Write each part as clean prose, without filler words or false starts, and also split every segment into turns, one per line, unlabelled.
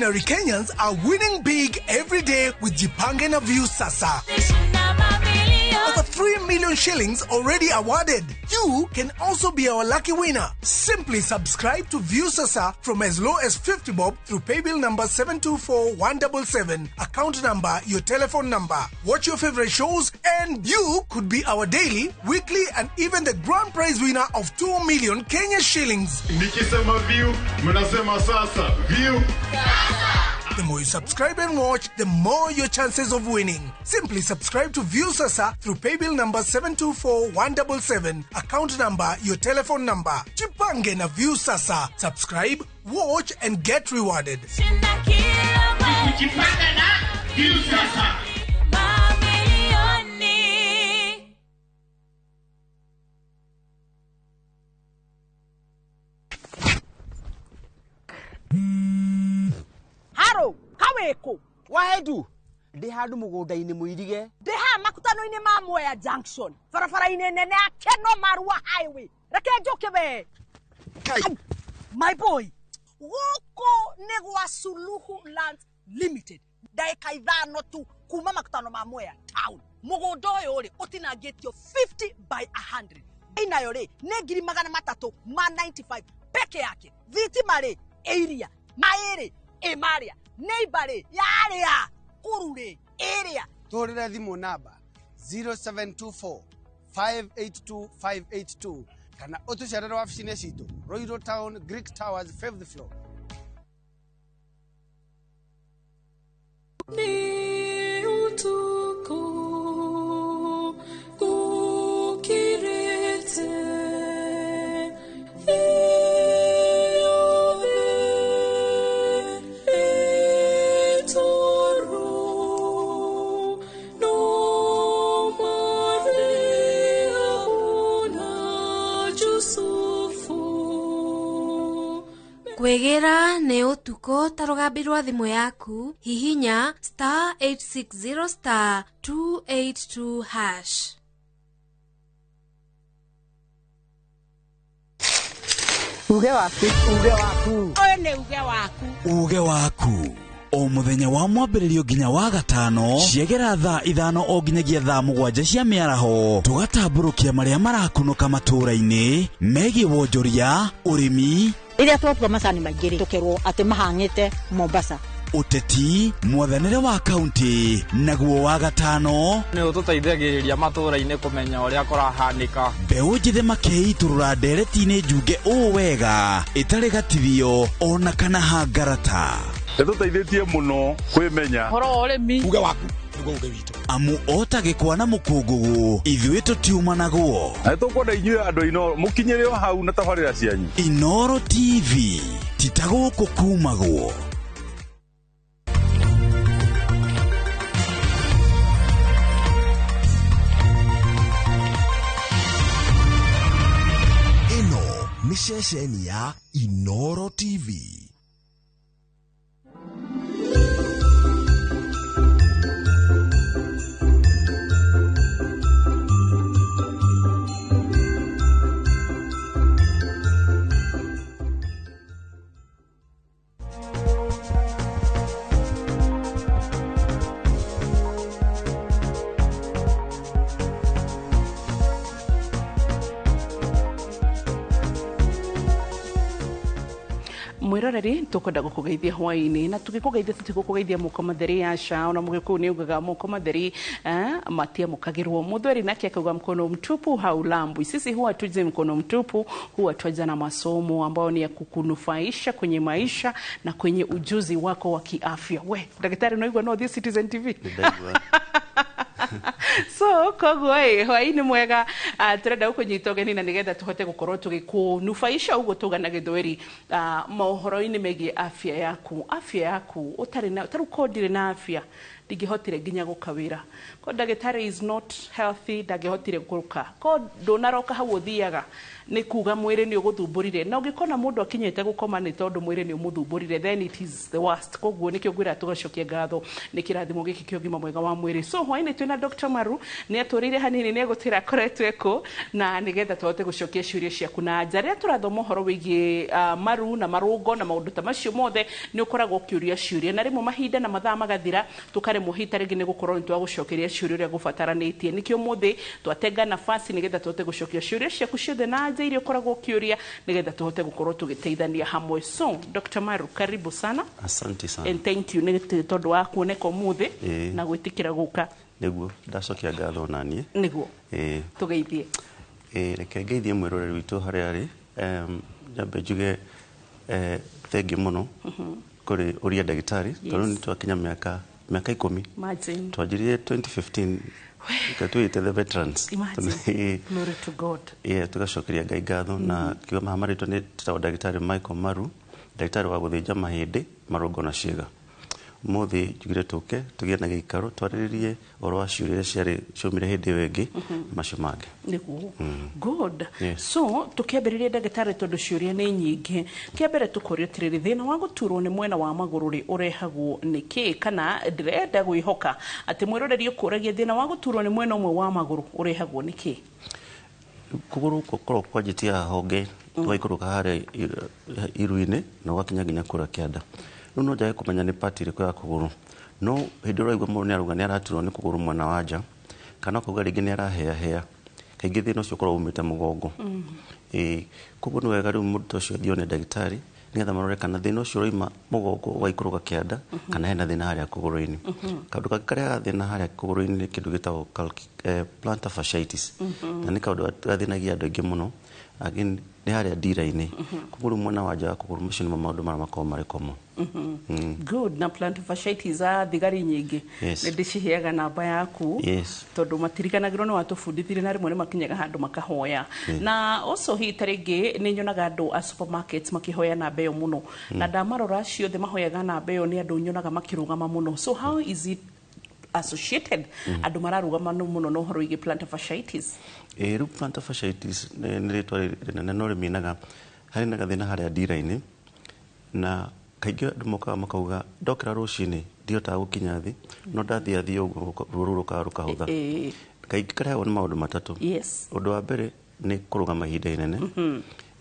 Ordinary Kenyans are winning big every day with Jipange na Viusasa. Over 3 million shillings already awarded. You can also be our lucky winner. Simply subscribe to Viusasa from as low as 50 bob through paybill number 724177, account number, your telephone number. Watch your favorite shows and you could be our daily, weekly and even the grand prize winner of 2 million Kenya shillings.
Nikisema view, mnasema sasa. View.
The more you subscribe and watch, the more your chances of winning. Simply subscribe to Viusasa through paybill number 724177, account number, your telephone number. Jipange na Viusasa. Subscribe, watch and get rewarded.
Jipange na Viusasa.
Haro, kaweko.
Wahedu. Ndi handu mugunda-ini muirige.
Ndi haha makutano-ini ma Mwea Junction. Barabara-ini nene ya Keno Marua Highway. Reke njuke we.
Kai.
My boy. Guku ni gwa Suluhu Land Limited. Ndagika 5 tu kuma makutano ma Mwea Town. Mugunda uyu ri utinangitio 50 by 100. Inayo ri ni ngiri magana matatu ma 95 peke yake. Thitima ri area. Mairi imaria. Neighbor ri yaria. Kuru ri area.
Tuhurire thimu namba 0724 582 582 kana utucerere wabici-inĩ citũ Royal Town, Greek Towers, 5th floor.
Ni utuku gukirite
Kwĩgĩra nĩ ũtukũ ta rũgambi rwa thimũ yaku, hihinya star 860 star 282 hash.
Uge waku, uge waku.
Ũyũ nĩ uge waku.
Uge waku. O mũthenya wa mwambĩrĩrio nginya wa gatano ciegera thaa 5 o nginyagia thaa 7 cia mĩaraho tũgatambũrũkia marĩa marakunũka matũũra-inĩ megiĩ wonjoria, ũrĩmi,
rĩrĩa twatua macani maingĩ rĩ tũkerwo atĩ mahang'ĩte Mombasa,
ũteti, mwathanĩre wa kaunti, naguo wa gatano
nĩ ũtũteithagĩrĩria matũũra-inĩ kũmenya ũrĩa kũrahanĩka.
Mbeũ njĩthĩ makeitũrũra ndereti-inĩ njunge ũũ wega ĩtarĩ gatithio ona kana hangarata.
Nĩtũteithĩtie mũno kwĩmenya
ũhoro wa ũrĩmi.
Uge waku nĩguo uge witũ.
Amu ota gĩkwa na mũkũngũgũ ithuĩ tũtiumanagwo.
Na nĩtũkwenda inyuĩ andũ Inooro mũkinyĩre o hau na tabarĩra cianyu.
Inooro TV ti ta gũkũ kumagwo.
Ĩno nĩ ceceni ya Inooro TV.
Mwiroreri tukwenda gukugeithia hwaini na tugikugeithia tutigukugeithia moko matheri aca ona mugikuyu ni ugaga moko matheri matiamukagirwo muthweri nake akauga mkono mtupu haulambwi. Sisi huwa tuje mkono mtupu, huwa twaja na masomo ambayo ni ya kukunufaisha kwenye maisha na kwenye ujuzi wako wa kiafya. We daktari unaigwa no this Citizen TV. So koguo hwaini mwega turenda gukunyita ũgeni na nigetha tuhote gukorwo tugikunufaisha uguo tuga na gĩthweri mohoro-inĩ megiĩ afya yaku. Afya yaku ũtarĩ na taru ko ndirĩ na afya Ndingĩhotire nginya gũka wĩra ko ndagĩtarĩ is not healthy, ndangĩhotire gũka ko ndũnaroka hau ũthiaga nĩ kuga mwĩrĩ nĩ ũgũthumbũrire, na ũngĩkona mũndũ akinyĩte gũkoma nĩ tondũ mwĩrĩ nĩ ũmũthumbũrire, then it is the worst. Koguo nĩkĩo ngwĩra tũgacokia ngatho nĩ kĩrathimo gĩkĩ kĩa ũgima mwega wa mwĩrĩ. So hwainĩ twĩna Dr. Maru, nĩ atũrĩire hanini, nĩ egũtwĩra akoretwo ekũ na nĩgetha tũhote gũcokia ciũria ciaku. Na nja rĩrĩa tũrathoma ũhoro wĩgiĩ maru na marũngo na maũndũ ta macio mothe, nĩ ũkoragwo ũkĩũria ciũria na rĩmwe mahinda na mathaa magathira, tũkaremwo hita rĩngĩ nĩ gũkorwo nĩ twagũcokeria ciũria ũrĩa gũbataranĩtie. Nĩkĩo ũmũthĩ twatenga nafasi nĩgetha tũhote gũcokia ciũria ciaku ciothe na nja iria ũkoragwo ũkĩũria, nĩgetha tũhote gũkorwo tũgĩteithania hamwe. So Dr. Maru, karibu sana.
Asante sana.
And thank you nĩ tondũ wa kuoneka ũmũthĩ na gwĩtĩkĩra gũka.
Nĩguo, ndacokia ngatho naniĩ.
Nĩguo. Tũgeithie.
Reke ngeithie mwĩroreri witũ harĩa arĩ. Nyambe njuge thengiũ mũno kũrĩ ũria ndagĩtarĩ, tondũ nĩ twakinya mĩaka 10.
Imagine.
Twanjirie 2015, twĩte the veterans.
Imagine. Glory to God.
Yeah, tugacokeria Ngai ngatho na kiuga maha marĩtwa nĩ tĩtagwo ndagĩtarĩ Michael Maru, ndagĩtarĩ wa gũthĩnja mahĩndĩ, marũngo na ciĩga. Ũmũthĩ njugire tũke tũgĩe na gĩikaro twarĩrĩrie ũhoro wa ciũria iria ciarĩ ciaumire hĩndĩ ĩyo ĩngĩ na macio mangĩ.
Nĩguo. Good.
Yes.
So tũkĩambĩrĩria, ndagĩtarĩ, tondũ ciũria nĩ nyingĩ, kĩa mbere tũkorio atĩrĩrĩ, thĩna wa gũturwo nĩ mwena wa magũrũ rĩ, ũrehagwo nĩ kĩ? Kana ndĩrenda gwĩhoka atĩ mwĩroreri ũkũragia, thĩna wa gũturwo nĩ mwena ũmwe wa magũrũ ũrehagwo nĩ kĩ?
Kũgũrũ gũkoragwo kwanjĩtie haha honge, gũgaikũrũka harĩa iru-inĩ na ũgakinya nginya kũrĩa kĩanda. Rĩu no njage kũmenya nĩ part ĩrĩkũ ya kũgũrũ, no hĩndĩ ĩrĩa ũraigua mũndũ nĩ arauga nĩ araturwo nĩ kũgũrũ mwena wa nja, kana ũkauga rĩngĩ nĩ araheyahea, kaingĩ thĩna ũcio ũkoragwo umĩte mũgongo. Ĩĩ, koguo nĩ wega rĩu mũndũ ta ũcio athiĩ one ndagĩtarĩ nĩgetha marore kana thĩna ũcio ũraima mũgongo ũgaikũrũka kĩanda, kana hena thĩna harĩa kũgũrũ-inĩ. Kaũndũ kangĩ karehaga thĩna harĩa kũgũrũ-inĩ nĩ kĩndũ gĩtagwo plantar fasciitis, na nĩ kaũndũ gathĩnagia andũ aingĩ mũno. Again, nĩ harĩa ndira-inĩ. Koguo rĩu mwena wa nja wa kũgũrũ, macio nĩmo maũndũ marĩa makoragwo marĩ common.
Good. Na plantar fasciitis, a thigari nyingĩ nĩ ndĩciheaga namba yaku tondũ matiriganagĩrwo nĩ watũbundithirie, na rĩmwe nĩ makinyaga handũ makahoya. Na also hihi ta rĩngĩ nĩ nyonaga andũ a supermarkets makĩhoya namba ĩyo mũno, na ndamarora ciothe mahoyaga namba ĩyo nĩ andũ nyonaga makĩrũgama mũno. So how is it associated, andũ mararũgama mũno na ũhoro wĩgiĩ plantar fasciitis?
Ĩĩ, rĩu plantar fasciitis nĩ rĩtwa rĩnene, no rĩminaga harĩ na gathĩna harĩa ndira-inĩ, na kaingĩ andũ mokaga makauga, ndokĩra rũcinĩ ndihotaga gũkinya thĩ, no ndathiĩ athiĩ ũguo ruo rũu rũkaga rũkahũtha. Kaingĩ karehagwo nĩ maũndũ matatũ. Ũndũ wa mbere nĩ kũrũgama ihinda inene,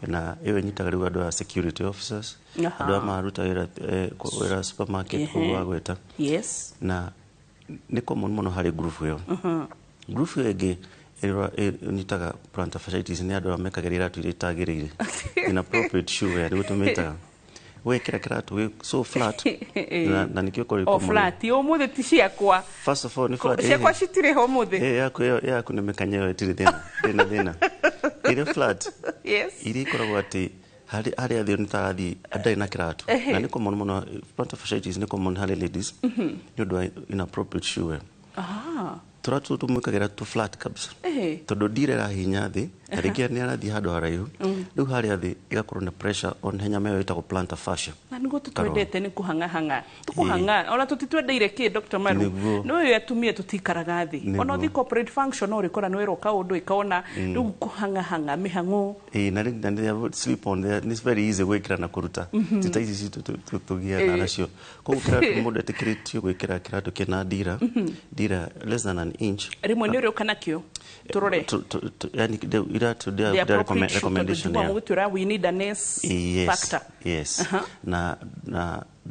na ĩyo ĩnyitaga rĩu andũ a security officers, andũ aya mararuta wĩra wĩra supermarket, ũguo wagweta, na nĩ common mũno harĩ group ĩyo. Group ĩyo ĩngĩ ĩrĩa ĩnyitaga plantar fasciitis nĩ andũ arĩa mekagĩra iratũ iria itagĩrĩire, inappropriate shoe wear nĩguo tũmĩtaga. Wekĩra kĩratũ gĩ so flat na nĩkĩo kũrĩ
O
common.
flat ũmũthĩ ti ciakwa.
First of all, nĩ flat.
Ciakwa citirĩ ho ũmũthĩ.
Yaku ĩyo yaku nĩ mĩkanye ĩyo ĩtirĩ thĩna, ndĩna thĩna. Ĩrĩ flat iria ikoragwo atĩ harĩa thĩ nĩ tarathiĩ ndarĩ na kĩratũ. Na nĩ common mũno, plantar fasciitis nĩ common harĩ ladies nĩ ũndũ wa inappropriate shoe wear. Tũratũ tũmwĩkagĩra tũ flat kabisa, tondũ ndira ĩrahinya thĩ na rĩngĩ nĩ arathiĩ handũ haraihu, rĩu harĩa thĩ ĩgakorwo na pressure on he nyama ĩyo ĩtagwo plantar fascia.
Na nĩguo tũtwendete nĩ kũhang'ahang'a, tũkũhang'a ona tũtitwendeire kĩ, Dr. Maru.
Nĩguo.
Nĩ ũyũ atumia tũtikaraga thĩ, ona ũthiĩ corporate function no ũrĩkora nĩ werwo kaũndũ ĩkona rĩu kũhang'ahang'a mĩhang'o.
Ĩĩ, na rĩngĩ na rĩrĩa slip on there, it's very easy gwĩkĩra na kũruta, ti ta ici citũ tũgiaga nacio. Koguo kĩratũ mũndũ etĩkĩrĩtio gwĩkĩra kĩratũ kĩna ndira less than an inch.
Rĩmwe nĩ ũrĩũka nakĩo tũrore.
Yani iratũ
The appropriate shoe, tondũ
recommendation
njiguaga mũgĩtwĩra we need an S factor.
Yes. Na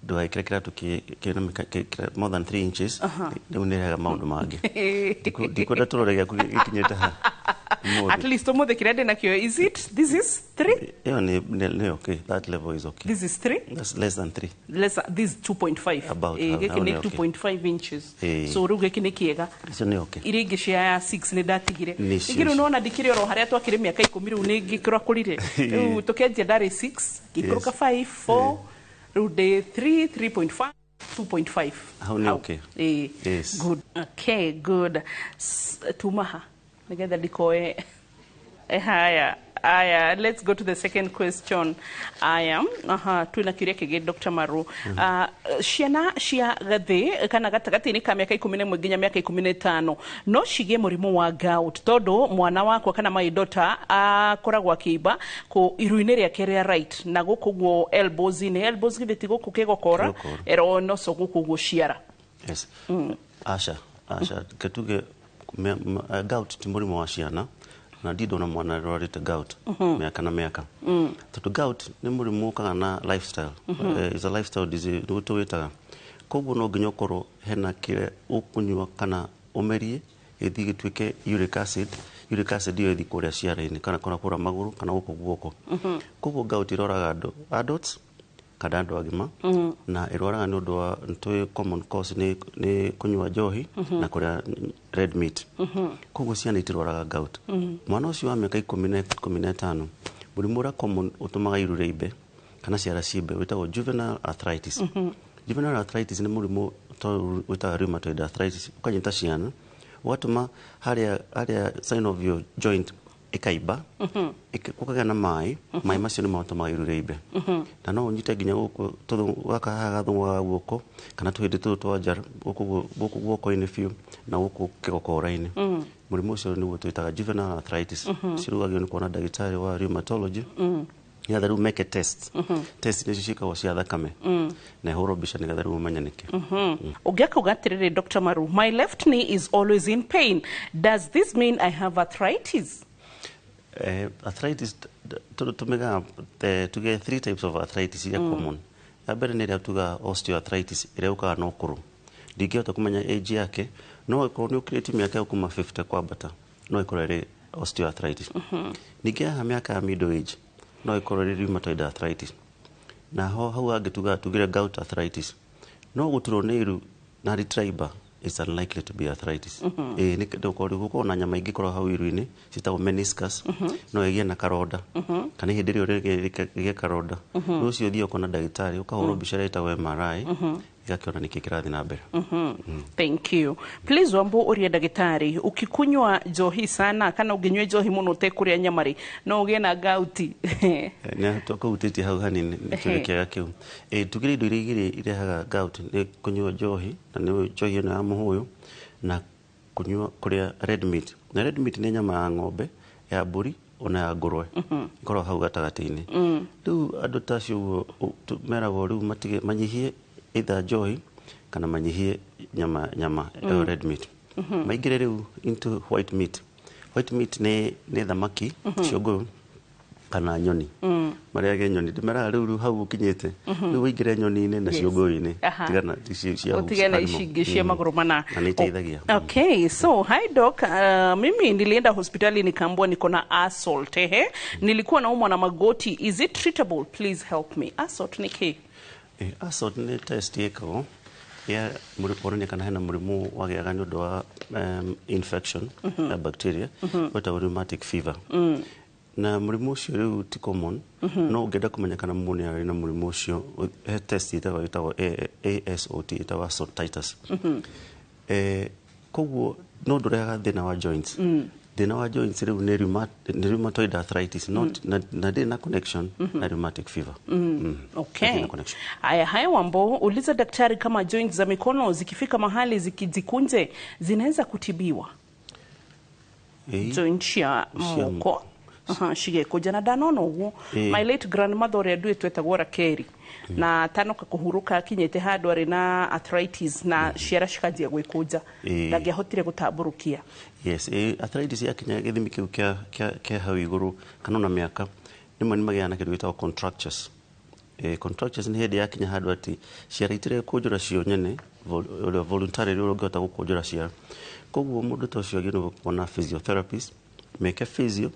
ndũgekĩre kĩratũ kĩna more than 3 inches. Rĩu nĩ rehaga maũndũ mangĩ. Ndikwenda tũrore gĩaku gĩkinyĩte ha ũmũthĩ.
At least ũmũthĩ kĩrĩa ndĩ nakĩo, is it, this is 3.
Ĩyo nĩ okay, that level is okay.
This is 3.
That's less than 3.
Less, this 2.5.
About
gĩkĩ
hau
nĩ
nĩ okay.
2.5 inches. So rĩu gĩkĩ nĩ kĩega.
Icio nĩ okay.
Iria ingĩ cia 6 nĩ ndatigire.
Nĩ cio
Ingĩ rĩu
icio.
nona ndikĩrĩ oro harĩa twakĩrĩ mĩaka 10, rĩu nĩ ngĩkũrakũrire. Rĩu tũkĩanjia ndarĩ 6, ngĩikũrũka 5, 4, rĩu ndĩ 3, 3.5, 2.5.
Hau nĩ okay.
Ĩĩ.
Yes.
Good. Okay, good. Tuma ha nĩgetha ndikoe. Haya. Aya, let's go to the second question. Aya, aha, twina kiuria kĩngĩ, Dr. Maru. Ciana cia gathĩ kana gatagatĩ-inĩ ka mĩaka 11 nginya mĩaka 15 no cigĩe mũrimũ wa gout, tondũ mwana wakwa kana my daughter akoragwo akĩimba kũ iru-inĩ rĩake rĩa right na gũkũ guo elbows-inĩ, elbows githĩ ti gũkũ kĩgokora?
Kĩgokora.
Ero noco gũkũ guo ciara.
Yes. Aca, aca, ketuge gout ti mũrimũ wa ciana, na ndindona mwana rwarĩte gout mĩaka na mĩaka, tondũ gout nĩ mũrimũ ũkaga na lifestyle. Is a lifestyle disease nĩguo tũwĩtaga. Koguo no nginya ũkorwo hena kĩrĩa ũkũnyua kana ũmerie gĩthiĩ gĩtuĩke uric acid. Uric acid ĩyo ĩthiĩ kũrĩa ciara-inĩ kana kũrĩa magũrũ kana gũkũ guoko. Koguo gout ĩroraga andũ adults kana andũ agima, na ĩrwaraga nĩ ũndũ wa nĩtũĩ common cause nĩ kũnyua njohi na kũrĩa red meat. Koguo ciana itirwaraga gout. Mwana ũcio wa mĩaka 15, mũrimũ ũrĩa common ũtũmaga iru rĩimbe kana ciara cimbe wĩtagwo juvenile arthritis. Juvenile arthritis nĩ mũrimũ wĩtaga rheumatoid arthritis, ũkanyita ciana ũgatũma harĩa synovial joint ĩkaimba, gũkagĩa na maĩ. Maĩ macio nĩ matũmaga iru rĩimbe, na no ũnyite nginya gũkũ gaka haha gathũng'wa ga guoko kana tũhĩndĩ tũtũ twa njara gũkũ guoko-inĩ biũ na gũkũ kĩgokora-inĩ. Mũrimũ ũcio nĩguo twĩtaga juvenile arthritis. Cirugagio nĩ kuona ndagĩtarĩ wa rheumatology nĩgetha rĩu meke test. Test nĩcio ciĩkagwo cia thakame na ĩhũrwo mbica nĩgetha rĩu ũmenye nĩkĩ.
Ũngĩ akauga atĩrĩrĩ, Dr. Maru, my left knee is always in pain. Does this mean I have arthritis?
Arthritis tũmegaga tuge three types of arthritis iria common. Ya mbere nĩ ĩrĩa tugaga osteoarthritis, ĩrĩa yũkaga na ũkũrũ. Ndingĩhota kũmenya age yake, no ĩkorwo nĩ ũkĩrĩtie mĩaka ya kuma 50 kwambata, no ĩkorwo ĩrĩ osteoarthritis. Ningĩ haha mĩaka ya middle age no ĩkorwo ĩrĩ rheumatoid arthritis, na ho hau hangĩ tugaga tugire gout arthritis. No gũturwo nĩ iru na rĩtiraimba is unlikely to be arthritis. Ĩĩ, nĩ gũkorwo gũkorwo na nyama ingĩkorwo hau iru-inĩ ciĩtagwo meniscus, no ĩgĩe na karonda kana ihĩndĩ rĩo rĩgĩe karonda. Rĩu ũcio ũthiĩ ũkona ndagĩtarĩ, ũkahũrwo mbica ĩrĩa ĩtagwo MRI, ĩgakĩona nĩkĩ kĩrathiĩ na mbere.
Thank you. Please Wambo, ũria ndagĩtarĩ, ukikunywa njohi sana kana ũngĩnyua njohi mũno ũtekũrĩa nyama rĩ, no ũgĩe na gout?
Nĩ tũkũhutĩtie hau hanini, nĩ kĩũria kĩega kĩu. Tugire indo iria igĩrĩ irehaga gout nĩ kũnyua njohi, na nĩ njohi ĩno ya mũhũyũ, na kũnyua kũrĩa red meat. Na red meat nĩ nyama ya ng'ombe, ya mbũri, ona ya ngũrwe, ĩkoragwo hau gatagatĩ-inĩ. Rĩu andũ ta acio ũguo meragwo rĩu matige, manyihie either njohi kana manyihie nyama ĩyo red meat, maingĩre rĩu into white meat. White meat nĩ thamaki, ciũngũyũ kana nyoni. Marĩage nyoni. Ndĩmeraga rĩu hau ũkinyĩte, rĩu ũingĩre nyoni-inĩ na ciũngũyũ-inĩ. Tigana ici cia
Ũtigane na ici ingĩ cia magũrũ mana.
Na nĩ iteithagia.
Okay, so hi doc, mimi nilienda hospitali nikaambiwa niko na assault. Ehe. Nilikuwa naumwa na magoti. Is it treatable? Please help me. Assault ni kĩ?
Assault nĩ test ĩkagwo ya kuonania kana hena mũrimũ wagĩaga nĩ ũndũ wa infection ya bacteria wĩtagwo rheumatic fever. Na mũrimũ ũcio rĩu ti common, no ũngĩenda kũmenya kana mũndũ nĩ arĩ na mũrimũ ũcio, he test ĩtagwo ASOT, ĩtagwo assault titus. Koguo no ndũrehaga thĩna wa joints. Thĩna wa joints rĩu nĩ rheumatoid arthritis, not na ndĩrĩ na connection na rheumatic fever. Hatirĩ na connection.
Aya, haya Wambo, uliza daktari kama joints za mikono zikifika mahali zikijikunje zinaweza kutibiwa. Joint cia
Cia
moko. Aha, cigĩkũnja na ndanona ũguo. My late grandmother ũrĩa nduĩ twetagwo Rakeri, na tanoka kũhurũka akinyĩte handũ arĩ na arthritis na ciara cikanjia gwĩkũnja, ndangĩahotire gũtambũrũkia.
Yes, arthritis yakinya gĩthimi kĩu kĩa hau igũrũ kana ona mĩaka, rĩmwe nĩ magĩaga na kĩndũ gĩtagwo contractures. Contractures nĩ hĩndĩ yakinya handũ atĩ ciara itirekũnjũra cio nyene, ũrĩa voluntarily ũrĩa ũngĩhota gũkũnjũra ciara. Koguo mũndũ ta ũcio agĩrĩirwo kuona physiotherapist meke physio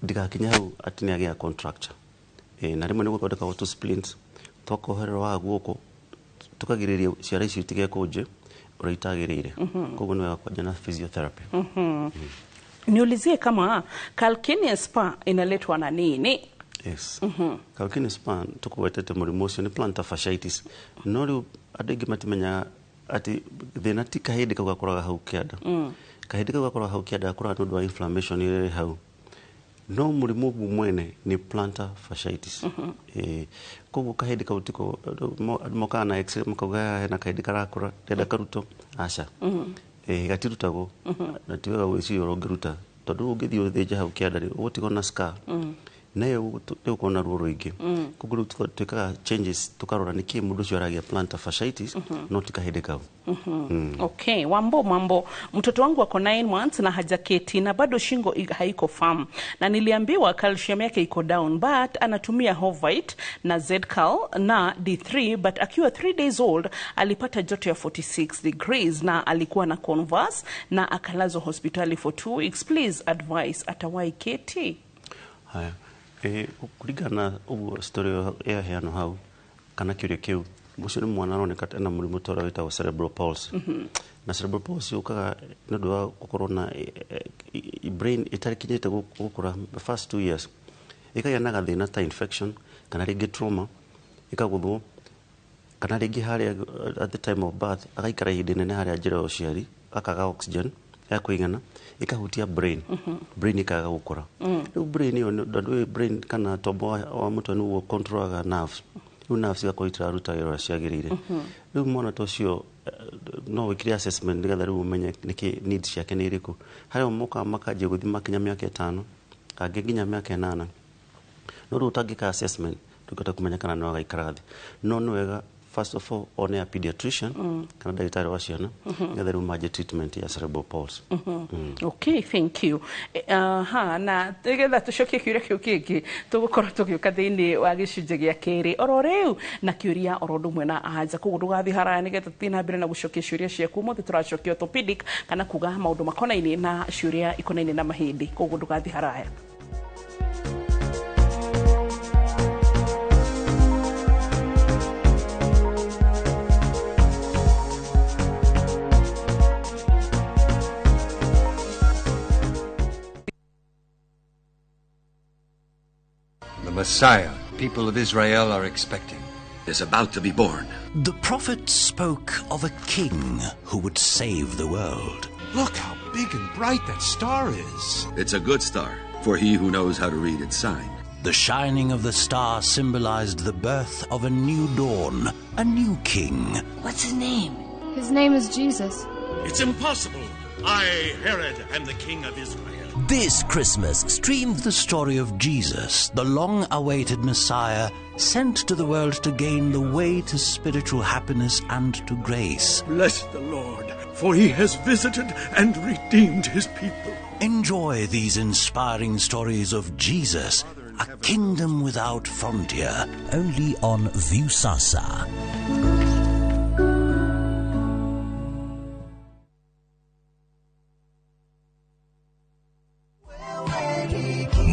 ndigakinye hau atĩ nĩ agĩa contracture. Na rĩmwe nĩ gũthondekagwo tũ splints twakohererwo haha guoko tũkagirĩrĩria ciara icio itigekũnje ũrĩa itagĩrĩire. Koguo nĩ wega kwanja na physiotherapy.
Niulizie kama calcaneus spur inaletwa na nini?
Yes. Calcaneus spur tũkũgwetete mũrimũ ũcio nĩ plantar fasciitis. No rĩu andũ aingĩ matimenyaga atĩ thĩna ti kahĩndĩ kau gakũraga hau kĩanda. Kahĩndĩ kau gakũraga hau kĩanda gakũraga nĩ ũndũ wa inflammation ĩrĩa ĩrĩ hau. No mũrimũ ũguo mwene nĩ plantar fasciitis. Koguo kahĩndĩ kau tiko andũ mokaga na x-ray makauga hena kahĩndĩ karakũra ndenda karutwo, aca. Gatirutagwo na ti wega gwĩciria ũrĩa ũngĩruta tondũ ũngĩthiĩ ũthĩnje hau kĩanda rĩ ũgũtigwo na scar nayo ĩgũkorwo na ruo rũingĩ. Koguo rĩu twĩkaga changes tũkarora nĩkĩ mũndũ ũcio aragĩa plantar fasciitis no ti kahĩndĩ kau.
Okay, Wambo mambo. Mtoto wangu ako 9 months na hajaketi na bado shingo haiko firm. Na niliambiwa calcium yake iko down but anatumia Hovite na Zcal na D3 but akiwa 3 days old alipata joto ya 46 degrees na alikuwa na converse na akalazwa hospitali for 2 weeks. Please advise, atawahi keti?
Haya. Kũringana ũguo story ĩyo yaheanwo hau kana kĩũria kĩu, ũcio nĩ mwana aroneka ena mũrimũ ta ũrĩa wĩtagwo cerebral palsy. Na cerebral palsy yũkaga nĩ ũndũ wa gũkorwo na brain ĩtakinyĩte gũkũra the first 2 years, ĩkagĩa na gathĩna ta infection kana rĩngĩ trauma ĩkagũthwo kana rĩngĩ harĩa at the time of birth agaikara ihinda inene harĩa njĩra ya ũciari akaga oxygen ya kũigana ĩkahutia brain, brain ĩkaga gũkũra. Rĩu brain ĩyo tondũ brain kana tombo wa mũtwe nĩguo controlaga nerves, rĩu nerves igakorwo itiraruta wĩra ũrĩa ciagĩrĩire. Rĩu mwana ta ũcio no wĩkire assessment nĩgetha rĩu ũmenye nĩkĩ needs ciake nĩ irĩkũ. Harĩa mokaga makanjia gũthiĩ makinya mĩaka 5 angĩ nginya mĩaka 8, no rĩu ũtangĩka assessment ndũngĩhota kũmenya kana no agaikara thĩ. No nĩ wega first of all one a pediatrician kana ndagĩtarĩ wa ciana nĩgetha rĩu manjie treatment ya cerebral palsy.
Okay, thank you. Aha, na nĩgetha tũcokie kĩũria kĩu kĩngĩ tũgũkorwo tũgĩũka thĩinĩ wa gĩcunjĩ gĩa kerĩ oro rĩu na kĩũria oro ũndũ ũmwe na anja. Koguo ndũgathiĩ haraya nĩgetha tũthiĩ na mbere na gũcokia ciũria ciaku. Ũmũthĩ tũracokia orthopedic kana kuga maũndũ makonainie na ciũria ikonainie na mahĩndĩ, koguo ndũgathiĩ haraya.
The Messiah people of Israel are expecting is about to be born.
The prophet spoke of a king who would save the world.
Look how big and bright that star is.
It's a good star for he who knows how to read its sign.
The shining of the star symbolized the birth of a new dawn, a new king.
What's his name?
His name is Jesus.
It's impossible. I, Herod, am the king of Israel.
This Christmas, stream the story of Jesus, the long-awaited Messiah, sent to the world to gain the way to spiritual happiness and to grace.
Bless the Lord, for he has visited and redeemed his people.
Enjoy these inspiring stories of Jesus, a kingdom without frontier, only on Viusasa.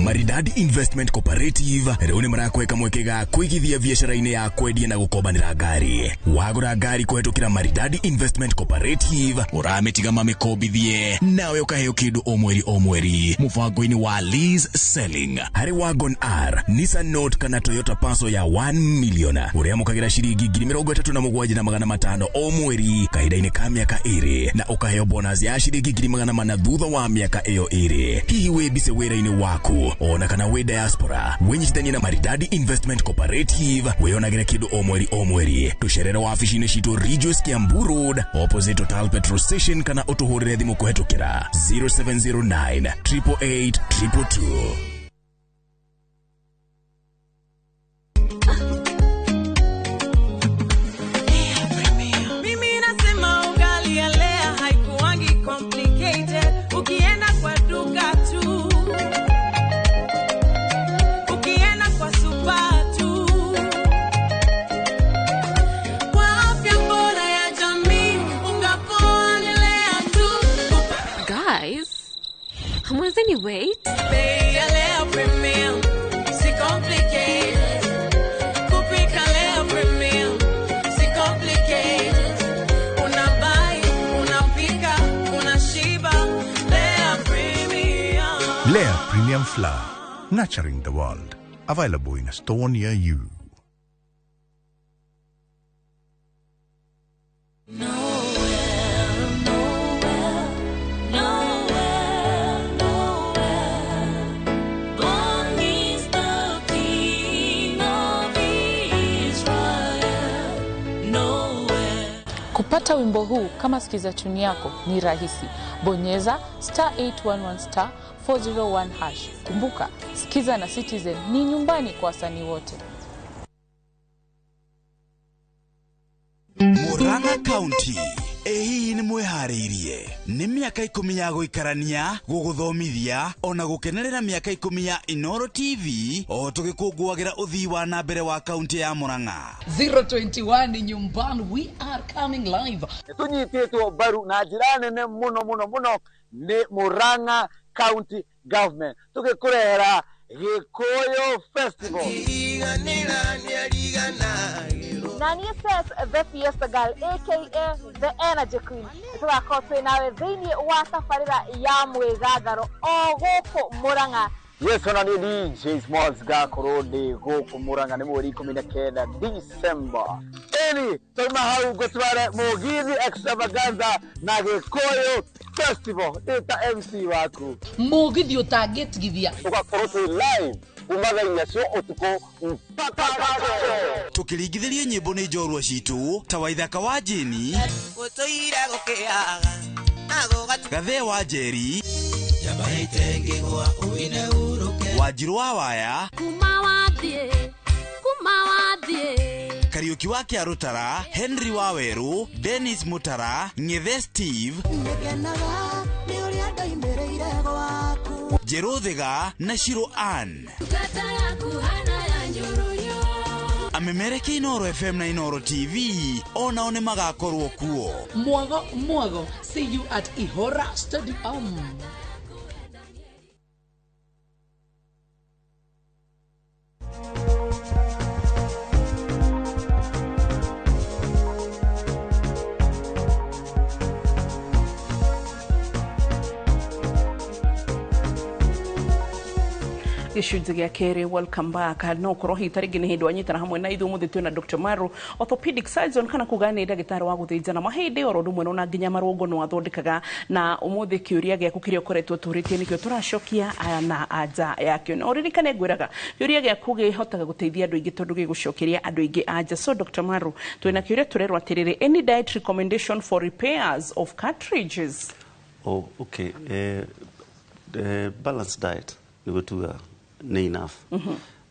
Maridadi Investment Cooperative rĩu nĩ marakweka mweke ga kũigithia biacara-inĩ ya kwendia na gũkombanĩra ngari. Wagũra ngari kũhetũkĩra Maridadi Investment Cooperative ũramĩtiga mamĩkombithie nawe ũkaheo kĩndũ o mweri o mweri mũbango-inĩ wa lease selling. Harĩ Wagon R, Nissan Note kana Toyota Passo ya 1 million ũrĩamũkagĩra ciringi 37,500 o mweri kahinda-inĩ ka mĩaka 2 na ũkaheo bonus ya ciringi 400 thutha wa mĩaka ĩyo 2. Hihi wĩ busy wĩra-inĩ waku ona kana wĩ diaspora, wĩnyitithanie na Maridadi Investment Cooperative wĩonagĩre kĩndũ o mweri o mweri. Tũcerere wabici-inĩ citũ Ridgeways Kiambu Road opposite Total Petrol Station kana ũtũhũrĩre thimũ kũhetũkĩra 0709 888 222.
Mimi nasema ugali ya Lea haikuangi complicated. Ukienda kwa duka tu, ukienda kwa super tu, kwa afya bora ya jamii, unga poa ni Lea tu.
Guys, hamwezi wait?
Bei ya Lea Premium, si complicated. Kupika Lea Premium, si complicated. Unabuy, unapika, unashiba. Lea Premium.
Lea Premium Flour, nurturing the world. Available in a store near you.
Noel, Noel, Noel,
Kupata wimbo huu kama sikiza tune yako ni rahisi. Bonyeza star 811 star 401 hash. Kumbuka, Sikiza na Citizen ni nyumbani kwa wasanii wote.
Murang'a County ĩ hihi nĩ mwĩharĩirie nĩ mĩaka 10 ya gũikarania gũgũthomithia ona gũkenerera mĩaka 10 ya Inoro TV o tũgĩkũngũagĩra ũthii wa na mbere wa kaunti ya Murang'a.
021 nyumbani, we are coming live.
Tũnyitĩtwo mbaru na njĩra nene mũno mũno mũno nĩ Murang'a County Government tũgĩkũrehera Gĩkũyũ Festival.
Nani says the Fiesta Girl aka the Energy Queen tũgakorwo twĩ nawe thĩinĩ wa tabarĩra ya mwĩgangaro o gũkũ Murang'a.
Yes, ona nĩ DJ Smalls ngakorwo ndĩ gũkũ Murang'a nĩ mweri 19 December. Ĩni twauma hau ngũtware Mũgithi Extravaganza na Gĩkũyũ Festival ndĩ ta MC waku.
Mũgithi ũtangĩtigithia.
Tũgakorwo twĩ live kuma thaa 4 cia ũtukũ mpaka
tũkĩringithĩrio nyĩmbo nĩ njorua citũ ta Waithaka wa Jeni, Gathee wa Njeri, Wanjirũ wa Waya, Kariũki wa Kĩarũtara, Henry wa Werũ, Dennis Mutara, Ng'ethe Steve, Njerũ Thiga na Shiro Ann. Amemereke Inoro FM na Inoro TV onao nĩ magakorwo kuo.
Mwago mwago, see you at Ihora Stadium.
Gĩcunjĩ gĩa kerĩ, welcome back. No ũkorwo hihi ta rĩngĩ nĩ hĩndĩ wanyitana hamwe na ithuĩ ũmũthĩ twĩna Dr. Maru, orthopedic surgeon, kana kuga nĩ ndagĩtarĩ wa gũthĩnjana mahĩndĩ oro ũndũ ũmwe na nginya marũngo no athondekaga. Na ũmũthĩ kĩũria gĩaku kĩrĩa ũkoretwo tũrĩtie nĩkĩo tũracokia na anja yakĩo. Na ũririkane ngwĩraga kĩũria gĩaku kĩhotaga gũteithia andũ aingĩ tondũ gĩgũcokeria andũ aingĩ anja. So Dr. Maru, twĩna kĩũria tũrerwo atĩrĩrĩ, any diet recommendation for repairs of cartridges?
Oh, okay. Balanced diet nĩguo tuga nĩ enough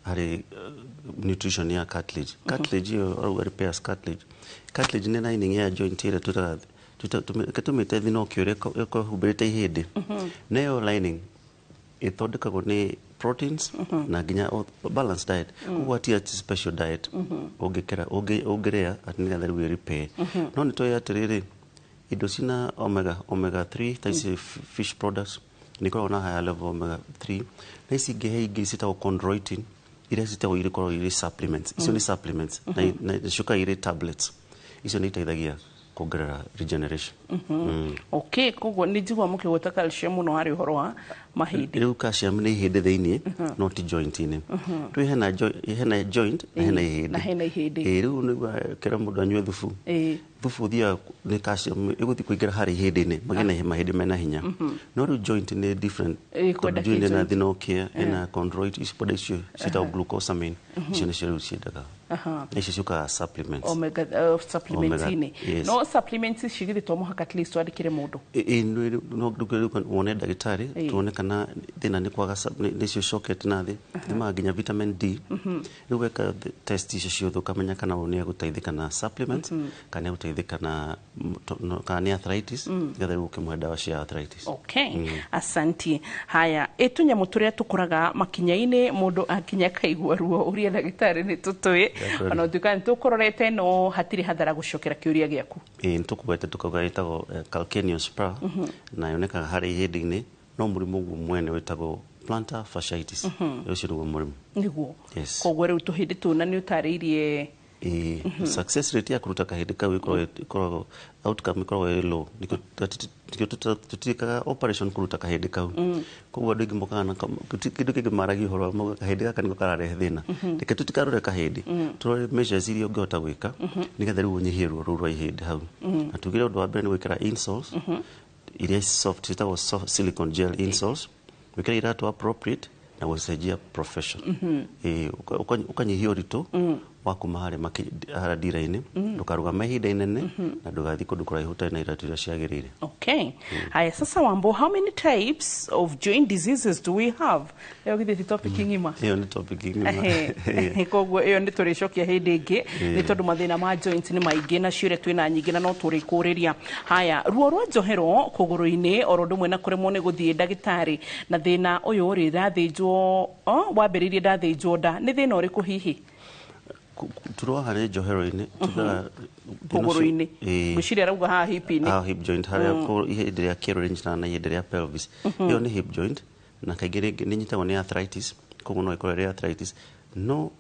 harĩ nutrition ya cartilage. Cartilage ĩyo auga repairs cartilage. Cartilage nĩ lining ya joint ĩrĩa tũtaga tũmĩte thinokio ĩrĩa ĩhumbĩrĩte ihĩndĩ. Na ĩyo lining ĩthondekagwo nĩ proteins na nginya balanced diet. Koguo hatirĩ atĩ special diet ũngĩkĩra ũngĩrĩa atĩ nĩgetha rĩu ĩ-repair. No nĩ tũĩ atĩrĩrĩ, indo cina omega 3 ta ici fish products nĩ ikoragwo na higher level omega 3, na ici ingĩ he ingĩ ciĩtagwo chondroitin iria ciĩtagwo ikoragwo irĩ supplements. Icio nĩ supplements na ciũkaga irĩ tablets. Icio nĩ iteithagia kuongerera regeneration.
Okay, koguo nĩ njigua mũkĩgweta calcium mũno harĩ ũhoro wa mahĩndĩ.
Rĩu calcium nĩ ihĩndĩ thĩinĩ, no ti joint-inĩ. Rĩu hena joint na hena ihĩndĩ.
Na hena ihĩndĩ.
Ĩĩ, rĩu nĩguo kĩra mũndũ anyue thubu. Thubu ũthiaga nĩ calcium ĩgũthiĩ kũingĩra harĩ ihĩndĩ-inĩ, magĩe na mahĩndĩ mena hinya. No rĩu joint nĩ different.
Kwenda
Tondũ joint ĩna
kĩ-joint.
thinũkia, ĩna chondroit, ici powder icio ciĩtagwo glucosamine. Icio nĩcio rĩu ciendaga. Na icio ciũkaga supplements.
Omega supplements-inĩ.
Yes.
No supplements ici githĩ to mũhaka at least wandĩkĩre mũndũ.
Ĩ, no rĩu wone ndagĩtarĩ tuone kana thĩna nĩ kwaga nĩcio icokete na thĩ. Thimaga nginya vitamin D. Rĩu weka test icio ciothe ũkamenya kana ũyũ nĩ egũteithĩka na supplements, kana nĩ egũteithĩka na kana nĩ arthritis, nĩgetha rĩu ũkĩmũhe ndawa cia arthritis.
Okay. Asanti. Haya, ĩ tũnyamũ tũrĩa tũkũraga makinya-inĩ mũndũ akinya akaigua ruo ũria ndagĩtarĩ nĩ tũtũĩ. Ona ũtuĩka nĩ tũkũrorete no hatirĩ hathara gũcokera kĩũria gĩaku.
Ĩ, nĩ tũkũgwete tũkauga ĩtagwo calcaneal spur, na yonekaga harĩ ihĩndĩ-inĩ, no mũrimũ ũguo mwene wĩtagwo plantar fasciitis. Ũcio nĩguo mũrimũ.
Nĩguo.
Yes.
Koguo rĩu tũhĩndĩ tũu na nĩ ũtarĩirie.
Ĩ, success rate ya kũruta kahĩndĩ kau ĩkoragwo outcome ĩkoragwo ĩ low. Nĩkĩo tũtiĩkaga operation kũruta kahĩndĩ kau. Koguo andũ aingĩ mokaga na kĩndũ kĩngĩ maragia ũhoro wa mauga kahĩndĩ gaka nĩko kararehe thĩna. Reke tũtikarore kahĩndĩ, tũrore measures iria ũngĩhota gwĩka nĩgetha rĩu ũnyihie ruo rũu rwa ihĩndĩ hau. Na tugire ũndũ wa mbere nĩ gwĩkĩra insoles iria soft, ciĩtagwo soft silicone gel insoles, gwĩkĩra iratũ appropriate na gũcenjia profession. Ĩ, ũkanyihia ũritũ Wa kuma harĩa harĩa ndira-inĩ, ndũkarũgame ihinda inene na ndũgathiĩ kũndũ kũraihu ũtarĩ na iratũ iria ciagĩrĩire.
Okay. Haya, sasa Wambo, how many types of joint diseases do we have? Ĩyo githĩ ti topic ng'ima?
Ĩyo nĩ topic ng'ima.
Ehe. Koguo ĩyo nĩ tũrĩcokia hĩndĩ ĩngĩ, nĩ tondũ mathĩna ma joints nĩ maingĩ na ciũria twĩna nyingĩ na no tũrĩkũrĩria. Haya, ruo rwa njohero kũgũrũ-inĩ oro ũndũ ũmwe na kũremwo nĩ gũthiĩ ndagĩtarĩ, na thĩna ũyũ rĩ, ndathĩnjwo, oh, wambĩrĩirie ndathĩnjwo nda, nĩ thĩna ũrĩkũ hihi?
Turoa harĩ njohero-inĩ tugaga
Kũgũrũ-inĩ. Ngwĩciria arauga haha hip-inĩ.
Ah, hip joint harĩa ihĩndĩ rĩa kĩero rĩnyitanaga na ihĩndĩ rĩa pelvis. Ĩyo nĩ hip joint, na kaingĩ rĩngĩ nĩ inyitagwo nĩ arthritis, koguo no ĩkorwo ĩrĩ arthritis, no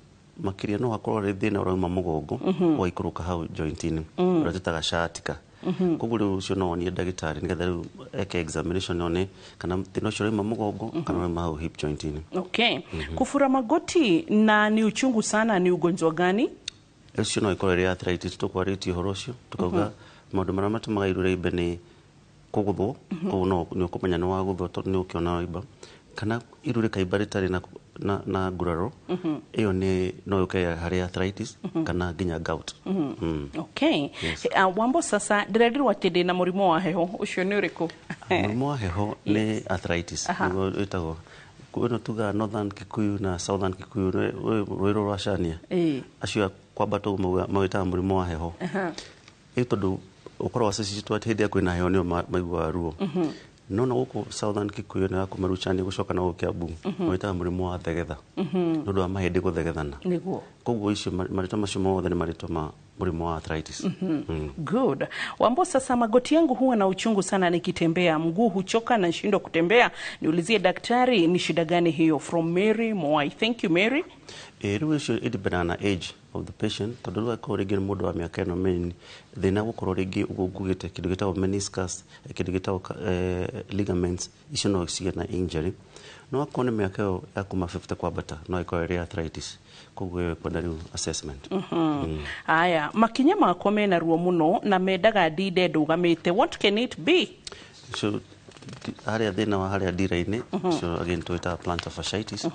makĩria no hakorwo arĩ thĩna ũrauma mũgongo, ũgaikũrũka hau joint-inĩ, ũrĩa twĩtaga sciatica. Koguo rĩu ũcio no wonie ndagĩtarĩ nĩgetha rĩu eke examination, one kana thĩna ũcio ũrauma mũgongo kana ũrauma hau hip joint-inĩ.
Okay. Kufura magoti na ni uchungu sana, ni ugonjwa gani?
Ũcio no ĩkorwo ĩrĩ arthritis. Tũkwarĩtie ũhoro ũcio, tukauga maũndũ marĩa matũmaga iru rĩimbe nĩ kũgũthwo. Koguo no nĩ ũkũmenya nĩ wagũthwo tondũ nĩ ũkĩona waimba, kana iru rĩkaimba rĩtarĩ na nguraro. Ĩyo nĩ no yũke harĩ arthritis kana nginya gout.
Okay.
Yes.
Wambo, sasa ndĩrendirwo atĩ ndĩna mũrimũ wa heho, ũcio nĩ ũrĩkũ?
Mũrimũ wa heho nĩ arthritis. Nĩguo wĩtagwo ĩno tugaga Northern Kikuyu na Southern Kikuyu, rũĩ rwa Cania. Acio a kwambata ũguo mawĩtaga mũrimũ wa heho. Ĩ tondũ ũkoragwo associated atĩ hĩndĩ ĩrĩa kwĩna heho nĩo maiguaga ruo. No na gũkũ Southern Kikuyu na kuma Ruchani gũcoka na gũkũ Kiambu, mawĩtaga mũrimũ wa thegetha, nĩ ũndũ wa mahĩndĩ gũthegethana. Koguo icio marĩtwa macio mothe nĩ marĩtwa ma mũrimũ wa arthritis.
Good. Wambo, sasa magoti yangu huwa na uchungu sana nikitembea, mguu huchoka na nashindwa kutembea. Niulizie daktari ni shida gani hiyo? From Mary Moai. Thank you, Mary.
Ĩ rĩu ũcio ĩdepend na age of the patient, tondũ rĩu akorwo rĩngĩ nĩ mũndũ wa mĩaka ĩno mĩnini, thĩna gũkorwo rĩngĩ ũguo ngugĩte kĩndũ gĩtagwo meniscus, kĩndũ gĩtagwo ligaments icio no cigĩe na injury. No akorwo nĩ mĩaka ĩyo ya kuma 50 kwambata, no ĩkorwo ĩrĩ arthritis, koguo ĩyo ĩkwenda rĩu assessment.
Haya, makinya makwa mena ruo muno na mendaga ndinde ndũgamĩte. What can it be?
So harĩa thĩna wa harĩa ndira-inĩ, ũcio again twĩtaga plantar fasciitis.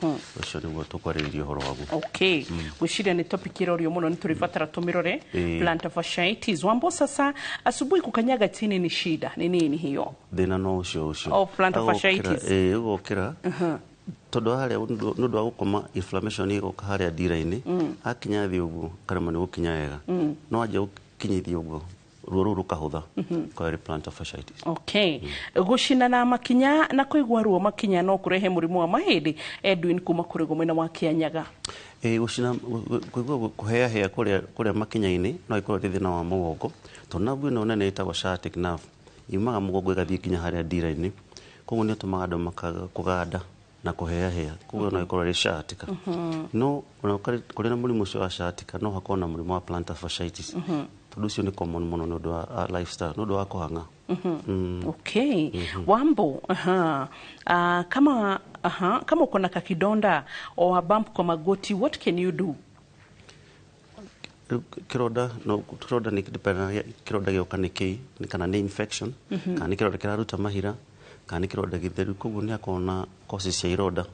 Ũcio nĩguo tũkwarĩrĩria ũhoro waguo.
Okay. Gwĩciria nĩ topic ĩrorio mũno, nĩ tũrĩbatara tũmĩrore. Plantar fasciitis. Wambo, sasa asubuhi kukanyaga chini ni shida. Ni nini hiyo?
Thĩna no ũcio ũcio.
Oh, plantar fasciitis.
Ĩĩ, ũgokĩra tondũ harĩa nĩ ũndũ wa gũkoma, inflammation ĩgoka harĩa ndira-inĩ. Akinya thĩ ũguo karemwo nĩ gũkinya wega. No anjia gũkinyithia ũguo, ruo rũu rũkahũtha. Kwa plantar fasciitis.
Okay. Gũcinana makinya na kũigua ruo makinya no kũrehe mũrimũ wa mahĩndĩ? Edwin kuma kũrĩgwo mwena wa Kĩanyaga.
Ĩĩ, gũcina, kũigua kũheahea kũrĩa makinya-inĩ no ĩkorwo ĩrĩ thĩna wa mũgongo, tondũ nerve ĩno nene ĩtagwo sciatic nerve yumaga mũgongo ĩgathiĩ nginya harĩa ndira-inĩ. Koguo nĩ ĩtũmaga andũ makaga kũganda na kũheahea, koguo no ĩkorwo ĩrĩ sciatica. No ona kũrĩ na mũrimũ ũcio wa sciatica, no hakorwo na mũrimũ wa plantar fasciitis, tondũ ũcio nĩ common mũno nĩ ũndũ wa lifestyle, nĩ ũndũ wa kũhang'a.
Okay. Wambo, aha. Kama aha, kama uko na kakidonda or a bump kwa magoti, what can you do?
Rĩu kĩronda, no kĩronda nĩ depend kĩronda gĩoka nĩ kĩĩ, nĩ kana nĩ infection, kana nĩ kĩronda kĩraruta mahira, kana nĩ kĩronda gĩtheru. Koguo nĩ akorwo na causes cia ironda,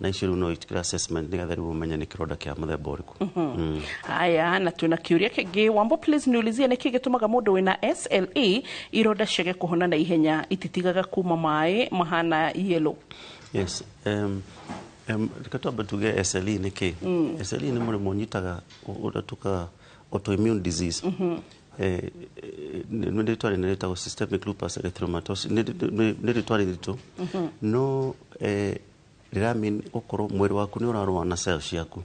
na icio rĩu no itikĩre assessment nĩgetha rĩu ũmenye nĩ kĩronda kĩa mũthemba ũrĩkũ.
Haya, na tuna kĩũria kĩngĩ. Wambo, please niulizie nĩkĩ gĩtũmaga mũndũ wĩna SLE ironda ciage kũhona na ihenya, ititigaga kuma maĩ mahana yellow?
Yes, reke twambe tuge SLE nĩ kĩ. SLE nĩ mũrimũ ũnyitaga ũrĩa tukaga autoimmune disease. Nĩ rĩtwa rĩnene rĩtagwo systemic lupus erythematosus, nĩ rĩtwa rĩritũ, no rĩramean gũkorwo mwĩrĩ waku nĩ ũrarũa na cells ciaku.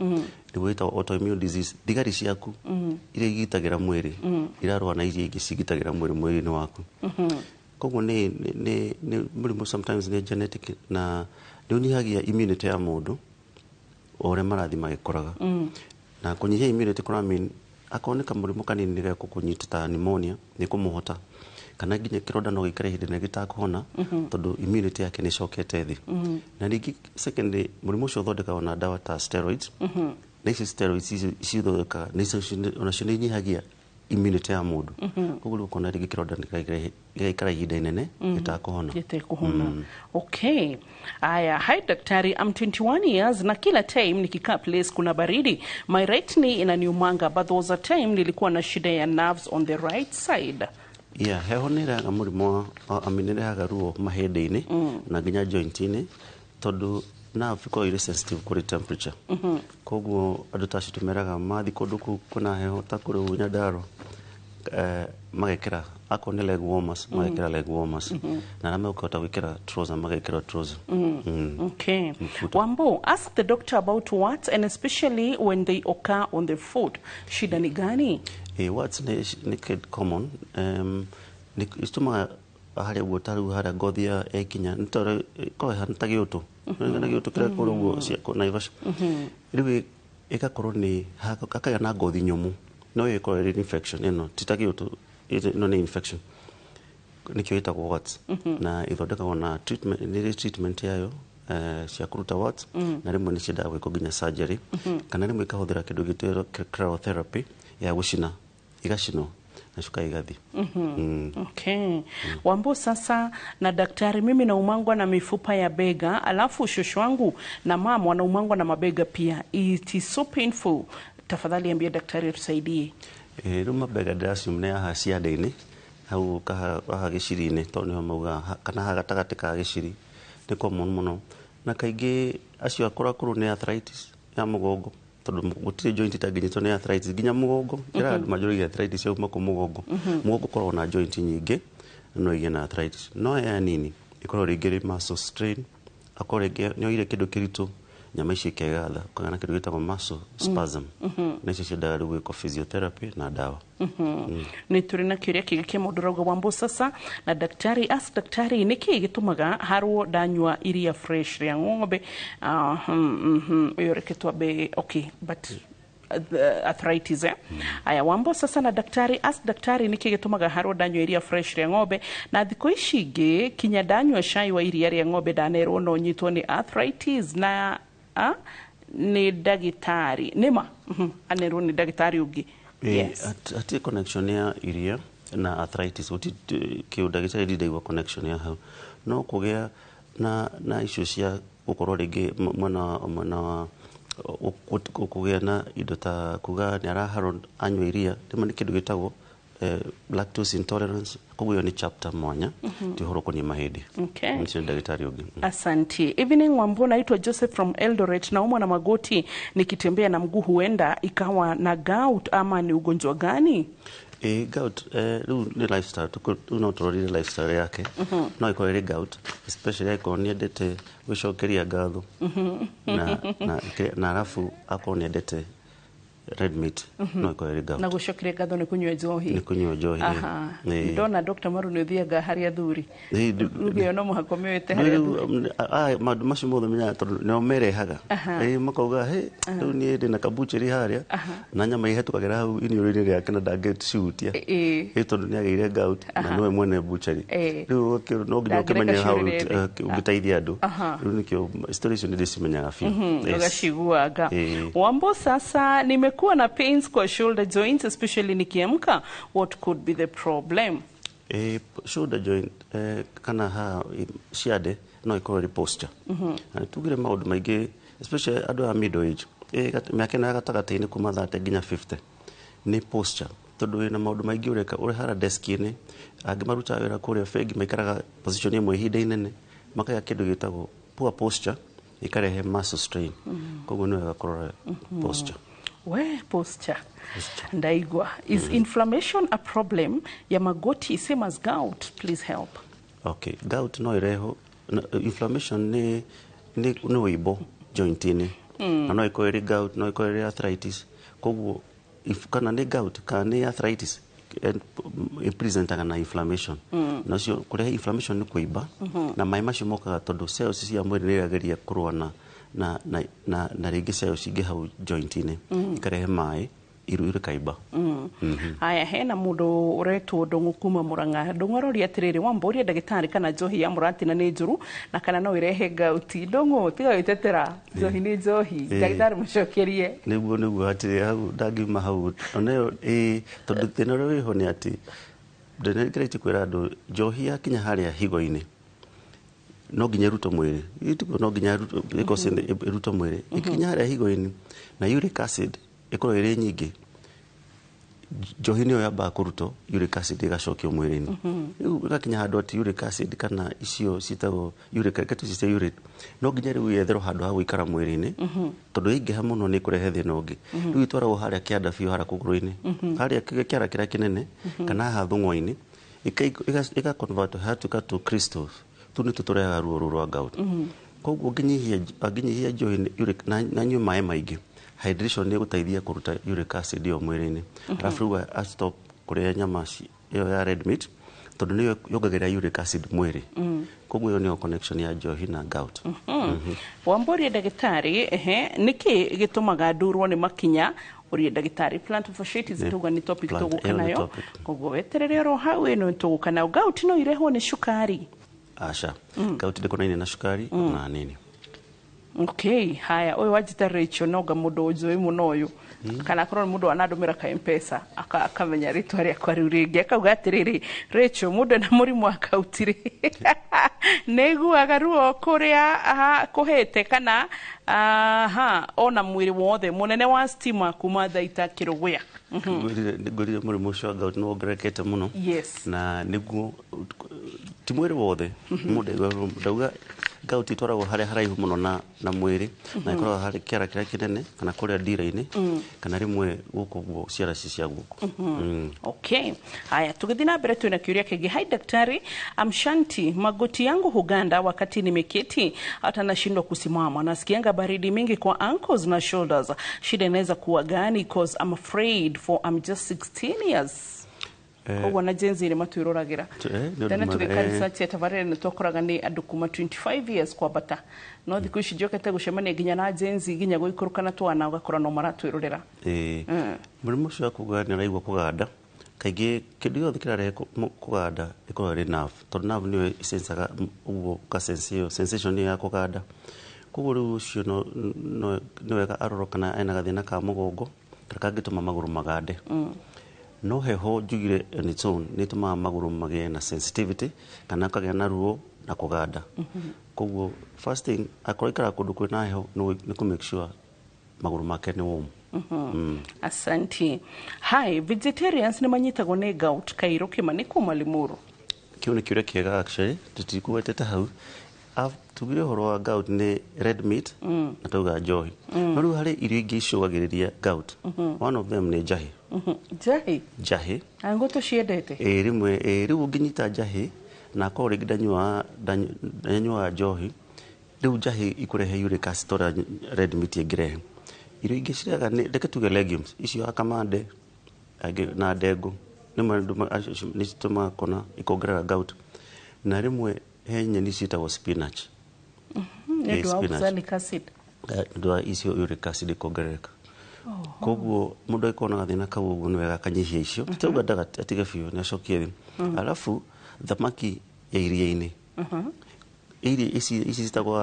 Nĩguo ĩtagwo autoimmune disease. Thigari ciaku iria igitagĩra mwĩrĩ irarũa na iria ingĩ cigitagĩra mwĩrĩ mwĩrĩ-inĩ waku. Koguo nĩ mũrimũ, sometimes nĩ genetic, na nĩ ũnyihagia immunity ya mũndũ o ũrĩa marathiĩ magĩkũraga. Na kũnyihia immunity kũramean akorwo nĩ kamũrimũ kanini gegũkũnyita ta pneumonia nĩ kũmũhota, kana nginya kĩronda no gĩikare ihinda inene gĩtakũhona, tondũ immunity yake nĩ ĩcokete thĩ. Na rĩngĩ secondly, mũrimũ ũcio ũthondekagwo na ndawa ta steroids, na icio steroids icio cithondekaga onacio nĩ inyihagia immunity ya mũndũ. Koguo rĩu ũkona rĩngĩ kĩronda gĩgaikara ihinda inene gĩtakũhona.
Gĩtekũhona. Okay. Aya, hi daktari, I'm 21 years na kila time nikikaa place kuna baridi. My right knee inaniumanga, but there was a time nilikuwa na shida ya nerves on the right side.
Yeah, heho nĩ ĩrehaga mũrimũ wa, I mean, nĩ ĩrehaga ruo mahĩndĩ-inĩ na nginya joint-inĩ, tondũ nerve ikoragwo irĩ sensitive kũrĩ temperature. Koguo andũ ta acio tũmeraga mathiĩ kũndũ kũu kwĩna heho ta kũrĩ Nyandarua, magekĩra akorwo nĩ leg warmers, magekĩra leg warmers, na arĩa mekũhota gwĩkĩra trouser magekĩra trouser.
Okay. Wambo, ask the doctor about warts and especially when they occur on the foot. Shida ni gani?
Warts nĩ kid common, nĩ itũmaga harĩa ũguo, ta rĩu harĩa ngothi ya ĩkinya nĩ tondũ ĩkoragwo ĩhana ta gĩũtũ, na gĩũtũ kĩrĩa kũrĩa ũguo cia Naivasha. Rĩu ĩgakorwo nĩ hakagĩa na ngothi nyũmũ, no ĩyo ĩkoragwo ĩrĩ infection. Ĩno ti ta gĩũtũ, ĩno nĩ infection, nĩkĩo ĩtagwo warts. Na ĩthondekagwo na treatment, nĩ ĩrĩ treatment yayo cia kũruta warts, na rĩmwe nĩ ciendaga gwĩkwo nginya surgery, kana rĩmwe ikahũthĩra kĩndũ gĩtwĩrwo cryotherapy ya gũcina, igacinwo na cuka igathi.
Okay. Wambo sasa na daktari, mimi naumangwa na mifupa ya bega, alafu shosho wangu na mama wanaumangwa na mabega pia. It is so painful. Tafadhali ambia daktari atusaidie.
Rĩu mabega ndĩracium nĩ haha ciande-inĩ hau haha gĩciri-inĩ, tondũ nĩho maugaga kana haha gatagatĩ ka gĩciri nĩ common mũno, na kaingĩ acio akũrũ akũrũ nĩ arthritis ya mũgongo, tondũ gũtirĩ joint itangĩnyitwo nĩ arthritis, nginya mũgongo. Njĩraga andũ manjũragia arthritis yauma kũ mũgongo. Mũgongo ũkoragwo na joint nyingĩ, no ĩgĩe na arthritis. No aya nini ĩkoragwo rĩngĩ rĩ muscle strain, akorwo rĩngĩ nĩ oire kĩndũ kĩritũ, nyama icio ikegatha, ũkagĩa na kĩndũ gĩtagwo muscle spasm, na icio ciendaga rĩu gwĩkwo physiotherapy na ndawa.
Nĩ tũrĩ na kĩũria kĩngĩ kĩa mũndũ ũrauga, Wambo sasa na daktari, ask daktari nĩkĩĩ gĩtũmaga harwo ndanyua iria fresh rĩa ng'ombe. Ũyũ reke twambe, okay, but the arthritis, eh? Aya, Wambo sasa na daktari, ask daktari nĩkĩ gĩtũmaga harwo ndanyua iria fresh rĩa ng'ombe, na thikũ ici ingĩ kinya ndanyua cai wa iria rĩa ng'ombe ndanerwo no nyitwo nĩ arthritis na nĩ ndagĩtarĩ nĩma. Anerwo nĩ ndagĩtarĩ ũngĩ. Yes.
Hatirĩ connection ya iria na arthritis, gũtirĩ kĩũ ndagĩtarĩ ndindaigua connection ya hau, no kũgĩa na icio cia gũkorwo rĩngĩ mwena wa kũgĩa na indo ta kuga nĩ araharwo anyua iria, rĩmwe nĩ kĩndũ gĩtagwo lactose intolerance. Koguo ĩyo nĩ chapter mwanya, ti ũhoro ũkoniĩ mahĩndĩ. Ũcio nĩ ndagĩtarĩ ũngĩ.
Asante. Evening Wambo, naitwa Joseph from Eldoret. Naumwa na magoti nikitembea na mguu, huenda ikawa na gout ama ni ugonjwa gani?
Gout, rĩu nĩ lifestyle, rĩu no tũrorire lifestyle yake. No ĩkorwo ĩrĩ gout, especially angĩkorwo nĩ endete gwĩcokeria ngatho na arabu akorwo nĩ endete red meat, no ĩkorwo ĩrĩ gout.
Na gũcokeria ngatho nĩ kũnyua njohi.
Nĩ kũnyua njohi.
Ndona Dr. Maru nĩ ũthiaga harĩ athuri. Ruga ĩyo no mũhaka ũmĩoete harĩ
Rĩu
athuri.
Maũndũ macio mothe menyaga tondũ nĩo merehaga. Makauga he rĩu niĩ ndĩ na kabucheri harĩa na nyama ihĩtũkagĩra hau iniũrũ-inĩ rĩake na ndangĩcihutia. Ĩ tondũ nĩ agĩire gout na nĩwe mwene bucheri. Rĩu no nginya
Ndangĩreka
ũkĩmenye hau
ciũrĩre thĩ.
Ũngĩteithia andũ. Rĩu nĩkĩo story icio nĩ ndĩcimenyaga biũ. Yes.
Ũgaciguaga. Wambo sasa, nimekuwa na pains kwa shoulder joints, especially nikiamka. What could be the problem?
Shoulder joint, kana ha ciande, no ikorwo ĩrĩ posture. Na tugire maũndũ maingĩ, especially andũ a middle age, mĩaka ĩno ya gatagatĩ-inĩ kuma 30 nginya 50, nĩ posture, tondũ wĩna maũndũ maingĩ ũreka ũrĩ harĩa desk-inĩ. Angĩ marutaga wĩra kũrĩa bengi, maikaraga position ĩmwe ihinda inene, makagĩa kĩndũ gĩtagwo poor posture, ĩkarehe muscle strain. Koguo nĩ wega kũrora posture.
We, posture. Ndaigua. Is inflammation a problem ya magoti same as gout? Please help.
Okay, gout no ĩrehwo inflammation nĩ wĩimbo joint-inĩ, na no ĩkorwo ĩrĩ gout, no ĩkorwo ĩrĩ arthritis. Koguo if kana nĩ gout kana nĩ arthritis, ĩpresentaga na inflammation, na ũcio kũrehe inflammation nĩ kũimba, na maĩ macio mokaga tondũ cells cia mwĩrĩ nĩ irageria kũrũa na rĩngĩ cells ingĩ hau joint-inĩ, ikarehe maĩ. Iru rĩkaimba.
Haya, hena mũndũ ũretwo Ndũng'ũ kuma Mũrang'a. Ndũng'ũ aroria atĩrĩrĩ, wambũria ndagĩtarĩ kana njohi ya mũratina nĩ njũru na kana no ĩrehe gout. Ndũng'ũ, tiga gwĩtetera, njohi nĩ njohi. Ndagĩtarĩ, mũcokerie.
Nĩguo atĩ hau ndangiuma hau onayo ĩĩ, tondũ thĩna ũrĩa wĩho nĩ atĩ ndĩngeretie kwĩra andũ, njohi yakinya harĩa higo-inĩ no nginya ĩrutwo mwĩrĩ. Ĩtiguo no nginya ĩrutwo mwĩrĩ. Ĩkinya harĩa higo-inĩ na uric acid ĩkorwo ĩrĩ nyingĩ, njohi nĩyo yambaga kũrutwo, uric acid ĩgacokio mwĩrĩ-inĩ. Rĩu ĩgakinya handũ atĩ uric acid kana icio ciĩtagwo uric, reke tũciĩte uric, no nginya rĩu yetherwo handũ ha gũikara mwĩrĩ-inĩ, tondũ yaingĩha mũno nĩ ĩkũrehe thĩna ũngĩ. Rĩu ĩtwaragwo harĩa kĩanda biũ, harĩa kũgũrũ-inĩ, harĩa kĩara kĩrĩa kĩnene kana haha thũng'wa-inĩ, ĩga convert hatuĩka tũ crystals. Tũu nĩtũ tũrehaga ruo rũu rwa gout. Koguo ũngĩnyihia njohi na anyue maĩ maingĩ, hydration nĩ ĩgũteithia kũruta uric acid ĩyo mwĩrĩ-inĩ. Arabu rĩu a stop kũrĩa nyama ĩyo ya red meat, tondũ nĩyo yongagĩrĩra uric acid mwĩrĩ. Koguo ĩyo nĩyo connection ya njohi na gout.
Wambũria ndagĩtarĩ, ehe, nĩkĩ gĩtũmaga ndurwo nĩ makinya? Ũrie ndagĩtarĩ plantar fasciitis. Tuga nĩ topic tũgũka
ĩyo nĩ
nayo.
Topic.
Koguo weterere oro hau, ĩno tũgũka nayo. Gout no irehwo nĩ cukari?
Aca, gout ndĩkonainie na cukari na nini.
Okay, haya, ũyũ wanjĩta Rachel, nonga mũndũ ũnjũĩ mũno ũyũ, kana akorwo nĩ mũndũ wanandũmĩra ka Mpesa akamenya rĩtwa rĩakwa rĩu rĩngĩ, akauga atĩrĩrĩ, Rachel, mũndũ ena mũrimũ wa gout rĩ, nĩ aiguaga ruo kũrĩa kũhĩte kana aha ona mwĩrĩ wothe? Mũnene wa stima kuma Thaita Kĩrũgũya.
Ngwĩrire mũrimũ ũcio wa gout nĩ wongererekete mũno. Na nĩguo ti mwĩrĩ wothe mũndũ aiguaga ruo. Ndauga gout ĩtwaragwo harĩa haraihu mũno na mwĩrĩ, na ĩkoragwo harĩ kĩara kĩrĩa kĩnene kana kũrĩa ndira-inĩ kana rĩmwe gũkũ ũguo ciara ici cia guoko.
Okay. Haya, tukithiĩ na mbere twĩna kĩũria kĩngĩ. Hi daktari, I'm Shanti. Magoti yangu huganda wakati nimeketi, hata nashindwa kusimama. Nasikianga baridi mingi kwa ankles na shoulders. Shida inaweza kuwa gani? 'Cause I'm afraid for I'm just 16 years. Koguo na Gen Z nĩ matwĩroragĩra.
Nĩ ũndũ
Tene
mwega,
tũgĩka research ya tabarĩra nĩ twakoraga nĩ andũ kuma 25 years kwambata, no thikũ ici njokete gũcemania nginya na Gen Z, nginya gũikũrũka na twana, ũgakora no maratwĩrorera.
Ĩĩ. Mũrimũ ũcio wa kuga nĩ ũraigua kũganda, kaingĩ kĩndũ gĩothe kĩrarehe kũganda ĩkoragwo ĩrĩ nerve, tondũ nerve nĩyo ĩsensaga ũguo ka sense ĩyo, sensation ĩyo ya kũganda. Koguo rĩu ũcio no nĩ wega arorwo kana ena gathĩna ka mũgongo karĩa kangĩtũma magũrũ magande. No heho njugire on its own nĩ ĩtũmaga magũrũ magĩe na sensitivity kana ũkagĩa na ruo na kũganda. Koguo first thing, akorwo aikaraga kũndũ kwĩna heho, nĩ kũ make sure magũrũ make nĩ warm.
Asante. Hi, vegetarians nĩ manyitagwo nĩ gout? Kairũ Kĩmani kuma Limuru.
Kĩu nĩ kĩũria kĩega actually, tũtikũgwetete hau. Tugire ũhoro wa gout nĩ red meat na tauga njohi. No rĩu harĩ irio ingĩ icũgagĩrĩria gout. One of them nĩ njahĩ.
Njahĩ?
Njahĩ.
Angũ tũciendete.
Ĩĩ, rĩmwe ĩĩ, rĩu ũngĩnyita njahĩ na akorwo rĩngĩ ndanyuaga njohi, rĩu njahĩ ikũrehe uric acid ũrĩa red meat ĩngĩrehe. Irio ingĩ cirĩaga nĩ reke tuge legumes icio, akamande angĩ na ndengũ, rĩmwe andũ nĩ citũmaga kona ikongerera gout. Na rĩmwe he nyeni ciĩtagwo spinach.
Nĩ ũndũ wa
Spinach.
oxalic acid.
Nĩ ũndũ wa icio uric acid ikongerereka. Koguo mũndũ angĩkorwo na gathĩna kau ũguo, nĩ wega akanyihia icio. Titauga ndaga atige biũ, nĩ acokie thĩ. Alafu thamaki ya iria-inĩ, iria ici citagwo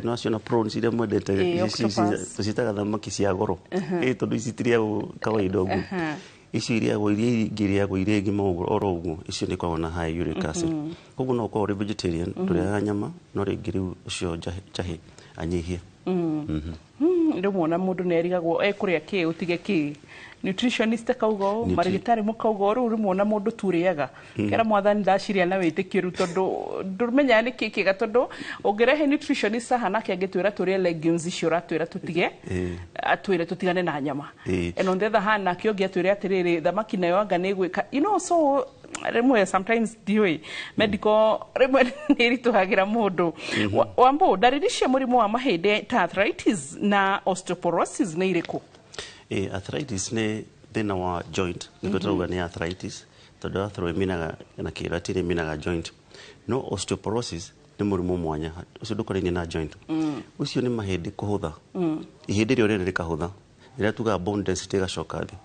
no ciona prawns iria mwendete, ici
octopus.
Tũciĩtaga thamaki cia goro. Ĩ tondũ ici itirĩagwo kawaida ũguo. Icio irĩagwo, iria ingĩ irĩagwo irĩ ng'ima ũguo oro ũguo, icio nĩ ikoragwo na high uric acid. Koguo no ũkorwo ũrĩ vegetarian, ndũrĩaga nyama, no rĩngĩ rĩu ũcio njahĩ anyihie.
Rĩmwe ona mũndũ nĩ arigagwo ekũrĩa kĩ ũtige kĩ. Nutritionist akauga ũũ, marĩgĩtarĩ mũkauga ũũ, rĩu rĩmwe ona mũndũ turĩaga kera mwathani ndaciria na wĩtĩkio rĩu, tondũ ndũmenyaga nĩ kĩ kĩega, tondũ ũngĩrehe nutritionist haha nake angĩtwĩra tũrĩe legumes icio ũratwĩra tũtige, atwĩre tũtigane na nyama. And on the other hand, nake ũngĩ atwĩre atĩrĩrĩ, thamaki nayo anga nĩ ĩgwĩka, so rĩmwe sometimes ndiũĩ medical rĩmwe nĩ ĩritũhagĩra mũndũ. Wambo, ndariri cia mũrimũ wa mahĩndĩ ta arthritis na osteoporosis nĩ irĩkũ?
Arthritis nĩ thĩna wa joint, nĩkĩo tũrauga nĩ arthritis, tondũ arthro ĩminaga na kĩratini ĩminaga joint. No osteoporosis nĩ mũrimũ mwanya, ũcio ndũkonainie na joint. Ũcio nĩ mahĩndĩ kũhũtha. Ihĩndĩ rĩo rĩene rĩkahũtha. Ĩrĩa tugaga bone density ĩgacoka thĩ.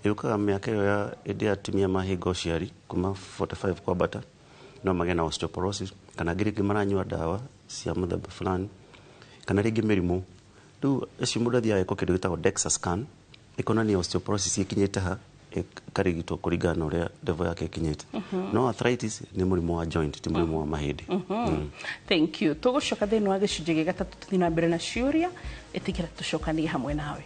Ĩũkaga mĩaka ĩyo ya hĩndĩ ya atumia mahinga ũciari kuma 45 kwambata no magĩe na osteoporosis, kana angĩ rĩngĩ maranyua ndawa cia mũthemba fulani, kana rĩngĩ mĩrimũ. Rĩu ũcio mũndũ athiaga agekwo kĩndũ gĩtagwo DEXA scan, ĩkonania osteoporosis ĩkinyĩte ha, ĩkarigitwo kũringana na ũrĩa level yake ĩkinyĩte. No arthritis nĩ mũrimũ wa joint, ti mũrimũ wa mahĩndĩ.
Thank you. Tũgũcoka thĩinĩ wa gĩcunjĩ gĩa gatatũ tũthiĩ na mbere na ciũria. Ĩtĩkĩra tũcokanie hamwe nawe.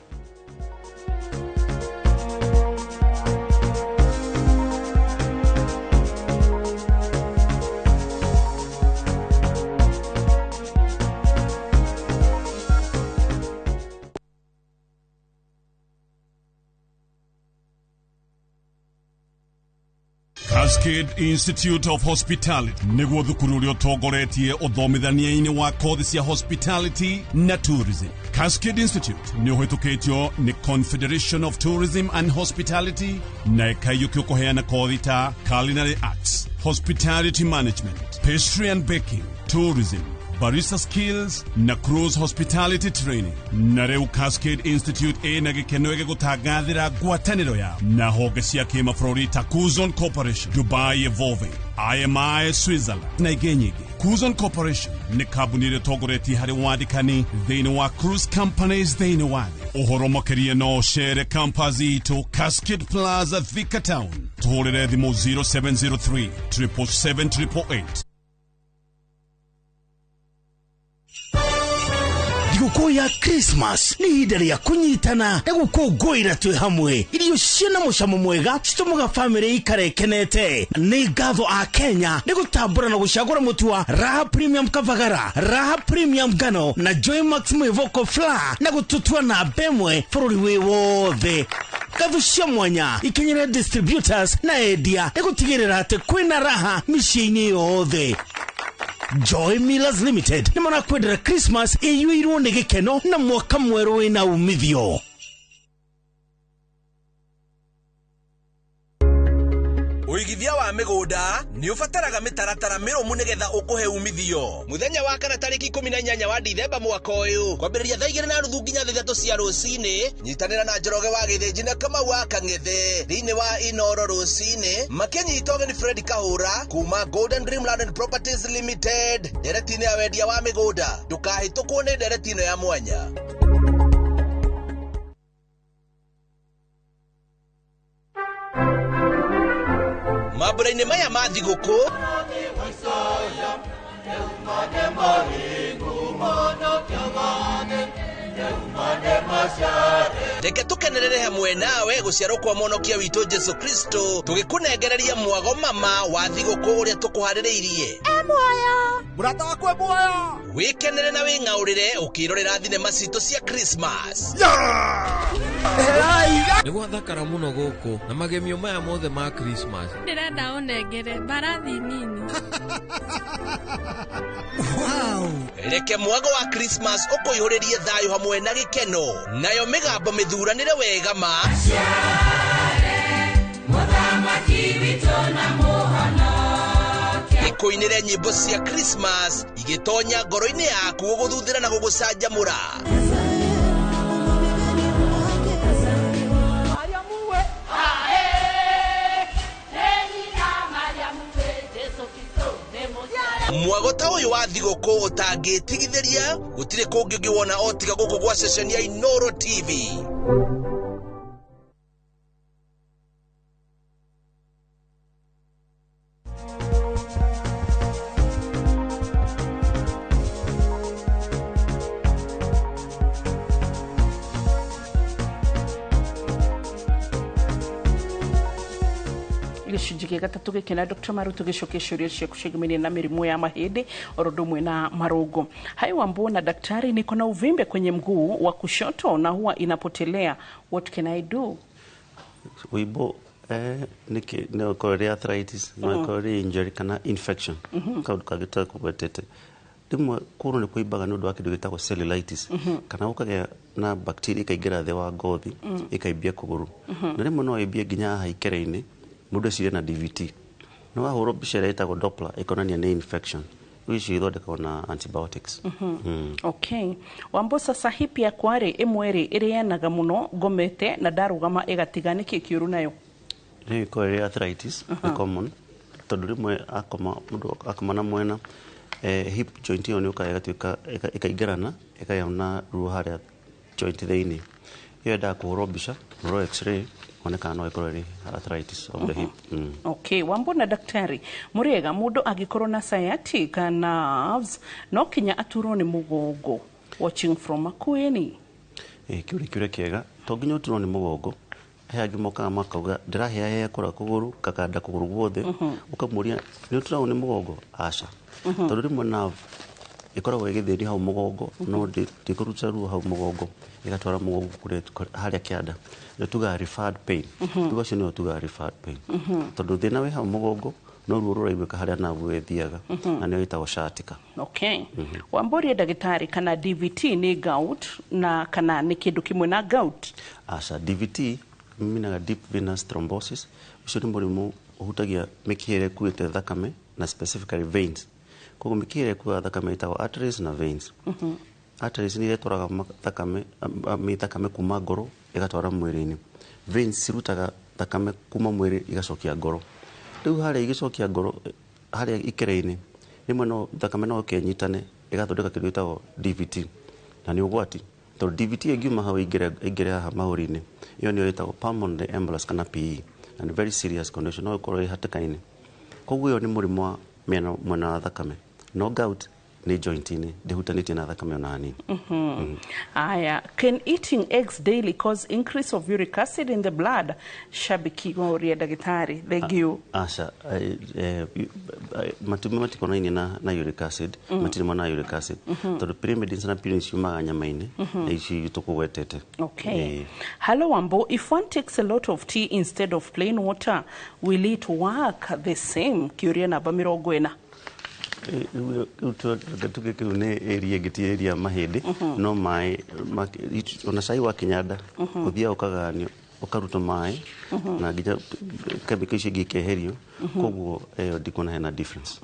Cascade Institute of Hospitality nĩguo thukuru ũrĩa ũtongoretie ũthomithania-inĩ wa kothi cia hospitality na tourism. Cascade Institute nĩ ũhĩtũkĩtio nĩ Confederation of Tourism and Hospitality na ĩkaiyũkio kũheana kothi ta culinary arts, hospitality management, pastry and baking, tourism, barista skills na cruise hospitality training. Na rĩu Cascade Institute ĩna gĩkeno ĩgĩgũtangathĩra ngwatanĩro yao na honge cia kĩmabũrũri ta Kuzon Corporation, Dubai Evolving, IMI Switzerland na ingĩ nyingĩ. Kuzon Corporation nĩ kambuni ĩrĩa ĩtongoretie harĩ wandĩkani thĩinĩ wa cruise companies thĩinĩ wa thĩ. Ũhoro makĩria no ũcere campus itũ Cascade Plaza, Thika Town. Tũhũrĩre thimũ 0703 777 888.
Thigũkũ ya Christmas nĩ ihinda rĩa kũnyitana na gũkũngũĩra twĩ hamwe. Irio ciĩna mũcamo mwega citũmaga bamĩrĩ ikare ĩkenete. Nĩ ngatho a Kenya nĩ gũtambũra na gũcagũra mũtu wa Raha Premium Kavagara, Raha Premium Ngano na Joy Max Mwĩvoko Flour na gũtũtua namba ĩmwe bũrũri wĩ wothe. Ngatho cia mwanya ikinyĩre distributors na endia nĩ gũtigĩrĩra atĩ kwĩna raha mĩciĩ-inĩ yothe. Joy Millers Limited nĩ marakwendera Christmas ĩiyũirwo nĩ gĩkeno na mwaka mwerũ wĩna umithio.
Ũigithia wa mĩgũnda nĩ ũbataraga mĩtaratara mĩrũmu nĩgetha ũkũhe umithio. Mũthenya wa kana tarĩki 18 wa Dithemba mwaka ũyũ, kwambĩrĩria thaa 2:30 nginya 3 cia rũcinĩ, nyitanĩra na Njoroge wa Gĩthĩnji na Kamau wa Kang'ethe thĩinĩ wa Inoro rũcinĩ, makĩnyita ũgeni Fred Kahũra kuma Golden Dream Land and Properties Limited ndereti-inĩ ya wendia wa mĩgũnda. Ndũkahĩtũkwo nĩ ndereti ĩno ya mwanya. Mambura-inĩ maya ma thigũkũ, reke tũkenerere hamwe nawe gũciarwo kwa mwonokia witũ Jesu Kristo, tũgĩkũnengereria mwago mama wa thigũkũ ũrĩa tũkũharĩrĩirie.
Mũrata wakwa e muoyo.
Wĩkenere na wĩng'aũrĩre ũkĩrorera thinema citũ cia Christmas.
Nĩ gwathakara mũno gũkũ na magemio maya mothe ma Christmas.
Ndĩrenda ũnengere mbarathi nini.
Reke mwago wa Christmas ũkũihũrĩrie thayũ hamwe na gĩkeno, nayo mĩgambo mĩthuranĩre wega ma ĩkũinĩre nyĩmbo cia Christmas igĩtonya ngoro-inĩ yaku gũgũthuthĩra na gũgũcanjamũra. Mwago ta ũyũ wa thigũkũ ũtangĩtigithĩria, gũtirĩ kũngĩ ũngĩwona o tiga gũkũ gwa ceceni ya Inoro TV.
Gĩcunjĩ gĩa gatatũ gĩkĩ na Dr. Maru tũgĩcokia ciũria ciaku ciĩgĩmainie na mĩrimũ ya mahĩndĩ oro ũndũ ũmwe na marũngo. Hai Wambu na daktari, niko na uvimbe kwenye mguu wa kushoto na huwa inapotelea. What can I do?
Wĩimbo nĩkĩ no ĩkorwo ĩrĩ arthritis, no ĩkorwo ĩrĩ injury kana infection, kaũndũ kangĩ tũtakũgwetete. Rĩmwe kũgũrũ nĩ kũimbaga nĩ ũndũ wa kĩndũ gĩtagwo cellulitis, kana ũkagĩa na bacteria ĩkaingĩra thĩ wa ngothi ĩkaimbia kũgũrũ, na rĩmwe no ĩimbie nginya haha ikere-inĩ, mũndũ ecirie na DVT. No wahũrwo mbica ĩrĩa ĩtagwo Doppler ĩkonania nĩ infection. Icio ithondekagwo na antibiotics.
Okay, Wambo, sasa hip yakwa rĩ, ĩmwe rĩ, ĩrĩanaga mũno ngomete na ndarũgama ĩgatiga, nĩkĩ kĩũru nayo?
Rĩu ĩkorwo ĩrĩ arthritis nĩ common, tondũ rĩmwe akoma, mũndũ akoma na mwena, hip joint ĩyo nĩ ũkaga ĩgatuĩka ĩkaingĩrana, ĩkagĩa na ruo harĩa joint thĩinĩ. Ĩyo yendaga kũhũrwo mbica, kũhũrwo X-ray, one kana no ĩkorwo ĩrĩ arthritis of the hip.
Okay, Wambo na daktari mũrĩega, mũndũ angĩkorwo na sciatic nerves no kinya aturwo nĩ mũgongo? Watching from Makueni.
Kĩũria kĩũria kĩega. To nginya ũturwo nĩ mũgongo. He angĩ mokaga makauga, "Ndĩrahĩahĩa kũrĩa kũgũrũ, ngakanda kũgũrũ guothe." Ũkamũria, "Nĩ ũturagwo nĩ mũgongo?" Aca. Tondũ rĩmwe nerve ĩkoragwo ĩgĩthĩnia hau mũgongo, no ndĩkũruta ruo hau mũgongo, ĩgatwara mũgongo kũrĩa harĩa kĩanda. Nĩ tugaga referred pain. Rĩu acio nĩo tugaga referred pain, tondũ thĩna wĩ hau mũgongo, no ruo rũraiguĩka harĩa nerve ĩthiaga, na nĩyo ĩtagwo sciatica.
Okay, Wambũrie ndagĩtarĩ kana DVT nĩ gout, na kana nĩ kĩndũ kĩmwe na gout.
Aca. DVT minaga deep venous thrombosis. Ũcio nĩ mũrimũ ũhutagia mĩkiha ĩrĩa ĩkuĩte thakame, na specifically veins. Koguo mĩkiha ĩrĩa ĩkuaga thakame ĩtagwo arteries na veins. Arteries nĩ iria itwaraga thakame kuma ngoro ĩgatwara mwĩrĩ-inĩ. Veins cirutaga thakame kuma mwĩrĩ igacokia ngoro. Rĩu harĩa igĩcokia ngoro, harĩa ikere-inĩ, rĩmwe no thakame no ĩkenyitane, ĩgathondeka kĩndũ gĩtagwo DVT, na nĩ ũgwati, tondũ DVT ĩngiuma hau ĩingĩre haha mahũri-inĩ, ĩyo nĩyo ĩtagwo pulmonary embolus kana PE, na nĩ very serious condition, no ĩkorwo ĩ hatĩka-inĩ. Koguo ĩyo nĩ mũrimũ wa mwena wa thakame, no gout nĩ joint-inĩ, ndĩhutanĩtie na thakame ona hanini.
Aya, can eating eggs daily cause increase of uric acid in the blood? Shabiki waũria ndagĩtarĩ, thank you.
Aca, matumbĩ matikonainie na uric acid. Matirĩ mona uric acid, tondũ pyrimidines na purines ciumaga nyama-inĩ, na ici tũkũgwetete.
Okay. Hello Wambo, if one takes a lot of tea instead of plain water, will it work the same? Kĩũria namba 40.
Rĩu tuge kĩu nĩ area ĩngĩ, ti area ya mahĩndĩ. No maĩ ona cai wa kinyanda ũthiaga ũkagayanio, ũkarutwo maĩ, na nginya chemical icio ingĩ ikeherio. Koguo ĩyo ndikuona hena difference.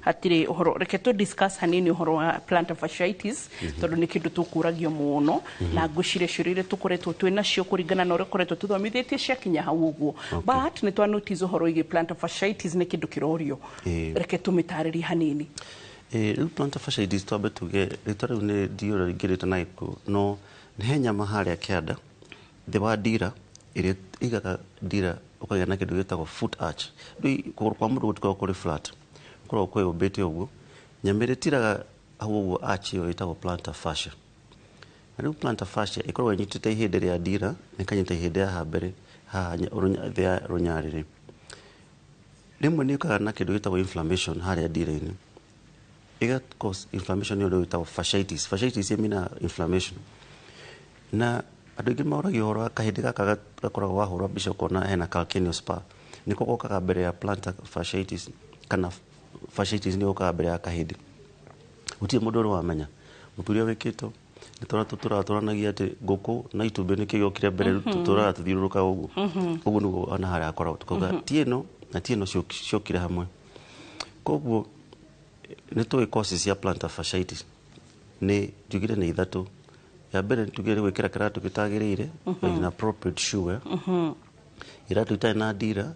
Hatirĩ ũhoro. Reke tũ discuss hanini ũhoro wa plantar fasciitis, tondũ nĩ kĩndũ tũkũragio mũno, na ngwĩciria ciũria iria tũkoretwo twĩ nacio kũringana na ũrĩa ũkoretwo tũthomithĩtie ciakinya hau ũguo, but nĩ twa notice ũhoro wĩgiĩ plantar fasciitis nĩ kĩndũ kĩrorio. Reke tũmĩtarĩrie hanini.
Rĩu plantar fasciitis, twambe tuge rĩtwa rĩu nĩ ndiũra rĩngĩrĩte na gĩkũyũ, no nĩ he nyama harĩa kĩanda thĩ wa ndira, ĩrĩa ĩigaga ndira, ũkagĩa na kĩndũ gĩtagwo foot arch. Rĩu kũgũrũ kwa mũndũ gũtikoragwo kũrĩ flat, gũkoragwo kwĩyũmbĩte ũguo. Nyama ĩrĩa ĩtiraga hau ũguo, arch ĩyo, ĩtagwo plantar fascia. Na rĩu plantar fascia ĩkoragwo ĩnyitĩte ihĩndĩ rĩa ndira, na ĩkanyita ihĩndĩ haha mbere haha thĩ ya rũnyarĩrĩ. Rĩmwe nĩ ĩũkaga na kĩndũ gĩtagwo inflammation harĩa ndira-inĩ, ĩga cause inflammation nĩ ũndũ wĩtagwo fasciitis. Fasciitis ĩmina inflammation. Na andũ aingĩ moragia ũhoro wa kahĩndĩ gaka gakoragwo wahũrwo mbica ũkona hena calcaneal spur, nĩko gokaga mbere ya plantar fasciitis, kana fasciitis nĩ yũkaga mbere ya kahĩndĩ. Gũtirĩ mũndũ ũrĩ wamenya mũthuri ũrĩa wĩkĩtwo. Nĩ tũrĩa tũratũranagia atĩ ngũkũ na itumbĩ nĩkĩo gĩokire mbere. Tũtũraga tũthiũrũrũkaga ũguo. Ũguo nĩguo ona harĩa hakoragwo, tukauga ti ĩno na ti ĩno ciokire hamwe. Koguo nĩ tũĩ causes cia plantar fasciitis nĩ njugire nĩ ithatũ. Ya mbere nĩ tugire nĩ gwĩkĩra kĩratũ gĩtagĩrĩire, inappropriate shoe wear, iratũ itarĩ na ndira,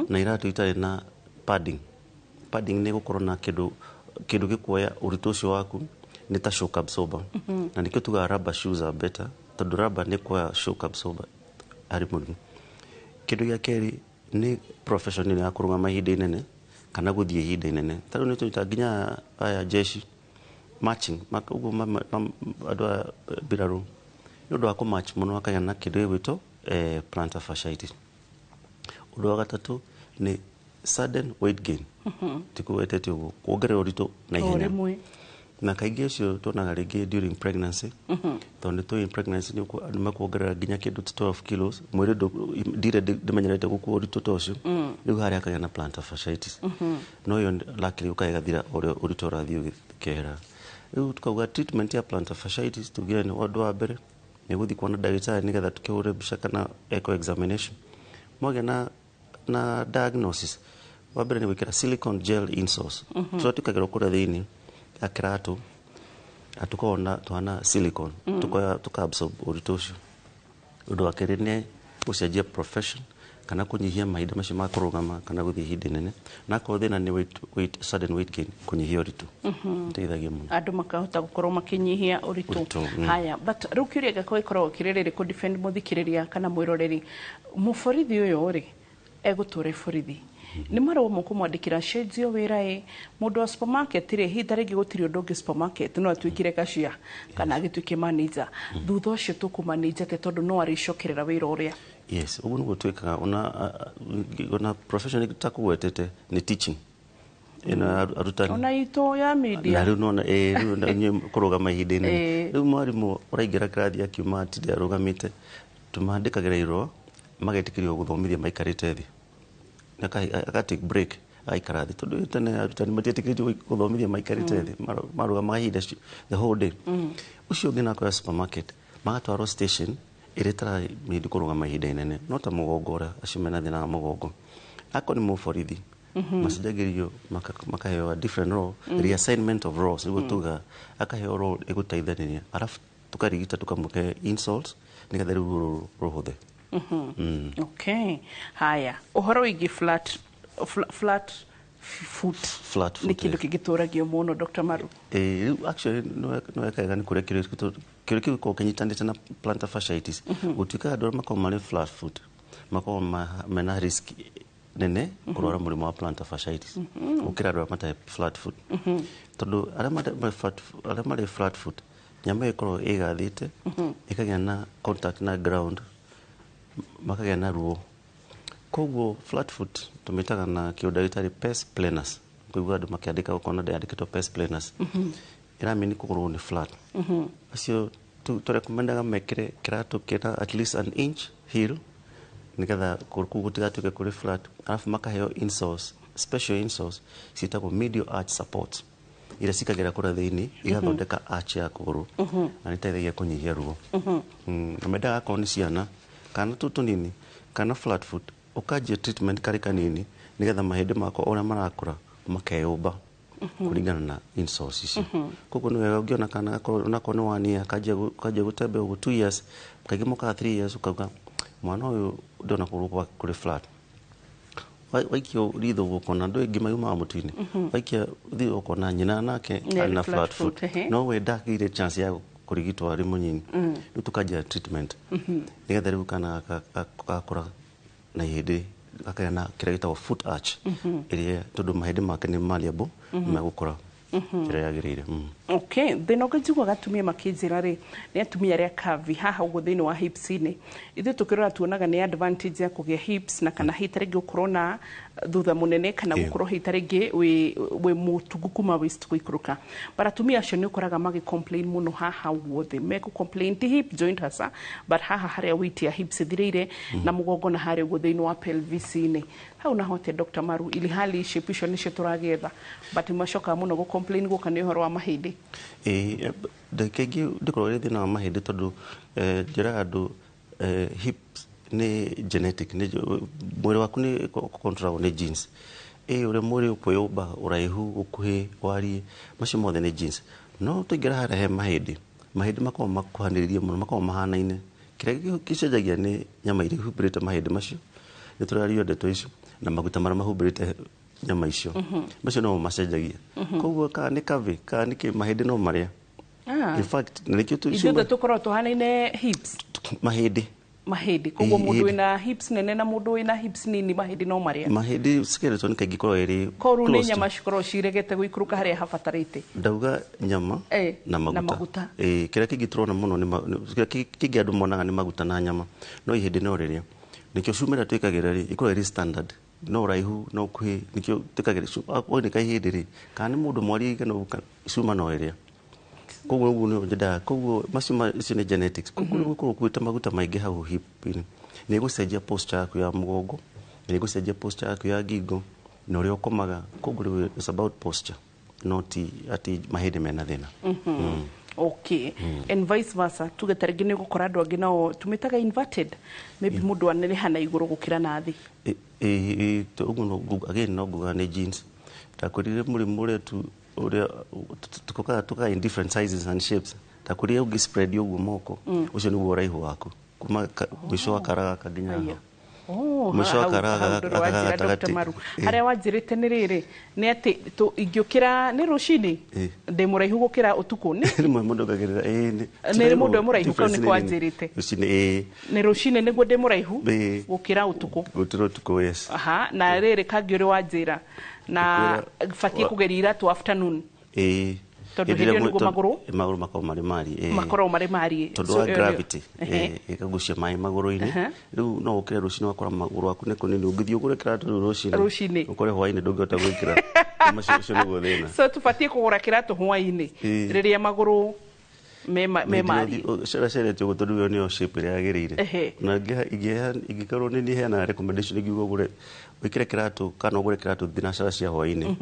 na iratũ itarĩ na padding. Padding nĩ gũkorwo na kĩndũ gĩkuoya ũritũ ũcio waku, nĩ ta shock absorber. Na nĩkĩo tugaga rubber shoes are better, tondũ rubber nĩ kuoya shock absorber harĩ mũrimũ. Kĩndũ gĩa kerĩ nĩ profession ĩno ya kũrũgama ihinda inene kana gũthiĩ ihinda inene. Ta rĩu nĩ tũnyitaga nginya aya jeshi marching, ũguo andũ a mbirarũ, nĩ ũndũ wa kũmarch mũno, akagĩa na kĩndũ gĩgwĩtwo plantar fasciitis. Ũndũ wa gatatũ nĩ sudden weight gain, tikũgwetete ũguo, kuongerera ũritũ na
O
ihenya.
Rĩmwe.
Na kaingĩ ũcio tuonaga rĩngĩ during pregnancy, tondũ nĩ tũĩ pregnancy nĩ andũ mekuongerera nginya kĩndũ ta 12 kilos. Mwĩrĩ ndire ndĩmenyerete gũkua ũritũ ta ũcio. Rĩu harĩa akagĩa na plantar fasciitis. No ĩyo luckily yũkaga ĩgathira ũrĩa ũritũ ũrathiĩ ũgĩkehera. Rĩu tukauga treatment ya plantar fasciitis, tugire nĩ ũndũ wa mbere nĩ gũthiĩ kuona ndagĩtarĩ nĩgetha tũkĩhũre mbica kana echo examination. Mwagĩa na diagnosis, Wa mbere nĩ gwĩkĩra silicone gel insoles, tũrĩa twĩkagĩrwo kũrĩa thĩinĩ ya kĩratũ, na tũkoragwo na tũhana silicone, tukoya tuka absorb ũritũ ũcio. Ũndũ wa kerĩ nĩ gũcenjia profession kana kũnyihia mahinda macio ma kũrũgama kana gũthiĩ ihinda inene, na akorwo thĩna nĩ weight, sudden weight gain, kũnyihia ũritũ teithagia mũno.
Andũ makahota gũkorwo makĩnyihia ũritũ.
Ũritũ.
Haya, but rĩu kĩũria gĩakwa gĩkoragwo kĩrĩ rĩrĩ, kũ defend mũthikĩrĩria kana mwĩroreri, mũborithi ũyũ rĩ, egũtũra borithi, nĩ marũa mũkũmwandĩkĩra cenjio wĩra? Ĩ mũndũ wa supermarket rĩ, hihi ta rĩngĩ gũtirĩ ũndũ ũngĩ supermarket, no atuĩkire cashier kana agĩtuĩke manager, thutha ũcio tũkũmanage atĩa, tondũ no arĩcokerera wĩra ũrĩa?
Yes, ũguo nĩguo twĩkaga. Ona profession takũgwetete nĩ teaching ĩno ya arutani.
Ona itũ ya media.
Na rĩu nona rĩu na inyuĩ kũrũgama ihinda inene. Rĩu mwarimũ ũraingĩra kĩrathi akiuma atinde arũgamĩte, tũmandĩkagĩra irũa magetĩkĩrio gũthomithia maikarĩte thĩ. Aka take break agaikara thĩ, tondũ tene arutani matietĩkĩrĩtio gũthomithia maikarĩte thĩ, marũgamaga ihinda the whole day. Ũcio ũngĩ nakoya supermarket, magatwarwo station ĩrĩa ĩtaramĩndi kũrũgama ihinda inene, no ta mũgongo ũrĩa acio mena thĩna wa mũgongo. Akorwo nĩ mũborithi, macenjagĩrio makaheo a different role, reassignment of roles nĩguo tuga, akaheo role ĩgũteithanĩria, arabu tũkarigita, tũkamũhe insoles nĩgetha rĩu ruo rũhũthe.
Okay, haya, ũhoro wĩgiĩ flat foot.
Flat foot.
Nĩ kĩndũ kĩngĩtũragio mũno, Dr. Maru.
Rĩu actually nĩ wekega nĩ kũrĩa kĩũria kĩu gĩkoragwo kĩnyitanĩte na plantar fasciitis. Gũtuĩka andũ arĩa makoragwo marĩ flat foot makoragwo mena risk nene kũrwara mũrimũ wa plantar fasciitis gũkĩra andũ arĩa matarĩ flat foot, tondũ arĩa marĩ flat foot, nyama ĩyo ĩkoragwo ĩgathĩte, ĩkagĩa na contact na ground, makagĩa na ruo. Koguo flat foot tũmĩtaga na kĩũndagĩtarĩ pes planus. Kũigua andũ makĩandĩka, ũkona yandĩkĩtwo pes planus, ĩramini kũgũrũ nĩ flat. Acio tũrekomendaga mekĩre kĩratũ kĩna at least an inch heel nĩgetha kũu gũtigatuĩke kũrĩ flat, arabu makaheo insoles, special insoles ciĩtagwo medial arch support, iria cikagĩra kũrĩa thĩinĩ igathondeka arch ya kũgũrũ, na nĩteithagia kũnyihia ruo. Na mendaga akorwo nĩ ciana kana tũ tũnini kana flat foot, ũkanjia treatment karĩ kanini nĩgetha mahĩndĩ makwa ũrĩa marakũra makeyũmba kũringana na insoles icio. Koguo nĩ wega ũngĩona kana gakorwo onakorwo nĩ 1 year kanjia gũtembea ũguo, 2 years, kaingĩ mokaga 3 years, ũkauga mwana ũyũ ndĩrona kũgũrũ gwake kũrĩ flat. Waikia ritho ũguo ũkona andũ aingĩ maiumaga mũtu-inĩ, waikia ritho ũkona nyina nake
Nĩ
arĩ na
flat
flat foot,
foot,
no we ndagĩire chance ya kũrigitwo arĩ mũnyinyi. Rĩu tũkanjia treatment nĩgetha rĩu kana gakũra na ihĩndĩ gakagĩa na kĩrĩa gĩtagwo foot arch, ĩrĩa tondũ mahĩndĩ make nĩ malleable, megũkũra njĩra yagĩrĩire.
Okay, thĩna ũngĩ njiguaga atumia makĩnjĩra rĩ, nĩ atumia arĩa curvy haha ũguo thĩinĩ wa hips-inĩ. Ithuĩ tũkĩrora tuonaga nĩ advantage ya kũgĩa hips na kana hihi ta rĩngĩ gũkorwo na thutha mũnene kana gũkorwo hihi ta rĩngĩ wĩ mũtungu kuma waist gũikũrũka, but atumia acio nĩ ũkoraga magĩ complain mũno haha ũguo thĩ, mekũ complain ti hip joint hasa, but haha harĩa weight ya hips ĩthirĩire na mũgongo na harĩa ũguo thĩinĩ wa pelvis-inĩ hau. Naho atĩa, Dr. Maru, ili hali shape icio nĩcio tũragĩetha, but macokaga mũno gũ complain gũka nĩ ũhoro wa mahĩndĩ?
Ĩĩ, ndagĩka ingĩ ndĩkoragwo ĩrĩ thĩna wa mahĩndĩ, tondũ njĩraga andũ hips nĩ genetic, nĩ mwĩrĩ waku nĩ controlagwo nĩ genes. Ĩ ũrĩa mwĩrĩ ũkwĩyũmba, ũraihu, ũkuhĩ, wariĩ, macio mothe nĩ genes. No tũingĩra harĩa he mahĩndĩ, mahĩndĩ makoragwo makuhanĩrĩirie mũno, makoragwo mahanaine. Kĩrĩa gĩcenjagia nĩ nyama iria ihumbĩrĩte mahĩndĩ macio, nĩ tũrario ndeto icio, na maguta marĩa mahumbĩrĩte nyama icio, macio no macenjagia. Koguo kana nĩ curvy kana nĩ kĩ, mahĩndĩ no marĩa. In fact, na nĩkĩo
Ithuothe tũkoragwo tũhanaine hips?
Mahĩndĩ.
Mahĩndĩ. Koguo mũndũ
Ihĩndĩ.
wĩna hips nene na mũndũ wĩna hips nini, mahĩndĩ no marĩa?
Mahĩndĩ skeleton kaingĩ ĩkoragwo ĩrĩ
Koguo rĩu nĩ
close
nyama cikoragwo ciregete gũikũrũka harĩa habatarĩte.
Ndauga nyama na maguta.
Na maguta.
Kĩrĩa kĩngĩ tũrona mũno nĩ kĩrĩa kĩngĩ andũ monaga nĩ maguta na nyama, no ihĩndĩ no rĩrĩa. Nĩkĩo cuma ĩrĩa twĩkagĩra rĩ, ĩkoragwo ĩrĩ standard, no ũraihu no ũkuhĩ. Nĩkĩo twĩkagĩra woneka ihĩndĩ rĩ, kana nĩ mũndũ mwariĩ kana ũguo, cuma no ĩrĩa. Koguo ũguo nĩguo nyendaga. Koguo macio icio nĩ genetics. Koguo nĩ gũkorwo ũkuĩte maguta maingĩ hau hip-inĩ, nĩ ĩgũcenjia posture yaku ya mũgongo, nĩ ĩgũcenjia posture yaku ya ngingo na ũrĩa ũkomaga. Koguo rĩu it's about posture, no ti atĩ mahĩndĩ mena thĩna.
Okay, and vice versa, tuge ta rĩngĩ nĩ ũgũkora andũ angĩ nao tũmĩtaga inverted, maybe mũndũ aneneha na igũrũ gũkĩra na thĩ.
Ĩĩ, ũguo again no nguga nĩ genes. Ndakwĩrire mũrimũ ũrĩa tu ũrĩa tukaga tukaga in different sizes and shapes. Ndakwĩrire ũngĩ spread ũguo moko, ũcio nĩguo ũraihu waku kuma mũico wa kara gaka nginya haha.
Oh,
Mũico wa
hau
kara
hau
gaka
ndũrĩ
gaka
wanjĩra Dr.
gatagatĩ.
Maru. Harĩa wanjĩrĩte nĩ rĩrĩ, nĩ atĩ ingĩũkĩra nĩ rũcinĩ ndĩ mũraihu gũkĩra ũtukũ. Nĩ
Rĩmwe mũndũ ongagĩrĩra, ĩĩ,
Nĩ mũndũ e mũraihu, kau
difference
nĩko
nĩ nini.
wanjĩrĩte.
Rũcinĩ, ĩĩ.
Nĩ rũcinĩ nĩguo ndĩ mũraihu gũkĩra ũtukũ.
Gũkĩra ũtukũ, yes.
Aha, na rĩrĩ kangĩ ũrĩ wanjĩra na batiĩ kũgeria iratũ afternoon. Tondũ
Hĩndĩ
hĩndĩ
ĩrĩa
ĩyo nĩguo
magũrũ makoragwo marĩ mariĩ, ĩĩ.
Makoragwo marĩ mariĩ.
Tondũ
So
wa
ĩyo nĩyo-
gravity, ĩkagucia maĩ magũrũ-inĩ. Rĩu no ũkĩre rũcinĩ wakora magũrũ aku nĩ kũnini, ũngĩthiĩ ũgũre kĩratũ rĩu rũcinĩ,
Rũcinĩ.
ũkore hwaĩ-inĩ ndũngĩhota gwĩkĩra. Macio ũcio nĩguo thĩna.
So tũbatiĩ kũgũra kĩratũ hwaĩ-inĩ rĩrĩa magũrũ me mariĩ.
Ceracerete ũguo tondũ ĩyo nĩyo shape ĩrĩa yagĩrĩire. Na ingĩkorwo nĩ niĩ heanaga recommendation, ingiuga ũgũre wĩkĩre kĩratũ kana ũgũre kĩratũ thinacara cia hwaĩ-inĩ,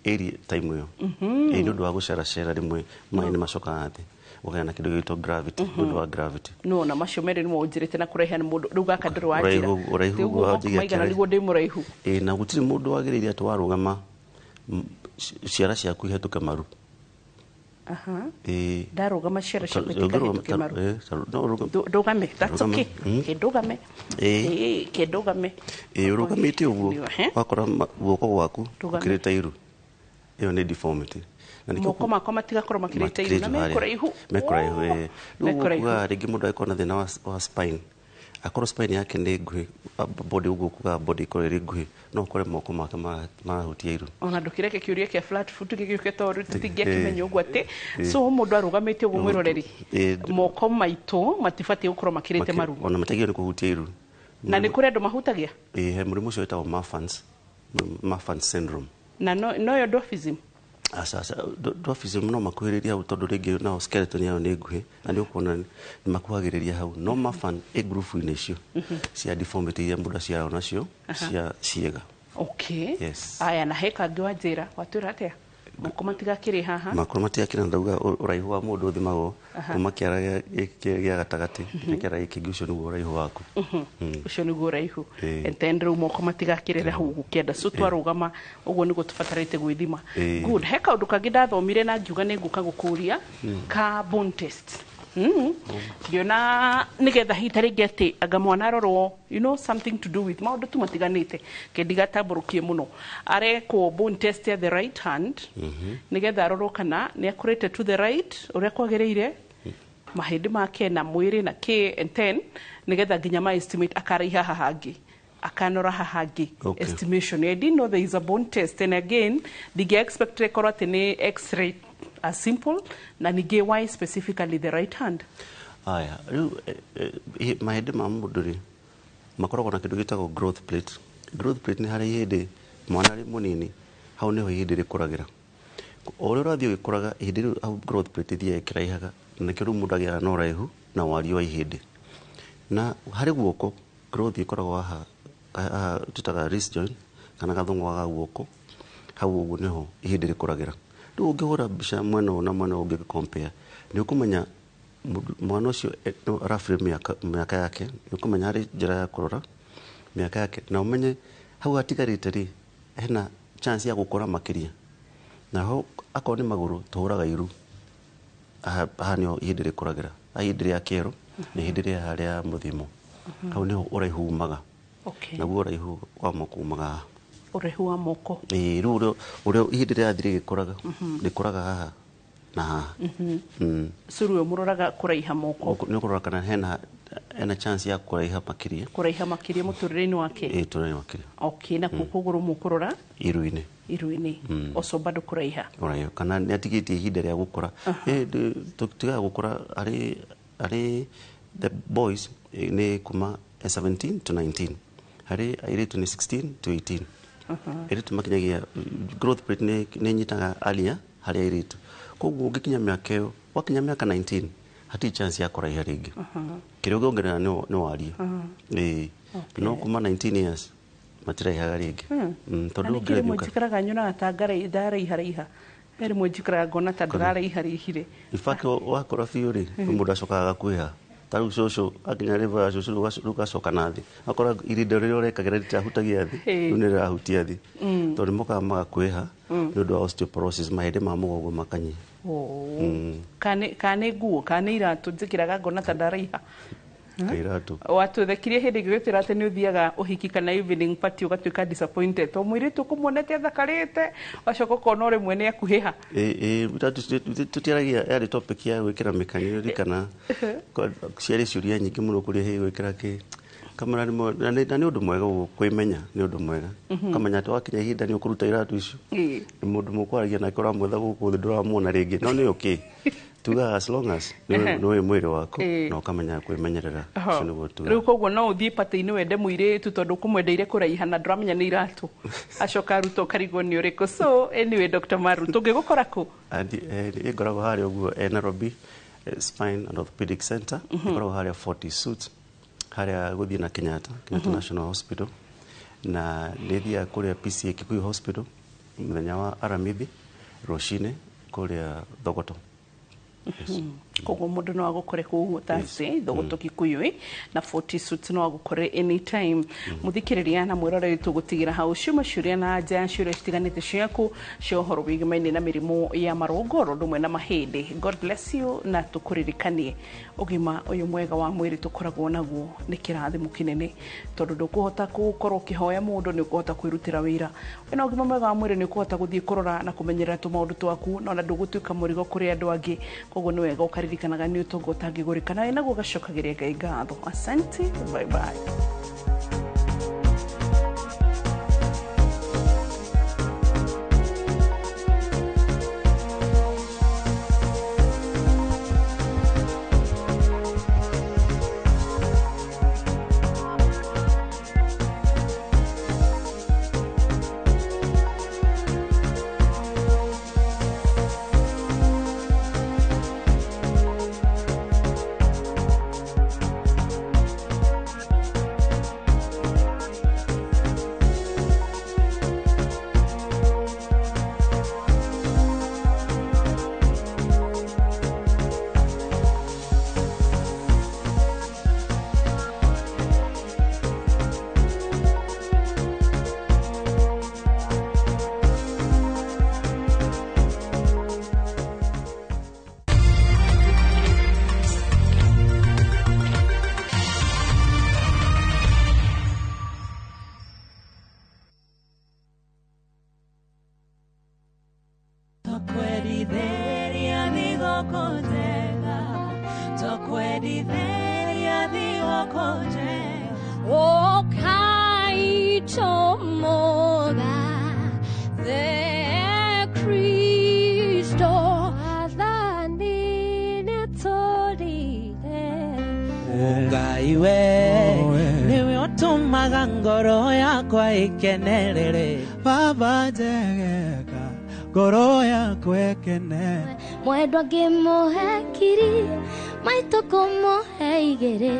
ĩri time ĩyo. Ĩĩ, nĩ ũndũ wa gũceracera rĩmwe maĩ nĩ macokaga thĩ, ũkagĩa na kĩndũ gĩgwĩtwo gravity, nĩ ũndũ wa gravity.
No na macio merĩ nĩmo ũnjĩrĩte na kũraiha nĩ mũndũ rĩu gaka ndũrĩ wanjĩra.
Ũraihu
Rĩu
ũguo
moko
wanjĩria
maigana
kĩarĩ.
nĩguo ndĩ mũraihu.
Ĩĩ, na gũtirĩ mũndũ wagĩrĩire atĩ warũgama ciara ciaku ihĩtũke maru. Ĩĩ.
Ndarũgama ciara ciakwa
Ũngĩrũgama
itikahĩtũke maru.
No ũrũgame.
Ndũgame, that's
Rũgama.
okay. Kĩndũgame. Ĩĩ, kĩndũgame.
Ĩĩ, ũrũgamĩte ũguo wakora guoko gwaku
Ndũgame.
ũkĩrĩte iru, ĩyo nĩ deformity. Na nĩkĩo
Moko makwa matigakorwo makĩrĩte iru na
makĩrĩte harĩa.
mekũraihu.
Mekũraihu, ĩĩ. Rĩu
Mekũraihu.
ũkuga rĩngĩ mũndũ angĩkorwo na thĩna wa spine, akorwo spine yake nĩ nguhĩ, body ũguo kuga body ĩkorwo ĩrĩ nguhĩ, no ũkore moko make marahutia iru.
Ona ndũkĩreke kĩũria kĩa flat foot gĩgĩũke tondũ tũtingĩakĩmenya ũguo atĩ so mũndũ arũgamĩte ũguo, mwĩroreri, moko maitũ matibatiĩ gũkorwo makĩrĩte maru.
Ona matiagĩrĩirwo nĩ kũhutia iru.
Na nĩ kũrĩ andũ mahutagia.
Ĩĩ, he mũrimũ ũcio wĩtagwo Marfan syndrome.
Na noyo dwarfism.
Aca, aca, dwarfism no makuhĩrĩria hau tondũ rĩngĩ nao skeleton yao nĩ nguhĩ na nĩ ũkuona nĩ makuhagĩrĩria hau, no Marfan ĩ ngurubu-inĩ icio cia deformity iria mũndũ aciaragwo nacio cia ciĩga.
Okay.
Yes.
Aya, na he kangĩ wanjĩra, watwĩra atĩa, moko matigakĩrĩ haha.
Makũrũ matigakĩra, ndauga ũraihu wa mũndũ ũthimagwo kuma kĩara gĩa gatagatĩ nginya kĩara gĩkĩ kĩngĩ, ũcio nĩguo ũraihu waku.
Ũcio nĩguo ũraihu. And then rĩu moko matigakĩrĩre hau gũkĩenda, so twarũgama ũguo nĩguo tũbatarĩte gwĩthima. Good. He kaũndũ kangĩ ndathomire na ngiuga nĩ ngũka gũkũria, ka bone test. Ngĩona nĩgetha hihi ta rĩngĩ atĩ anga mwana arorwo something to do with maũndũ tu matiganĩte, kendigatambũrũkie mũno, arekwo bone test ya the right hand nĩgetha arorwo kana nĩ akũrĩte to the right ũrĩa kwagĩrĩire, mahĩndĩ make na mwĩrĩ na kĩ, and then nĩgetha nginya ma estimate akaraiha haha hangĩ, akanora haha hangĩ. Estimation, I didn't know there is a bone test, and again ndingĩ expect ĩkorwo atĩ nĩ x-ray as simple, na ningĩ why specifically the right hand?
Aya, rĩu mahĩndĩ ma mũndũ rĩ makoragwo na kĩndũ gĩtagwo growth plate. Growth plate nĩ harĩa ihĩndĩ mwana arĩ mũnini, hau nĩho ihĩndĩ rĩkũragĩra. O ũrĩa ũrathiĩ ũgĩkũraga, ihĩndĩ rĩu hau growth plate ĩthiaga ĩkĩraihaga, na nĩkĩo rĩu mũndũ agĩaga na ũraihu na wariĩ wa ihĩndĩ. Na harĩ guoko, growth ĩkoragwo haha haha twĩtaga wrist joint kana gathũng'wa ga guoko, hau ũguo nĩho ihĩndĩ rĩkũragĩra. Rĩu ũngĩhũra mbica mwena ũyũ na mwena ũyũ ũngĩ compare, nĩ ũkũmenya mwana ũcio no roughly mĩaka yake, nĩ ũkũmenya harĩ njĩra ya kũrora mĩaka yake na ũmenye hau hatigarĩte rĩ hena chance ya gũkũra makĩria. Naho akorwo nĩ magũrũ, tũhũraga iru haha nĩho ihĩndĩ rĩkũragĩra. Haha ihĩndĩ rĩa kĩero na ihĩndĩ rĩa harĩa mũthimo, hau nĩho ũraihu umaga. Naguo ũraihu wa moko umaga haha.
Ũraihu wa moko.
Ĩĩ, rĩu ũrĩa ihĩndĩ rĩrathiĩ rĩgĩkũraga, rĩkũraga haha na haha.
So rĩu mũroraga kũraiha moko.
Nĩ ũkũrora kana hena chance ya kũraiha makĩria.
Kũraiha makĩria mũtũrĩre-inĩ wake.
Ĩĩ, tũrĩre makĩria.
Okay, na kuo kũgũrũ mũkũrora
iru-inĩ.
Iru-inĩ. Oco bado kũraiha.
Ũraihu kana nĩ atigĩtie ihinda rĩa gũkũra. Tũtigaga gũkũra harĩ the boys nĩ kuma 17 to 19, harĩ airĩtu nĩ 16 to 18. Airĩtu makinyagia growth plate nĩ nyitaga earlier harĩ airĩtu, koguo ũngĩkinya mĩaka ĩyo, wakinya mĩaka 19 hatirĩ chance ya kũraiha rĩngĩ. Kĩrĩa ũngĩongerera nĩ wariĩ. Ĩĩ, no kuma 19 years matiraihaga rĩngĩ. Tondũ
Na nĩkĩ
ũngĩrathiĩ
rĩmwe njikaraga nyonaga ta ndaraiharaiha, he rĩmwe njikaraga ngona ta ndĩraraiharaihire?
In fact, wakũra biũ rĩ, mũndũ acokaga agakuĩha. Ta rĩu cũcũ akinya level ya cũcũ rĩu ũgacoka na thĩ, akora irinda rĩrĩa ũrekagĩra rĩtirahutagia thĩ, rĩu nĩ rĩrahutia thĩ, tondũ nĩ mokaga magakwĩha nĩ ũndũ wa osteoporosis, mahĩndĩ ma mũgongo makanyiha.
Kana nĩ nguo kana nĩ iratũ njĩkĩraga ngona ta ndaraiha.
Kairatu.
Watũthekirie hĩndĩ ĩngĩ gwĩtwĩra atĩ nĩ ũthiaga ũhiki kana evening party ũgatuĩka disappointed to mũirĩtu ũkũmuonete athakarĩte, wacoka ũkona o rĩmwe nĩ akuhĩha.
Tũtiaragia, yarĩ topic ya gwĩkĩra mĩkanye ririkana ciarĩ ciũria nyingĩ mũno kũrĩa hĩ gwĩkĩra kĩ kamera na nĩ ũndũ mwega ũguo kwĩmenya, nĩ ũndũ mwega ũkamenya atĩ wakinya ihinda nĩ ũkũruta iratũ icio. Nĩ mũndũ mũkwaragia nake ũramwetha gũkũ thĩ ndũramuona rĩngĩ, no nĩ okay, tugaga as long as nĩ ũĩ mwĩrĩ waku na ũkamenya kwĩmenyerera, ũcio nĩguo tugaga.
Rĩu koguo no ũthiĩ party-inĩ wende mũirĩtu tondũ ũkũmwendeire kũraiha na ndũramenya nĩ iratũ, acoka arutwo ũkarigwo nĩ ũrĩkũ. So anyway, Dr. Maru, tũngĩgũkora kũ?
Ngoragwo harĩa ũguo Nairobi Spine and Orthopedic Center. Ĩkoragwo harĩa 40 Suits, harĩa gũthiĩ na Kenyatta National Hospital, na nĩ thiaga kũrĩa PCA Kikuyu Hospital mũthenya wa Aramithi rũcinĩ kũrĩa Thogoto.
Koguo mũndũ no agũkore kũu Thursday Thogoto Kikuyu na 40 Suits, no agũkore anytime. Mũthikĩrĩria na mwĩroreri, tũgũtigĩra hau ciuma ciũria na anja ya ciũria citiganĩte ciaku cia ũhoro wĩgimaine na mĩrimũ ya marũngo oro ũndũ ũmwe na mahĩndĩ. God bless you, na tũkũririkanie ũgima ũyũ mwega wa mwĩrĩ tũkoragwo naguo nĩ kĩrathimo kĩnene, tondũ ndũkũhota gũkorwo ũkĩhoya mũndũ, nĩ ũkũhota kwĩrutĩra wĩra. Wĩna ũgima mwega wa mwĩrĩ nĩ ũkũhota gũthiĩ kũrora na kũmenyerera tũmaũndũ twaku, na ona ndũgũtuĩka mũrigo kũrĩ andũ angĩ. Koguo nĩ wega ũkaririkanaga nĩ ũtonga ũtangĩgũrĩka, na naguo ũgacokagĩria Ngai ngatho. Asante, bye bye.
Twakwendithĩria thigũkũ njega, twakwendithĩria thigũkũ njega.
Ũkai tũmũgathe Kristo, Mwathani nĩatũrire.
Ngai we nĩwe ũtũmaga ngoro yakwa ĩkenerere.
Baba njegeka ngoro yakwa ĩkene.
Mwendwa ngĩmũhe kiri, maitũ kũmũhe igĩrĩ.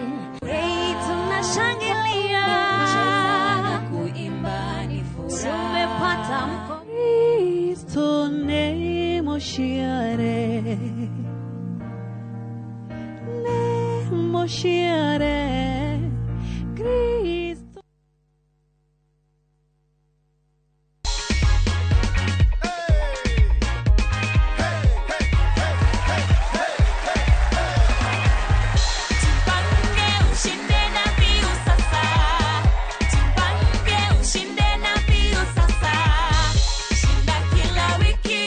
Hey, tunashangilia na kuimba ni furaha, tumepata mko
Kristo nĩ mũciare, nĩ mũciare Kristo.
Jipange ushinde na mbiu sasa, jipange ushinde na mbiu sasa. Shinda kila wiki,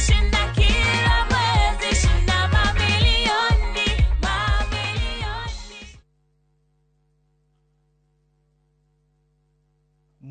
shinda kila mwezi, shinda mamilioni, mamilioni.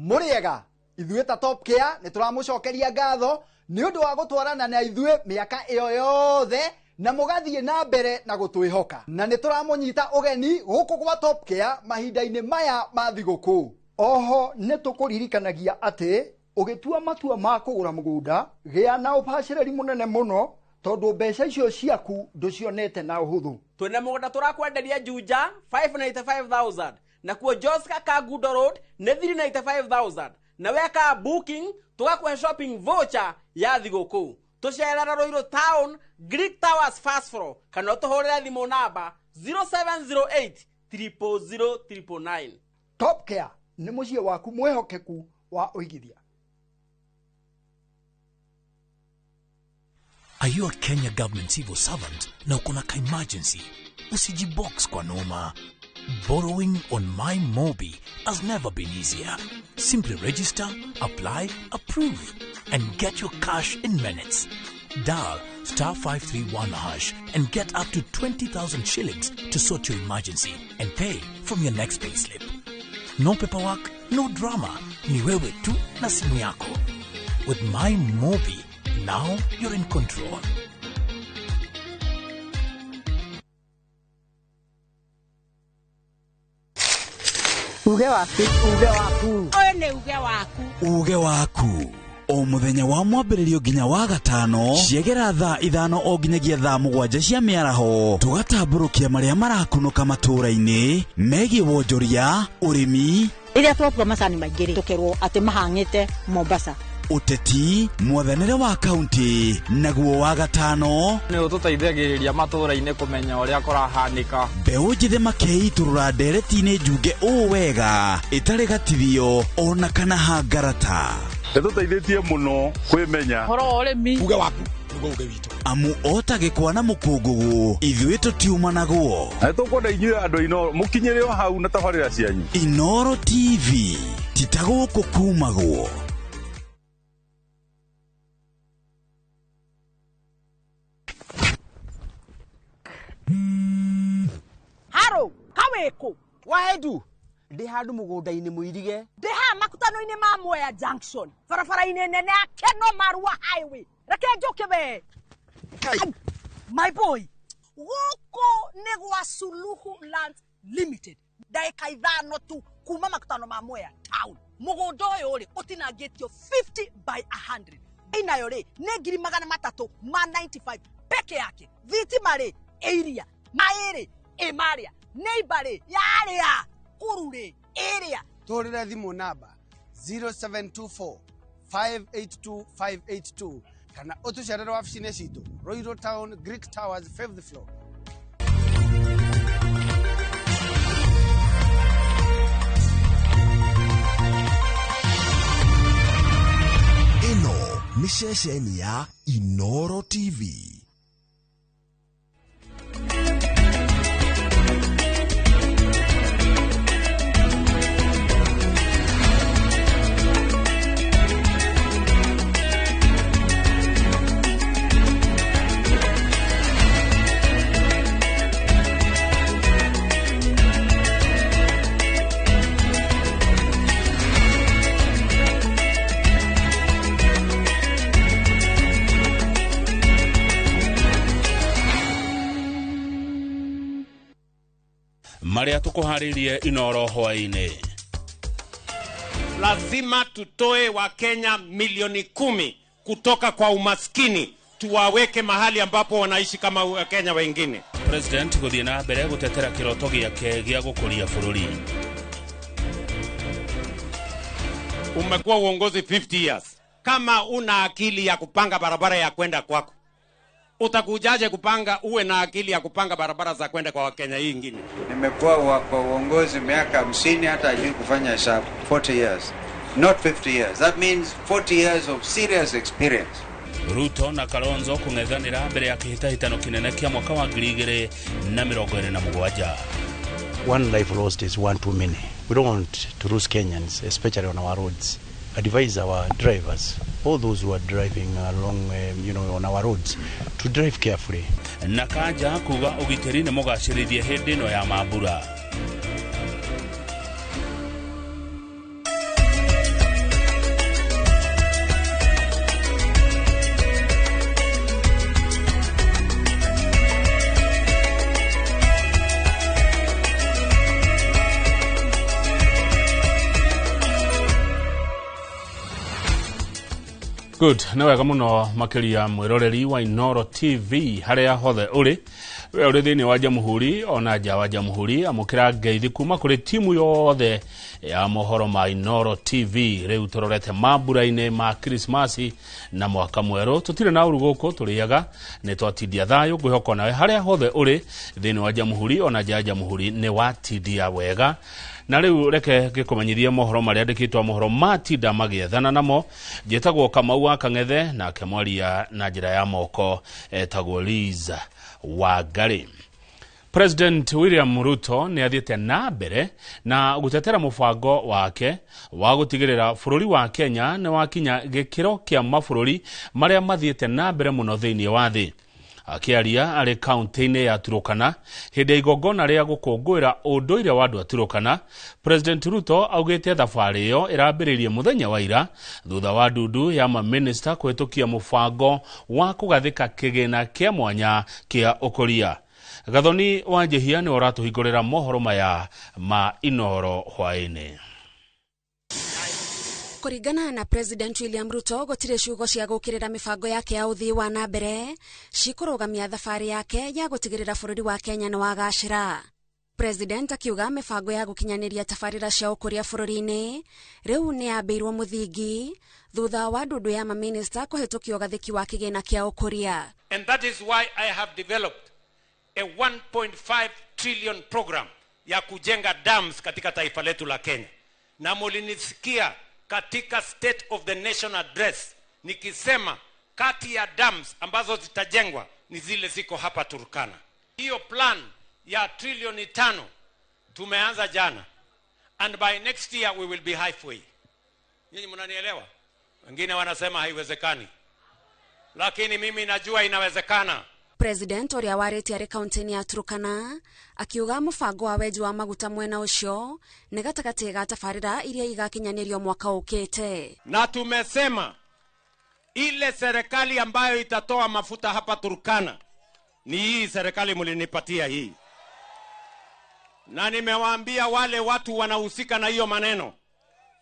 Mũrĩega ithuĩ ta Top Care nĩ tũramũcokeria ngatho nĩ ũndũ wa gũtwarana na ithuĩ mĩaka ĩyo yothe na mũgathiĩ na mbere na gũtwĩhoka, na nĩ tũramũnyita ũgeni gũkũ gwa Top Care mahinda-inĩ maya ma thigũkũ.
Oho nĩ tũkũririkanagia atĩ ũgĩtua matua ma kũgũra mũgũnda, gĩa na ũbacĩrĩri mũnene mũno, tondũ mbeca icio ciaku ndũcionete na ũhũthũ.
Twĩna mũgũnda tũrakwenderia Juja 595,000, nakuo Joska Kangundo Road nĩ 395,000, na weka booking tũgakũhe shopping voucher ya thigũkũ.
Tũcerere Ruiru Town, Greek Towers first floor, kana ũtũhũrĩre thimũ namba 0708 000 999.
Top Care nĩ mũciĩ waku mwĩhokeku wa ũigithia.
Are you a Kenya government civil servant na uko na ka-emergency? Usijibox kwa noma. Borrowing on My Mobi has never been easier. Simply register, apply, approve, and get your cash in minutes. Dial star 531 hash and get up to 20,000 shillings to sort your emergency and pay from your next payslip. No paperwork, no drama. Ni wewe tu na simu yako. With My Mobi, now you're in control.
Uge waku. Uge waku. Ũyũ nĩ uge waku.
Uge waku o muthenya wa mwambĩrĩrio nginya wa gatano ciegera thaa 5 o nginyagia thaa 7 cia mĩaraho tũgatambũrũkia marĩa marakunũka matũũra-inĩ megiĩ wonjoria, ũrĩmi,
rĩrĩa twatua macani maingĩ rĩ tũkerwo atĩ mahang'ĩte Mombasa,
ũteti, mwathanĩre wa kaunti, naguo wa gatano
nĩ ũtũteithagĩrĩria matũũra-inĩ kũmenya ũrĩa kũrahanĩka.
Mbeũ njĩthĩ makeitũrũra ndereti-inĩ njunge ũũ wega ĩtarĩ gatithio ona kana hangarata.
Nĩtũteithĩtie mũno kwĩmenya
ũhoro wa ũrĩmi.
Uge waku nĩguo uge witũ.
Amu ota gĩkwa na mũkũngũgũ ithuĩ tũtiumanagwo.
Na nĩtũkwenda inyuĩ andũ a Inooro mũkinyĩre o hau na tabarĩra cianyu.
Inooro TV ti ta gũkũ kumagwo.
Haro kawĩkũ
waendu ndĩ handũ mũgũnda-inĩ mũirige,
ndĩ haha makutano-inĩ ma Mwea Junction, barabara-inĩ nene ya Keno Marua Highway. Reke njũke we. My boy, gũkũ nĩ gwa Suluhu Land Limited, ndagĩka 5 tu kuma makutano ma Mwea Town. Mũgũnda ũyũ rĩ ũtinangĩtio 50 by 100, inayo rĩ nĩ 395 peke yake. Thitima rĩ ĩ iria, maĩ rĩ ĩ marĩa, neighbor rĩ yarĩa kuru rĩ ĩrĩa.
Tũhũrĩre thimũ namba 0724 582 582 kana ũtũcerere wabici-inĩ citũ Ruiru Town, Greek Towers, 5th floor.
Ĩno nĩ ceceni ya Inooro TV.
Marĩa tũkũharĩirie Inooro hwaĩ-inĩ.
Lazima tutoe Wakenya milioni 10 kutoka kwa umaskini, tuwaweke mahali ambapo wanaishi kama Wakenya wengine.
President gũthiĩ na mbere gũtetera kĩroto gĩake gĩa gũkũria bũrũri.
Umekuwa uongozi 50 years. Kama una akili ya kupanga barabara ya kwenda kwako, utakujaje kupanga uwe na akili ya kupanga barabara za kwenda kwa Wakenya hii ingine?
Nimekuwa kwa uongozi miaka 50, hata hajui kufanya hesabu. 40 years, not 50 years. That means 40 years of serious experience.
Ruto na Kalonzo kung'ethanĩra mbere ya kĩhĩtahĩtano kĩnene kĩa mwaka wa 2027.
One life lost is one too many. We don't want to lose Kenyans, especially on our roads. Advise our drivers, all those who are driving along, on our roads, to drive carefully.
Na Kanja kuga ũgitĩri nĩ mũgacĩrithie hĩndĩ ĩno ya mambura. Good, nĩ wega mũno makĩria mwĩroreri wa Inooro TV harĩa hothe ũrĩ. We ũrĩ thĩinĩ wa Jamhuri ona nja wa Jamhuri, amũkĩra ngeithi kuma kũrĩ timu yothe ya mohoro ma Inooro TV. Rĩu tũrorete mambura-inĩ ma Krismasi na mwaka mwerũ. Tũtirĩ na ũru gũkũ tũrĩaga, nĩ twatindia thayũ. Ngwĩhoka nawe harĩa hothe ũrĩ thĩinĩ wa Jamhuri ona nja ya Jamhuri nĩ watindia wega. Na rĩu reke ngĩkũmenyithie mohoro marĩa andĩkĩtwo mohoro matinda magĩethana namo. Njĩtagwo Kamau wa Kang'ethe, nake mwaria na njĩra ya moko etagwo Liz Wangari. President William Ruto nĩ athiĩte na mbere na gũtetera mũbango wake wa gũtigĩrĩra bũrũri wa Kenya nĩ wakinya gĩkĩro kĩa mabũrũri marĩa mathiĩte na mbere mũno thĩinĩ wa thĩ. Akĩaria arĩ kaunti-inĩ ya Turukana hĩndĩ ya igongona rĩa gũkũngũĩra ũndũire wa andũ a Turukana, President Ruto augĩte thabarĩ ĩyo ĩrambĩrĩirie mũthenya wa ira thutha wa ndundu ya mamĩnĩsta kũhĩtũkia mũbango wa kũgathĩka kĩgĩna kĩa mwanya kĩa ũkũria. Gathoni wa Njihia nĩwe ũratũhingũrĩra mohoro maya ma Inooro hwaĩ-inĩ.
Kũringana na President William Ruto, gũtirĩ ciugo cia gũkĩrĩra mĩbango yake ya ũthii wa na mbere cikũrũgamia thabarĩ yake ya gũtigĩrĩra bũrũri wa Kenya nĩ wagacĩra. President akiuga mĩbango ya gũkinyanĩria tabarĩra cia ũkũria bũrũri-inĩ rĩu nĩ yambĩirwo mũthingi thutha wa ndundu ya mamĩnĩsta kũhĩtũkia ũgathĩki wa kĩgĩna kĩa ũkũria.
And that is why I have developed a 1.5 trillion program ya kujenga dams katika taifa letu la Kenya. Na mulinisikia katika State of the Nation address nikisema kati ya dams ambazo zitajengwa ni zile ziko hapa Turkana. Hiyo plan ya trilioni 5 tumeanza jana, and by next year we will be halfway. Nyinyi mnanielewa? Wengine wanasema haiwezekani, lakini mimi najua inawezekana.
President ũrĩa warĩtie arĩ kaunti-inĩ ya Turkana akiuga mũbango wa wenji wa maguta mwena ũcio nĩ gatagatĩ ga tabarĩra iria igakinyanĩrio mwaka ũkĩte.
Na tumesema ile serikali ambayo itatoa mafuta hapa Turkana ni hii serikali mlinipatia hii. Na nimewaambia wale watu wanahusika na hiyo maneno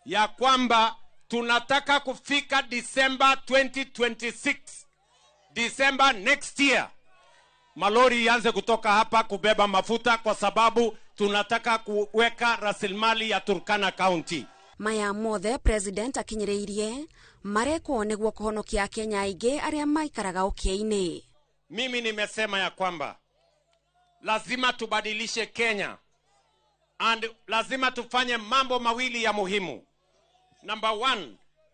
ya kwamba tunataka kufika December 2026, December next year, malori ianze kutoka hapa kubeba mafuta, kwa sababu tunataka kuweka rasilimali ya Turkana County.
Maya mothe President akinyĩrĩirie marekwo nĩguo kũhonokia Kenya aingĩ arĩa maikaraga ũkĩa-inĩ.
Mimi nimesema ya kwamba lazima tubadilishe Kenya, and lazima tufanye mambo mawili ya muhimu. Number 1,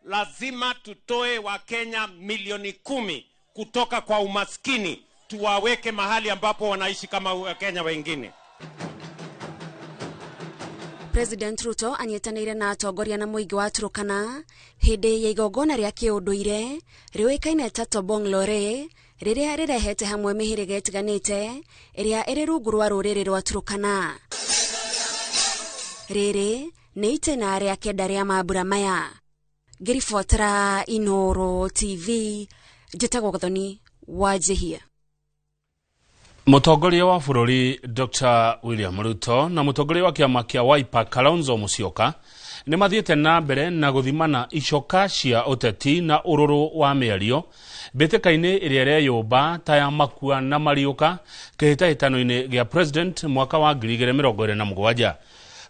lazima tutoe wa Kenya milioni 10 kutoka kwa umaskini, tuwaweke mahali ambapo wanaishi kama Wakenya wengine.
President Ruto anyitanĩire na atongoria na mũingĩ wa Turkana hĩndĩ ya igongona rĩa kĩũndũire rĩũĩkaine ta Tobong Lore rĩrĩa rĩrehete hamwe mĩhĩrĩga ĩtiganĩte ĩrĩa ĩrĩ rungu rwa rũrĩrĩ rwa Turkana. Rĩrĩ nĩ itĩna rĩa kenda rĩa mambura maya. Ngĩribotera Inooro TV, njĩtagwo Gathoni wa Njihia.
Mũtongoria wa bũrũri Dr. William Ruto na mũtongoria wa kĩama kĩa Wiper Kalonzo Musyoka nĩ mathiĩte na mbere na gũthimana icoka cia ũteti na ũrũrũ wa mĩario mbĩtĩka-inĩ ĩrĩa ĩreyũmba ta ya makua na mariũka kĩhĩtahĩtano-inĩ gĩa President mwaka wa 2027.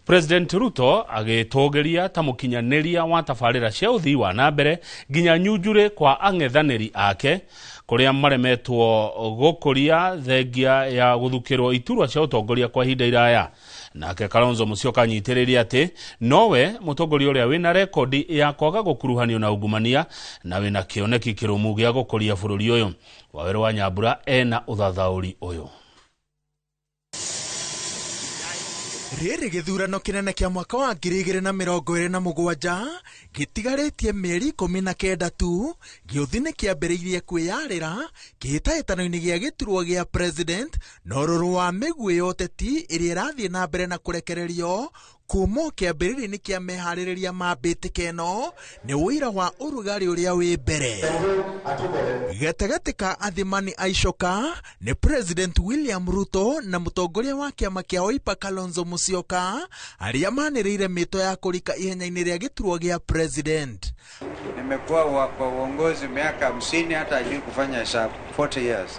President Ruto agĩtũgĩria ta mũkinyanĩria wa tabarĩra cia ũthii wa na mbere nginya nyunjurĩ kwa ang'ethanĩri ake kũrĩa maremetwo gũkũria thengia ya gũthukĩrwo iturwa cia ũtongoria kwa ihinda iraya. Nake Kalonzo Musyoka anyitĩrĩrie atĩ nowe mũtongoria ũrĩa wĩna rekondi ya kwaga gũkuruhanio na ungumania na wĩna kĩoneki kĩrũmu gĩa gũkũria bũrũri ũyũ. Wawerũ wa Nyambura ena ũthathaũri ũyũ.
Rĩrĩ gĩthurano kĩnene kĩa mwaka wa 2027 gĩtigarĩtie mĩeri 19 tu, gĩũthi nĩ kĩambĩrĩirie kwĩyarĩra kĩhĩtahĩtano-inĩ gĩa gĩturwa gĩa president na ũrũrũ wa mĩguĩ ya ũteti ĩrĩa ĩrathiĩ na mbere na kũrekererio kuma kĩambĩrĩria-inĩ kĩa meharĩrĩria ma mbĩtĩka ĩno nĩ ũira wa ũrugarĩ ũrĩa wĩ mbere. Gatagatĩ ka athimani a icoka nĩ President William Ruto na mũtongoria wa kĩama kĩa Wiper Kalonzo Musyoka arĩa manĩrĩire mĩto ya kũrika ihenya-inĩ rĩa gĩturwa gĩa president.
Nimekuwa kwa uongozi miaka 50, hata hajui kufanya hesabu. 40 years,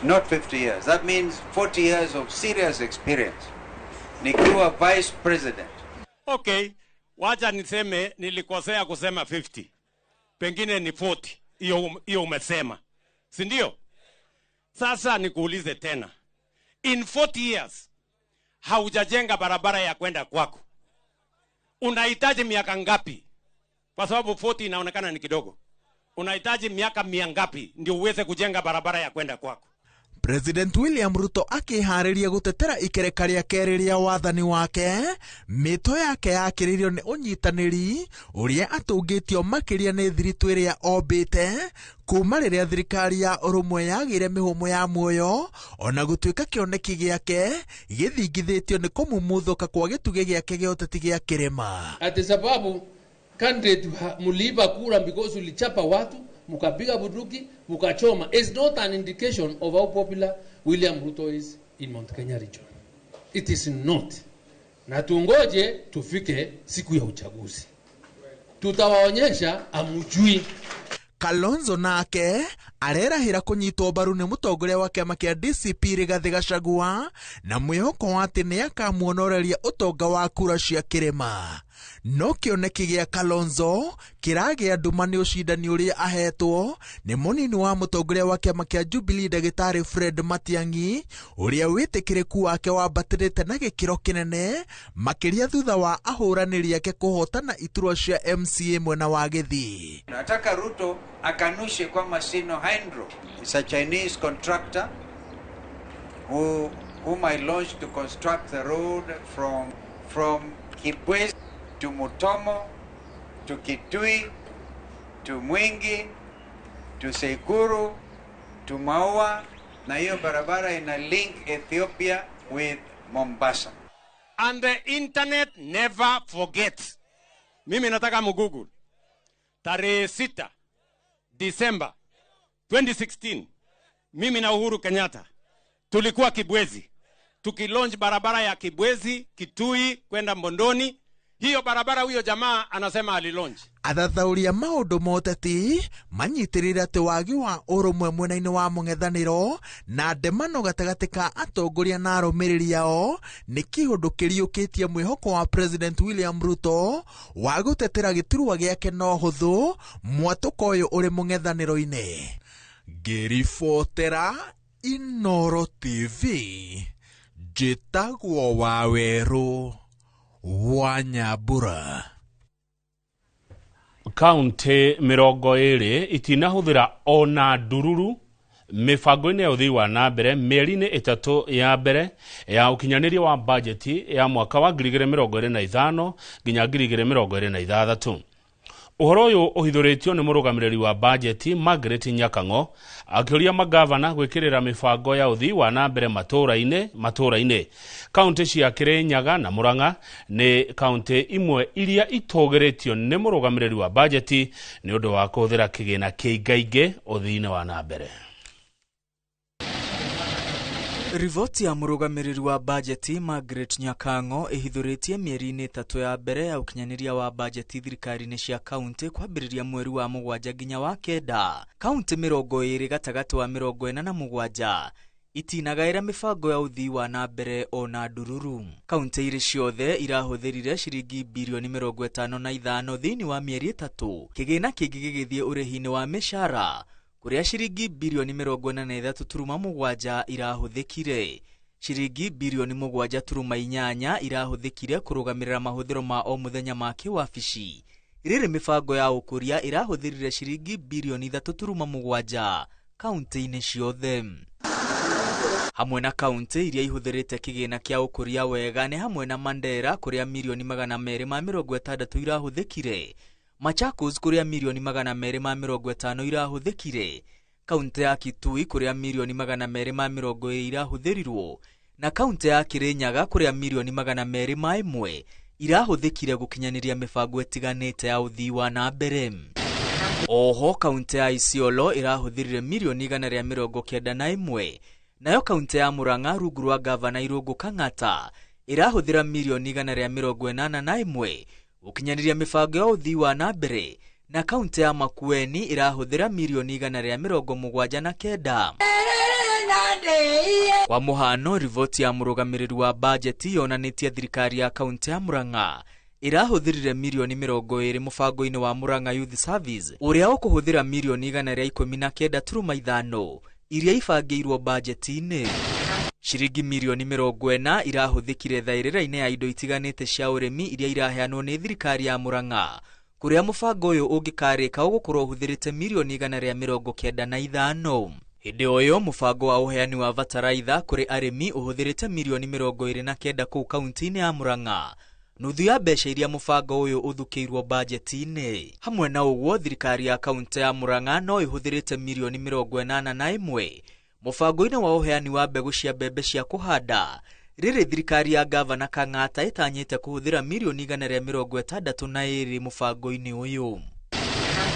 not 50 years. That means 40 years of serious experience. Nikiwa vice president.
Okay, wacha niseme nilikosea kusema 50. Pengine ni 40. Hiyo umesema. Si ndio? Sasa nikuulize tena. In 40 years haujajenga barabara ya kwenda kwako. Unahitaji miaka ngapi? Kwa sababu 40 inaonekana ni kidogo. Unahitaji miaka mingapi ndio uweze kujenga barabara ya kwenda kwako?
President William Ruto akĩharĩria gũtetera ikereka rĩa kerĩ rĩa wathani wake, mĩto yake yakĩrĩirio nĩ ũnyitanĩri ũrĩa atũngĩtio makĩria nĩ thiritũ ĩrĩa ombĩte kuma rĩrĩa thirikari ya ũrũmwe yagĩire mĩhũmũ ya muoyo, ona gũtuĩka kĩoneki gĩake gĩthingithĩtio nĩ kũmumuthũka kwa gĩtugĩ gĩake gĩa ũteti gĩa kĩrĩma.
Ati sababu candidate muliiba kura because ulichapa watu mukapiga bunduki mukachoma is not an indication of how popular William Ruto is in Mount Kenya region. It is not. Na tungoje tufike siku ya uchaguzi, tutawaonyesha amujui.
Kalonzo nake arerahĩra kũnyitwo mbaru nĩ mũtongoria wa kĩama kĩa DCP Rigathĩ Gachagua na mwĩhoko wa atĩ nĩ akamuonoreria ũtonga wa kura cia kĩrĩma. No kĩoneki gĩa Kalonzo kĩragĩa nduma nĩ ũcindani ũrĩa ahetwo nĩ mũnini wa mũtongoria wa kĩama kĩa Jubilee Ndagĩtarĩ Fred Matiang'i ũrĩa wĩtĩkĩrĩku wake wambatĩrĩte na gĩkĩro kĩnene makĩria thutha wa ahũranĩri ake kũhotana iturwa cia MCA mwena wa Gĩthii.
Nataka Ruto akanushe kwamba Sino Hydro is a Chinese contractor whom I launched to construct the road from Kibwezi to Mutomo to Kitui to Mwingi to Sekuru to Maua, na hiyo barabara ina link Ethiopia with Mombasa.
And the internet never forgets. Mimi nataka mugoogle tarehe 6 December 2016, mimi na Uhuru Kenyatta tulikuwa Kibwezi tukilaunch barabara ya Kibwezi Kitui kwenda Mbondoni. Hiyo barabara huyo jamaa anasema alilaunch.
Athathaũri a maũndũ ma ũteti manyitĩrĩire atĩ wagi wa ũrũmwe mwena-inĩ wa mũng'ethanĩro na ndemano gatagatĩ ka atongoria na arũmĩrĩri ao nĩ kĩũndũ kĩriũkĩtie mwĩhoko wa President William Ruto wa gũtetera gĩturwa gĩake na ũhũthũ mwatũka ũyũ ũrĩ mũng'ethanĩro-inĩ. Ngĩribotera Inooro TV, njĩtagwo Wawerũ wa Nyambura.
Kaunti 20 itinahũthĩra ona ndururu mĩbango-inĩ ya ũthii wa na mbere mĩeri-inĩ 3 ya mbere ya ũkinyanĩria wa bajeti ya mwaka wa 2025 nginya 2026. Ũhoro ũyũ ũhithũrĩtio nĩ mũrũgamĩrĩri wa bajeti Margaret Nyakang'o akĩũria magavana gwĩkĩrĩra mĩbango ya ũthii wa na mbere matũũra-inĩ. Kaunti cia Kirinyaga na Murang'a nĩ kaunti imwe iria itũgĩrĩtio nĩ mũrũgamĩrĩri wa bajeti nĩ ũndũ wa kũhũthĩra kĩgĩna kĩingaingĩ ũthii-inĩ wa na mbere.
Riboti ya mũrũgamĩrĩri wa bajeti Margaret Nyakang'o ĩhithũrĩtie mĩeri-inĩ 3 ya mbere ya ũkinyanĩria wa bajeti thirikari-inĩ cia kaunti kwambĩrĩria mweri wa 7 nginya wa 9. Kaunti 20 gatagatĩ wa 47 itinagaĩra mĩbango ya ũthii wa na mbere ona ndururu. Kaunti irĩ ciothe irahũthĩrire ciringi birioni 55 thĩinĩ wa mĩeri 3, kĩgĩna kĩngĩ gĩgĩthiĩ ũrĩhi-inĩ wa mĩcara kuria ciringi birioni 43.7 irahũthĩkire. Ciringi birioni 7.8 irahũthĩkire kũrũgamĩrĩra mahũthĩro ma o mũthenya ma kĩwabici. Rĩrĩ mĩbango ya ũkũria irahũthĩrire ciringi birioni 3.7 kaunti-inĩ ciothe. Hamwe na kaunti iria ihũthĩrĩte kĩgĩna kĩa ũkũria wega nĩ hamwe na Mandera kũrĩa mirioni 260 irahũthĩkire, Machakos kũrĩa mirioni 250 irahũthĩkire, kaunti ya Kitui kũrĩa mirioni 220 irahũthĩrirwo, na kaunti ya Kirinyaga kũrĩa mirioni 201 irahũthĩkire gũkinyanĩria mĩbango ĩtiganĩte ya ũthii wa na mbere. Oho kaunti ya Isiolo ĩrahũthĩrire mirioni 191, nayo kaunti ya Murang'a rungu rwa gavana Irũngũ Kang'ata ĩrahũthĩra mirioni 181 gũkinyanĩria mĩbango ya ũthii wa na mbere, na kaunti ya Makueni ĩrahũthĩra mirioni 179. Kwa mũhano, riboti ya mũrũgamĩrĩri wa bajeti yonanĩtie thirikari ya kaunti ya Murang'a ĩrahũthĩrire mirioni 20 mũbango-inĩ wa Murang'a Youth Service ũrĩa ũkũhũthĩra mirioni 119.5 iria ibangĩirwo bajeti-inĩ. Ciringi mirioni 40 irahũthĩkire thaĩrĩra-inĩ ya indo itiganĩte cia ũrĩmi iria iraheanwo nĩ thirikari ya Murang'a, kũrĩa mũbango ũyũ ũngĩkarĩka ũgũkorwo ũhũthĩrĩte mirioni 195. Hĩndĩ o ĩyo mũbango wa ũheani wa bataraitha kũrĩ arĩmi ũhũthĩrĩte mirioni 29 kũu kaunti-inĩ ya Murang'a, nuthu ya mbeca iria mũbango ũyũ ũthukĩirwo bajeti-inĩ. Hamwe na ũguo, thirikari ya kaunti ya Murang'a no ĩhũthĩrĩte mirioni 81 mũbango-inĩ wa ũheani wa mbegũ cia mbembe cia kũhanda, rĩrĩ thirikari ya gavana Kang'ata ĩtanyĩte kũhũthĩra mirioni 162 mũbango-inĩ ũyũ.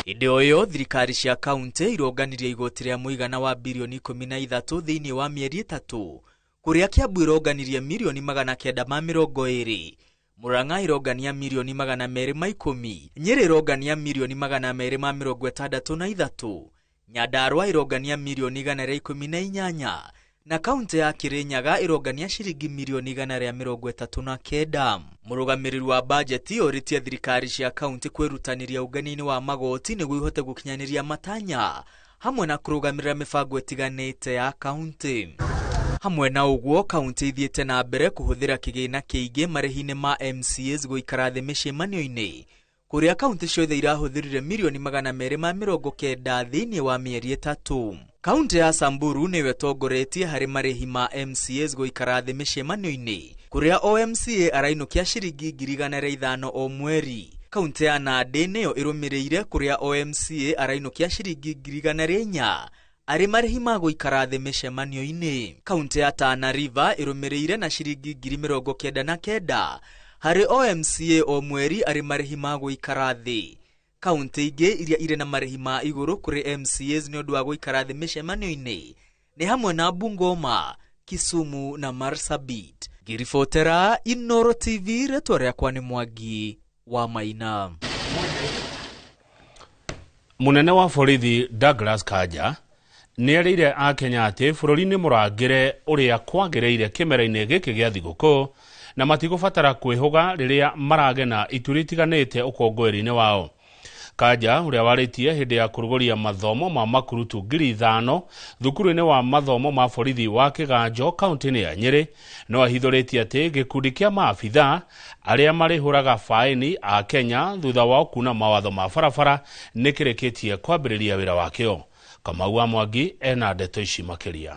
Hĩndĩ o ĩyo, thirikari cia kaunti ironganirie igoti rĩa mũigana wa birioni 13 thĩinĩ wa mĩeri 3, kũrĩa Kiambu ĩronganirie mirioni 920, Murang'a ĩrongania mirioni 210, Nyĩrĩ ĩrongania mirioni 263, Nyandarua ĩrongania mirioni 118 na kaunti ya Kirinyaga ĩrongania ciringi mirioni 139. Mũrũgamĩrĩri wa bajeti orĩtie thirikari cia kaunti kwĩrutanĩria ũngania-inĩ wa magoti nĩguo ihote gũkinyanĩria matanya hamwe na kũrũgamĩrĩra mĩbango ĩtiganĩte ya kaunti. Hamwe na ũguo, kaunti ithiĩte na mbere kũhũthĩra kĩgĩna kĩingĩ marĩhi-inĩ ma MCAs gũikara thĩ mĩcemanio-inĩ, kũrĩa kaunti ciothe irahũthĩrire mirioni 290 thĩinĩ wa mĩeri 3. Kaunti ya Samburu nĩyo ĩtongoretie harĩ marĩhi ma MCAs gũikara thĩ mĩcemanio-inĩ, kũrĩa o MCA arainũkia ciringi 105 o mweri. Kaunti ya Nandi nĩyo ĩrũmĩrĩire, kũrĩa o MCA arainũkia ciringi 104 arĩ marĩhi ma gũikara thĩ mĩcemanio-inĩ. Kaunti ya Tana River ĩrũmĩrĩire na ciringi 99,000 harĩ o MCA o mweri arĩ marĩhi ma gũikara thĩ. Kaunti ingĩ iria irĩ na marĩhi ma igũrũ kũrĩ MCAs nĩ ũndũ wa gũikara thĩ mĩcemanio-inĩ nĩ hamwe na Bungoma, Kisumu na Marsabit. Ngĩribotera Inooro TV, rĩtwa rĩakwa nĩ Mwangi wa Maina.
Mũnene wa borithi Douglas Kanja nĩ erĩire akenya atĩ bũrũri nĩ mũrangĩre ũrĩa kwagĩrĩire kĩmera-inĩ gĩkĩ gĩa thigũkũ na matigũbatara kwĩhũga rĩrĩa maragena ituri itiganĩte ũkũngũĩri-inĩ wao. Kanja ũrĩa warĩtie hĩndĩ ya kũrugũria mathomo ma makurutu 5,000 thukuru-inĩ wa mathomo ma borithi wa Kĩganjo kaunti-inĩ ya Nyĩrĩ no ahithũrĩtie atĩ gĩkundi kĩa maabitha arĩa marĩhũraga faĩni a Kenya thutha wao kuna mawatho ma barabara nĩ kĩrĩkĩtie kwambĩrĩria wĩra wakĩo. Kamau wa Mwangi ena ndeto ici makĩria.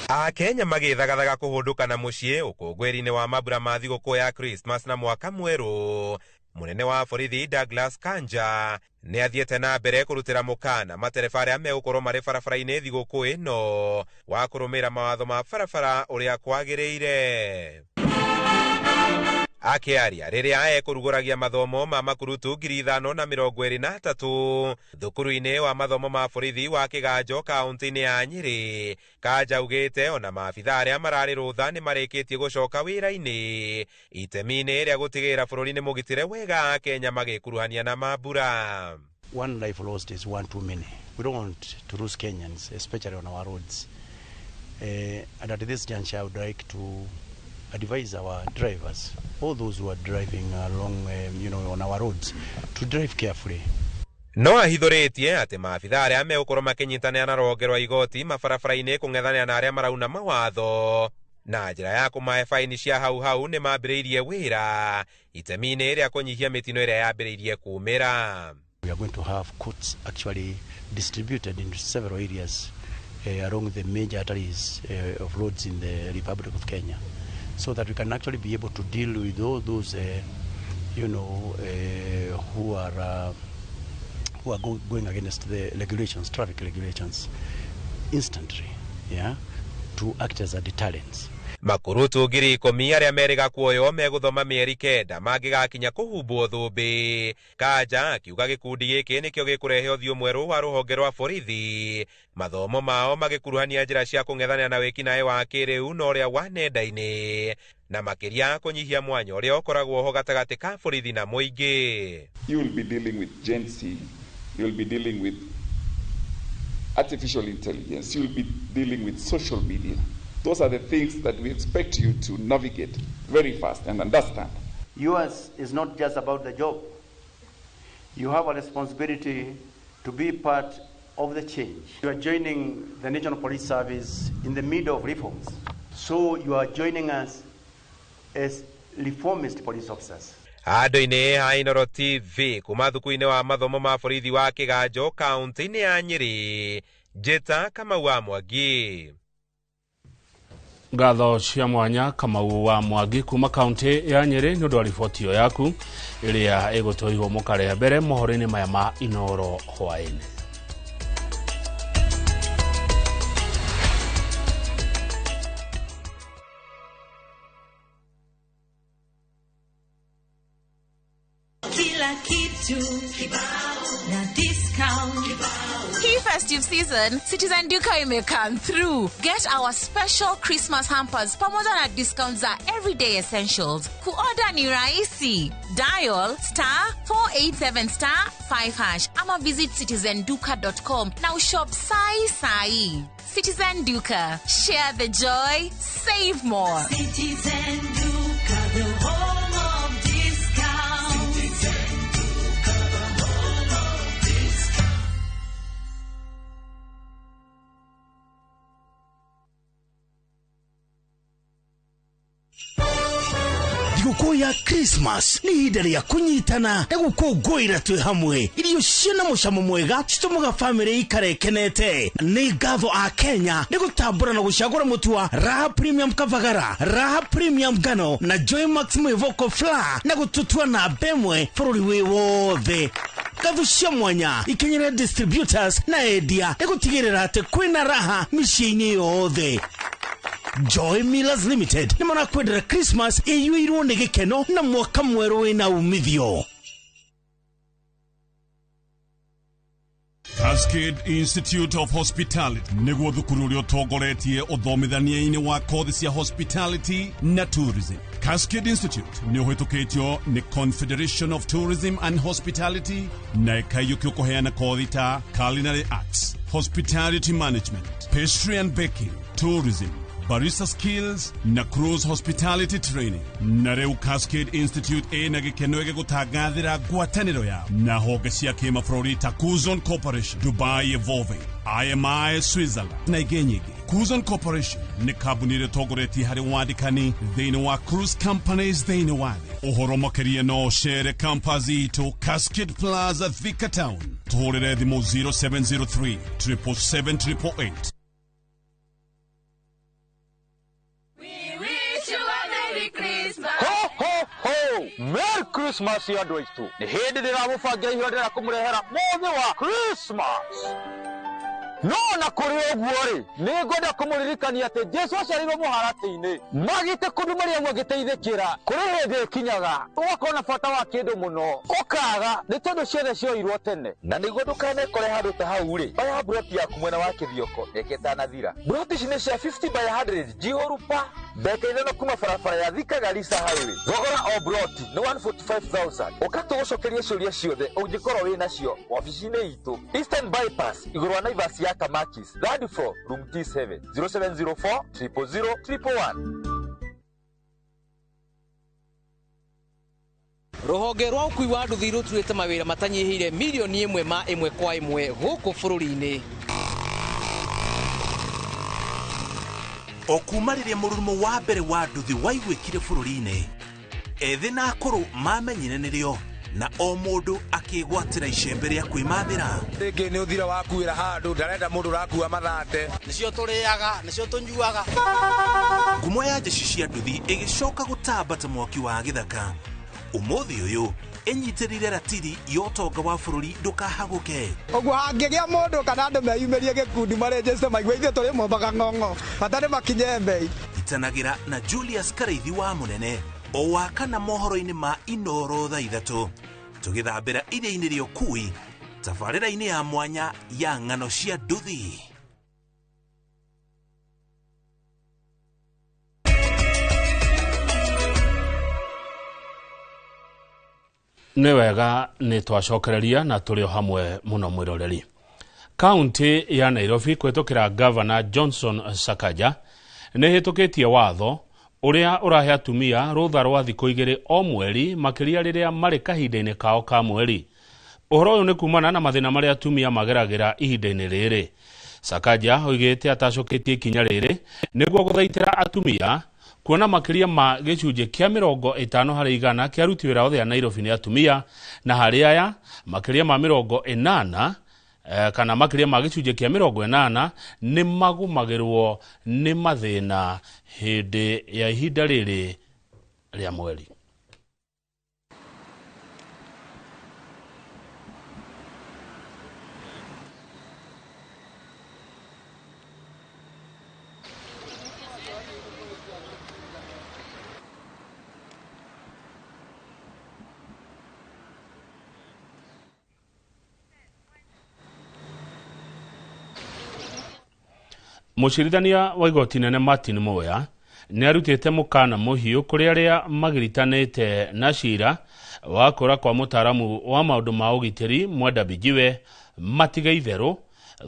Akenya magĩthagathaga kũhũndũka na mũciĩ ũkũngũĩri-inĩ wa mambura ma thigũkũ ya Christmas na mwaka mwerũ. Mũnene wa borithi Douglas Kanja nĩ athiĩte na mbere kũrutĩra mũkana matereba arĩa megũkorwo marĩ barabara-inĩ thigũkũ ĩno wa kũrũmĩrĩra mawatho ma barabara ũrĩa kwagĩrĩire. Akĩaria rĩrĩa ekũrugũragia mathomo ma makurutu 5,023 thukuru-inĩ wa mathomo ma borithi wa Kĩganjo kaunti-inĩ ya Nyĩrĩ, Kanja augĩte ona maabitha arĩa mararĩ rũtha nĩ marĩkĩtie gũcoka wĩra-inĩ itemi-inĩ rĩa gũtigĩrĩra bũrũri nĩ mũgitĩre wega Kenya magĩkuruhania na mambura.
One life lost is one too many. We don't want to lose Kenyans, especially on our roads. And at this juncture, I would like to advise our drivers, all those who are driving along, on our roads, to drive carefully.
No ahithũrĩtie atĩ maabitha arĩa megũkorwo makĩnyitanĩra na rũhonge rwa igoti mabarabara-inĩ kũng'ethanĩra na arĩa marauna mawatho na njĩra ya kũmahe baini cia hau hau nĩ mambĩrĩirie wĩra itemi-inĩ rĩa kũnyihia mĩtino ĩrĩa yambĩrĩirie kumĩra.
We are going to have courts actually distributed in several areas along the major arteries of roads in the Republic of Kenya, so that we can actually be able to deal with all those, who are going against the regulations, traffic regulations, instantly, yeah, to act as a deterrent.
Makurutu 10,000 arĩa merĩga kuoywo megũthoma mĩeri 9 mangĩgakinya kũhumbwo thũmbĩ. Kanja akiuga gĩkundi gĩkĩ nĩkĩo gĩkũrehe ũthiũ mwerũ wa rũhonge rwa borithi, mathomo mao magĩkuruhania njĩra cia kũng'ethanĩra na wĩkinaĩ wa kĩrĩu na ũrĩa wa nenda-inĩ, na makĩria kũnyihia mwanya ũrĩa ũkoragwo ho gatagatĩ ka borithi na mũingĩ.
You will be dealing with Gen Z, you will be dealing with artificial intelligence, you'll be dealing with social media. Those are the things that we expect you to navigate very fast and understand.
Yours is not just about the job. You have a responsibility to be part of the change. You are joining the National Police Service in the middle of reforms. So you are joining us as reformist police officers.
Andũ-inĩ ha Inooro TV kuma thukuru-inĩ wa mathomo ma borithi wa Kĩganjo kaunti-inĩ ya Nyĩrĩ, Njĩta Kamau wa Mwangi.
Ngatho cia mwanya Kamau wa Mwangi kuma kaunti ya Nyĩrĩ nĩ ũndũ wa riboti ĩyo yaku ĩrĩa ĩgũtũihwo mũkarĩa mbere mohoro-inĩ maya ma Inooro hwaĩ-inĩ.
Kila kitu kibao na discount kibao.
Hii festive season, Citizen Duka ime come through. Get our special Christmas hampers pamoja na discounts za everyday essentials. Kuorder ni rahisi. Dial *487*5# ama visit citizenduka.com na ushop sai sai. Citizen Duka, share the joy, save more.
Citizen Duka, the home of discount. Citizen Duka, the home of discount.
Thigũkũ ya Christmas nĩ ihinda rĩa kũnyitana na gũkũngũĩra twĩ hamwe. Irio ciĩna mũcamo mwega citũmaga bamĩrĩ ikare ĩkenete. Nĩ ngatho a Kenya nĩ gũtambũra na gũcagũra mũtu wa Raha Premium Kavagara, Raha Premium Ngano na Joy Max Mwĩvoko Flour na gũtũtua namba ĩmwe bũrũri wĩ wothe. Ngatho cia mwanya ikinyĩre distributors na endia nĩ gũtigĩrĩra atĩ kwĩna raha mĩciĩ-inĩ yothe. Joy Millers Limited nĩ marakwendera Christmas ĩiyũirwo nĩ gĩkeno na mwaka mwerũ wĩna umithio.
Cascade Institute of Hospitality nĩguo thukuru ũrĩa ũtongoretie ũthomithania-inĩ wa kothi cia hospitality na tourism. Cascade Institute nĩ ũhĩtũkĩtio nĩ Confederation of Tourism and Hospitality na ĩkaiyũkio kũheana kothi ta culinary arts, hospitality management, pastry and baking, tourism, barista skills na cruise hospitality training. Na rĩu Cascade Institute ĩna gĩkeno gĩgũtangathĩra ngwatanĩro yao na honge cia kĩmabũrũri ta Kuzon Corporation, Dubai Evolving, IMI Switzerland na ingĩ nyingĩ. Kuzon Corporation nĩ kambuni ĩrĩa ĩtongoretie harĩ wandĩkani thĩinĩ wa cruise companies thĩinĩ wa thĩ. Ũhoro makĩria no ũcere campus itũ Cascade Plaza, Thika Town. Tũhũrĩre thimũ 0703 777 888.
Merry Christmas ya andũ aitũ. Nĩ hĩndĩ ndĩramũbangira ihũra ndĩrenda kũmũrehera mũthĩ wa Christmas. No na kũrĩ ũguo rĩ, nĩ ngwenda kũmũririkania atĩ Jesu aciarirwo mũharatĩ-inĩ. Magĩte kũndũ Mariamu agĩteithĩkĩra. Kũrĩ hĩndĩ ĩkinyaga ũgakorwo na bata wa kĩndũ mũno, ũkaga nĩ tondũ ciothe cioirwo tene.
Na nĩguo ndũkanekore handũ ta hau rĩ, oya mburoti yaku mwena wa Kĩthioko mĩaka ĩtanathira. Mburoti ici nĩ cia 50 by 100 njihũru pa mbeca ithano kuma barabara ya Thika Garissa Highway. Thogora o mburoti nĩ 145,000. Ũka tũgũcokerie ciũria ciothe ũngĩkorwo wĩ nacio wabici-inĩ itũ Eastern Bypass igũrũ wa Naivas ya Kamakis, third floor, room T7, 0704 000 111.
Rũhonge rwa ũkui wa nduthi rũturĩte mawĩra matanyihĩire mirioni ĩmwe ma ĩmwe kwa ĩmwe gũkũ bũrũri-inĩ.
O kuma rĩrĩa mũrurumo wa mbere wa nduthi waiguĩkire bũrũri-inĩ, ethĩ na akũrũ mamenyire nĩrĩo na o mũndũ akĩgwatĩra icembe rĩa kwĩmathĩra.
Rĩngĩ nĩ ũthira wakuĩra handũ ndarenda mũndũ ũrakua mathate.
Nĩcio tũrĩaga, nĩcio tũnyuaga.
Ngumo ya njeci cia nduthi ĩgĩcoka gũtamba ta mwaki wa gĩthaka. Ũmũthĩ ũyũ ĩnyitĩrĩire ratiri ya ũtonga wa bũrũri ndũkahagũke.
Ũguo hangĩgĩa mũndũ kana andũ meyumĩrie gĩkundi marenjeste maigue ithuĩ tũrĩ mombaga ng'ong'o bata nĩ makinye mbei.
Itanagĩra na Julius Karaithi wa Mũnene o wa kana mohoro-inĩ ma Inooro thaa ithatũ tũgĩthambĩra iria-inĩ rĩa ũkui tabarĩra-inĩ ya mwanya ya ng'ano cia nduthi.
Nĩ wega nĩ twacokereria na tũrĩ o hamwe mũno mwĩroreri. Kaunti ya Nairobi kũhetũkĩra Gavana Johnson Sakaja nĩ ĩhĩtũkĩtie watho ũrĩa ũrahe atumia rũtha rwa thikũ 2 o mweri makĩria rĩrĩa marĩ kahinda-inĩ kao ka mweri. Ũhoro ũyũ nĩ kumana na mathĩna marĩa atumia mageragĩra ihinda-inĩ rĩrĩ. Sakaja oigĩte atacũkĩtie ikinya rĩrĩ nĩguo gũthaitĩra atumia kuona makĩria ma gĩcunjĩ kĩa 50 harĩ igana kĩa aruti wĩra othe a Nairobi nĩ atumia, na harĩ aya makĩria ma 80 kana makĩria ma gĩcunjĩ kĩa 80 nĩ magũmagĩrwo nĩ mathĩna hĩndĩ ya ihinda rĩrĩ rĩa mweri. Mũcirithania wa igoti nene Martin Muya nĩ arutĩte mũkana mũhiũ kũrĩ arĩa magiritanĩte na cira wa kũra kwa mũtaaramu wa maũndũ ma ũgitĩri Mwenda Bijiwe matige itherũ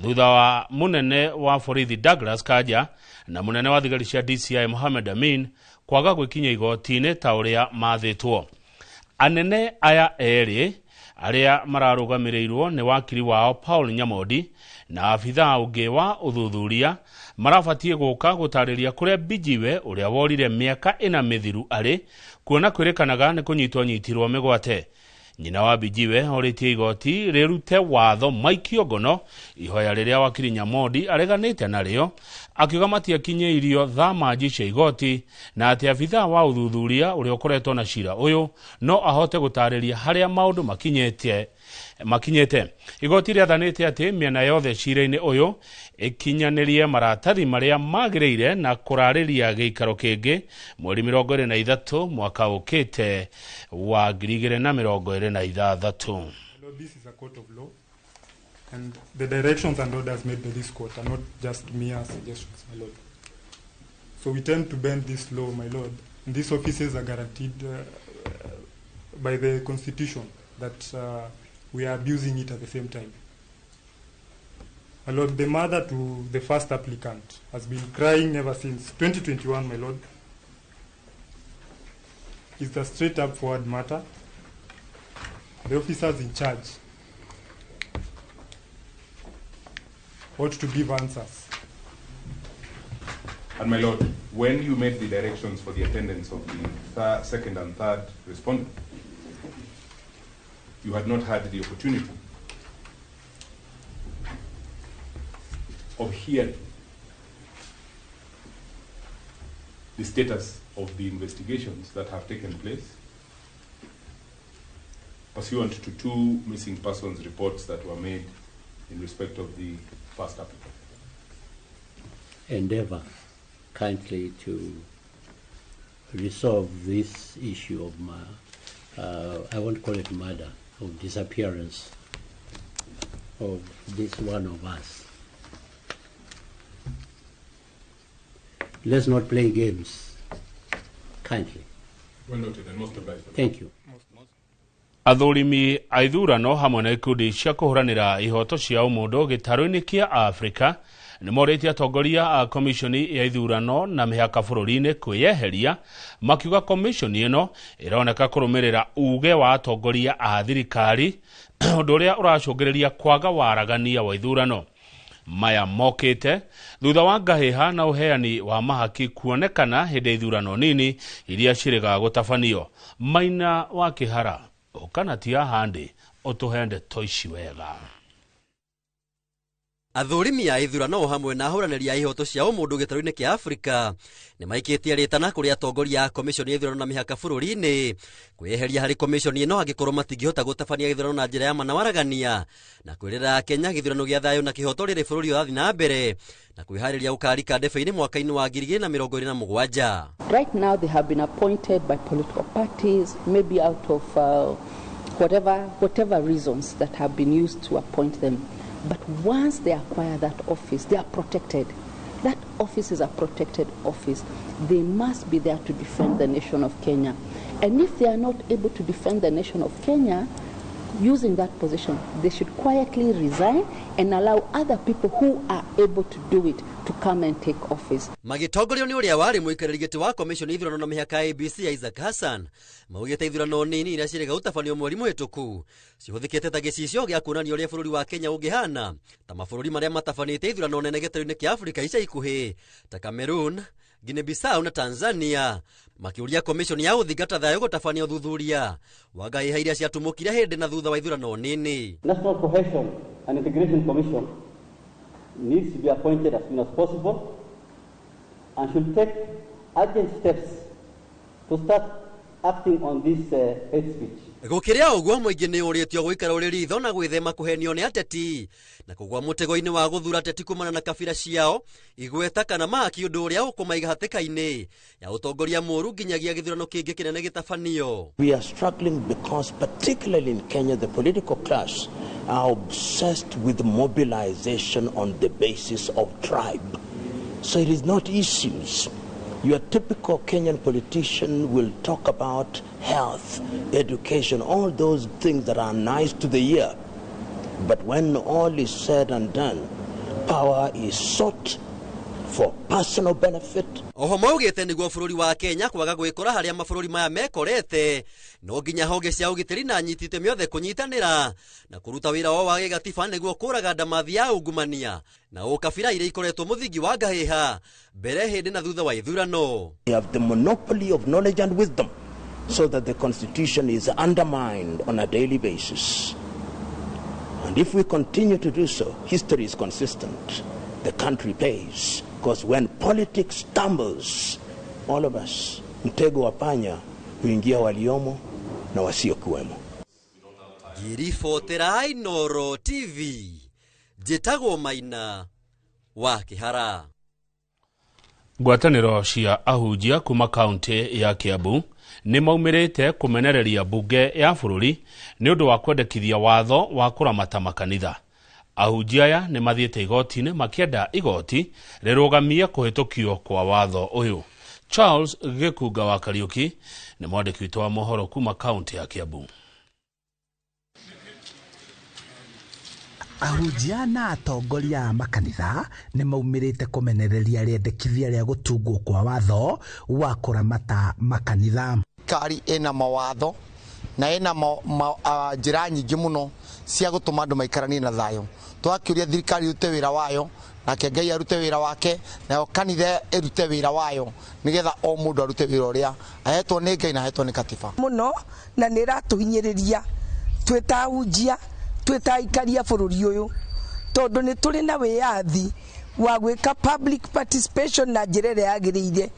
thutha wa mũnene wa borithi Douglas Kanja na mũnene wa thigari cia DCI Mohamed Amin kwaga gwĩkinya igoti-inĩ ta ũrĩa mathĩtwo. Anene aya erĩ arĩa mararũgamĩrĩirwo nĩ wakiri wao Paul Nyamodi na abithaa ũngĩ wa ũthuthuria marabatiĩ gũka gũtarĩria kũrĩa Bijiwe ũrĩa worire mĩaka 4 mĩthiru arĩ kuona kwĩrĩkanaga nĩ kũnyitwo nyitirwo mĩgwate. Nyina wa Bijiwe orĩtie igoti rĩrute watho maikio ngono ihoya rĩrĩa wakiri Nyamodi areganĩte narĩo akiuga matiakinyĩirio thamanji cia igoti na atĩ abithaa wa ũthuthuria ũrĩa ũkoretwo na cira ũyũ no ahote gũtarĩria harĩa maũndũ makinyĩte. Igoti rĩathanĩte atĩ mĩena yothe cira-inĩ ũyũ ĩkinyanĩrie maratathi marĩa magĩrĩire na kũrarĩria gĩikaro kĩngĩ mweri 23 mwaka ũkĩte wa 2026.
This is a court of law, and the directions and orders made by this court are not just mere suggestions, my lord. So we tend to bend this law, my lord, and these offices are guaranteed by the Constitution that we are abusing it at the same time. My lord, the mother to the first applicant has been crying ever since 2021, my lord. It's a straight up forward matter. The officers in charge ought to give answers.
And my lord, when you made the directions for the attendance of the second and third respondent, you had not had the opportunity of hearing the status of the investigations that have taken place pursuant to 2 missing persons reports that were made in respect of the first applicant.
Endeavor kindly to resolve this issue of my, I won't call it murder, of disappearance of this one of us. Let's not play games, kindly.
Well noted and most obliged.
Thank you.
Athurimi a ithurano hamwe na ikundi cia kũhũranĩra ihoto cia ũmũndũ gĩtarũ-inĩ kĩa Afrika nĩ morĩtie atongoria a komishoni ya ithurano na mĩhaka bũrũri-inĩ kwĩyeheria makiuga komishoni ĩno ĩroneka kũrũmĩrĩra uge wa atongoria a thirikari ũndũ ũrĩa ũracũngĩrĩria kwaga waragania wa ithurano. Maya mokĩte thutha wa ngahĩha na ũheani wa mahaki kuonekana hĩndĩ ya ithurano nini iria ciĩrĩgaga gũtabanio. Maina wa Kĩhara ũkana ti ahandi ũtũhe ndeto ici wega.
Athurimi a ithurano hamwe na ahũranĩri a ihoto cia ũmũndũ gĩtarũ-inĩ kĩa Afrika nĩ maikĩtie rĩtana kũrĩ atongoria a komishoni ya ithurano na mĩhaka bũrũri-inĩ kwĩyeheria harĩ komishoni ĩno angĩkorwo matingĩhota gũtabania gĩthurano na njĩra ya ma na waragania na kwĩrĩra Kenya gĩthurano gĩa thayũ na kĩhoto rĩrĩ bũrũri ũrathiĩ na mbere na kwĩharĩria gũkarika ndebe-inĩ mwaka-inĩ wa 2027.
Right now they have been appointed by political parties, maybe out of whatever reasons that have been used to appoint them. But once they acquire that office, they are protected. That office is a protected office. They must be there to defend the nation of Kenya. And if they are not able to defend the nation of Kenya, using that position, they should quietly resign and allow other people who are able to do it to come and take office.
Magĩtongorio nĩ ũrĩa warĩ mũikarĩri gĩtĩ wa komishoni ithurano na mĩhaka ABC Isaac Hassan, maugĩte ithurano nini iria ciĩrĩga gũtabanio mweri mũhĩtũku cihũthĩkĩte ta gĩcicio gĩa kuonania ũrĩa bũrũri wa Kenya ũngĩhana ta mabũrũri marĩa matabanĩte ithurano nene gĩtarũ-inĩ kĩa Afrika ica ikuhĩ ta Cameroon, Guinea Bissau na Tanzania, makĩũria komishoni ya gũthingata thayũ gũtabania ũthuthuria wa ngahĩha iria ciatumũkire hĩndĩ na thutha wa ithurano nini.
National Cohesion and Integration Commission needs to be appointed as soon as possible and should take urgent steps to start acting on this hate speech.
Gũkĩrĩa ũguo mũingĩ nĩ ũrĩtio gũikara ũrĩ ritho na gwĩthema kũhenio nĩ ateti na kũgũa mũtego-inĩ wa gũthura ateti kumana na kabira ciao, igweta kana mahaki, ũndũ ũrĩa ũkũmaiga hatĩka-inĩ ya ũtongoria mũũru nginyagia gĩthurano kĩngĩ kĩnene gĩtabanio.
We are struggling because particularly in Kenya the political class are obsessed with mobilization on the basis of tribe. So it is not issues. Your typical Kenyan politician will talk about health, education, all those things that are nice to the ear. But when all is said and done, power is sought for personal benefit.
Oho maugĩte nĩguo bũrũri wa Kenya kwaga gwĩkora harĩa mabũrũri maya mekorete no nginya honge cia ũgitĩri na anyiti itemi othe kũnyitanĩra na kũruta wĩra wao wa gĩgatiba nĩguo kũraga ndamathi ya ungumania na ũkabira iria ikoretwo mũthingi wa ngahĩha mbere, hĩndĩ na thutha wa ithurano.
We have the monopoly of knowledge and wisdom so that the constitution is undermined on a daily basis. And if we continue to do so, history is consistent. The country pays. Because when politics stumbles, all of us, mtego wa panya huingia waliomo na wasiokuwemo.
Ngiribotera Inooro TV, njĩtagwo Maina wa Kĩhara.
Ngwatanĩro cia ahunjia kuma kaunti ya Kiambu nĩ maumĩrĩte kũmenereria mbunge ya bũrũri nĩ ũndũ wa kwendekithia watho wa kũramata makanitha. Ahunjia aya nĩ mathiĩte igoti-inĩ makĩenda igoti rĩrũgamie kũhĩtũkio kwa watho ũyũ. Charles Gĩkunga wa Kariũki nĩ mwandĩki witũ wa mohoro kuma kaunti ya Kiambu.
Ahunjia na atongoria a makanitha nĩ maumĩrĩte kũmenereria rĩendekithia rĩa gũtungwo kwa watho wa kũramata makanitha.
Thirikari ĩna mawatho na ĩna njĩra nyingĩ mũno cia gũtũma andũ maikaranie na thayũ. Twakĩũria thirikari ĩrute wĩra wayo, nake Ngai arute wĩra wake, nayo kanitha ĩrute wĩra wayo, nĩgetha o mũndũ arute wĩra ũrĩa ahetwo nĩ Ngai na ahetwo nĩ katiba.
Mũno na nĩ ĩratũhinyĩrĩria twĩ ta ahunjia, twĩ ta aikari a bũrũri ũyũ, tondũ nĩ tũrĩ na wĩyathi wa gwĩka public participation na njĩra ĩrĩa yagĩrĩire.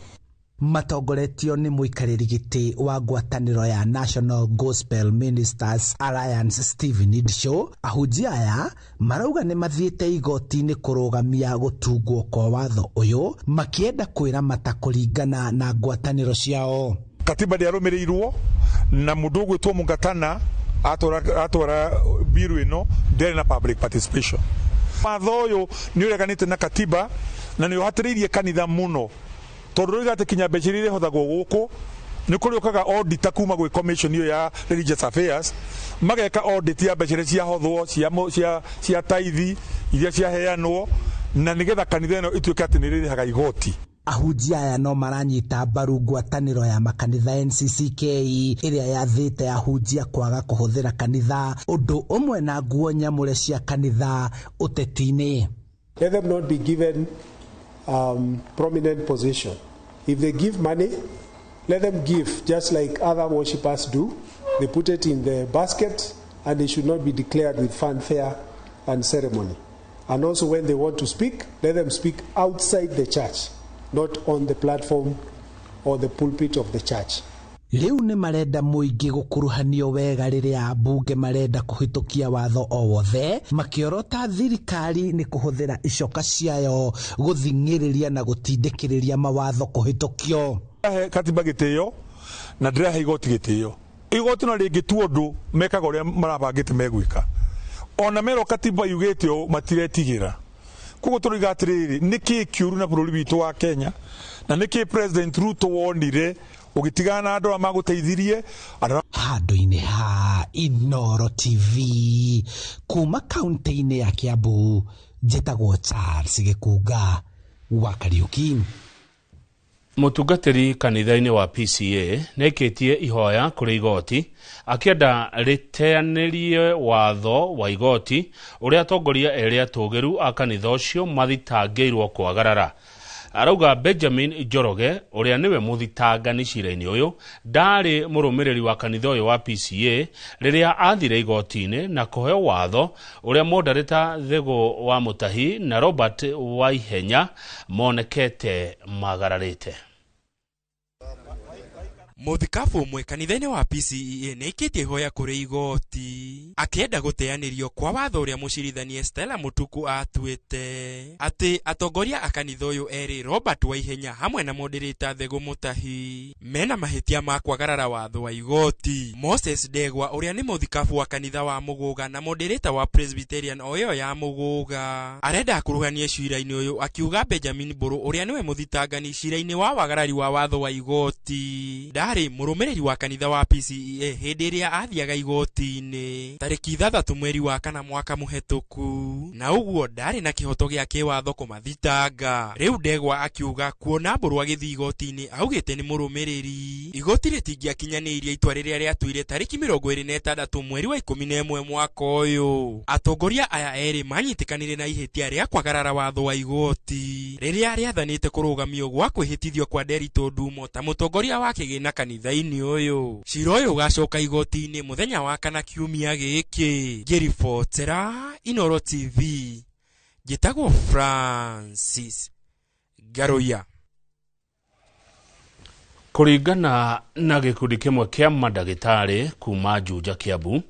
Matongoretio nĩ mũikarĩri gĩtĩ wa ngwatanĩro ya National Gospel Ministers Alliance Stephen Idshow, ahunjia aya marauga nĩ mathiĩte igoti-inĩ kũrũgamia gũtungwo kwa watho ũyũ makĩenda kwĩramata kũringana na ngwatanĩro ciao.
Katiba ndĩarũmĩrĩirwo na mũndũ ũgwĩtwo Mũngatana atwara biru ĩno ndĩarĩ na public participation. Watho ũyũ nĩ ũreganĩte na katiba na nĩ ũhatĩrĩirie kanitha mũno, tondũ rĩu atĩ kinya mbeca iria irĩhothagwo gũkũ nĩ kũrĩũkaga auditor kuma gwĩ commission ĩyo ya religious affairs, mageka audit ya mbeca iria ciahothwo cia taithi iria ciaheanwo, na nĩgetha kanitha ĩno ĩtuĩke atĩ nĩ ĩrĩrĩhaga igoti.
Ahunjia aya no maranyita mbaru ngwatanĩro ya makanitha NCCK ĩrĩa yathĩte ahunjia kwaga kũhũthĩra kanitha ũndũ ũmwe na nguo nyamũre cia kanitha ũteti-inĩ.
Let them not be given prominent position. If they give money, let them give just like other worshippers do. They put it in the basket and they should not be declared with fanfare and ceremony. And also when they want to speak, let them speak outside the church, not on the platform or the pulpit of the church.
Rĩu nĩ marenda mũingĩ gũkuruhanio wega rĩrĩa ambunge marenda kũhĩtũkia watho o wothe, makĩorota thirikari nĩ kũhũthĩra icoka ciayo gũthing'ĩrĩria na gũtindĩkĩrĩria mawatho kũhĩtũkio.
Katiba gĩtĩo na ndĩrahe igoti gĩtĩo. Igoti no rĩngĩtua ũndũ mekaga ũrĩa marabangĩte megwĩka. Ona merwo katiba yugĩte ũũ matiretigĩra. Koguo tũroiga atĩrĩrĩ, nĩkĩĩ kĩũru na bũrũri witũ wa Kenya na nĩkĩĩ President Ruto wonire Ũgĩtigana na andũ arĩa magũteithirie
handũ-inĩ ha Inooro TV kuma kaunti-inĩ ya Kiambu, njĩtagwo Charles Gĩkunga wa Kariuki.
Mũtungatĩri kanitha-inĩ wa PCA nĩaikĩtie ihoya kũrĩ igoti akĩenda rĩteanĩrie watho wa igoti ũrĩa atongoria erĩ atũgĩru a kanitha ũcio mathitangĩirwo kwagarara. Arauga Benjamin Njoroge ũrĩa nĩwe mũthitangani cira-inĩ ũyũ ndarĩ mũrũmĩrĩri wa kanitha ũyũ wa PCA rĩrĩa athire igoti-inĩ na kũheo watho ũrĩa Mondarĩta Thegũ wa Mũtahi na Robert Waihenya monekete magararĩte.
Mũthikabu ũmwe kanitha-inĩ wa PCEA nĩaikĩtie ihoya kũrĩ igoti akĩenda gũteanĩrio kwa watho ũrĩa mũcirithania Stella Mũtuku atuĩte atĩ atongoria a kanitha ũyũ erĩ Robert Waihenya hamwe na Mondereta Thegũ Mũtahi mena mahĩtia ma kwagarara watho wa igoti. Moses Ndegwa ũrĩa nĩ mũthikabu wa kanitha wa Mũgũga na Mondereta wa Presbyterian o ĩyo ya Mũgũga arenda akuruhanie cira-inĩ ũyũ akiuga Benjamin Mbũrũ ũrĩa nĩwe mũthitangani cira-inĩ wa wagarari wa watho wa igoti ndarĩ mũrũmĩrĩri wa kanitha wa PCEA hĩndĩ ĩrĩa athiaga igoti-inĩ tarĩki 6 mweri wa 4 mwaka mũhetũku, na ũguo ndarĩ na kĩhoto gĩa kĩwatho kũmathitanga. Rĩu Ndegwa akiuga kuona Mbũrũ agĩthiĩ igoti-inĩ augĩte nĩ mũrũmĩrĩri, igoti rĩtingĩakinyanĩirie itua rĩrĩa rĩatuire tarĩki 26 mweri wa 11 mwaka ũyũ. Atongoria aya erĩ manyitĩkanire na ihĩtia rĩa kwagarara watho wa igoti rĩrĩa rĩathanĩte kũrũgamio gwa kwĩhĩtithio kwa Nderitu Ndumo ta mũtongoria wa kĩgĩna kanitha-inĩ ũyũ. Cira ũyũ ũgacoka igoti-inĩ mũthenya wa 4 kiumia gĩkĩ. Ngĩribotera Inooro TV, njĩtagwo Francis Ngaruiya.
Kũringana na gĩkundi kĩmwe kĩa mandagĩtarĩ kuma Juja Kiambu,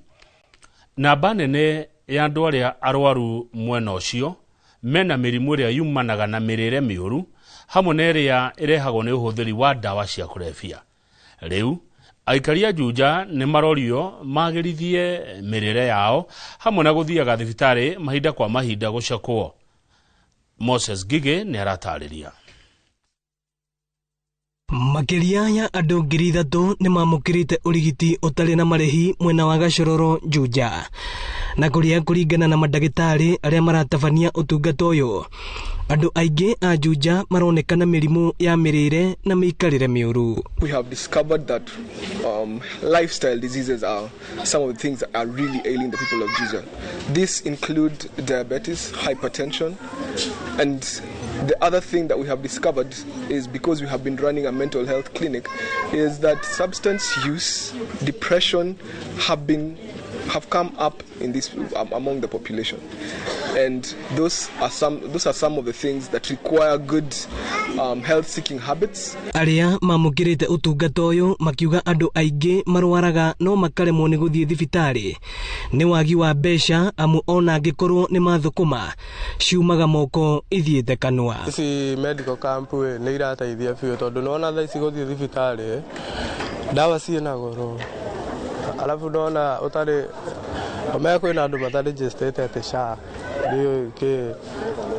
namba nene ya andũ arĩa arwaru mwena ũcio mena mĩrimũ ĩrĩa yumanaga na mĩrĩre mĩũru hamwe na ĩrĩa ĩrehagwo nĩ ũhũthĩri wa ndawa cia kũrebia. Rĩu aikari a Juja nĩ marorio magĩrithie mĩrĩre yao hamwe na gũthiaga thibitarĩ mahinda kwa mahinda gũcekwo. Moses Ngigĩ nĩ aratarĩria.
Makĩria ya andũ 3,000 nĩ mamũkĩrĩte ũrigiti ũtarĩ na marĩhi mwena wa Gachororo Juja, na kũrĩa kũringana na mandagĩtarĩ arĩa maratabania ũtungata ũyũ, andũ aingĩ a Juja maronekana mĩrimũ ya mĩrĩre na mĩikarĩre mĩũru.
We have discovered that lifestyle diseases are some of the things that are really ailing the people of Juja. This include diabetes, hypertension, and the other thing that we have discovered is, because we have been running a mental health clinic, is that substance use, depression have come up in this among the population, and those are some of the things that require good health-seeking habits.
Arĩa mamũkĩrĩte ũtungata ũyũ makiuga andũ aingĩ marwaraga no makaremwo nĩ gũthiĩ thibitarĩ nĩ wagi wa mbeca, amu ona angĩkorwo nĩ mathũkũma ciumaga moko ithiĩte kanua.
Ici medical camp nĩ irateithia biũ, tondũ nĩwona thaa ici gũthiĩ thibitarĩ ndawa ciĩna goro, alafu ndona ũtarĩ omenya kwĩna andũ matarĩnjĩstĩte atĩ SHA ndiũĩ kĩ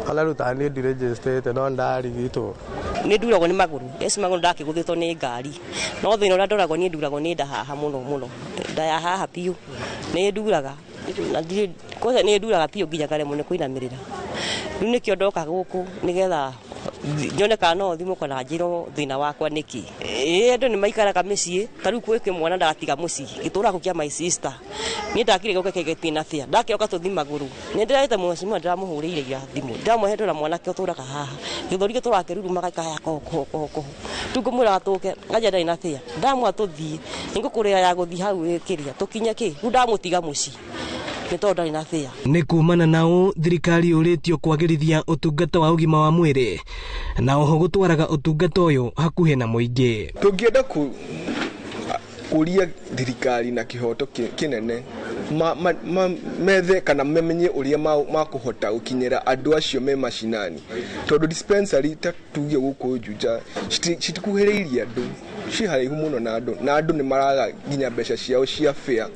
ona rĩu ta niĩ ndirĩnjĩstĩte no ndarigitwo.
Nĩ nduragwo nĩ magũrũ, eci magũrũ ndakĩgũthĩtwo nĩ ngari, no thĩna ũrĩa ndoragwo niĩ nduragwo nĩ nda haha mũno mũno, nda ya haha biũ nĩ nduraga na ndirĩ kwanza nĩ nduraga biũ nginya ngaremwo nĩ kũinamĩrĩra. Rĩu nĩkĩo ndoka gũkũ nĩgetha nyone kana no thimũ kana njĩrwo thĩna wakwa nĩkĩ. Ĩĩ andũ nĩ maikaraga mĩciĩ, ta rĩu kwĩ kĩmwana ndagatiga mũciĩ gĩtũraga kũu kĩa my sister, niĩ ndakire gũka kĩgĩtina bĩa ndakĩroka tũthi magũrũ, nĩ ndĩrarĩte mũcimwa ndĩramũhũrĩire ira thimũ ndĩramũhe ndora mwanake ũtũraga haha gĩthũri gĩtũraga kĩrurumaga gĩkahaya koho koho koho koho, rĩu ngũmwĩraga tũke nganja ndarĩ na bĩa ndamwa tũthiĩ nĩngũkũrĩra ya gũthiĩ hau kĩrĩa tũkinye kĩ rĩu ndamũtiga mũciĩ nĩ tondũ ndarĩ na bĩa.
Nĩ kumana na ũũ thirikari yũrĩtio kwagĩrithia ũtungata wa ũgima wa mwĩrĩ na oho gũtwaraga ũtungata ũyũ hakuhĩ na mũingĩ.
Tũngĩenda kũria thirikari na kĩhoto kĩnene methe kana mamenye ũrĩa makũhota gũkinyĩra andũ acio me macinani, tondũ dispensary ta tuge gũkũ Juja citikuhĩrĩirie andũ, ci haraihu mũno na andũ, na andũ nĩ maraga nginya mbeca ciao cia fare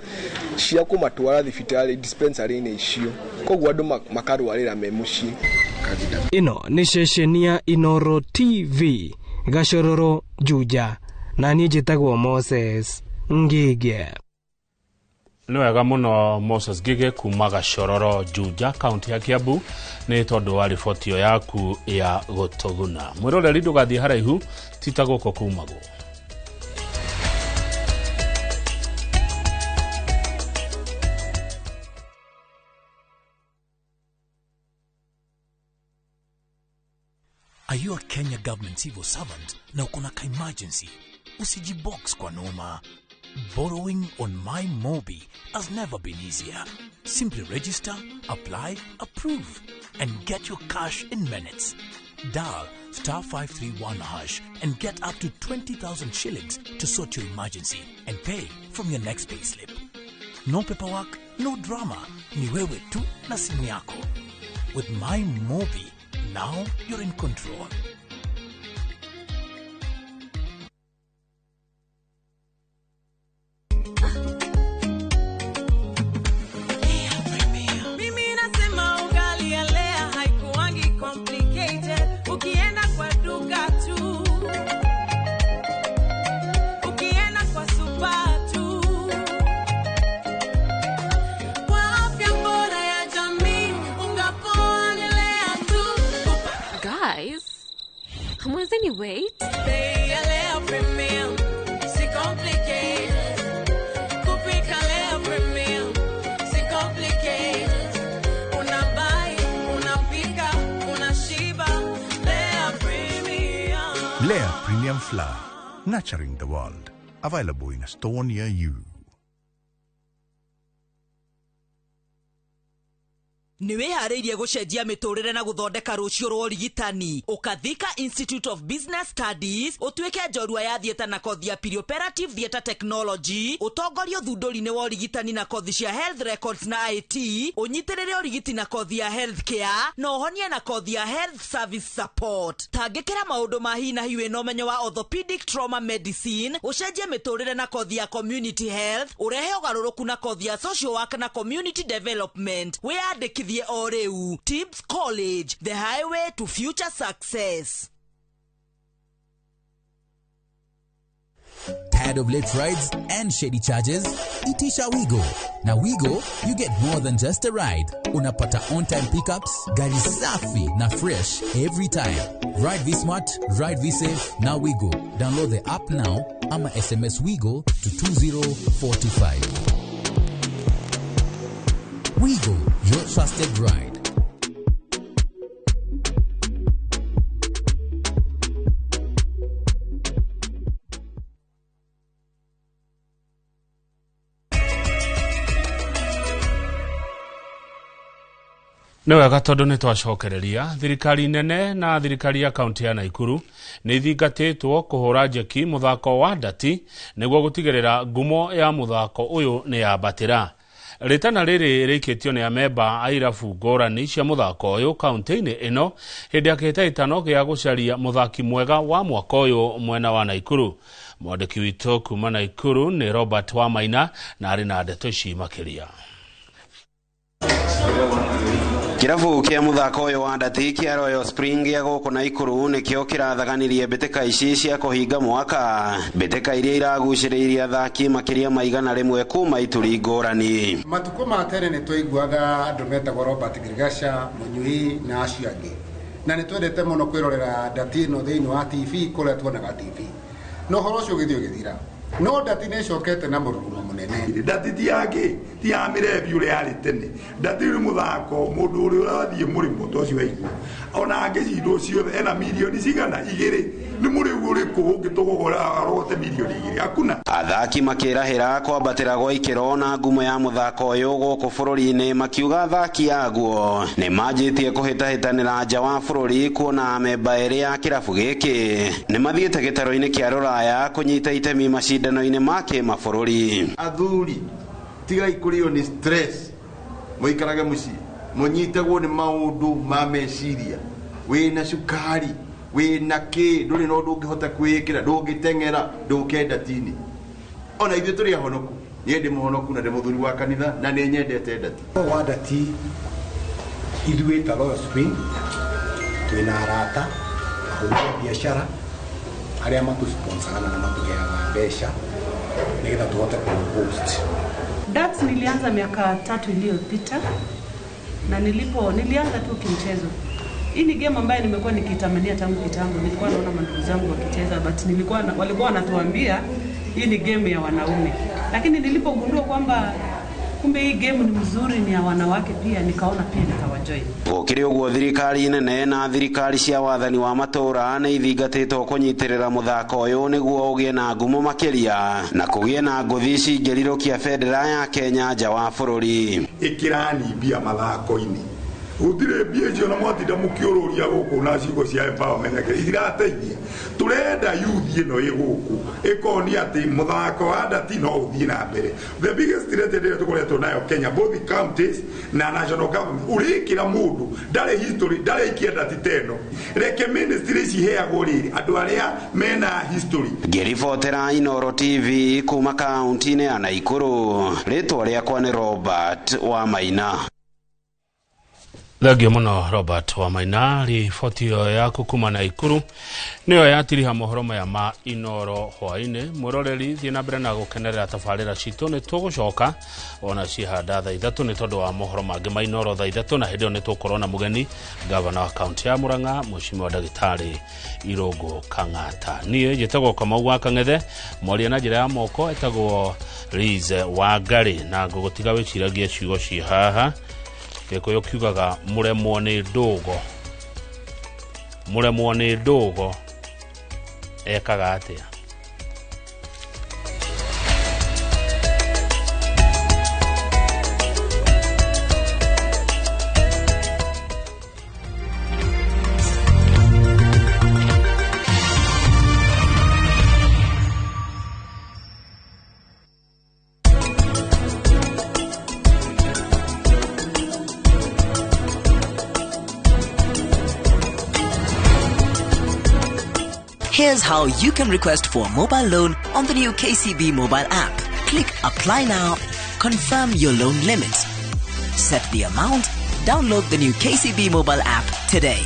cia kũmatwara thibitarĩ dispensary-inĩ icio, koguo andũ makarwarĩra me mũciĩ.
Ĩno nĩ ceceni ya Inooro TV, Gachororo, Juja, Na niĩ njĩtagwo Moses Ngige.
Nĩ wega mũno Moses Ngige kuma Gacororo Juja, kaunti ya Kiambu, nĩ tondũ wa riboti ĩyo yaku ya gũtũguna. Mwĩroreri, ndũgathiĩ haraihu, ti ta gũkũ kumagwo.
Are you a Kenya government civil servant na uko na ka-emergency? Usijibox kwa noma. Borrowing on MyMobi has never been easier. Simply register, apply, approve, and get your cash in minutes. Dial *531# and get up to 20,000 shillings to sort your emergency and pay from your next payslip. No paperwork, no drama. Ni wewe tu na simu yako. With MyMobi, now you're in control.
Mimi nasema ugali ya Lea haikuangi complicated. Ukienda kwa duka tu, ukienda kwa super tu. Kwa afya bora ya jamii, unga poa ni Lea tu.
Guys, hamwezeni wait?
Bei ya Lea Premium, si complicated. Kupika Lea Premium, si complicated. Unabuy, unapika, unashiba. Lea Premium.
Lea Premium Flour, nurturing the world. Available in a store near you.
Nĩ wĩharĩirie gũcenjia mĩtũrĩre na gũthondeka rũciũ rwa ũrigitani? Ũkathika Institute of Business Studies, ũtuĩke njorua ya theatre na kothi ya Perioperative Theatre Technology, ũtongorie ũthundũri-inĩ wa ũrigitani na kothi cia Health Records na IT, ũnyitĩrĩre ũrigiti na kothi ya Health Care, na ũhonie na kothi ya Health Service Support. Tangĩkĩra maũndũ ma hi na hi wĩna ũmenyo wa Orthopedic Trauma Medicine, ũcenjie mĩtũrĩre na kothi ya Community Health, ũrehe ũgarũrũku na kothi ya Social Work na Community Development. Wĩyandĩkithie o rĩu. Tibbs College, the highway to future success.
Tired of late rides and shady charges? Itisha Wigo. Na Wigo, you get more than just a ride. Unapata on-time pickups, gari safi na fresh every time. Ride V-Smart, ride V-Safe, na Wigo. Download the app now ama SMS Wigo to 20425. Wigo, your trusted ride.
Nĩ wega tondũ nĩ twacokereria. Thirikari nene na thirikari ya kaunti ya Naikuru nĩ ithingatĩtwo kũhũra njeki mũthako wa ndati nĩguo gũtigĩrĩra ngumo ya mũthako ũyũ nĩ yambatĩra. Rĩtana rĩrĩ rĩikĩtio nĩ amemba a irabu ngũrani cia mũthako ũyũ kaunti-inĩ ĩno hĩndĩ ya kĩhĩtahĩtano gĩa gũcaria mũthaki mwega wa mwaka ũyũ mwena wa Naikuru. Mwandĩki witũ kuma Naikuru nĩ Robert Wamaina na arĩ na ndeto ici makĩria.
Kĩrabu kĩa mũthako ũyũ wa ndati kĩa Royal Spring gĩa gũkũ Naikuru nĩkĩo kĩrathaganirie mbĩtĩka ici cia kũhinga mwaka, mbĩtĩka iria iragucĩrĩirie athaki makĩria ma 100 kuma ituri ngũrani.
Matukũ ma tene nĩ twaiguaga andũ metagwo Robert Girgasha, Mũnyui na acio angĩ, na nĩ twendete mũno kwĩrorera ndati ĩno thĩinĩ wa TV kũrĩa tuonaga TV, no ũhoro ũcio ũgĩthiĩ ũgĩthira. No ndati nĩ ĩcokete na mũrurumo mũnene.
Ndati ti yake ti ya mĩrebi ũrĩa yarĩ tene. Ndati nĩ mũthako mũndũ ũrĩa ũrathiĩ mũrĩmo ta ũcio waigua ona angĩcindwo ciothe ena mirioni cigana 2 nĩ mũrĩu ũrĩkũ ũngĩtũgũgora arogote mirioni 2 hakuna.
Athaki makĩrahĩra kwambatĩra gwa ikĩro na ngumo ya mũthako ũyũ gũkũ bũrũri-inĩ, makiuga athaki aguo nĩ manjĩtie kũhĩtahĩtanĩra nja wa bũrũri kuona amemba erĩ ya kĩrabu gĩkĩ nĩ mathiĩte gĩtarũ-inĩ kĩa rũraya kũnyita itemi macindano-inĩ ma kĩmabũrũri.
Athuri tigai kũrĩo nĩ stress, mũikarage mũciĩ mũnyitagwo nĩ maũndũ ma meciria, wĩna cukari, wĩna kĩ, ndũrĩ na ũndũ ũngĩhota kwĩĩkĩra, ndũngĩteng'era, ndũkenda tini. Ona ithuĩ tũrĩ ahonoku, niĩ ndĩ mũhonoku na ndĩ mũthuri wa kanitha na nĩ nyendete ndati.
Wa ndati ithuĩ ta Royal Spring twĩna arata, ahũri a biacara, Arĩa matũsponsoraga na matũheaga mbeca nĩgetha tũhote kũ-host.
Darts nilianza miaka 3 iliyopita na nilianza tu kimchezo. Hii ni game ambayo nimekuwa nikitamania tangu kitambo. Nilikuwa naona mandugu zangu wakicheza, but walikuwa wanatuambia hii ni game ya wanaume. Lakini nilipogundua kwamba kumbe hii game ni mzuri, ni ya wanawake pia, nikaona pia nikawajoin.
Gũkĩrĩ ũguo thirikari nene na thirikari cia wathani wa matũũra nĩ ithingatĩtwo kũnyitĩrĩra mũthako ũyũ nĩguo ũgĩe na ngumo makĩria na kũgĩe na ngũthi cingĩrirũkia bendera ya Kenya nja wa bũrũri.
Ĩkĩrani mbia mathako-inĩ gũtirĩ mbia icio na mwatinda mũkĩũrũria gũkũ na ciugo cia empowerment itirateithia. Tũrenda youth ĩno ĩ gũkũ ĩkonia atĩ mũthako wa ndati no ũthiĩ na mbere. The biggest threat ĩrĩa tũkoretwo nayo Kenya, both the counties na national government, ũrĩkĩra mũndũ ndarĩ history, ndarĩ ikia ndati ta ĩno. Reke ministry ici iheagwo rĩrĩ andũ arĩa mena history.
Ngĩribotera Inooro TV kuma kaunti-inĩ ya Naikuru, rĩtwa rĩakwa nĩ Robert Wamaina.
Thengio mũno Robert Wamaina, riboti ĩyo yaku kuma Naikuru nĩyo yatiriha mohoro maya ma Inooro hwainĩ. Mwĩroreri, thiĩ na mbere na gũkenerera tabarĩra citũ, nĩ tũgũcoka ona cihanda thaa 3 nĩ tondũ wa mohoro mangĩ ma Inooro thaa 3, na hĩndĩ ĩyo nĩ tũgũkorwo na mũgeni gavana wa kaunti ya Murang'a Mheshimiwa Ndagĩtarĩ Irũngũ Kang'ata. Niĩ njĩtagwo Kamau wa Kang'ethe, mwaria na njĩra ya moko etagwo Liz Wangari, na ngũgũtiga wĩciragie ciugo ci haha. Gĩkũyũ kiugaga mũremwo nĩ ndũgo, mũremwo nĩ ndũgo ekaga atĩa?
Here's how you can request for a mobile loan on the new KCB mobile app. Click Apply Now, confirm your loan limit, set the amount, download the new KCB mobile app today.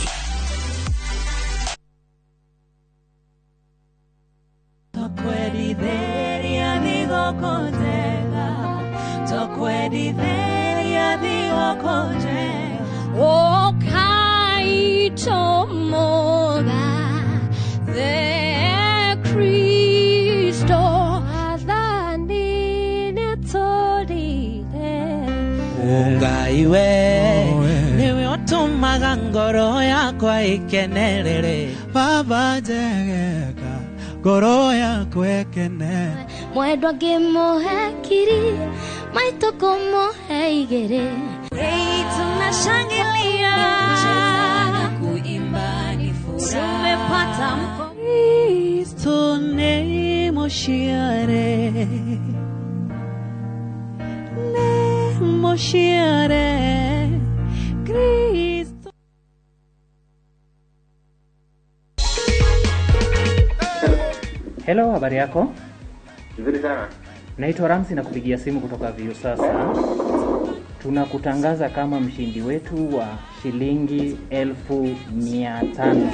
Ngai niwe ũtũmaga ngoro yakwa ĩkenerere.
Baba njegeka ngoro yakwa ĩkene.
Mwendwa ngĩmũhe kiri maitũ kũmũhe igĩrĩ.
Tunashangilia na kuimba ni furaha. Tumepata Kristo nĩ mũciare, nĩ mũciare Kristo.
Hello, habari yako?
Nzuri sana.
Naitwa Ramsi na kupigia simu kutoka Viusasa. Tunakutangaza kama mshindi wetu wa shilingi 500,000.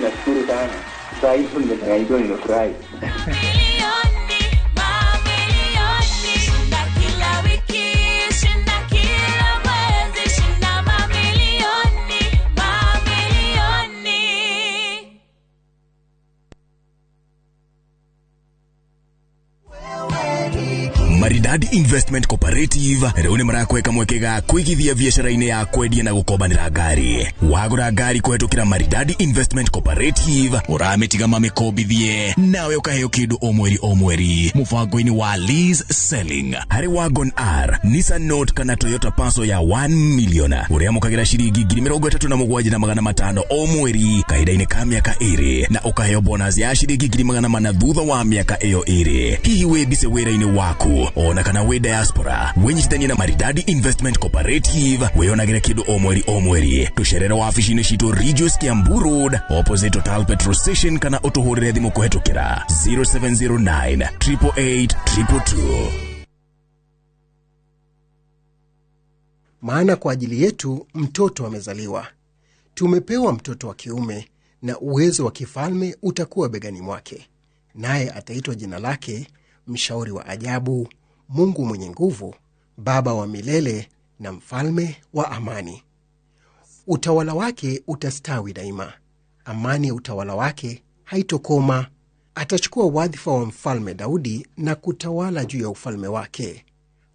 Nashukuru sana. Sasa hivi nimefurahi, nimefurahi.
Maridadi Investment Cooperative rĩu nĩ marakweka mweke ga kũigithia biacara-inĩ ya kwendia na gũkombanĩra ngari. Wagũra ngari kũhetũkĩra Maridadi Investment Cooperative ũramĩtiga mamĩkombithie nawe ũkaheo kĩndũ o mweri o mweri mũbango-inĩ wa lease selling. Harĩ Wagon R, Nissan Note kana Toyota Passo ya 1 million ũrĩamũkagĩra ciringi 37,500 o mweri kahinda-inĩ ka mĩaka 2 na ũkaheo bonus ya ciringi 400 thutha wa mĩaka ĩyo 2. Hihi wĩ busy wĩra-inĩ waku ona kana wĩ diaspora, wĩnyitithanie na Maridadi Investment Cooperative wĩonagĩre kĩndũ o mweri o mweri. Tũcerere wabici-inĩ citũ Ridgeways Kiambu Road opposite Total Petrol Station kana ũtũhũrĩre thimũ kũhetũkĩra 0709 888 222.
Maana kwa ajili yetu mtoto amezaliwa, tumepewa mtoto wa kiume,
na uwezo wa kifalme utakuwa begani mwake. Naye ataitwa jina lake Mshauri wa Ajabu, Mungu Mwenye Nguvu, Baba wa Milele na Mfalme wa Amani. Utawala wake utastawi daima, amani ya utawala wake haitokoma. Atachukua wadhifa wa mfalme Daudi na kutawala juu ya ufalme wake.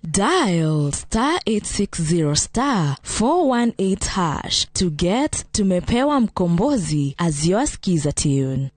Dial star 860 star 418 hash to get Tumepewa Mkombozi as your skiza tune.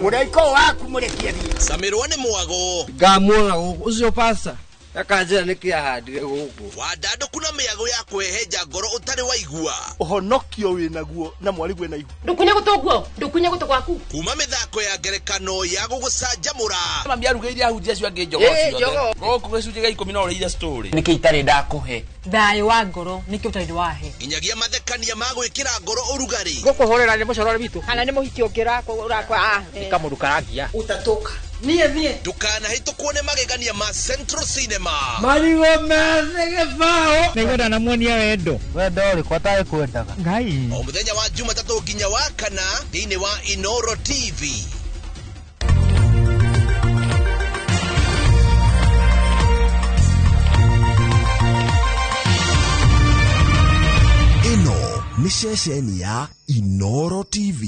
Mũraika waku mũrekie thiĩ.
Camirwo nĩ mwago.
Ngamuona gũkũ ũcio pasta akanjĩra nĩkĩ ahandire gũkũ.
Wandandũku na mĩago ya kwĩhenja ngoro ũtarĩ waigua.
Ũhonokio wĩnaguo na mwarĩguo ena ihu.
Ndũkunye gũtũ guo, ndũkunye gũtũ gwaku.
Kuma mĩthako ya ngerekano ya gũgũcanjamũra.
Mami arugĩire ahunjia acio angĩ njogoo ciothe. Gũkũ gĩcunjĩ gĩa 10 no ũrĩire story.
Nĩkĩ itarĩ ndakũhe?
Thayũ wa ngoro nĩkĩ ũtarĩ wahe?
Nginyagia mathekania ma gwĩkĩra ngoro ũrugarĩ.
Gũkũhũrĩra nĩ mũcorore witũ. Kana nĩ mũhiki ũngĩ ũrakwa.
Nĩ kamũndũ karangia.
Utatoka. Niĩ thiĩ.
Ndũkanahĩtũkwo nĩ magegania ma Central Cinema.
Marigũ methĩ gĩbaũ.
Nĩngwenda namuonia wendo.
Wendo ũrĩkũ atarĩ kwendaga?
Ngai.
O mũthenya wa Jumatatũ nginya wa kana thĩinĩ wa Inoro TV.
Ĩno nĩ ceceni ya Inoro TV.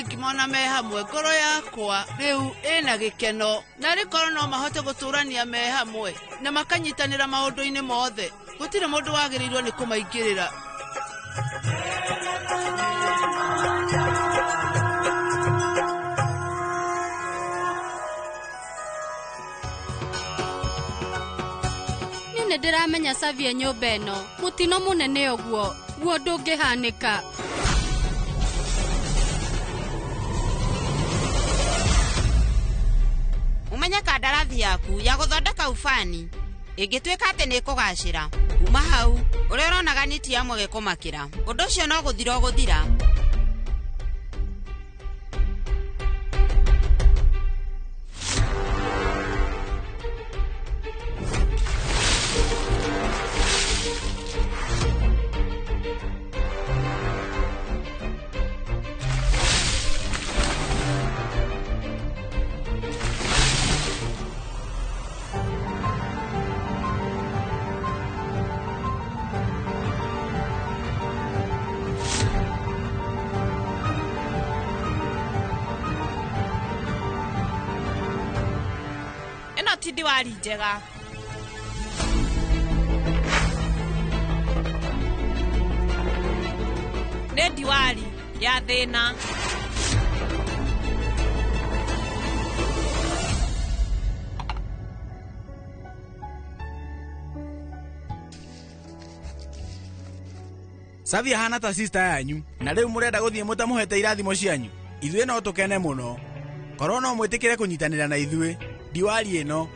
Ngimona me hamwe ngoro yakwa riu ina gikeno na rikorwo no mahote guturania me hamwe na makanyitanira maundu-ini mothe gutire mundu wagirirwo ni kumaingirira.
Ni nĩ ndĩramenya Xavier nyũmba ĩno mũtino mũnene ũguo guo ndũngĩhanĩka.
Umenye kandarathi yaku ya gũthondeka ubani ĩngĩtuĩka atĩ nĩ ĩkũgacĩra kuma hau ũrĩa ũronaga niti ya mwege kũmakĩra ũndũ ũcio no gũthira ũgũthira.
Diwari njega. Nĩ diwari ya thĩna.
Savi ahana ta sister yanyu na rĩu mũrenda gũthiĩ mũtamũhete irathimo cianyu. Ithuĩ no tũkene mũno korwo no mwĩtĩkĩre kũnyitanĩra na ithuĩ diwari ĩno.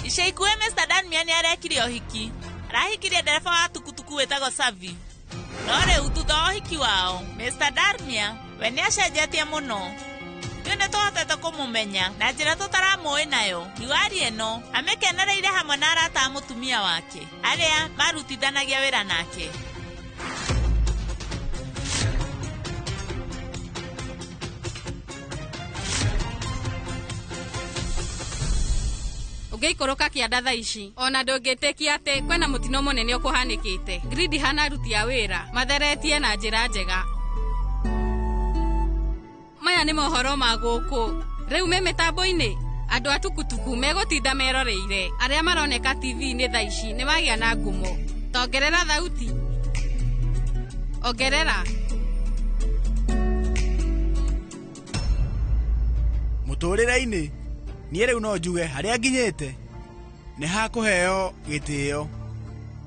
Ica ikuhĩ Mr. Dan Darmia nĩ arekire ũhiki. Arahikirie ndereba wa tukutuku wĩtagwo Savi. No rĩu thutha wa ũhiki wao, Mr. Darmia we nĩ acenjetie mũno. Ithuĩ nĩ tũhotete kũmũmenya na njĩra tũtaramũĩ nayo. Diwali ĩno amĩkenereire hamwe na arata a mũtumia wake arĩa marutithanagia wĩra nake.
Ũngĩikũrũka kĩanda thaa ici ona ndũngĩtĩkia atĩ kwĩna mũtino mũnene ũkũhanĩkĩte. Gridi hana aruti a wĩra matheretie na njĩra njega. Maya nĩ mohoro ma gũkũ rĩu me mĩtambo-inĩ. Andũ a tukutuku megũtinda meroreire. Arĩa maroneka TV-inĩ thaa ici nĩ magĩa na ngumo. Tongerera thauti, ongerera.
Mũtũrĩre-inĩ niĩ rĩu no njuge harĩa nginyĩte nĩ hakũheo gĩtĩo.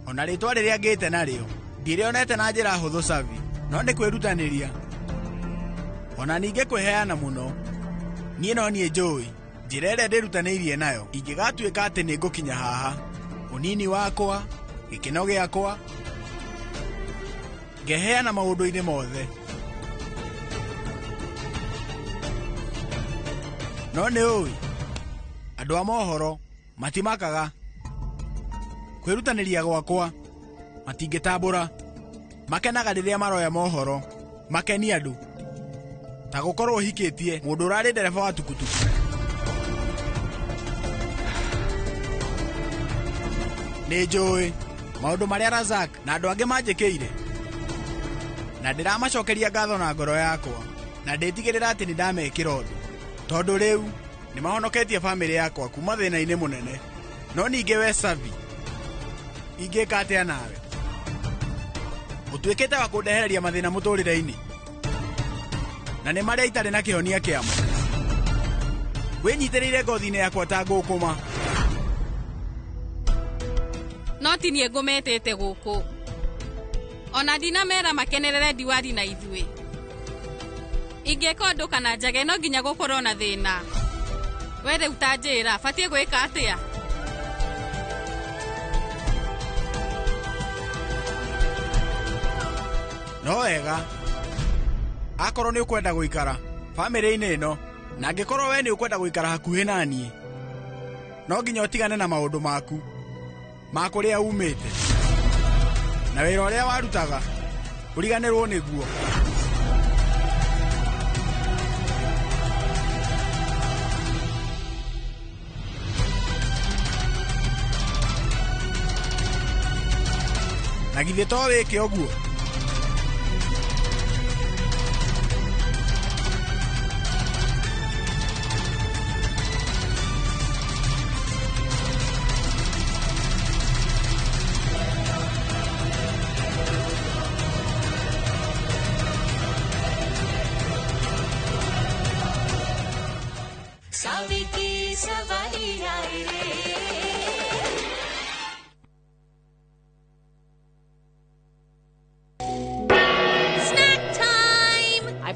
Ona rĩtwa rĩrĩa ngĩte narĩo ndirĩonete na njĩra hũthũ Savi, no nĩ kwĩrutanĩria ona ningĩ kwĩheana mũno. Niĩ no niĩ njũĩ njĩra ĩrĩa ndĩrutanĩirie nayo ingĩgatuĩka atĩ nĩ ngũkinya haha. Ũnini wakwa, gĩkeno gĩakwa, ngeheana maũndũ-inĩ mothe. No nĩ ũĩ andũ a mohoro matimakaga. Kwĩrutanĩria gwakwa matingĩtambũra. Makenaga rĩrĩa maroya mohoro makenie andũ, ta gũkorwo ũhikĩtie mũndũ ũrarĩ ndereba wa tukutuku. Nĩ njũĩ maũndũ marĩa Razak na andũ angĩ manjĩkĩire, na ndĩramacokeria ngatho na ngoro yakwa, na ndĩtigĩrĩra atĩ nĩ ndamekĩra ũndũ, tondũ rĩu nĩ mahonoketie bamĩrĩ yakwa kuma thĩna-inĩ mũnene. No ningĩ we Savi, ingĩka atĩa nawe? Ũtuĩkĩte wa kũndehereria mathĩna mũtũrĩre-inĩ, na nĩ marĩa itarĩ na kĩhonia kĩamo. Wĩnyitĩrĩire ngothi-inĩ yakwa ta ngũkũma.
No ti niĩ ngũmetĩte gũkũ. Ona ndinamera makenerere Diwali na ithuĩ. Ingĩka ũndũ kana njage no nginya gũkorwo na thĩna. We rĩu ta njĩra, batiĩ gwĩka atĩa?
No wega akorwo nĩ ũkwenda gũikara bamĩrĩ-inĩ ĩno, na angĩkorwo we nĩ ũkwenda gũikara hakuhĩ na niĩ, no nginya ũtigane na maũndũ maku ma kũrĩa umĩte na wĩra ũrĩa warutaga ũriganĩrwo nĩguo. Na githĩ to wĩke ũguo?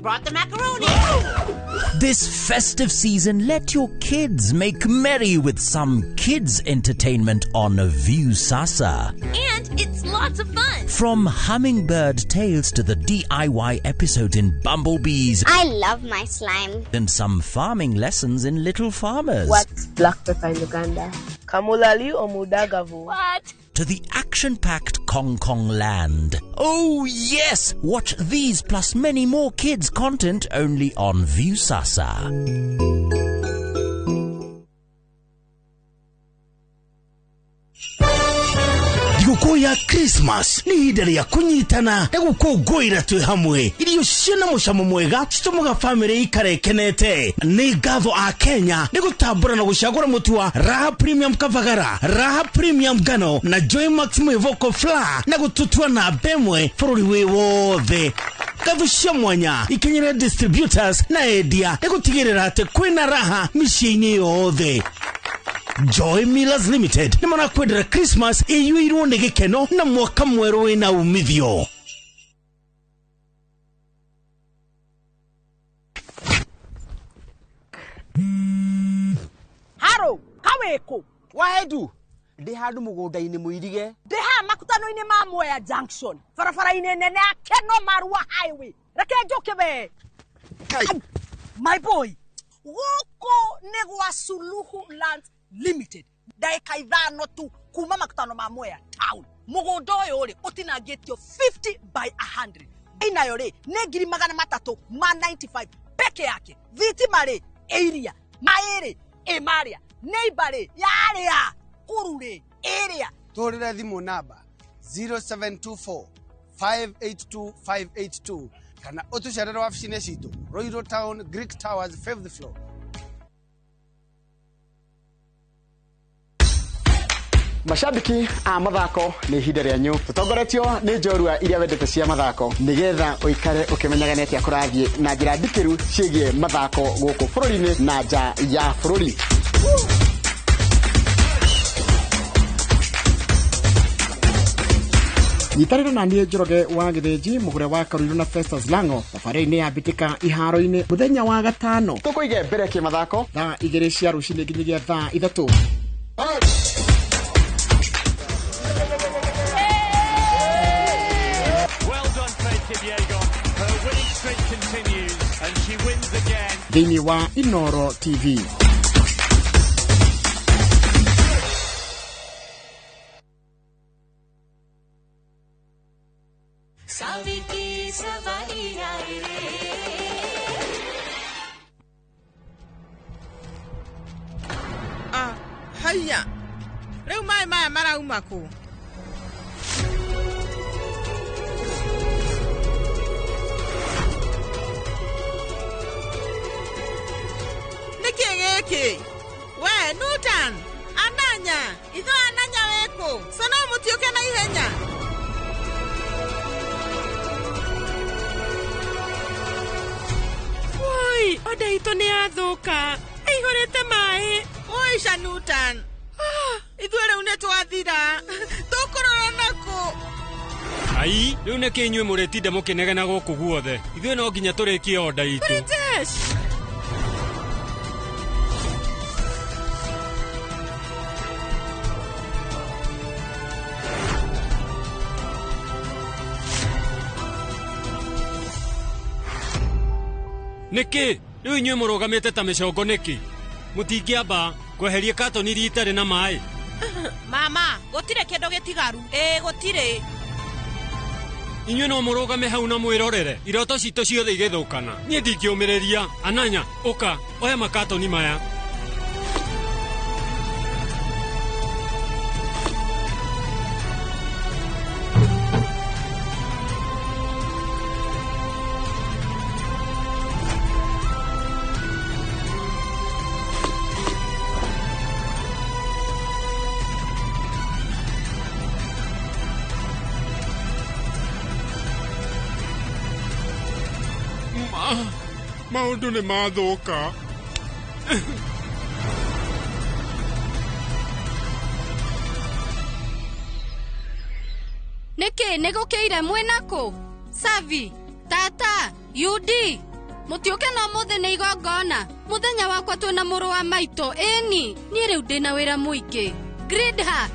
Brought the macaroni.
This festive season, let your kids make merry with some kids entertainment on Viusasa.
And it's lots of fun.
From Hummingbird Tales to the DIY episodes in Bumblebees.
I love my slime.
And some farming lessons in Little Farmers.
What's black pepper in Uganda?
Kamulali or Mudagavu?
What?
To the action-packed Kong Kong Land. Oh yes! Watch these plus many more kids content only on Viusasa.
Thigũkũ ya Christmas nĩ ihinda rĩa kũnyitana na gũkũngũĩra twĩ hamwe. Irio ciĩna mũcamo mwega citũmaga bamĩrĩ ikare ĩkenete. Nĩ ngatho a Kenya nĩ gũtambũra na gũcagũra mũtu wa Raha Premium Kavagara, Raha Premium Ngano na Joy Max Mwĩvoko Flour na gũtũtua namba ĩmwe bũrũri wĩ wothe. Ngatho cia mwanya ikinyĩre distributors na endia nĩ gũtigĩrĩra atĩ kwĩna raha mĩciĩ-inĩ yothe. Joy Millers Limited nĩ marakwendera Christmas ĩiyũirwo nĩ gĩkeno na mwaka mwerũ wĩna umithio.
Haro, kaweko.
Waedu.
Ndĩ handũ mũgũnda-inĩ mũirige.
Ndĩ haha makutano-inĩ ma Mwea Junction, barabara-inĩ nene ya Keno Marua Highway. Reke njũke we. My boy, gũkũ nĩ gwa Suluhu Lands Limited. Ndagĩka 5 tu kuma makutano ma Mwea Town. Mũgũnda ũyũ rĩ ũtinangĩtio 50 by 100. Inayo rĩ nĩ 395,000 peke yake. Thitima rĩ ĩiria, maĩ rĩ ĩ marĩa, neighbor rĩ yarĩa, kuru rĩ ĩrĩa.
Tũhũrĩre thimũ namba 0724 582 582 kana ũtũcerere wabici-inĩ citũ Royal Town, Greek Towers, 5th floor.
Mashabiki a mathako nĩ ihinda rĩanyu tũtongoretio nĩ njorua iria wendete cia mathako nĩgetha ũikare ũkĩmenyaga nĩ atĩa kũrathiĩ na njĩra ndikĩru ciĩgiĩ mathako gũkũ bũrũri-inĩ na nja ya bũrũri. Nyitanĩra na niĩ Njoroge wa Gĩthĩnji mũgũre wa Karuiru na Festus Lango thabarĩ-inĩ ya mbĩtĩka iharo-inĩ mũthenya wa gatano tũkũige mbere kĩmathako thaa 2 cia rũcinĩ nginyagia thaa 3. Thĩinĩ wa Inoro TV.
Haiya, rĩu maĩ maya marauma kũ? Nĩkĩ gĩkĩ? We, Nutan, Ananya, itho Ananya wĩkũ? Sana mũtiũke na ihenya.
Woi, oda itũ nĩ yathũka. Ĩihũrĩte maĩ.
Woi, Shanutan. Ithuĩ rĩu nĩ twathira. Tũkũrora nakũ?
Ai, rĩu nĩkĩ inyuĩ mũrĩtinda mũkĩnegena gũkũ guothe? Ithuĩ no nginya tũrĩkie oda itũ.
British!
Nĩkĩ? Rĩu inyuĩ mũrũgamĩte ta mĩcongo nĩkĩ? Mũtingĩamba kweheria katoni iria itarĩ na maĩ?
Mama, gũtirĩ kĩndũ gĩtigaru. Ĩĩ gũtirĩ.
Inyuĩ no mũrũgame hau na mwĩrorere iroto citũ ciothe igĩthũkana. Niĩ ndingĩũmĩrĩria. Ananya, ũka, oya makatoni maya.
Maũndũ nĩ mathũka.
Nĩkĩ nĩ gũkĩire mwĩna kũ? Savi, tata, UD, mũtiũke no mũthĩ nĩ igongona. Mũthenya wakwa twĩna mũrũ wa maitũ. Ĩni, niĩ rĩu ndĩna wĩra mũingĩ. Gridha,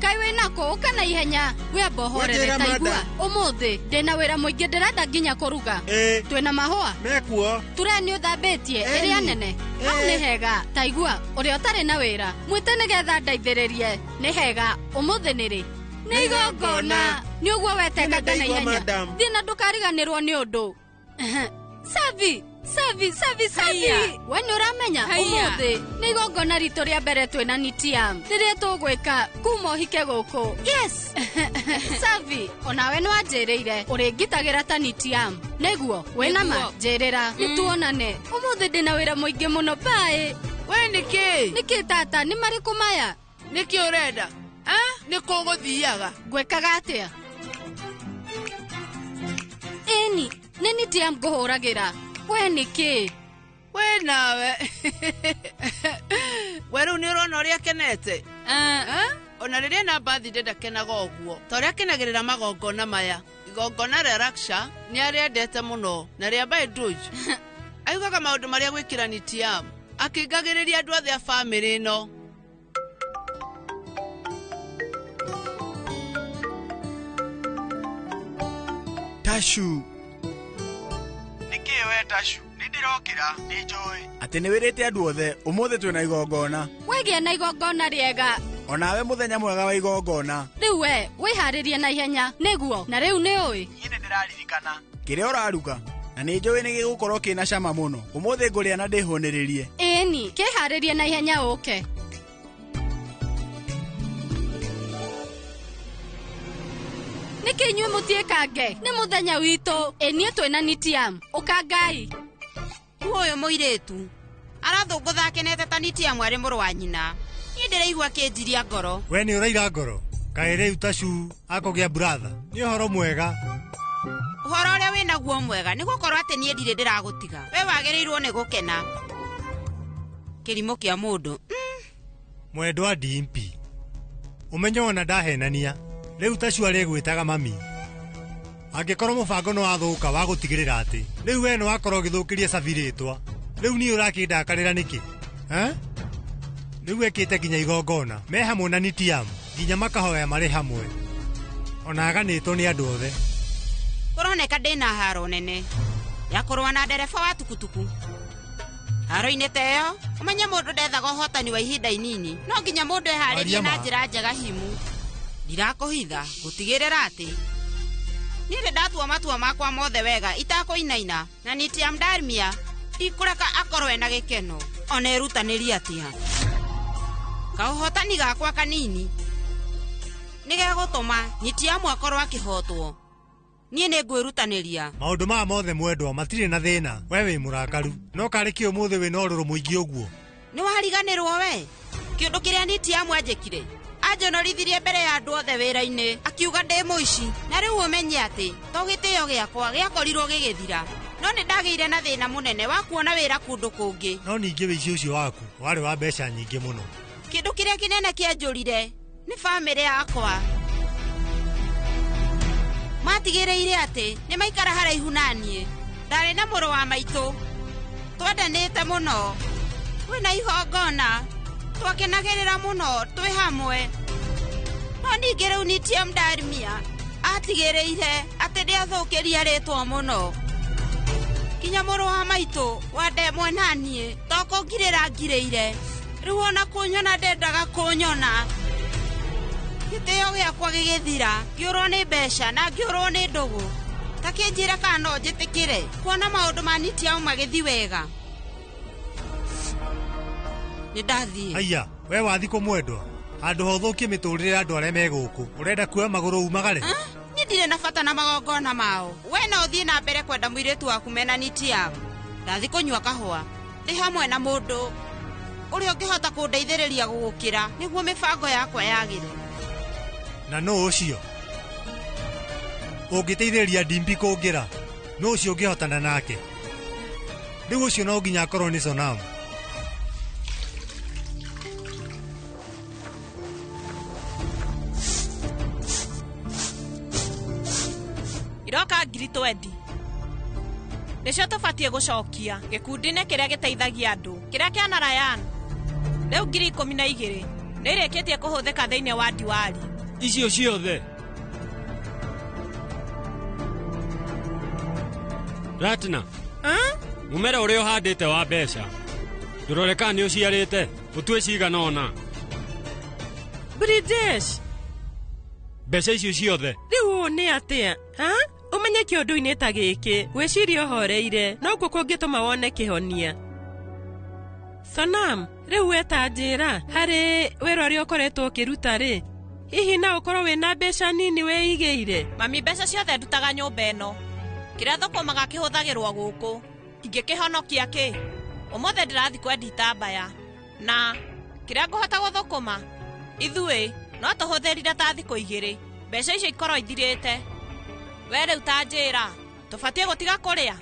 kaĩ wĩna kũ? Ũka na ihenya. Wĩamba ũhorere ta igua. Ũmũthĩ ndĩna wĩra mũingĩ ndĩrenda nginya kũruga. Twĩna mahũa?
Mekuo.
Ture nĩ ũthambĩtie ĩrĩa nene. Hau nĩ hega. Ta igua, ũrĩa ũtarĩ na wĩra mwĩte nĩgetha ndeithĩrĩrie. Nĩ hega. Ũmũthĩ nĩ rĩ? Nĩ igongona. Nĩ ũguo wetekaga na ihenya. Thiĩ na ndũkariganĩrwo nĩ ũndũ. Savi, Savi, Savi, Savi. We nĩ ũramenya ũmũthĩ nĩ igongona ritũ rĩa mbere twĩna Nitiam rĩrĩa tũgwĩka kuma ũhike gũkũ. Yes. Savi, onawe nĩ wanjĩrĩire ũrĩngitagĩra ta Nitiam. Nĩguo, wĩna ma njĩrĩra nĩtuonane. Ũmũthĩ ndĩna wĩra mũingĩ mũno. Bye.
We nĩkĩ?
Nĩkĩ tata, nĩ marĩkũ maya?
Nĩkĩ ũrenda? Nĩ kũ ũgũthiaga?
Ngwĩkaga atĩa? Ĩni, nĩ Nitiam ngũhũragĩra. We nĩkĩ?
We nawe. We rĩu nĩ ũrona ũrĩa akenete? Ona rĩrĩa na birthday ndakenaga ũguo. Ta ũrĩa akenagĩrĩra magongona maya. Igongona rĩa Raksha nĩ arĩendete mũno na rĩa Baiduj. Augaga maũndũ marĩa gwĩkĩra Nitiam. Akĩngagĩrĩria andũ othe a bamĩrĩ ĩno.
Tashu. Nĩkĩ we Tashu? Nĩ ndĩrokĩra, nĩ njũĩ atĩ nĩ wĩrĩte andũ othe ũmũthĩ twĩna igongona.
Wĩgĩe na igongona rĩega.
Onawe mũthenya mwega wa igongona.
Rĩu we wĩharĩrie na ihenya nĩguo, na rĩu nĩ ũĩ.
Niĩ nĩ ndĩraririkana kĩrĩa ũraruga na nĩ njũĩ nĩ gĩgũkorwo kĩna cama mũno. Ũmũthĩ ngũrĩa na ndĩhũnĩrĩrie.
Ĩni, kĩharĩrie na ihenya ũke. Nĩkĩ inyuĩ mũtiĩkange? Nĩ mũthenya witũ. Ĩ niĩ twĩna Nitiam. Ũkangai.
Ũyũ mũirĩtu arathũngũtha akenete ta Nitiam arĩ mũrũ wa nyina. Niĩ ndĩraigua kĩnjiria ngoro.
We nĩ ũraira ngoro? Kaĩ rĩu Tashu akũgĩa buratha? Nĩ ũhoro mwega.
Ũhoro ũrĩa wĩnaguo mwega nĩ gũkorwo atĩ niĩ ndirĩ ndĩragũtiga. We wagĩrĩirwo nĩ gũkena. Kĩrimũ kĩa mũndũ.
Mwendwa Dimpi. Ũmenye ona ndahenania. Rĩu Tashu arĩgwĩtaga mami. Angĩkorwo mũbango nĩ wathũka wa gũtigĩrĩra atĩ rĩu we nĩ wakorwo ũgĩthũkĩria Savi rĩtwa. Rĩu niĩ ũrakĩndakarĩra nĩkĩ? Rĩu ekĩte nginya igongona me hamwe na Nitiam nginya makahoya marĩ hamwe. Ona aganĩtwo nĩ andũ othe.
Kũroneka ndĩna haro nene ya kũrũa na ndereba wa tukutuku. Haro-inĩ ta ĩyo ũmenye mũndũ ndethaga ũhotani wa ihinda inini, no nginya mũndũ eharĩrie na njĩra njega himu. Ndirakũhitha gũtigĩrĩra atĩ niĩ nĩ ndatua matua makwa mothe wega itakũinaina, na Nitiam Darmia ndikũreka akorwo ena gĩkeno ona erutanĩrie atĩa. Kaũhotani gakwa kanini nĩ gegũtũma Nitiam akorwo akĩhotwo. Niĩ nĩ ngwĩrutanĩria.
Maũndũ maya mothe mwendwa matirĩ na thĩna. We wĩ mũrakaru no karĩ kĩ ũmũthĩ wĩna ũrũrũ mũingĩ ũguo?
Nĩ wariganĩrwo we kĩũndũ kĩrĩa Nitiam anjĩkire. Anjonorithirie mbere ya andũ othe wĩra-inĩ akiuga ndĩ mũici, na rĩu ũmenye atĩ to gĩtĩo gĩakwa gĩakorirwo gĩgĩthira, no nĩ ndagĩire na thĩna mũnene wa kuona wĩra kũndũ kũngĩ.
No ningĩ wĩici ũcio waku warĩ wa mbeca nyingĩ mũno.
Kĩndũ kĩrĩa kĩnene kĩanjũrire nĩ bamĩrĩ yakwa. Matigĩrĩire atĩ nĩ maikara haraihu na niĩ. Ndarĩ na mũrũ wa maitũ twendanĩte mũno, kwĩna igongona twakenagĩrĩra mũno twĩ hamwe. No ningĩ rĩu Nitiam Darmia atigĩrĩire atĩ ndĩathũkĩria rĩtwa mũno. Kinya mũrũ wa maitũ wa ndemwe na niĩ to kũngirĩra ngirĩire. Rĩu ona kũnyona ndendaga kũnyona. Gĩtĩo gĩakwa gĩgĩthira, ngĩũrwo nĩ mbeca na ngĩũrwo nĩ ndũgũ. Ta kĩnjĩre kana no njĩtĩkĩre kuona maũndũ ma Nitiam magĩthiĩ wega. Nĩ ndathiĩ.
Haiya, we wathi kũmwendwa handũ ha ũthũkie mĩtũrĩre ya andũ arĩa me gũkũ. Ũrenda kuoya magũrũ umagare?
Niĩ ndirĩ na bata na magongona mao. We no ũthiĩ na mbere kwenda mũirĩtu waku mena Nitiam. Ndathiĩ kũnyua kahũa ndĩ hamwe na mũndũ ũrĩa ũngĩhota kũndeithĩrĩria gũgũkĩra nĩguo mĩbango yakwa yagĩre.
Na nũ ũcio ũngĩteithĩrĩria Dimpi kũngĩra? Nũ ũcio ũngĩhotana nake? Rĩu ũcio no nginya akorwo nĩ Sonam.
Iroka 20,000 nĩcio tũbatiĩ gũcokia gĩkundi-inĩ kĩrĩa gĩteithagia andũ kĩrĩa kĩa Narayan. Rĩu 12,000 nĩ irĩkĩtie kũhũthĩka thĩinĩ wa Diwali.
Icio ciothe Ratna, mũmera ũrĩa ũhandĩte wa mbeca ndũrore kana nĩ ũciarĩte ũtue cigana ũna.
Brijesh,
mbeca icio ciothe
rĩu ũũ nĩ atĩa? Ũmenye kĩũndũ-inĩ ta gĩkĩ gwĩciria ũhoreire noguo kũngĩtũma wone kĩhonia. Sonam, rĩu we ta njĩra harĩ wĩra ũrĩa ũkoretwo ũkĩruta rĩ, hihi no ũkorwo wĩna mbeca nini wĩigĩire?
Mami, mbeca ciothe ndutaga nyũmba ĩno. Kĩrĩa thũkũmaga kĩhũthagĩrwo gũkũ. Ingĩkĩhonokia kĩ? Ũmũthĩ ndĩrathiĩ kwendia itambaya na kĩrĩa ngũhota gũthũkũma ithuĩ no tũhũthĩrire ta thikũ 2 mbeca icio ikorwo ithirĩte. We rĩu ta njĩra tũbatiĩ gũtiga kũrĩa?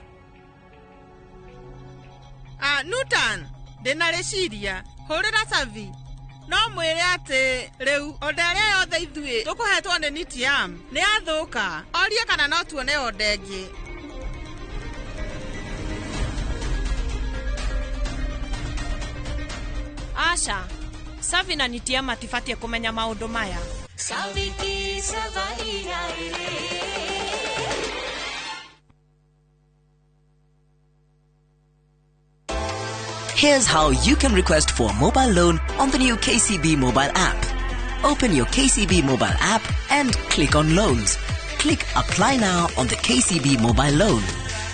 Nutan, ndĩna rĩciria. Hũrĩra Savi no mwĩre atĩ rĩu onda ĩrĩa yothe ithuĩ tũkũhetwo nĩ Nitiam nĩ yathũka. Orie kana no tuone onda ĩngĩ.
Aca, Savi na Nitiam matibatiĩ kũmenya maũndũ maya.
Savi ki savai ai re.
Here's how you can request for a mobile loan on the new KCB mobile app. Open your KCB mobile app and click on Loans. Click Apply Now on the KCB mobile loan.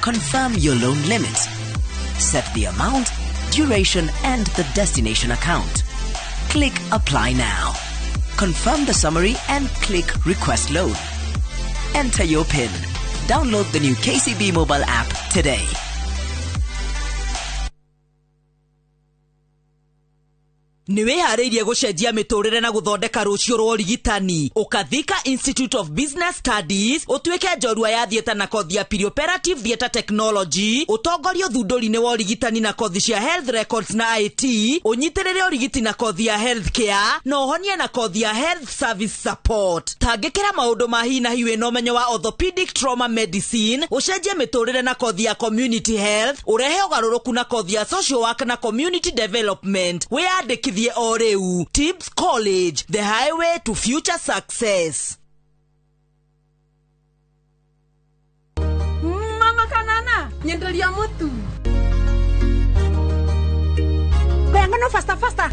Confirm your loan limit. Set the amount, duration, and the destination account. Click Apply Now. Confirm the summary and click Request Loan. Enter your PIN. Download the new KCB mobile app today.
Nĩ wĩharĩirie gũcenjia mĩtũrĩre na gũthondeka rũciũ rwa ũrigitani? Ũkathika Institute of Business Studies, ũtuĩke njorua ya theatre na kothi ya perioperative theatre technology, ũtongorie ũthundũri-inĩ wa ũrigitani na kothi cia health records na IT, ũnyitĩrĩre ũrigiti na kothi ya health care, na ũhonie na kothi ya health service support. Tangĩkĩra maũndũ ma hi na hi wĩna ũmenyo wa orthopedic trauma medicine, ũcenjie mĩtũrĩre na kothi ya community health, ũrehe ũgarũrũku na kothi ya social work na community development. Wĩyandĩkithie o rĩu. Tibbs College, the highway to future success.
Mama kanana, nyenderia mutu.
Kayangano faster faster.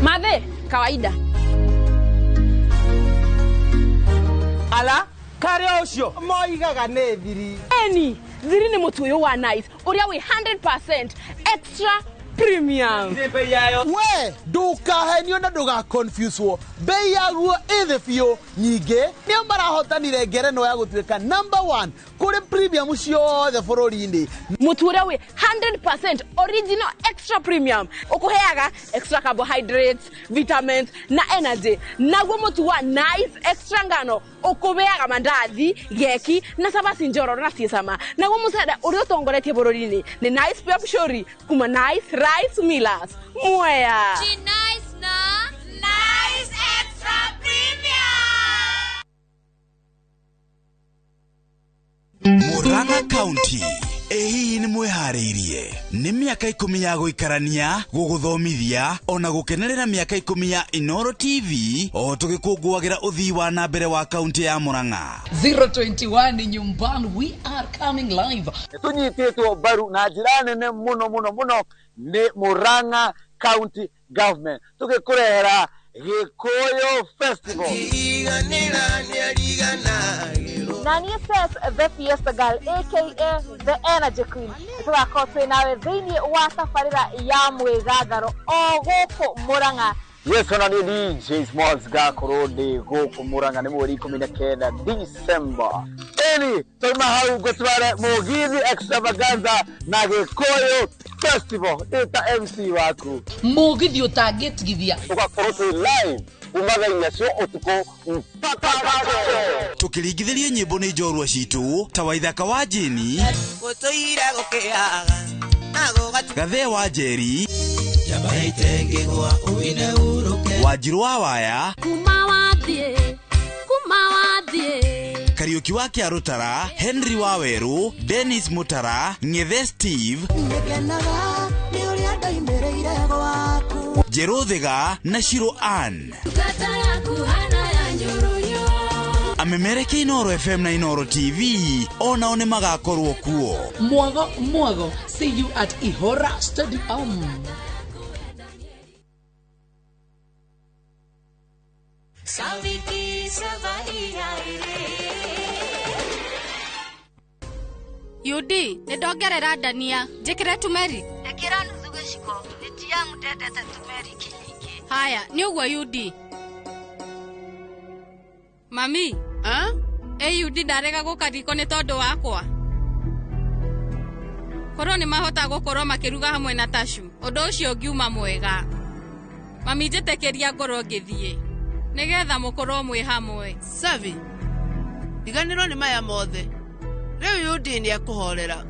Madhe, kawaida.
Ala, kare ucio moigaga nĩ thiri.
Eni, thiri nĩ mũtu ũyũ wa Nice, ũrĩa wĩ 100% extra premium.
We ndukahenio na ndugaconfuswo, bei yaguo ĩ thĩ biũ. Nyingĩ nĩo marahotanire ngerenwa ya gũtuĩka number 1 kũrĩ premium ciothe bũrũri-inĩ.
Mũtu ũrĩa wĩ 100% original extra premium ũkũheaga extra carbohydrates, vitamins na energy. Naguo mũtu wa Nice extra ngano ũkũbeaga mandathi, geki na cabaci njororo na ciĩ cama. Naguo mũcere ũrĩa ũtongoretie bũrũri-inĩ nĩ Nice Pure Pshori kuma Nice Rice Millers, Mwea.
Nice na Nice Extra Premium.
Murang'a County. Ĩ hihi nĩ mwĩharĩirie? Nĩ mĩaka 10 ya gũikarania, gũgũthomithia ona gũkenerera mĩaka 10 ya Inoro TV o tũgĩkũngũagĩra ũthii wa na mbere wa kaunti ya Murang'a.
021 nyumbani, we are coming live.
Tũnyitĩtwo mbaru na njĩra nene mũno mũno mũno nĩ Murang'a County Government, tũgĩkũrehera Gĩkũyũ Festival.
Na niĩ says the Fiesta Girl, aka the Energy Queen, tũgakorwo twĩ nawe thĩinĩ wa tabarĩra ya mwĩgangaro o gũkũ Murang'a.
Yes, ona nĩ DJ Smalls ngakorwo ndĩ gũkũ Murang'a nĩ mweri 19 December. Ĩni twauma hau ngũtware Mũgithi Extravaganza na Gĩkũyũ Festival ĩta MC waku.
Mũgithi ũtangĩtigithia.
Tũgakorwo twĩ live kuma thaa 4 cia ũtukũ mpaka
tũkĩringithĩrio nyĩmbo nĩ njorua citũ ta Waithaka wa Jeni, Gathee wa Njeri, Wanjirũ wa Waya, Kariũki wa Kĩarũtara, Henry wa Werũ, Dennis Mutara, Ng'ethe Steve, Njerũ Thiga na Shiro Ann. Amemereke Inoro FM na Inoro TV onao nĩ magakorwo kuo.
Mwago mwago, see you at Ihora Stadium.
Yudi, nĩ ndongerera ndania, njĩkĩre turmeric.
Ĩkĩra nuthu gĩciko, nĩ tiamu ndendete turmeric nyingĩ.
Haya, nĩ ũguo Yudi. Mami, ĩ Yudi ndarega gũka riko nĩ tondũ wakwa. Korwo nĩ mahota gũkorwo makĩruga hamwe na Tashu, ũndũ ũcio ũngiuma mwega. Mami, njĩtĩkĩria ngorwo ngĩthiĩ nĩgetha mũkorwo mwĩ hamwe.
Savi, riganĩrwo nĩ maya mothe. Rĩu Yudi nĩ ekũhorera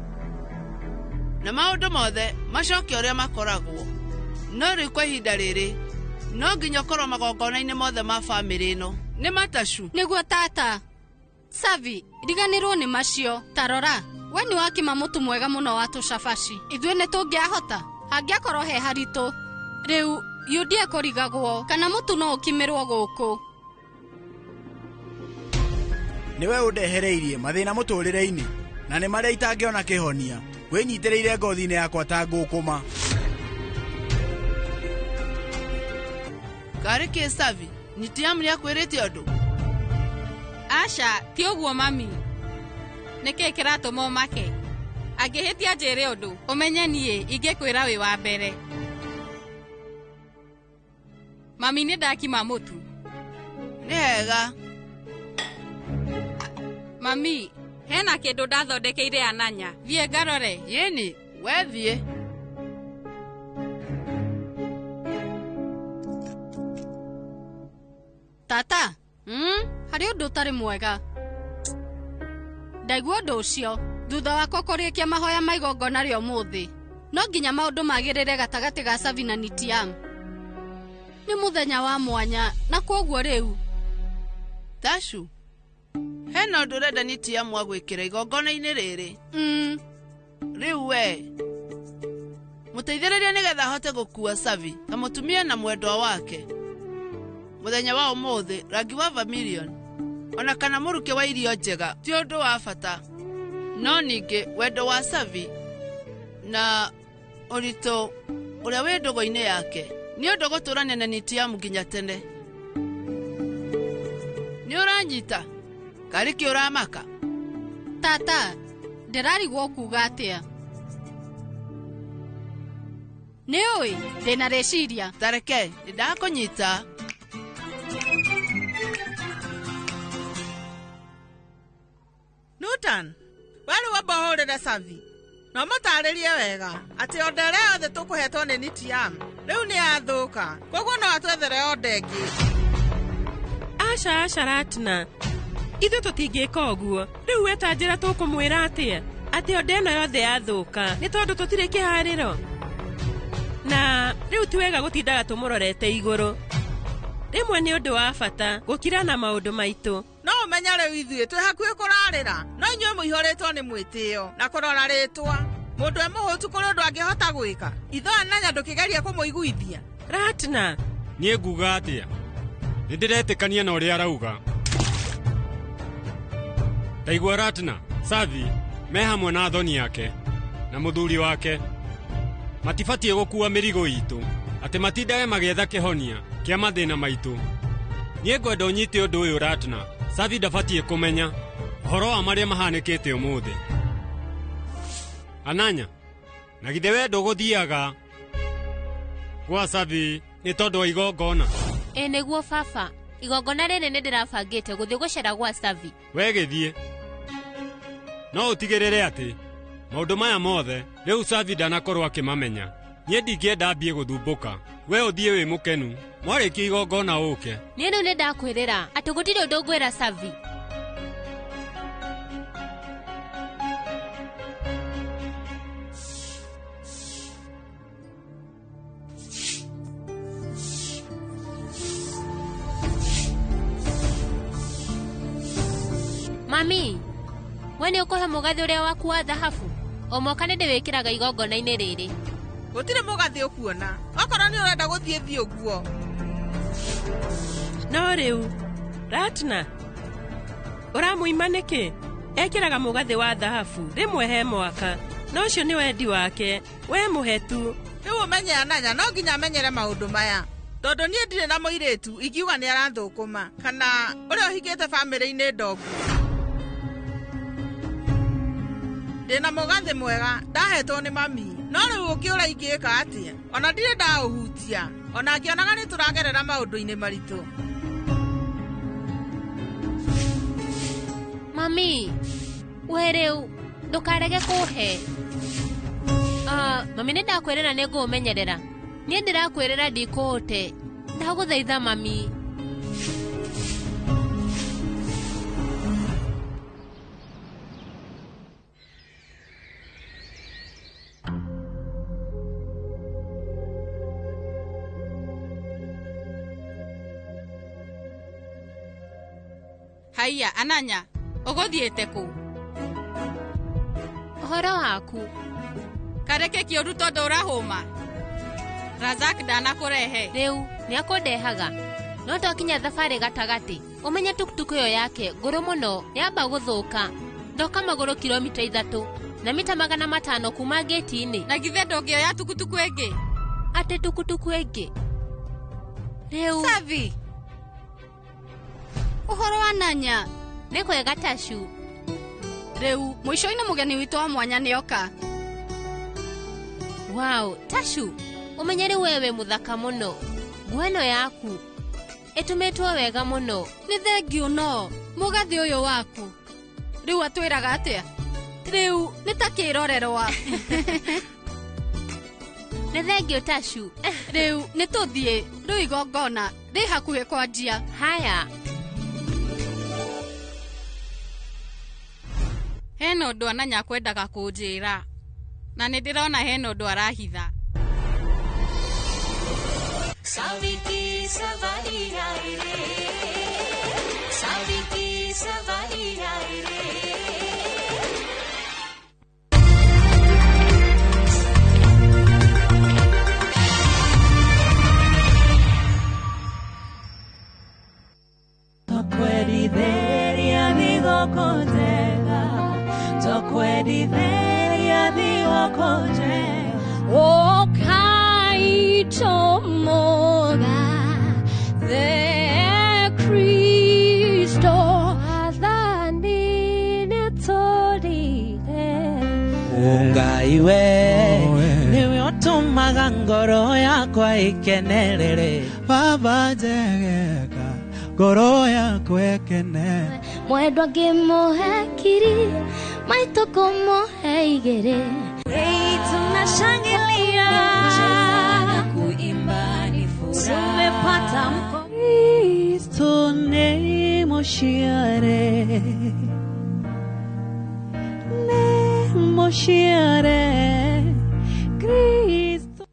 na maũndũ mothe macoke ũrĩa makoragwo. No rĩu kwa ihinda rĩrĩ no nginya ũkorwo magongona-inĩ mothe ma bamĩrĩ ĩno. Nĩ matashu.
Nĩguo tata. Savi, riganĩrwo nĩ macio. Tarora, we nĩ wakima mũtu mwega mũno wa tũcabaci. Ithuĩ nĩ tũngĩahota, hangĩakorwo he haritũ. Rĩu Yudi ekũrigagwo kana mũtu no ũkimĩrwo gũkũ.
Nĩwe ũndehereirie mathĩna mũtũrĩre-inĩ na nĩ marĩa itangĩona kĩhonia. Wĩnyitĩrĩire ngothi-inĩ yakwa ta ngũkũma.
Karĩ kĩ Savi? Nitiamu nĩakwĩrĩte ũndũ?
Aca, ti ũguo mami. Nĩkĩ kĩratũma ũmake? Angĩhĩtia njĩre ũndũ, ũmenye niĩ ingĩkwĩra wĩ wa mbere. Mami nĩ ndakima mũtu.
Nĩ hega.
Mami, hena kĩndũ ndathondekeire Ananya. Thiĩ ngarore.
Yĩni, we thiĩ.
Tata, harĩ ũndũ ũtarĩ mwega. Ndaigua ũndũ ũcio thutha wakwa kũrĩkia mahoya ma igongona rĩa ũmũthĩ. No nginya maũndũ magĩrĩre gatagatĩ ga Savi na Nitiam. Nĩ mũthenya wa mwanya na kwoguo rĩu.
Tashu, hena ũndũ ũrenda Nitiam agwĩkĩra igongona-inĩ rĩrĩ. Rĩu we mũteithĩrĩrie nĩgetha ahote gũkua Savi ta mũtumia na mwendwa wake. Mũthenya wa ũmũthĩ rangi wa vermilion ona kana mũrukĩ wa irio njega ti ũndũ wa bata, no ningĩ wendo wa Savi na ũritũ ũrĩa wĩ ndũgũ-inĩ yake nĩ ũndũ gũtũrania na Nitiam nginya tene. Nĩ ũranyita? Karĩ kĩ ũramaka?
Tata, ndĩrarigwo kuuga atĩa. Nĩ ũĩ ndĩna rĩciria.
Tareke nĩndakũnyita.
Nutan, wari wamba ũhũrĩre Savi na ũmũtarĩrie wega atĩ onda ĩrĩa yothe tũkũhetwo nĩ Nitiam rĩu nĩ yathũka, koguo no atwethere onda ĩngĩ.
Aca aca Ratna, ithuĩ tũtingĩka ũguo. Rĩu we ta njĩra tũkũmwĩra atĩa atĩ onda ĩno yothe yathũka nĩ tondũ tũtirĩ kĩharĩro, na rĩu ti wega gũtindaga tũmũrorete igũrũ. Rĩmwe nĩ ũndũ wa bata gũkira na maũndũ maitũ.
No ũmenye rĩu ithuĩ twĩ hakuhĩ kũrarĩra, no inyuĩ mũihũrĩtwo nĩ mwĩtĩo na kũrora rĩtwa. Mũndũ e mũhũtu kũrĩ ũndũ angĩhota gwĩka. Itho Ananya ndũkĩgeria kũmũiguithia.
Ratna,
niĩ nguga atĩa? Nĩ ndĩretĩkania na ũrĩa arauga. Ndaigua Ratna, Savi me hamwe na athoni ake na mũthuri wake matibatiĩ gũkua mĩrigo itũ atĩ matindage magĩetha kĩhonia kĩa mathĩna maitũ. Niĩ ngwenda ũnyite ũndũ ũyũ Ratna, Savi ndabatiĩ kũmenya ũhoro wa marĩa mahanĩkĩte ũmũthĩ. Ananya, na githĩ we ndũgũthiaga gwa Savi nĩ tondũ wa igongona?
Ĩ nĩguo baba, igongona rĩrĩ nĩ ndĩrabangĩte gũthiĩ gũcera gwa Savi.
We gĩthiĩ, no ũtigĩrĩre atĩ maũndũ maya mothe rĩu Savi ndanakorwo akĩmamenya. Niĩ ndingĩenda ambie gũthumbũka. We ũthiĩ wĩ mũkenu, mwarĩkia igongona ũke.
Niĩ rĩu nĩ ndakwĩrĩra atĩ gũtirĩ ũndũ ngwĩra Savi. Mami, we nĩ ũkũhe mũgathĩ ũrĩa waku wa thahabu? O mwaka nĩ ndĩwĩkĩraga igongona-inĩ rĩrĩ.
Gũtirĩ mũgathĩ ũkuona. Okorwo nĩ ũrenda gũthiĩ thiĩ ũguo.
No rĩu, Ratna, ũramũima nĩkĩ? Ekĩraga mũgathĩ wa thahabu rĩmwe he mwaka, na ũcio nĩ wendi wake. We mũhe tu.
Rĩu ũmenye Ananya no nginya amenyere maũndũ maya. Tondũ niĩ ndirĩ na mũirĩtu ingiuga nĩ arathũkũma kana ũrĩa ũhikĩte bamĩrĩ-inĩ ndongu. Ndĩna mũgathĩ mwega ndahetwo nĩ mami, no rĩu ũngĩũra ingĩĩka atĩa? Ona ndirĩ ndaũhutia, ona ngĩonaga nĩ tũragerera maũndũ-inĩ maritũ.
Mami, we rĩu ndũkarege kũhe. Mami nĩ ndakwĩrĩra nĩ ngũũmenyerera. Niĩ ndĩrakwĩrĩra ndikũũte. Ndagũthaitha mami.
Haiya Ananya, ũgũthiĩte kũ?
Ũhoro waku.
Kareke kĩũru tondũ ũrahũma. Razak ndanakũrehe.
Rĩu nĩakũndehaga. No twakinya thabarĩ gatagatĩ, ũmenye tukutuku ĩyo yake ngũrũ mũno yamba gũthũka. Ndoka magũrũ kilomita 3. Na mita 500 kuma gate-inĩ.
Na githĩ ndũngĩoya tukutuku ĩngĩ?
Atĩ tukutuku ĩngĩ? Rĩu.
Savi. Ũhoro wa Nanya?
Nĩ kwega Tashu.
Rĩu mũico-inĩ mũgeni witũ wa mwanya nĩoka.
Wow, Tashu, ũmenye rĩu we wĩ mũthaka mũno. Nguo ĩno yaku ĩtumĩtwo wega mũno.
Nĩ thengiũ no mũgathĩ ũyũ waku. Rĩu atwĩraga atĩa? Rĩu nĩ ta kĩrorerwa.
Nĩ thengiũ Tashu.
Rĩu nĩ tũthiĩ, rĩu igongona rĩ hakuhĩ kwanjia.
Haya.
Hena ũndũ Ananya kwendaga kũnjĩra. Na nĩ ndĩrona hena ũndũ arahitha.
Saviki savari ai re, Saviki savari ai re.
Tokweditheria thigoko njega, tokweditheria thigoko njega.
Okaitomoga the Kristo athani nĩtũrire.
Ngai we nĩwe ũtũmaga ngoro yakwa ĩkenerere.
Baba njegeka ngoro yakwa ĩkene.
Mwendwa ngĩmũhe kiri maitũ kũmũhe igĩrĩ.
Hey, tunashangilia kuimba ni furaha, tumepata mko Kristo ni moshiare, ni moshiare Kristo.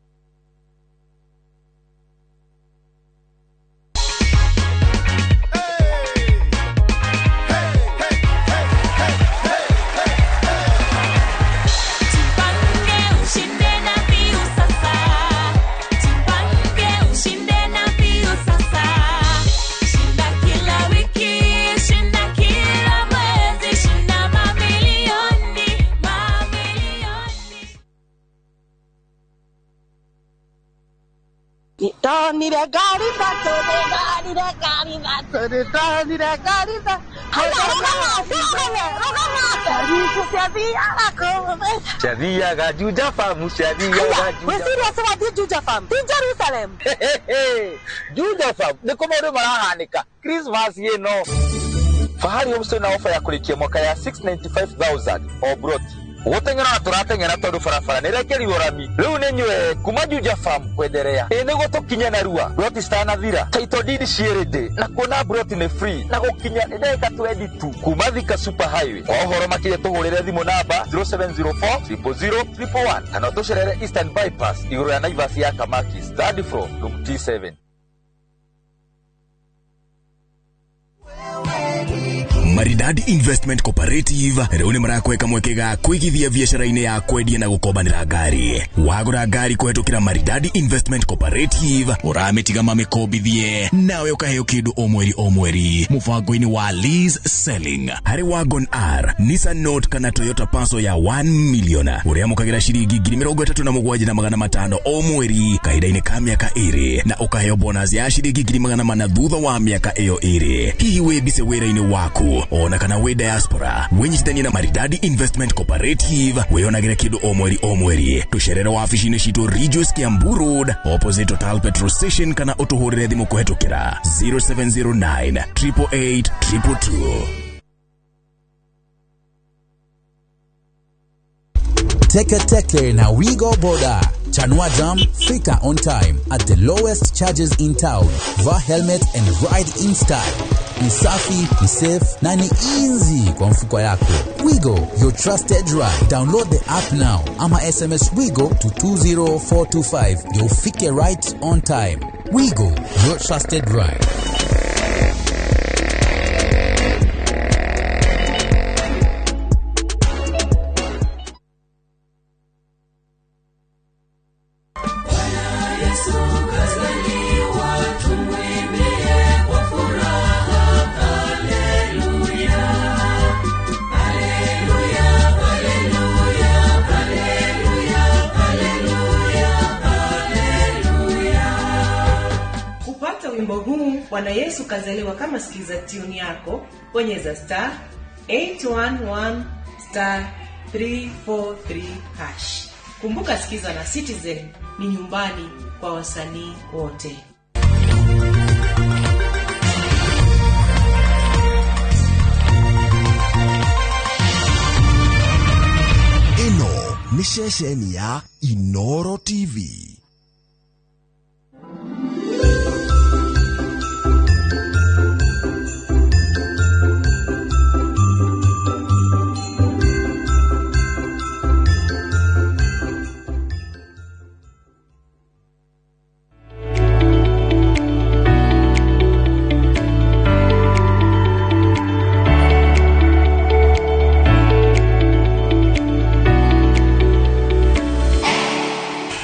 Ndonire ngari ithatũ, ndonire ngari ithatũ, ndonire ngari ithatũ. Rũgama, rũgama, rũgama.
Ciathiaga Juja Farm, ciathiaga Juja.
Wĩ serious wathiĩ Juja Farm? Ti Jerusalem?
Juja Farm nĩkuo maũndũ marahanĩka Christmas ĩno. Fahari Homestay na ofa ya kũrĩkia mwaka ya 695,000 o broti. Gũteng'era na tũrateng'era tondũ barabara nĩ ĩrekerirwo rami. Rĩu nĩ nyue kuma Juja Farm kwenderea. Ĩ nĩguo tũkinye narua. Broti citanathira. Title deed ciĩ ready. Na kuona broti nĩ free. Na gũkinya nĩ ndagĩka 20 tu. Kuma Thika Super Highway. Kwa ũhoro makĩria tũhũrĩre thimũ namba 0704 000 111 kana ũtũcerere Eastern Bypass igũrũ ya Naivas ya Kamakis, third floor, room T7.
Maridadi Investment Cooperative rĩu nĩ marakweka mweke ga kũigithia biacara-inĩ ya kwendia na gũkombanĩra ngari. Wagũra ngari kũhetũkĩra Maridadi Investment Cooperative ũramĩtiga mamĩkombithie nawe ũkaheo kĩndũ o mweri o mweri mũbango-inĩ wa lease selling. Harĩ Wagon R, Nissan Note kana Toyota Passo ya 1 million ũrĩamũkagĩra ciringi 37,500 o mweri kahinda-inĩ ka mĩaka 2 na ũkaheo bonus ya ciringi 400 thutha wa mĩaka ĩyo 2. Hihi wĩ busy wĩra-inĩ waku ona kana wĩ diaspora, wĩnyitithanie na Maridadi Investment Cooperative wĩyonagĩre kĩndũ o mweri o mweri. Tũcerere wabici-inĩ citũ Ridgeways Kiambu Road opposite Total Petrol Station kana ũtũhũrĩre thimũ kũhetũkĩra 0709 888 222.
Teke Teke na Wigo Boda. Chanua Jam, fika on time at the lowest charges in town. Vaa helmet and ride in style. Ni safi, ni safe na ni easy kwa mfuko yako. Wigo, your trusted ride. Download the app now ama SMS Wigo to 20425. Ndio ufike right on time. Wigo, your trusted ride.
Hallelujah.
Bwana Yesu kazaliwa. Kama sikiza tune yako, bonyeza star 811 star 343 hash. Kumbuka, Sikiza na Citizen ni nyumbani kwa wasanii wote.
Ĩno nĩ ceceni ya Inoro TV.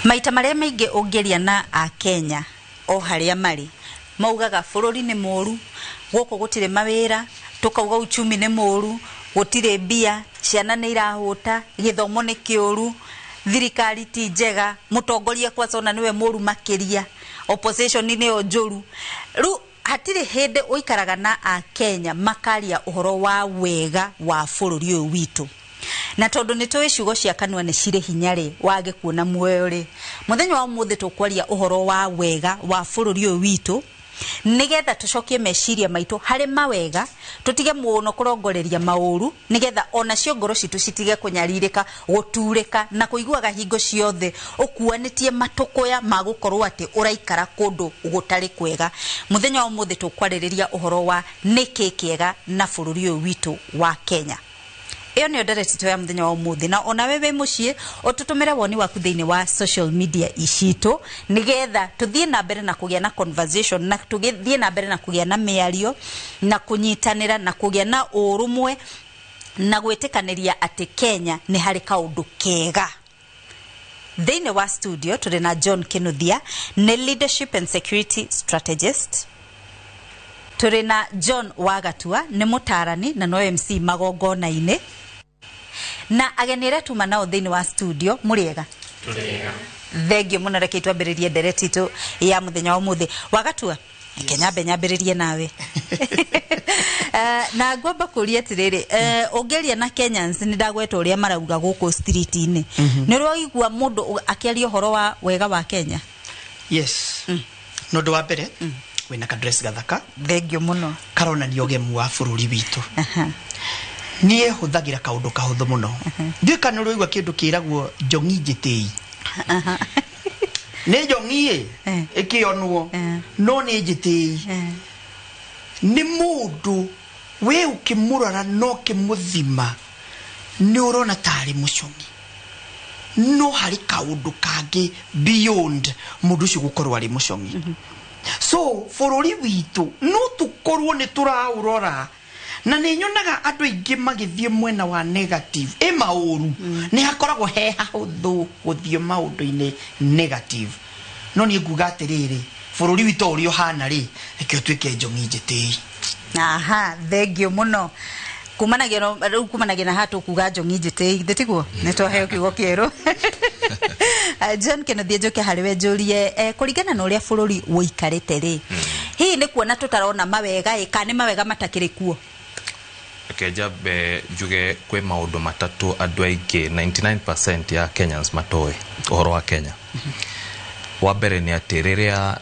Maita marĩa maingĩ ũngĩaria na akenya o harĩa marĩ, maugaga bũrũri nĩ mũru, gũkũ gũtirĩ mawĩra, tũkauga uchumi nĩ mũru, gũtirĩ mbia, ciana nĩ irahũta, gĩthomo nĩ kĩũru, thirikari ti njega, mũtongoria kwanza ona nĩwe mũru makĩria, opposition nĩyo njũru. Rĩu hatirĩ hĩndĩ ũikaraga na akenya makaria ũhoro wa wega wa bũrũri ũyũ witũ. Na tondũ nĩ tũĩ ciugo cia kanua nĩ cirĩ hinya rĩ, wage kuona muoyo rĩ, mũthenya wa ũmũthĩ tũkwaria ũhoro wa wega wa bũrũri ũyũ witũ, nĩgetha tũcokie meciria maitũ harĩ mawega, tũtige mũno kũrongoreria maũru, nĩgetha onacio ngoro citũ citige kũnyarirĩka, gũturĩka na kũiguaga hingo ciothe ũkuanĩtie matũkũya ma gũkorwo atĩ ũraikara kũndũ gũtarĩ kwega. Mũthenya wa ũmũthĩ tũkwarĩrĩria ũhoro wa nĩkĩ kĩega na bũrũri ũyũ witũ wa Kenya. Ĩyo nĩyo ndereti ya mũthenya wa ũmũthĩ, na onawe wĩ mũciĩ ũtũtũmĩre woni waku thĩinĩ wa social media icitũ, nĩgetha tũthiĩ na mbere na kũgĩa na conversation, na tũgĩthiĩ na mbere na kũgĩa na mĩario na kũnyitanĩra na kũgĩa na ũrũmwe na gwĩtĩkanĩria atĩ Kenya nĩ harĩ kaũndũ kega. Thĩinĩ wa studio tũrĩ na John Kinuthia, nĩ leadership and security strategist. Tũrĩ na John Wagatua, nĩ mũtarani na no MC magongona-inĩ, na ageni arĩa tuma nao thĩinĩ wa studio. Mũrĩega? Thengio mũno. Reke twambĩrĩrie ndereti itũ ya mũthenya wa ũmũthĩ. Wagatua, reke nyambe nyambĩrĩrie nawe. Na ngwamba kũria atĩrĩrĩ, ũngĩaria na Kenyans, nĩ ndagweta ũrĩa marauga gũkũ street-inĩ, nĩ ũraigua mũndũ akĩaria ũhoro wa wega wa Kenya?
Yes, no ũndũ wa mbere, wĩna kadress gathaka.
Thengio mũno.
Karonania ũgemu wa bũrũri witũ. Niĩ hũthagĩra kaũndũ kahũthũ mũno. Ndiũĩ kana ũraigua kĩndũ kĩragwo njong'i njĩtĩi. Nĩ njong'i ĩ ĩkĩonwo, no nĩ njĩtĩi. Nĩ mũndũ we ũkĩmũrora no ũkĩmũthima nĩ ũrona tarĩ mũcong'i, no harĩ kaũndũ kangĩ beyond mũndũ ũcio gũkorwo arĩ mũcong'i. So bũrũri witũ no tũkorwo nĩ tũraũrora, na nĩ nyonaga andũ aingĩ magĩthiĩ mwena wa negative ĩ maũru. Nĩ hakoragwo he hahũthũ gũthiĩ maũndũ-inĩ negative, no niĩ nguga atĩrĩrĩ, bũrũri witũ ũrĩa ũhana rĩ, reke ũtuĩke njong'i njĩtĩi.
Aha, thengio mũno. Kumanagia no rĩu, kumanagia na haha tũkuga njong'i njĩtĩi, githĩ tiguo? Nĩ twaheo kiugo kĩerũ. John Kennedy, njoke harĩ we njũrie, kũringana na ũrĩa bũrũri ũikarĩte rĩ, hihi nĩ kuona tũtarona mawega ĩ, kana nĩ mawega matakĩrĩ kuo?
Reke njambe njuge kwĩ maũndũ matatũ andũ aingĩ, 99% ya Kenyans, matoĩ ũhoro wa Kenya. Wa mbere nĩ atĩ rĩrĩa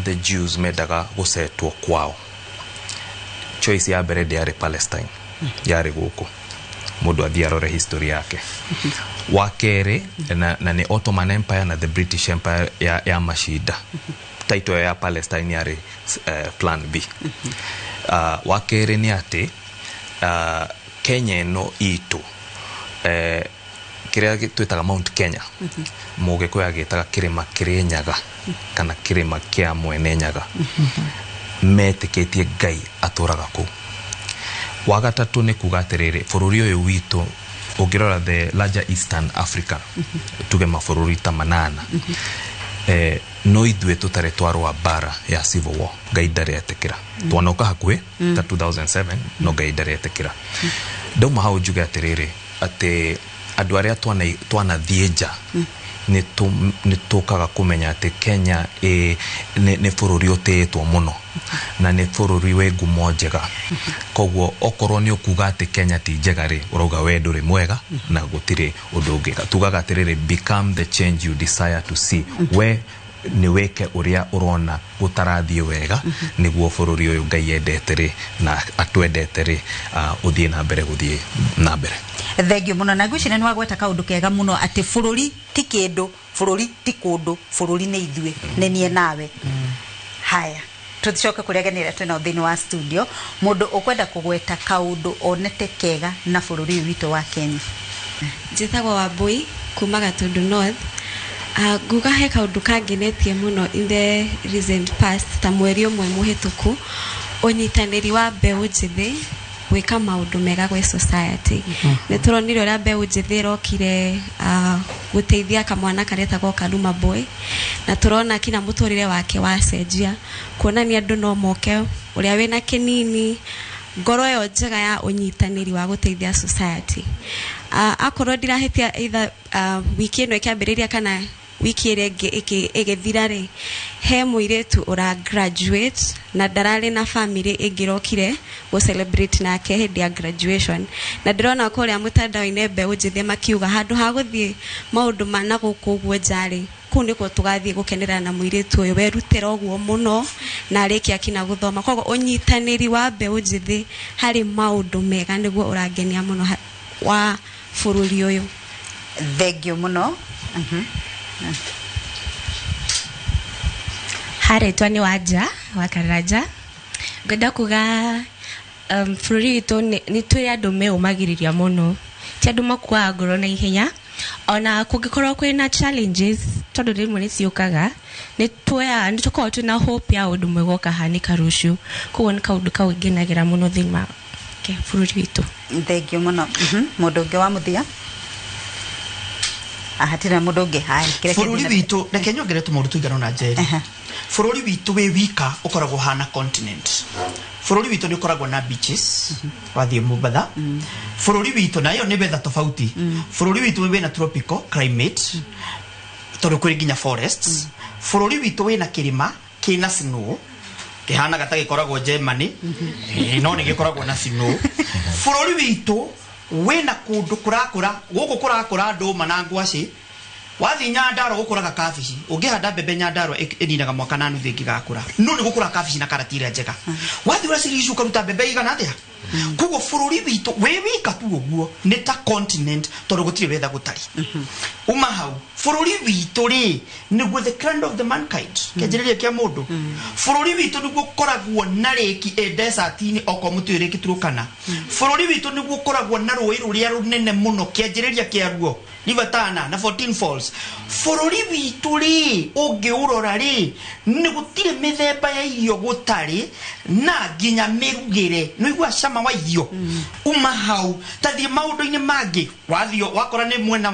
the Jews mendaga gũcetwo kwao, choice ya mbere ndĩarĩ Palestine, yarĩ gũkũ. Mũndũ athiĩ arore history yake. Wa kerĩ na nĩ Ottoman Empire na the British Empire ya macinda title ĩyo ya Palestine yarĩ plan B. Wa kerĩ nĩ atĩ Kenya ĩno itũ, kĩrĩa twĩtaga Mount Kenya, Mũgĩkũyũ agĩtaga kĩrĩma kĩrĩ Nyaga kana kĩrĩma kĩa Mwene Nyaga, metĩkĩtie Ngai atũraga kũu. Wa gatatũ nĩ kuga atĩrĩrĩ, bũrũri ũyũ witũ ũngĩrora the larger Eastern Africa, tuge mabũrũri ta manana, no ithuĩ tũtarĩ twarũa mbara ya civil war. Ngai ndarĩ etĩkĩra. Twanoka hakuhĩ ta 2007, no Ngai ndarĩ etĩkĩra. Ndauma hau njuge atĩrĩrĩ, atĩ andũ arĩa twanathiĩ nja Nĩ tũkaga kũmenya atĩ Kenya nĩ bũrũri ũtĩĩtwo mũno na nĩ bũrũri wĩ ngumo njega. Koguo okorwo nĩ ũkuga atĩ Kenya ti njega rĩ, ũrauga we ndũrĩ mwega na gũtirĩ ũndũ ũngĩ. Tugaga atĩrĩrĩ, become the change you desire to see. We nĩ wĩke ũrĩa ũrona gũtarathiĩ wega nĩguo bũrũri ũyũ Ngai endete rĩ na atwendete rĩ, ũthiĩ na mbere, gũthiĩ na mbere.
Thengio muno. Na ngwĩciria nĩ wagweta kaũndũ kega mũno, atĩ bũrũri ti kĩndũ, bũrũri ti kũndũ, bũrũri nĩ ithuĩ, nĩ niĩ nawe. Haya, tũcoke kũrĩ ageni arĩa twĩnao thĩinĩ wa studio. Mũndũ ũkwenda kũgweta kaũndũ onete kega na bũrũri ũyũ witũ wa Kenya.
Njĩtagwo Wambui kuma Gatundu North. Nguga he kaũndũ kangenetie mũno in the recent past, ta mweri ũmwe mũhĩtũku, ũnyitanĩri wa mbeũ njĩthĩ gwĩka maũndũ mega gwĩ society. Nĩ tũronire ũrĩa mbeũ njĩthĩ ĩrokire gũteithia kamwana karetagwo Kaluma Boy, na tũrona kinya mũtũrĩre wake wacenjia, kuonania andũ no moke ũrĩa wĩna kĩnini, ngoro ĩyo njega ya ũnyitanĩri wa gũteithia society. Akorwo ndirahĩtia, either wiki ĩno ĩkĩambĩrĩria kana wiki ĩrĩa ĩngĩ ĩgĩthira rĩ, he mũirĩtu ũra graduate na ndararĩ na family ĩngĩrokire gũ celebrate nake hĩndĩ ya graduation. Na ndĩrona kũrĩa mũtandao-inĩ mbeũ njĩthĩ makiuga handũ ha gũthiĩ maũndũ ma na gũkũ ũguo nja rĩ, kũu nĩkuo tũgathiĩ gũkenera na mũirĩtu ũyũ werutĩra ũguo mũno na arĩkia kinya gũthoma. Koguo ũnyitanĩri wa mbeũ njĩthĩ harĩ maũndũ mega nĩguo ũrangenia mũno wa bũrũri ũyũ.
Thengio mũno.
Harĩtwa nĩ Wanja wa Karanja. Ngwenda kuga bũrũri witũ nĩ twĩ andũ meũmagĩrĩria mũno, ti andũ makuaga ngoro na ihenya. Ona kũngĩkorwo kwĩna challenges, tondũ rĩmwe nĩ ciũkaga, nĩ tuoyaga, nĩ tũkoragwo twĩna hope ya ũndũ mwega ũkahanĩka rũciũ. Koguo nĩ kaũndũ kau ngenagĩra mũno thĩinĩ wa bũrũri witũ.
Thengio mũno. Mũndũ ũngĩ wa mũthia? Hatirĩ mũndũ ũngĩ. Haya, kĩreke
bũrũri
thiĩ na mbere.
Witũ, reke nyongere tũmaũndũ tũigana ũna, Njeri. Bũrũri witũ wĩ wika ũkoragwo hana continent. Bũrũri witũ nĩ ũkoragwo na beaches, wathiĩ Mombatha. Bũrũri witũ na ĩyo nĩ weather tofauti. Bũrũri witũ wĩna tropical climate tondũ kwĩ nginya forests. Bũrũri witũ wĩna kĩrĩma kĩna snow, kĩhanaga ta gĩkoragwo Germany, no nĩ gĩkoragwo na snow. Bũrũri witũ wĩna kũndũ kũrakũra, gũkũ kũrakũra ndũma na ngwacĩ. Wathiĩ Nyandarua gũkũraga kabici, ũngĩhanda mbembe Nyandarua ĩninaga mwaka na nuthu ĩngĩgakũra, no nĩ gũkũra kabici na karati ĩrĩa njega. Wathiĩ Uasin ũkaruta mbembe igana atĩa. Koguo bũrũri witũ wĩ wika tu ũguo nĩ ta continent tondũ gũtirĩ wetha gũtarĩ. Uma hau, bũrũri witũ rĩ nĩguo the crown of the mankind, kĩanjĩrĩria kĩa mũndũ. Bũrũri witũ nĩguo ũkoragwo na rĩki ĩ desert-inĩ, okorwo mũtiũĩ rĩki Turkana. Bũrũri witũ nĩguo ũkoragwo na rũĩ rũrĩa rũnene mũno, kĩanjĩrĩria kĩaruo River Tana na 14 Falls. Bũrũri witũ rĩ, ũngĩũrora rĩ, nĩ gũtirĩ mĩthemba ya irio gũtarĩ, na nginya mĩrugĩre nĩ ũigua cama wa irio. Uma hau, tathiĩ maũndũ-inĩ mangĩ, wathiĩ wakora nĩ mwena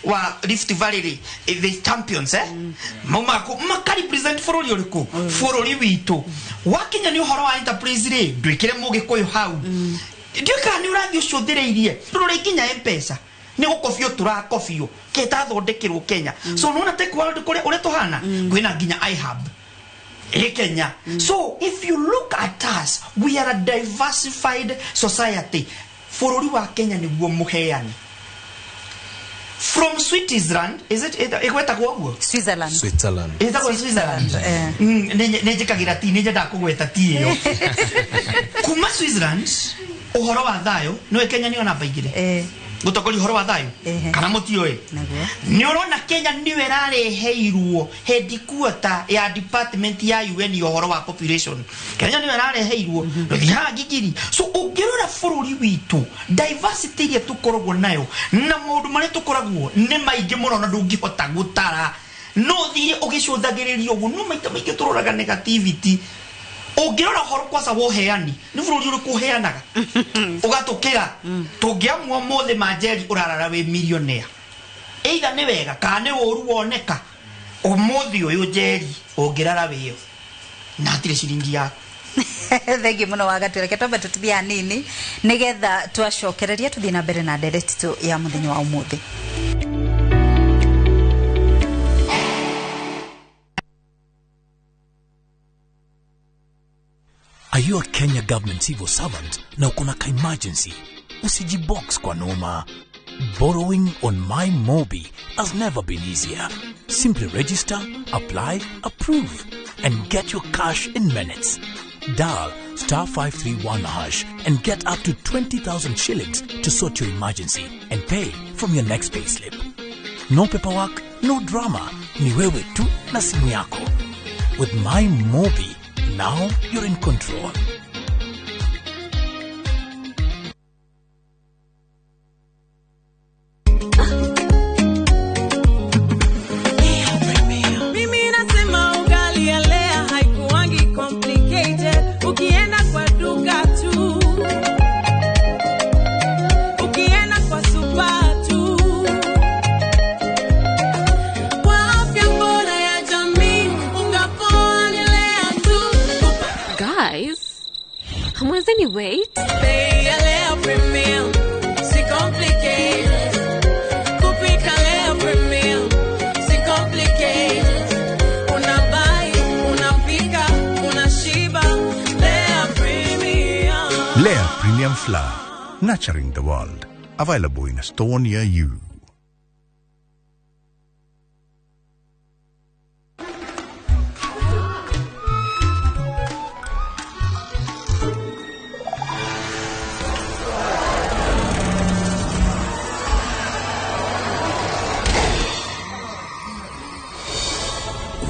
wa Rift Valley rĩ, the champions, mauma kũ maka represent bũrũri ũrĩkũ? Bũrũri witũ. Wakinya nĩ ũhoro wa enterprise rĩ, ndwĩkĩre mũgĩkũyũ hau, ndiũĩ kana nĩ ũrathiĩ ũcũthĩrĩirie, rũrĩ nginya M-Pesa nĩ gũkobio tũrakobio kĩtathondekerwo Kenya. So nĩwona tech world kũrĩa ũrĩa tũhana, kwĩna nginya iHub ĩ Kenya. So if you look at us, we are a diversified society. Bũrũri wa Kenya nĩguo mũheani from Switzerland, is it ĩgwetagwo ũguo?
Switzerland.
Switzerland.
Ĩtagwo Switzerland. Nĩ njĩkagĩra ti, nĩ nyendaga kũgweta ti ĩyo kuma Switzerland. Ũhoro wa thayũ nĩwe Kenya nĩyo namba 2 gũtongoria ũhoro wa thayũ, kana mũtiũĩ? Nĩ ũrona Kenya nĩyo ĩrareheirwo headquarter ya department ya UN ya ũhoro wa population. Kenya nĩyo ĩrareheirwo rũthiaga ngigiri. So ũngĩrora bũrũri witũ, diversity ĩrĩa tũkoragwo nayo na maũndũ marĩa tũkoragwo nĩ maingĩ mũno na ndũngĩhota gũtara, no ũthire ũgĩcũthagĩrĩria ũguo. No maita maingĩ tũroraga negativity. Ũngĩrora ũhoro kwanza wa ũheani, nĩ bũrũri ũrĩkũ ũheanaga ũgatũkĩra? Tũngĩamua ũmũthĩ, Manjeri, ũrarara wĩ millionaire, either nĩ wega kana nĩ ũru woneka. Ũmũthĩ ũyũ, Njeri, ũngĩrara wĩyo na hatirĩ ciringi yaku.
Thengiũ mũno Wagatũ. Reke twambe tũtithie hanini nĩgetha twacokereria tũthiĩ na mbere na ndereti tu ya mũthenya wa ũmũthĩ.
Are you a Kenya government civil servant na uko na ka-emergency? Usijibox kwa noma. Borrowing on My Mobi has never been easier. Simply register, apply, approve, and get your cash in minutes. Dial star 531 hash and get up to 20,000 shillings to sort your emergency and pay from your next payslip. No paperwork, no drama. Ni wewe tu na simu yako. With My Mobi, now you're in control.
Mimi nasema ugali ya Lea haikuangi complicated. Ukienda kwa duka tu, ukienda kwa super tu, kwa afya bora ya jamii, unga poa ni Lea tu.
Guys, hamwezeni wait?
Bei ya Lea Premium, si complicated. Kupika Lea Premium, si complicated. Unabuy, unapika, unashiba. Lea Premium.
Lea Premium Flour, nurturing the world. Available in a store near you.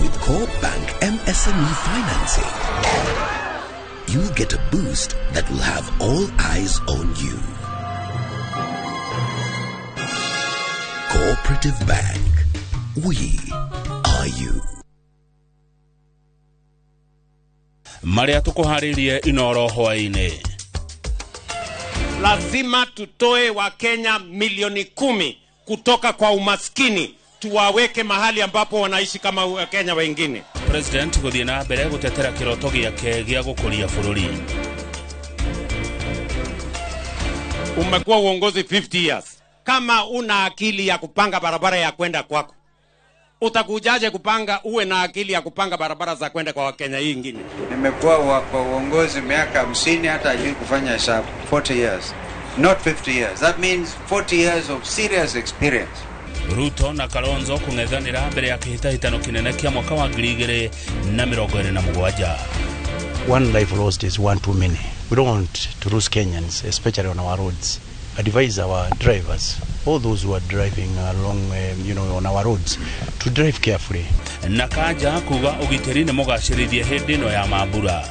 With Core Bank MSME financing, you'll get a boost that will have all eyes on you. Cooperative Bank. We are you.
Marĩa tũkũharĩrie Inoro hwaĩ-inĩ.
Lazima tutoe Wakenya milioni 10 kutoka kwa umaskini, tuwaweke mahali ambapo wanaishi kama Wakenya wengine.
President gũthiĩ na mbere gũtetera kĩroto gĩake gĩa gũkũria bũrũri.
Umekuwa uongozi 50 years. Kama una akili ya kupanga barabara ya kwenda kwako, utakujaje kupanga uwe na akili ya kupanga barabara za kwenda kwa Wakenya hii ingine?
Nimekuwa kwa uongozi miaka 50, hata hajui kufanya hesabu. 40 years, not 50 years. That means 40 years of serious experience.
Ruto na Kalonzo kũng'ethanĩra mbere ya kĩhĩtahĩtano kĩnene kĩa mwaka wa 2027.
One life lost is one too many. We don't want to lose Kenyans, especially on our roads. Advise our drivers, all those who are driving along, on our roads, to drive carefully.
Na Kanja kuga ũgitĩri nĩ mũgacĩrithie hĩndĩ ĩno ya mambura.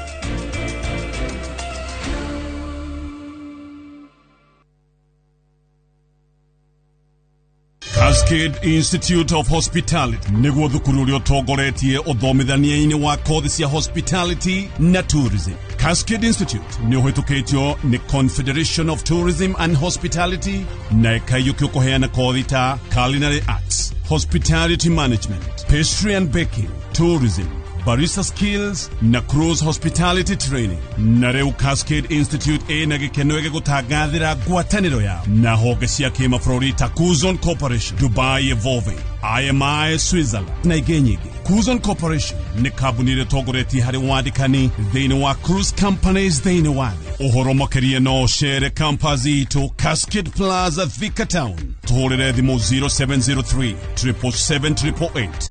Cascade Institute of Hospitality nĩguo thukuru ũrĩa ũtongoretie ũthomithania-inĩ wa kothi cia hospitality na tourism. Cascade Institute nĩ ũhĩtũkĩtio nĩ Confederation of Tourism and Hospitality na ĩkaiyũkio kũheana kothi ta culinary arts, hospitality management, pastry and baking, tourism, barista skills na cruise hospitality training. Na rĩu Cascade Institute ĩna gĩkeno gĩgũtangathĩra ngwatanĩro yao na honge cia kĩmabũrũri ta Cuzon Corporation, Dubai Evolving, IMI Switzerland na ingĩ nyingĩ. Cuzon Corporation nĩ kambuni ĩrĩa ĩtongoretie harĩ wandĩkani thĩinĩ wa cruise companies thĩinĩ wa thĩ. Ũhoro makĩria no ũcere campus itũ Cascade Plaza, Thika Town. Tũhũrĩre thimũ 0703 777 888.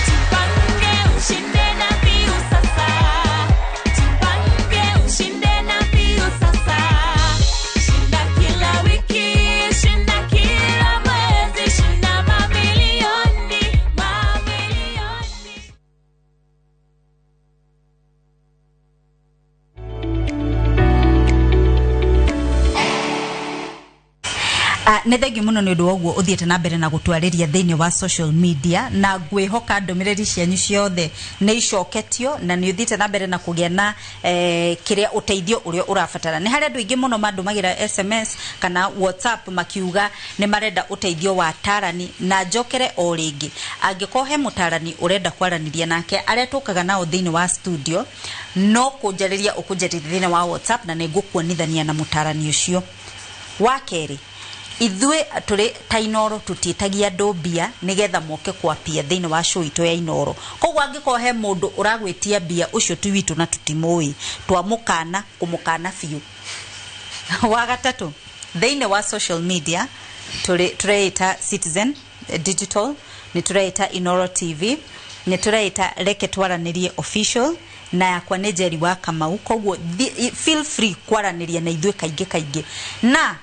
Jipange ushinde na Viusasa. Jipange ushinde na Viusasa. Shinda kila wiki, shinda kila mwezi, shinda mamilioni, mamilioni.
Nä thengiå må no nä å ndå wa å guo å thiä te na mbere na gå twarä ria thä inä wa social media, na ngwä hoka ndå mä rä ri cianyu ciothe nä icoketio na nä å thiä te na mbere na kå gä a na kä rä a å teithio å rä a å rabatara. Nä harä andå aingä må no mandå magä ra SMS kana WhatsApp makiuga nä marenda å teithio wa tarani, na njokere o rä ngä angä korwo he må tarani å renda kwaranĩria nake, arĩa tũkaga nao thĩinĩ wa studio no kũnjarĩria ũkũnjarĩria thĩinĩ wa WhatsApp na nĩ ngũkuonithania na mũtarani ũcio. Wa kerĩ, Ithuĩ tũrĩ ta Inoro tũtiĩtagia andũ mbia nĩgetha moke kwapia thĩinĩ wa show itũ ya Inoro. Koguo angĩkorwo he mũndũ ũragwĩtia mbia, ũcio ti witũ na tũtimũĩ, twamũkana kũmũkana biũ. Wa gatatũ, thĩinĩ wa social media tũrĩ tũreĩta Citizen Digital, nĩ tũreĩta Inoro TV, nĩ tũreĩta Reke Twaranĩrie Official, na yakwa nĩ Njeri wa Kamau. Koguo feel free kwaranĩria na ithuĩ kaingĩ kaingĩ, na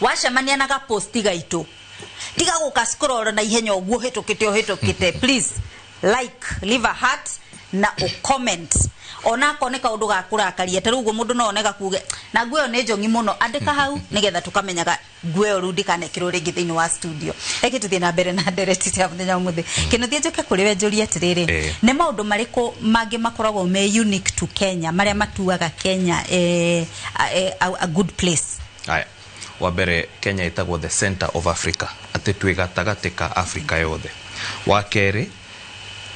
wacemania na gaposti gaitũ, tiga gũka scroll na ihenya ũguo ũhĩtũkĩte ũhĩtũkĩte. Please like, leave a heart na ũcomment, onakorwo nĩ kaũndũ ga kũrakaria. Ta rĩu ũguo mũndũ no one gakuge na nguo ĩyo nĩ njongi mũno, andĩka hau nĩgetha tũkamenyaga nguo ĩyo rĩu ndĩkanekĩrwo rĩngĩ thĩinĩ wa studio. Reke tũthiĩ na mbere na ndereti cia mũthenya wa ũmũthĩ. Kĩnũthia, njũke kũrĩ we njũrie atĩrĩrĩ, nĩ maũndũ marĩkũ mangĩ makoragwo me unique to Kenya, marĩa matuaga Kenya a good place?
Aya, wa mbere, Kenya ĩtagwo the center of Africa, atĩ twĩ gatagatĩ ka Africa yothe. Wa kerĩ,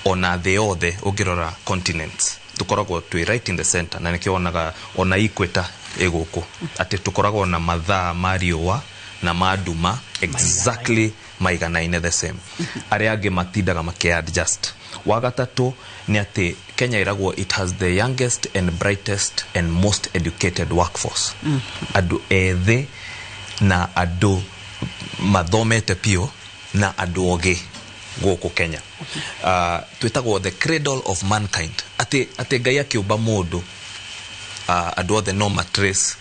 ona thĩ yothe ũngĩrora continents, tũkoragwo twĩ right in the center, na nĩkĩo wonaga ona equator ĩ gũkũ, atĩ tũkoragwo na mathaa ma riũa na ma nduma exactly maiganaine, the same. Arĩa angĩ matindaga makĩ-adjust. Wa gatatũ nĩ atĩ Kenya ĩragwo it has the youngest and brightest and most educated workforce. Andũ ethĩ na andũ mathomete biũ na andũ ogĩ gũkũ Kenya. Twĩtagwo the cradle of mankind, atĩ Ngai akĩũmba mũndũ, andũ othe no matrace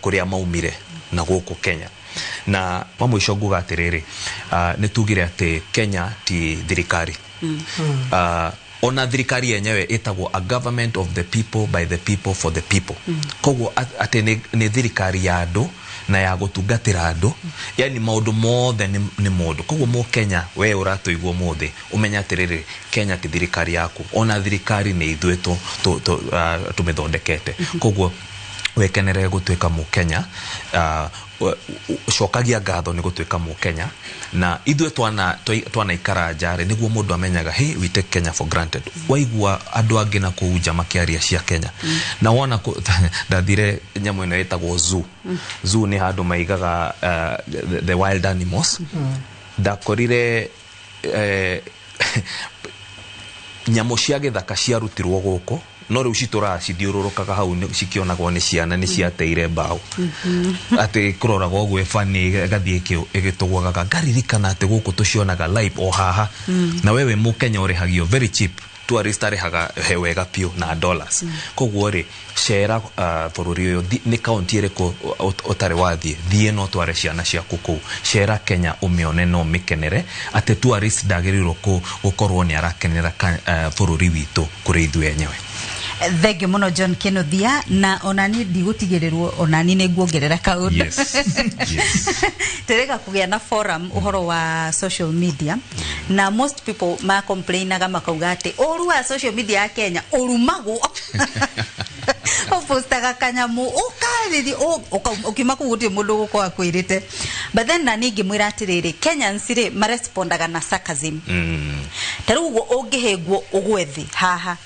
kũrĩa maumire na gũkũ Kenya. Na wa mũico nguga atĩrĩrĩ, nĩ tugire atĩ Kenya ti thirikari. Ona thirikari yenyewe ĩtagwo a government of the people, by the people, for the people. Koguo atĩ nĩ thirikari ya andũ na ya gũtungatĩra andũ, yani maũndũ mothe nĩ mũndũ. Koguo mũkenya we ũratũigua ũmũthĩ, ũmenye atĩrĩrĩ, Kenya ti thirikari yaku, ona thirikari nĩ ithuĩ tũmĩthondekete. Koguo wekenere gũtuĩka mũkenya, cokagia ngatho nĩ gũtuĩka mũkenya. Na ithuĩ twanaikara nja rĩ, nĩguo mũndũ amenyaga, hey, we take Kenya for granted. Waigua andũ angĩ na kũu nja makĩaria cia Kenya, na wona ndathire nyamũ ĩno ĩtagwo zoo. Zoo nĩ handũ maigaga the wild animals. Ndakorire nyamũ cia gĩthaka ciarutirwo gũkũ, no rĩu citũraga cithiũrũrũkaga hau cikĩonagwo nĩ ciana, nĩ ciateire mbaũ, atĩ kũroraga ũguo ĩbani ĩgathiĩ ĩgĩtũgwagaga. Ngaririkana atĩ gũkũ tũcionaga live o haha. Na wewe mũkenya ũrĩhagio very cheap, tourist arĩhaga he wega biũ na dollars. Koguo rĩ, cera bũrũri ũyũ. Nĩ kaunti ĩrĩkũ ũtarĩ wathiĩ? Thiĩ no tware ciana ciaku kũu. Cera Kenya, ũmĩone no ũmĩkenere, atĩ tourist ndagĩrĩirwo gũkorwo nĩ arakenera bũrũri witũ kũrĩ ithuĩ enyewe.
Thengiũ mũno, John Kĩnuthia. Na onani ndigũtigĩrĩrwo, onani nĩ nguongerera kaũndũ. Tũrĩga kũgĩa na forum ũhoro wa social media, na most people ma complainaga makauga atĩ ũru wa social media ya Kenya, ũrumagwo, ũpostaga kanyamũ ũkarĩri ũkiuma kũu gũtirĩ mũndũ gũkorwo akwĩrĩte. But then na niĩ ngĩmwĩra atĩrĩrĩ, Kenyans rĩ marespondaga na sarcasm. Ta rĩu ũguo ũngĩhĩngwo ũgwe thĩ haha,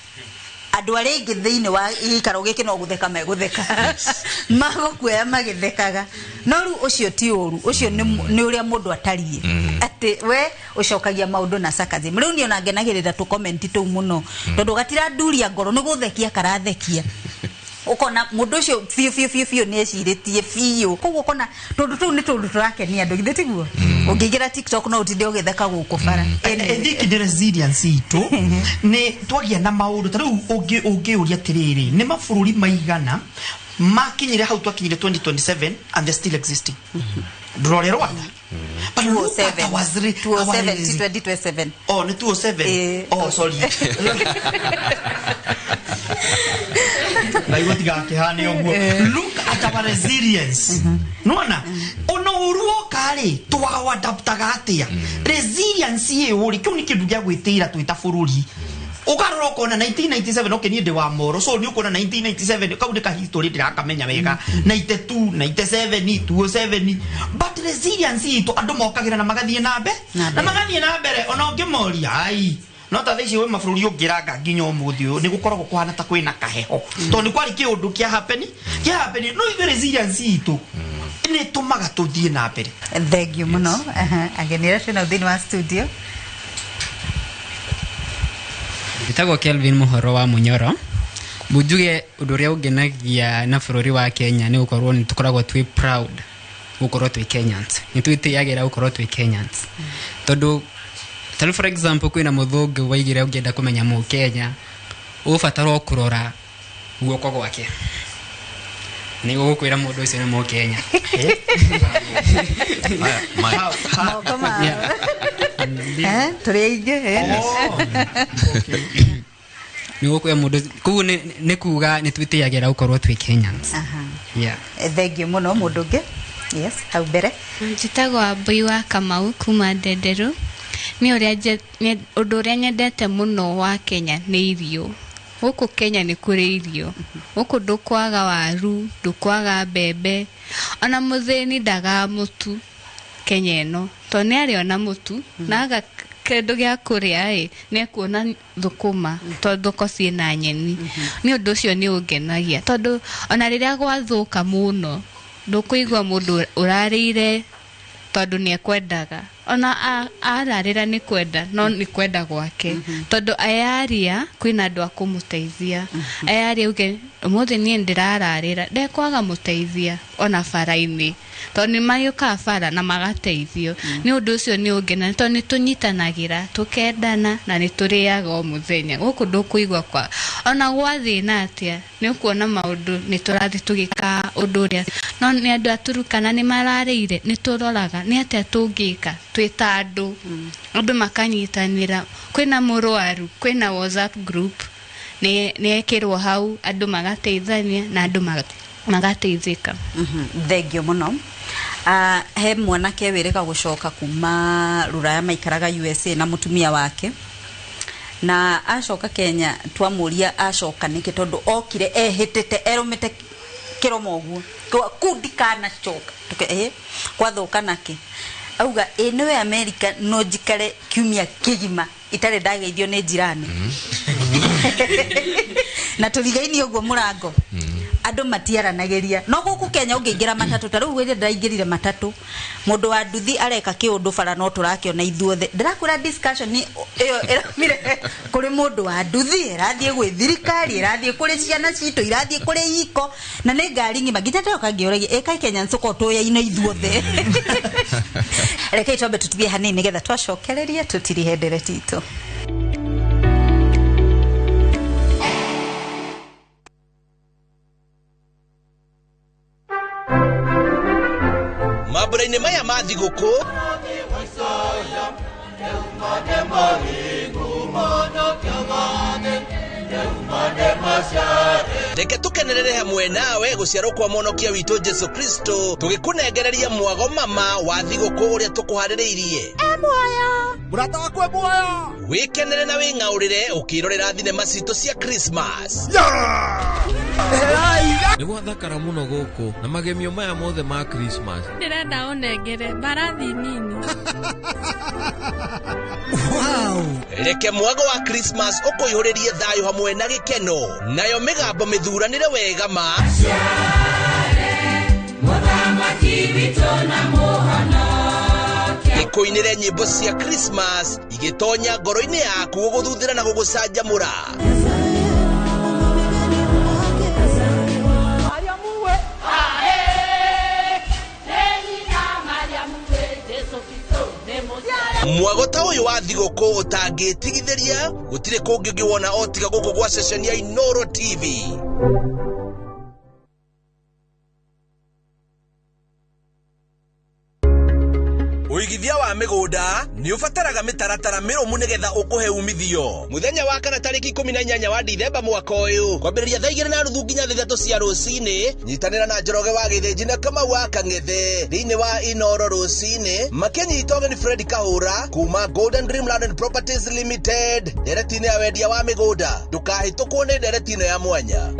andũ arĩa aingĩ thĩinĩ wa gĩikaro gĩkĩ no gũtheka megũtheka, magũkuoya magĩthekaga. No rĩu ũcio ti ũru, ũcio nĩ ũrĩa mũndũ atariĩ, atĩ we ũcokagia maũndũ na sarcasm. Rĩu niĩ ona ngenagĩrĩra tũkomenti tũu mũno, tondũ gatiranduria ngoro, nĩ gũthekia karathekia, ukona mũndũ ũcio biũ biũ biũ biũ nĩ ecirĩtie biũ. Koguo ũkona tũndũ tũu nĩ tũndũ tũrakenia andũ, githĩ tiguo? Ũngĩingĩra TikTok no ũtinde ũgĩtheka gũkũ bara.
I think the resilience itũ nĩ twagia na maũndũ. Ta rĩu ũngĩũria atĩrĩrĩ, nĩ mabũrũri maigana makinyire hau twakinyire 2027 and they're still existing? Ndũrore Rwanda. But look at our
207, ti 2027.
Oh, nĩ 207. Oh, sorry, na igũtigakĩhane ũguo. Look at our resilience. Nona ona ũru woka rĩ, twawadaptaga atĩa resilience ĩyo rĩ? Kĩu nĩ kĩndũ gĩa gwĩtĩĩra twĩ ta bũrũri. Ũkarora ũkona 1997, okay, niĩ ndĩ wa moro, so nĩ ũkuona 1997 kau nĩ ka history ndĩrakamenya wega, 92, 97, 207. But resilience itũ, andũ mokagĩra na magathiĩ na mbere na magathiĩ na mbere, ona ũngĩmoria ai. No ta thaa ici wĩ mabũrũri ũngĩranga nginya ũmũthĩ ũyũ nĩ gũkoragwo kũhana ta kwĩna kaheho, tondũ nĩ kwarĩ kĩũndũ kĩa happen no ithuĩ resilience itũ Nĩ ĩtũmaga tũthiĩ na mbere.
Thank you mũno. Ageni arĩa twĩnao thĩinĩ wa studio.
Njĩtagwo Kelvin Mũhoro wa Mũnyoro. Njuge ũndũ ũrĩa ũngenagia na bũrũri wa Kenya nĩ gũkorwo nĩ tũkoragwo twĩ proud gũkorwo twĩ Kenyans. Nĩ twĩtĩagĩra gũkorwo twĩ Kenyans. Tondũ tarĩu for example kwĩna mũthũngũ waigire ũngĩenda kũmenya mũkenya ũgũbatara o kũrora guoko gwake nĩ gũkwĩra mũndũ ũcio nĩ mũkenya.
Moko mao. Tũrĩ aingĩ.
Nĩ gũkwĩra mũndũ koguo nĩ kuga nĩ twĩtĩagĩra gũkorwo twĩ Kenyans. Yeah.
Thank you mũno. Mũndũ ũngĩ? Yes, hau mbere.
Njĩtagwo Wambui wa Kamau kuma Ndenderu. Nĩ ũndũ ũrĩa nyendete mũno wa Kenya nĩ irio. Gũkũ Kenya nĩ kũrĩ irio. Gũkũ ndũkwaga waru, ndũkwaga mbembe, ona mũthĩni ndagaga mũtu Kenya ĩno. Tondũ nĩ arĩona mũtu na aga kĩndũ gĩa kũrĩa ĩ, nĩ ekuona thũkũma tondũ thoko ciĩna nyeni. Nĩ ũndũ ũcio nĩ ũngenagia tondũ ona rĩrĩa gwathũka mũno ndũkũigua mũndũ ũrarĩire tondũ nĩ ekwendaga. Ona ararĩra nĩ kwenda, no nĩ kwenda gwake. Tondũ ayaria kwĩna andũ a kũmũteithia. Ayaria uge ũmũthĩ niĩ ndĩrararĩra, ndekwaga mũteithia ona bara-inĩ. Tondũ nĩ magĩũkaga bara na magateithio. Nĩ ũndũ ũcio nĩ ũngenagia tondũ nĩ tũnyitanagĩra, tũkendana na nĩ tũrĩaga o mũthenya. Gũkũ ndũkũigua kwa ona gwathĩna atĩa nĩ ũkuona maũndũ nĩ tũrathiĩ tũgĩka ũndũ ũrĩa. No nĩ andũ a Turkana nĩ mararĩire, nĩ tũroraga nĩ atĩa tũngĩka twĩ ta andũ. Andũ makanyitanĩra. Kwĩna mũrwaru, kwĩna WhatsApp group nĩ ekĩrwo hau andũ magateithania na andũ magateithĩka.
Thank you mũno. He mwanake wĩrĩga gũcoka kuma rũraya maikaraga USA na mũtumia wake na acoka Kenya twamũria acoka nĩkĩ tondũ okire ehĩtĩte erũmĩte kĩromo ũguo kuu ndikanacoka kwathũka nake auga ĩ nĩwe America no njikare kiumia kĩgima itarĩ ndageithio nĩ njirani. Na tũrigaini ũguo mũrango andũ matiaranagĩria. No gũkũ Kenya ũngĩingĩra matatũ ta rĩu rĩrĩa ndĩraingĩrire matatũ mũndũ wa nduthi areka kĩũndũ bara no tũrakĩona ithuothe. Ndĩrakwĩra discussion ĩyo ĩraumire kũrĩ mũndũ wa nduthi, ĩrathiĩ gwĩ thirikari, ĩrathiĩ kũrĩ ciana citũ, irathiĩ kũrĩ iko na nĩ ngari ng'ima nginya ndĩroka ngĩũragia ĩ kaĩ Kenya nĩtũkoragwo tũyaine ithuothe. Rekei twambe tũtithie hanini nĩgetha twacokererie tũtirihe ndereti itũ.
Mambura-inĩ maya ma thigũkũ reke tũkenerere hamwe nawe gũciarwo kwa mũhonokia witũ Jesu Kristo tũgĩkũnengereria mwago mama wa thigũkũ ũrĩa tũkũharĩrĩirie.
Mũrata wakwa muoyo
wĩkenere na wĩng'aũrĩre ũkĩrorera thinema citũ cia Christmas.
Nĩ gwathakara mũno gũkũ na magemio maya mothe ma Christmas.
Ndĩrenda ũnengere mbarathi nini.
Wow. Reke mwago wa Christmas ũkũihũrĩrie thayũ hamwe na gĩkeno nayo mĩgambo mĩthuranĩre wega ma ĩkũinĩre nyĩmbo cia Christmas igĩtonya ngoro-inĩ yaku gũgũthuthĩra na gũgũcanjamũra. Mwago ta ũyũ wa thigũkũ ũtangĩtigithĩria gũtirĩ kũngĩ ũngĩwona o tiga gũkũ gwa ceceni ya Inooro TV. Ũigithia wa mĩgũnda nĩ ũbataraga mĩtaratara mĩrũmu nĩgetha ũkũhe umithio. Mũthenya wa kana tarĩki 18 wa Dithemba mwaka ũyũ kwambĩrĩria thaa 2:30 nginya 3 cia rũcinĩ, nyitanĩra na Njoroge wa Gĩthĩnji na Kamau wa Kang'ethe thĩinĩ wa Inooro rũcinĩ makĩnyita ũgeni Fred Kahũra kuma Golden Dreamland and Properties Limited ndereti-inĩ ya wendia wa mĩgũnda. Ndũkahĩtũkwo nĩ ndereti ĩno ya mwanya.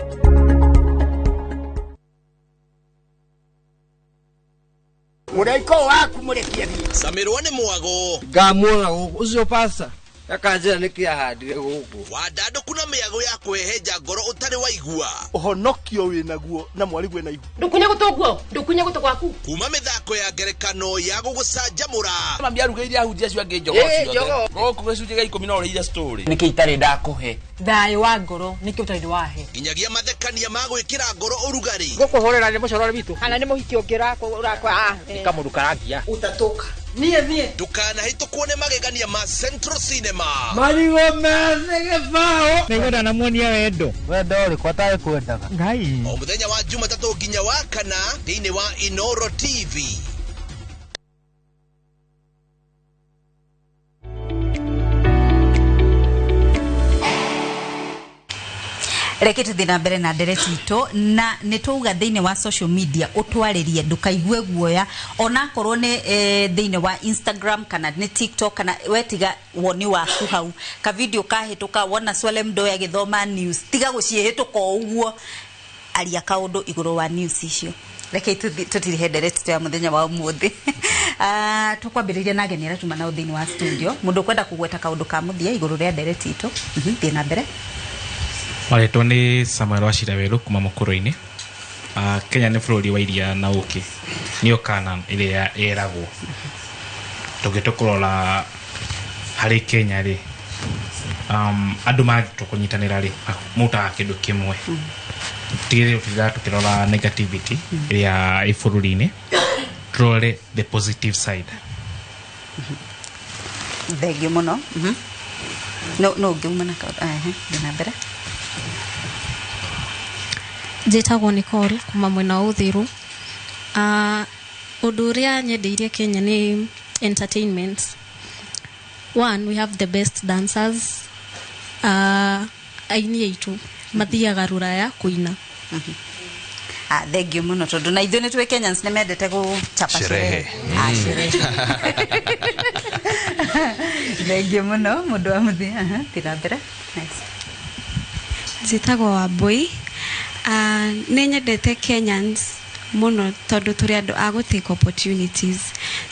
Mũraiko waku mũrekie thiĩ.
Camirwo nĩ mwago.
Ngamuona gũkũ ũcio pasta
Akanjĩra nĩkĩ ahandire gũkũ.
Wandandũku na mĩago ya kũhehenja ngoro ũtarĩ waigua.
Ũhonokio wĩnaguo na mwarigwe na ihu.
Ndũkunye gũtũ guo, ndũkunye gũtũ gwaku.
Kuma mĩthako ya ngerekano ya gũgũcanjamũra.
Mami arugĩire ahunjia acio angĩ njogoo ciothe. Gũkũ gĩcunjĩ gĩa 10 no ũrĩire story.
Nĩkĩ itarĩ ndakũhe?
Thayũ wa ngoro nĩkĩ ũtarĩ wahe.
Nginyagia mathekania ma gwĩkĩra ngoro ũrugarĩ.
Gũkũhũrĩra nĩ mũcorore witũ.
Kana nĩ mũhiki ũngĩ ũrakwa.
Nĩ kamũndũ karangia.
Utatoka. Niĩ niĩ.
Ndũkanahĩtũkwo nĩ magegania ma Central Cinema.
Marigũ methĩ gĩbaũ.
Nĩngwenda namuonia wendo.
Wendo ũrĩkũ atarĩ kwendaga?
Ngai.
O mũthenya wa Jumatatũ nginya wa kana thĩinĩ wa Inoro TV.
Reke tuthi na mbere na ndereti itũ na nĩ twauga thĩinĩ wa social media ũtwarĩrie ndũkaigue guoya onakorwo nĩ thĩinĩ wa Instagram kana nĩ TikTok kana wetiga woni waku hau ka video kahĩtũka wona Swale Mdoe agĩthoma news tiga gũciĩhĩtũka o ũguo aria kaũndũ igũrũ wa news icio. Reke tutirihe ndereti ya mũthenya wa ũmũthĩ. Tũkwambĩrĩria na ageni arĩa tuma nao thĩinĩ wa studio mũndũ ũkwenda kũgweta kaũndũ ka mũthia igũrũ rĩa ndereti itũ. Thiĩ na mbere.
Marĩtwa nĩ Samuel Wachira Werũ kuma Mũkũrũ-inĩ. Kenya nĩ bũrũri wa iria na ũkĩ. Nĩyo Canaan ĩrĩa ĩragwo. Tũngĩtua kũrora harĩ Kenya rĩ, andũ mangĩtua kũnyitanĩra rĩ, mautaga kĩndũ kĩmwe. Tigĩrĩra tũtiraga tũkĩrora negativity ĩrĩa ĩ bũrũri-inĩ, tũrore the positive side.
Thengiũ mũno. No no ũngiuma na kaũndũ. Thiĩ na mbere.
Njĩtagwo Nicole kuma mwena wa Uthiru. Ũndũ ũrĩa nyendeirie Kenya nĩ entertainment. One, we have the best dancers. Aini aitũ mathiaga rũraya kũina.
Thengiũ mũno tondũ na ithuĩ nĩ twĩ Kenyans nĩ mendete gũchapa sherehe. Sherehe. Thengiũ mũno mũndũ wa mũthia. Thiĩ na mbere.
Njĩtagwo Wambui. Nĩ nyendete Kenyans mũno tondũ tũrĩ andũ a gũ take opportunities.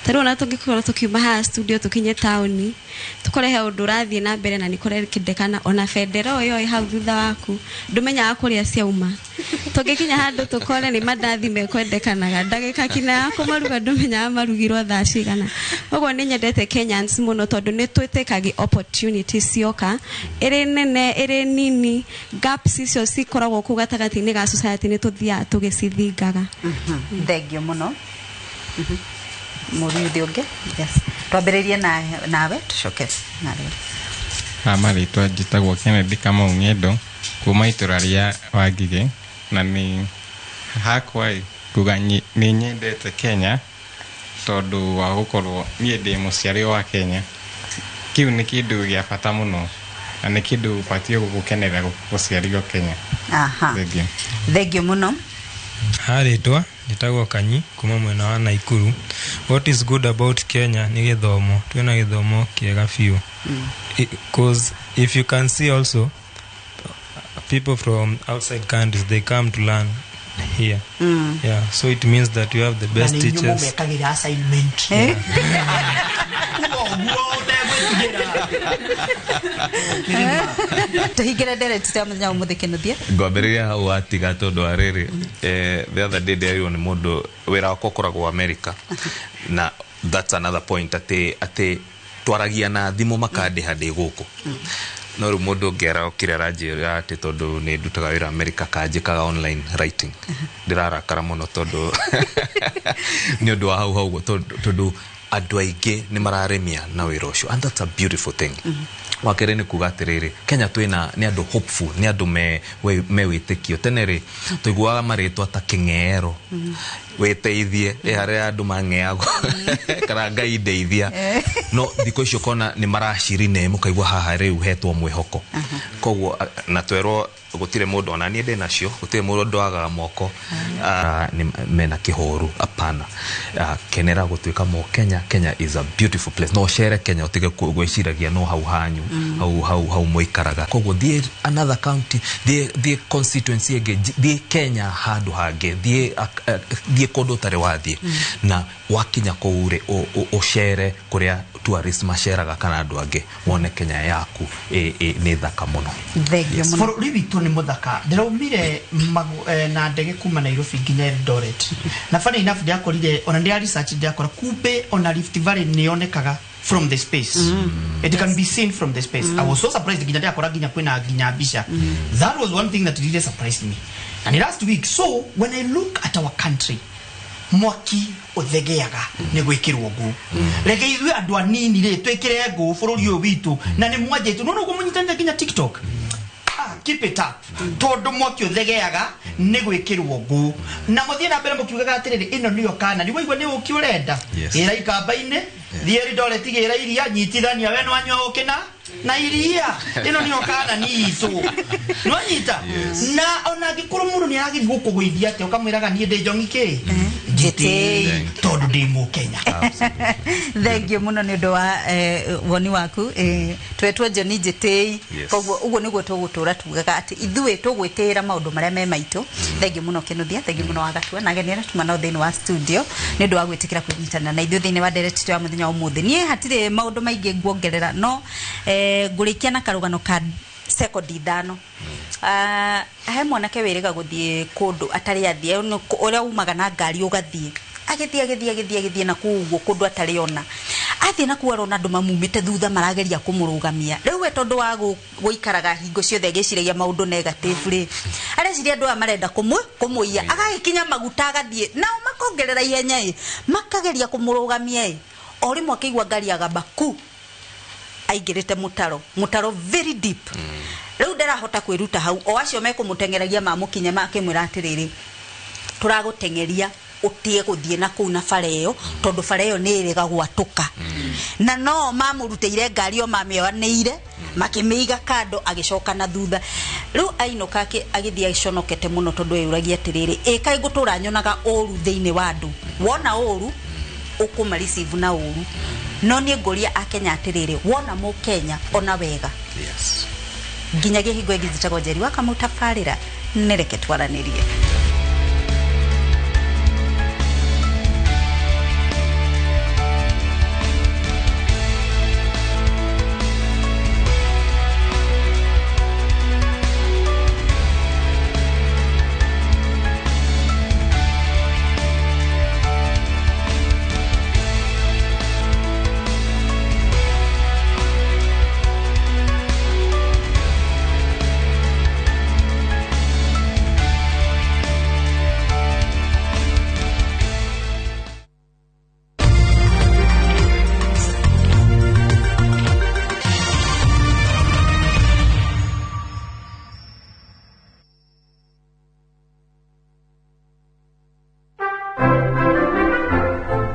Ta rĩu ona tũngĩkorwo tũkiuma haha studio tũkinye taũni tũkore he ũndũ ũrathiĩ na mbere na nĩ kũrekĩndekana ona bendera o ĩyo ĩ hau thutha waku ndũmenyaga kũrĩa ciauma. Tũngĩkinya handũ tũkore nĩ mandathi mekwendekanaga ndagĩka kinya ya kũmaruga ndũmenyaga marugirwo thaa cigana. Koguo nĩ nyendete Kenyans mũno tondũ nĩ twĩtĩkagi opportunities cioka ĩrĩ nene ĩrĩ nini, gaps icio cikoragwo kũu gatagatĩ-inĩ ga society nĩ tũthiaga tũgĩcithingaga.
Thengiũ mũno. Mũriũthi ũngĩ? Yes. Twambĩrĩrie nawe tũcoke nawe.
Marĩtwa njĩtagwo Kennedy Kamau Ng'endo kuma itũra rĩa Wangigĩ na nĩ hakwa kuga nĩ nyendete Kenya tondũ wa gũkorwo niĩ ndĩ mũciari wa Kenya. Kĩu nĩ kĩndũ gĩa bata mũno na nĩ kĩndũ ũbatiĩ gũkenerera gũciarirwo Kenya.
Aha.
Thengiũ.
Thengiũ mũno.
Harĩtwa njĩtagwo Kanyi kuma mwena wa Naikuru. What is good about Kenya nĩ gĩthomo. Twĩna gĩthomo kĩega biũ. Because if you can see also people from outside countries they come to learn here. Yeah, so it means that you have the best
na
teachers.
Mekagĩra assignment.
Tũhingĩre ndereti ya mũthenya ũmũthĩ Kĩnuthia.
Ngwambĩrĩria hau watiga tondũ wa rĩrĩ, the other day ndĩrerirwo nĩ mũndũ wĩra wakwa ũkoragwo America na that's another point atĩ twaragia na thimũ makandĩha ndĩ gũkũ. No rĩu mũndũ ũngĩ arokire aranjĩra atĩ tondũ nĩ ndutaga wĩra America kanjĩkaga online writing. Ndĩrarakara mũno tondũ nĩ ũndũ wa hau hau ũguo tondũ andũ aingĩ nĩ mararĩmia na wĩra ũcio and that's a beautiful thing. Wa kerĩ nĩ kuga atĩrĩrĩ, Kenya twĩna nĩ andũ hopeful, nĩ andũ me wĩtĩkio. Tene rĩ tũiguaga marĩtwa ta kĩng'ero, wĩteithie, ĩ harĩa andũ mang'eagwo kana Ngai ndeithia. No thikũ ici ũkona nĩ maracirine mũkaigua haha rĩu hetwo mwĩhoko. Koguo na twerwo gũtirĩ mũndũ ona niĩ ndĩ nacio, gũtirĩ mũndũ wagaga moko mena kĩhoru, apana. Kenera gũtuĩka Mũkenya. Kenya is a beautiful place. No ũcere Kenya ũtige gwĩciragia no hau hanyu, hau hau hau mũikaraga. Koguo thiĩ another county, thiĩ constituency ĩngĩ, thiĩ Kenya handũ hangĩ, thiĩ Thiĩ kũndũ ũtarĩ wathiĩ, na wakinya kũu rĩ, ũcere kũrĩa tourist maceraga kana andũ angĩ, wone Kenya yaku nĩ thaka mũno.
Thengio mũno.
Bũrũri witũ nĩ mũthaka. Ndĩraumire na ndege kuma Nairobi nginya Eldoret, na funny enough ndiakorire ona ndĩa research, ndiakora kumbe ona Rift Valley nĩ yonekaga from the space. It can be seen from the space. I was so surprised nginya ndiakora nginya kwĩna nginya mbica. That was one thing that really surprised me, and last week. So when I look at our country, mwaki ũthegeaga nĩ gwĩkĩrwo ngũ. Reke ithuĩ andũ anini rĩ twĩkĩre ngũ bũrũri ũyũ witũ, na nĩ mwanjĩtũ no nĩguo mũnyitanĩte nginya TikTok. Ah, keep it up, tondũ mwaki ũthegeaga nĩ gwĩkĩrwo ngũ, na mũthiĩ na mbere mũkiugaga atĩrĩrĩ, ĩno nĩyo kana nĩ waigua nĩ ũki ũrenda. Gĩra ikamba-inĩ, thiĩ Eldoret, gĩra iria, nyitithania we nĩwanyua ũkĩ na iria, ĩno nĩyo kana ni itũ nĩwanyita. Na ona angĩkorwo mũndũ nĩ arageria gũkũgũithia atĩa, ũkamwĩraga niĩ ndĩ njongi kĩ njĩtĩi tondũ ndĩ mũkenya.
Thengio mũno nĩ ũndũ wa woni waku. Twetwo Njoni Njĩtĩi. Koguo ũguo nĩguo tũgũtũra tugaga atĩ ithuĩ tũgwĩtĩĩra maũndũ marĩa me maitũ. Thengio mũno Kĩnuthia, thengio mũno Wagatua, na ageni arĩa tuma nao thĩinĩ wa studio nĩ ũndũ wa gwĩtĩkĩra kũnyitanĩra na ithuĩ thĩinĩ wa ndereti ya mũthenya wa ũmũthĩ. Niĩ hatirĩ maũndũ maingĩ nguongerera, no ngũrĩkia na karũgano ka sekondi 5. He mwanake wĩrĩga gũthiĩ kũndũ atarĩ athiĩ, ũrĩa umaga na ngari ũgathiĩ, agĩthiĩ agĩthiĩ agĩthiĩ agĩthiĩ na kũu ũguo kũndũ atarĩ ona athiĩ na kũu, arona andũ mamumĩte thutha marageria kũmũrũgamia. Rĩu we tondũ wa gũikaraga hingo ciothe agĩciragia maũndũ negative rĩ, areciria andũ aya marenda kũmũiya, agagĩkinya maguta agathiĩ nao makongerera ihenya ĩ, makageria kũmũrũgamia ĩ, o rĩmwe akĩigua ngari agamba ku aingĩrĩte mũtaro, mũtaro very deep. Rĩu ndarahota kwĩruta hau, o acio mekũmũteng'eragia mamũkinya makĩmwĩra atĩrĩrĩ, tũragũteng'eria ũtige gũthiĩ na kũu na bara ĩyo, tondũ bara ĩyo nĩ ĩrĩga gwatũka. Na no mamũrutĩire ngari o mamĩoanĩire makĩmĩiga kando, agĩcoka na thutha. Rĩu ainũka agĩthiĩ agĩconokete mũno, tondũ eyũragia atĩrĩrĩ, ĩ kaĩ ngũtũra nyonaga ũru thĩinĩ wa andũ, wona ũru ũkũma receive na ũru. No niĩ ngũria akenya atĩrĩrĩ, wona mũkenya ona wega. Nginyagia hingo ĩngĩ, njĩtagwo Njeri wa Kamau, tabarĩra nĩreke twaranĩrie.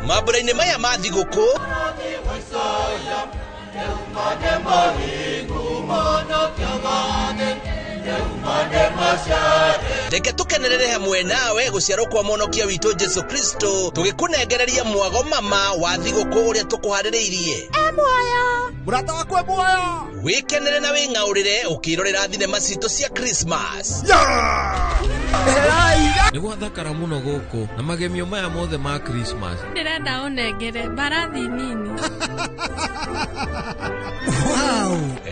Mambura-inĩ maya ma thigũkũ, reke tũkenerere hamwe nawe gũciarwo kwa mũhonokia witũ Jesu Kristo, tũgĩkũnengereria mwago mama wa thigũkũ ũrĩa tũkũharĩrĩirie.
Mũrata wakwa e muoyo.
Wĩkenere na wĩng'aũrĩre ũkĩrorera thinema citũ cia Christmas.
Nĩ gwathakara mũno gũkũ na magemio maya mothe ma Christmas.
Ndĩrenda ũnengere mbarathi nini.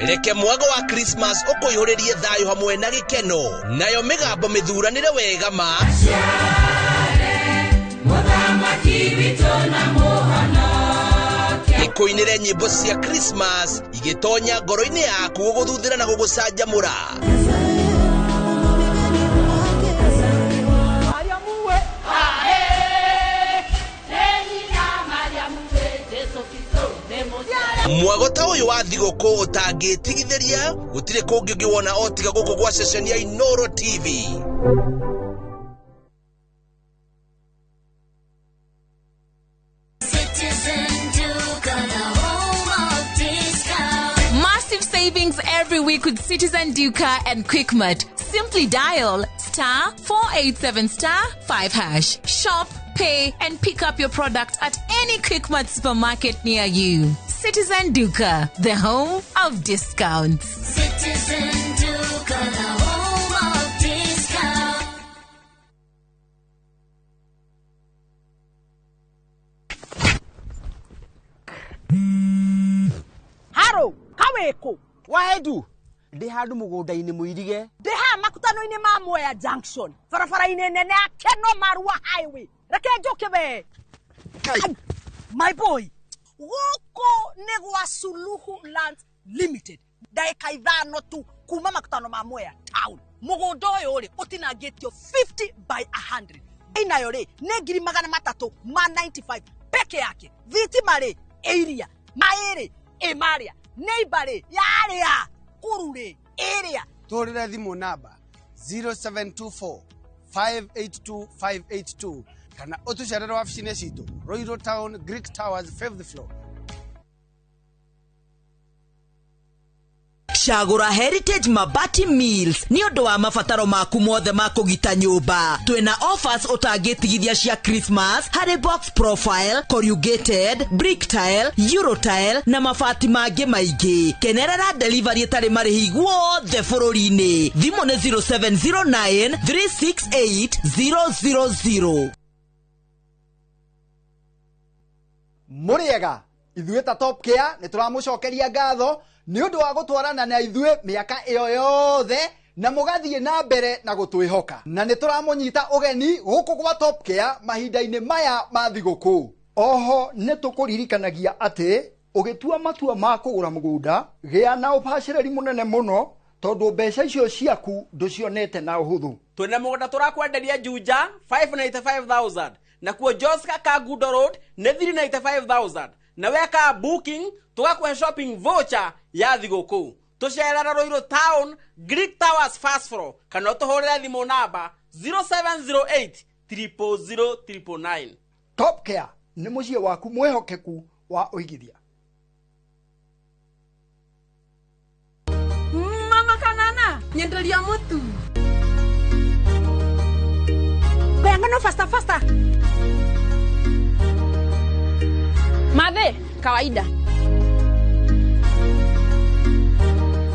Reke mwago wa Christmas ũkũihũrĩrie thayũ hamwe na gĩkeno, nayo mĩgambo mĩthuranĩre wega ma ĩkũinĩre nyĩmbo cia Christmas igĩtonya ngoro-inĩ yaku gũgũthuthĩra na gũgũcanjamũra. Mwago ta ũyũ wa thigũkũ ũtangĩtigithĩria, gũtirĩ kũngĩ ũngĩwona o tiga gũkũ gwa ceceni ya Inooro TV.
Massive savings every week with Citizen Duka and Quickmart. Simply dial *487*5#. Shop, pay, and pick up your product at any Quickmart supermarket near you. Citizen Duka, the home of discounts.
Citizen Duka, the home of discounts.
wĩkũ?
Wahendu ndĩ handũ mũgũnda-inĩ mũirige.
Ndĩ haha makutano-inĩ ma Mwea Junction, barabara-inĩ nene ya Keno Marua Highway. Reke njũke we. My boy, gũkũ nĩ gwa Suluhu Lands Limited. Ndagĩka 5 tu kuma makutano ma Mwea town. Mũgũnda ũyũ rĩ ũtinangĩtio 50 by 100. Inayo rĩ nĩ 395 peke yake. Thitima rĩ ĩiria, maĩ rĩ ĩ marĩa, neighbor rĩ yarĩa, kuru rĩ ĩrĩa.
Tũhũrĩre thimũ namba 0724 582 582 kana ũtũcerere wabici-inĩ citũ Royal Town, Greek Towers, 5th floor.
Cagũra Heritage Mabati Mills nĩ ũndũ wa mabataro maku mothe ma kũgita nyũmba. Twĩna offers ũtangĩtigithia cia Christmas harĩ box profile, corrugated, brick tile, euro tile na mabati mangĩ maingĩ. Kenerera delivery ĩtarĩ marĩhi guothe bũrũri-inĩ. Thimũ nĩ 0709 368 000.
Mũrĩega ithuĩ ta Top Care nĩ tũramũcokeria ngatho nĩ ũndũ wa gũtwarana na ithuĩ mĩaka ĩyo yothe na mũgathiĩ na mbere na gũtwĩhoka, na nĩ tũramũnyita ũgeni gũkũ gwa Top Care mahinda-inĩ maya ma thigũkũ. Oho nĩ tũkũririkanagia atĩ ũgĩtua matua ma kũgũra mũgũnda gĩa na ũbacĩrĩri mũnene mũno tondũ mbeca icio ciaku ndũcionete na ũhũthũ.
Twĩna mũgũnda tũrakwenderia Juja 595,000 nakuo Joska Kangundo Road nĩ 395,000 na weka booking tũgakũhe shopping voucher ya thigũkũ. Tũcerere Ruiru Town, Greek Towers first floor, kana ũtũhũrĩre thimũ namba 0708 000 999.
Top Care nĩ mũciĩ waku mwĩhokeku wa ũigithia.
Mama kanana nyenderia mũtu.
Ngano faster faster.
Madhe kawaida.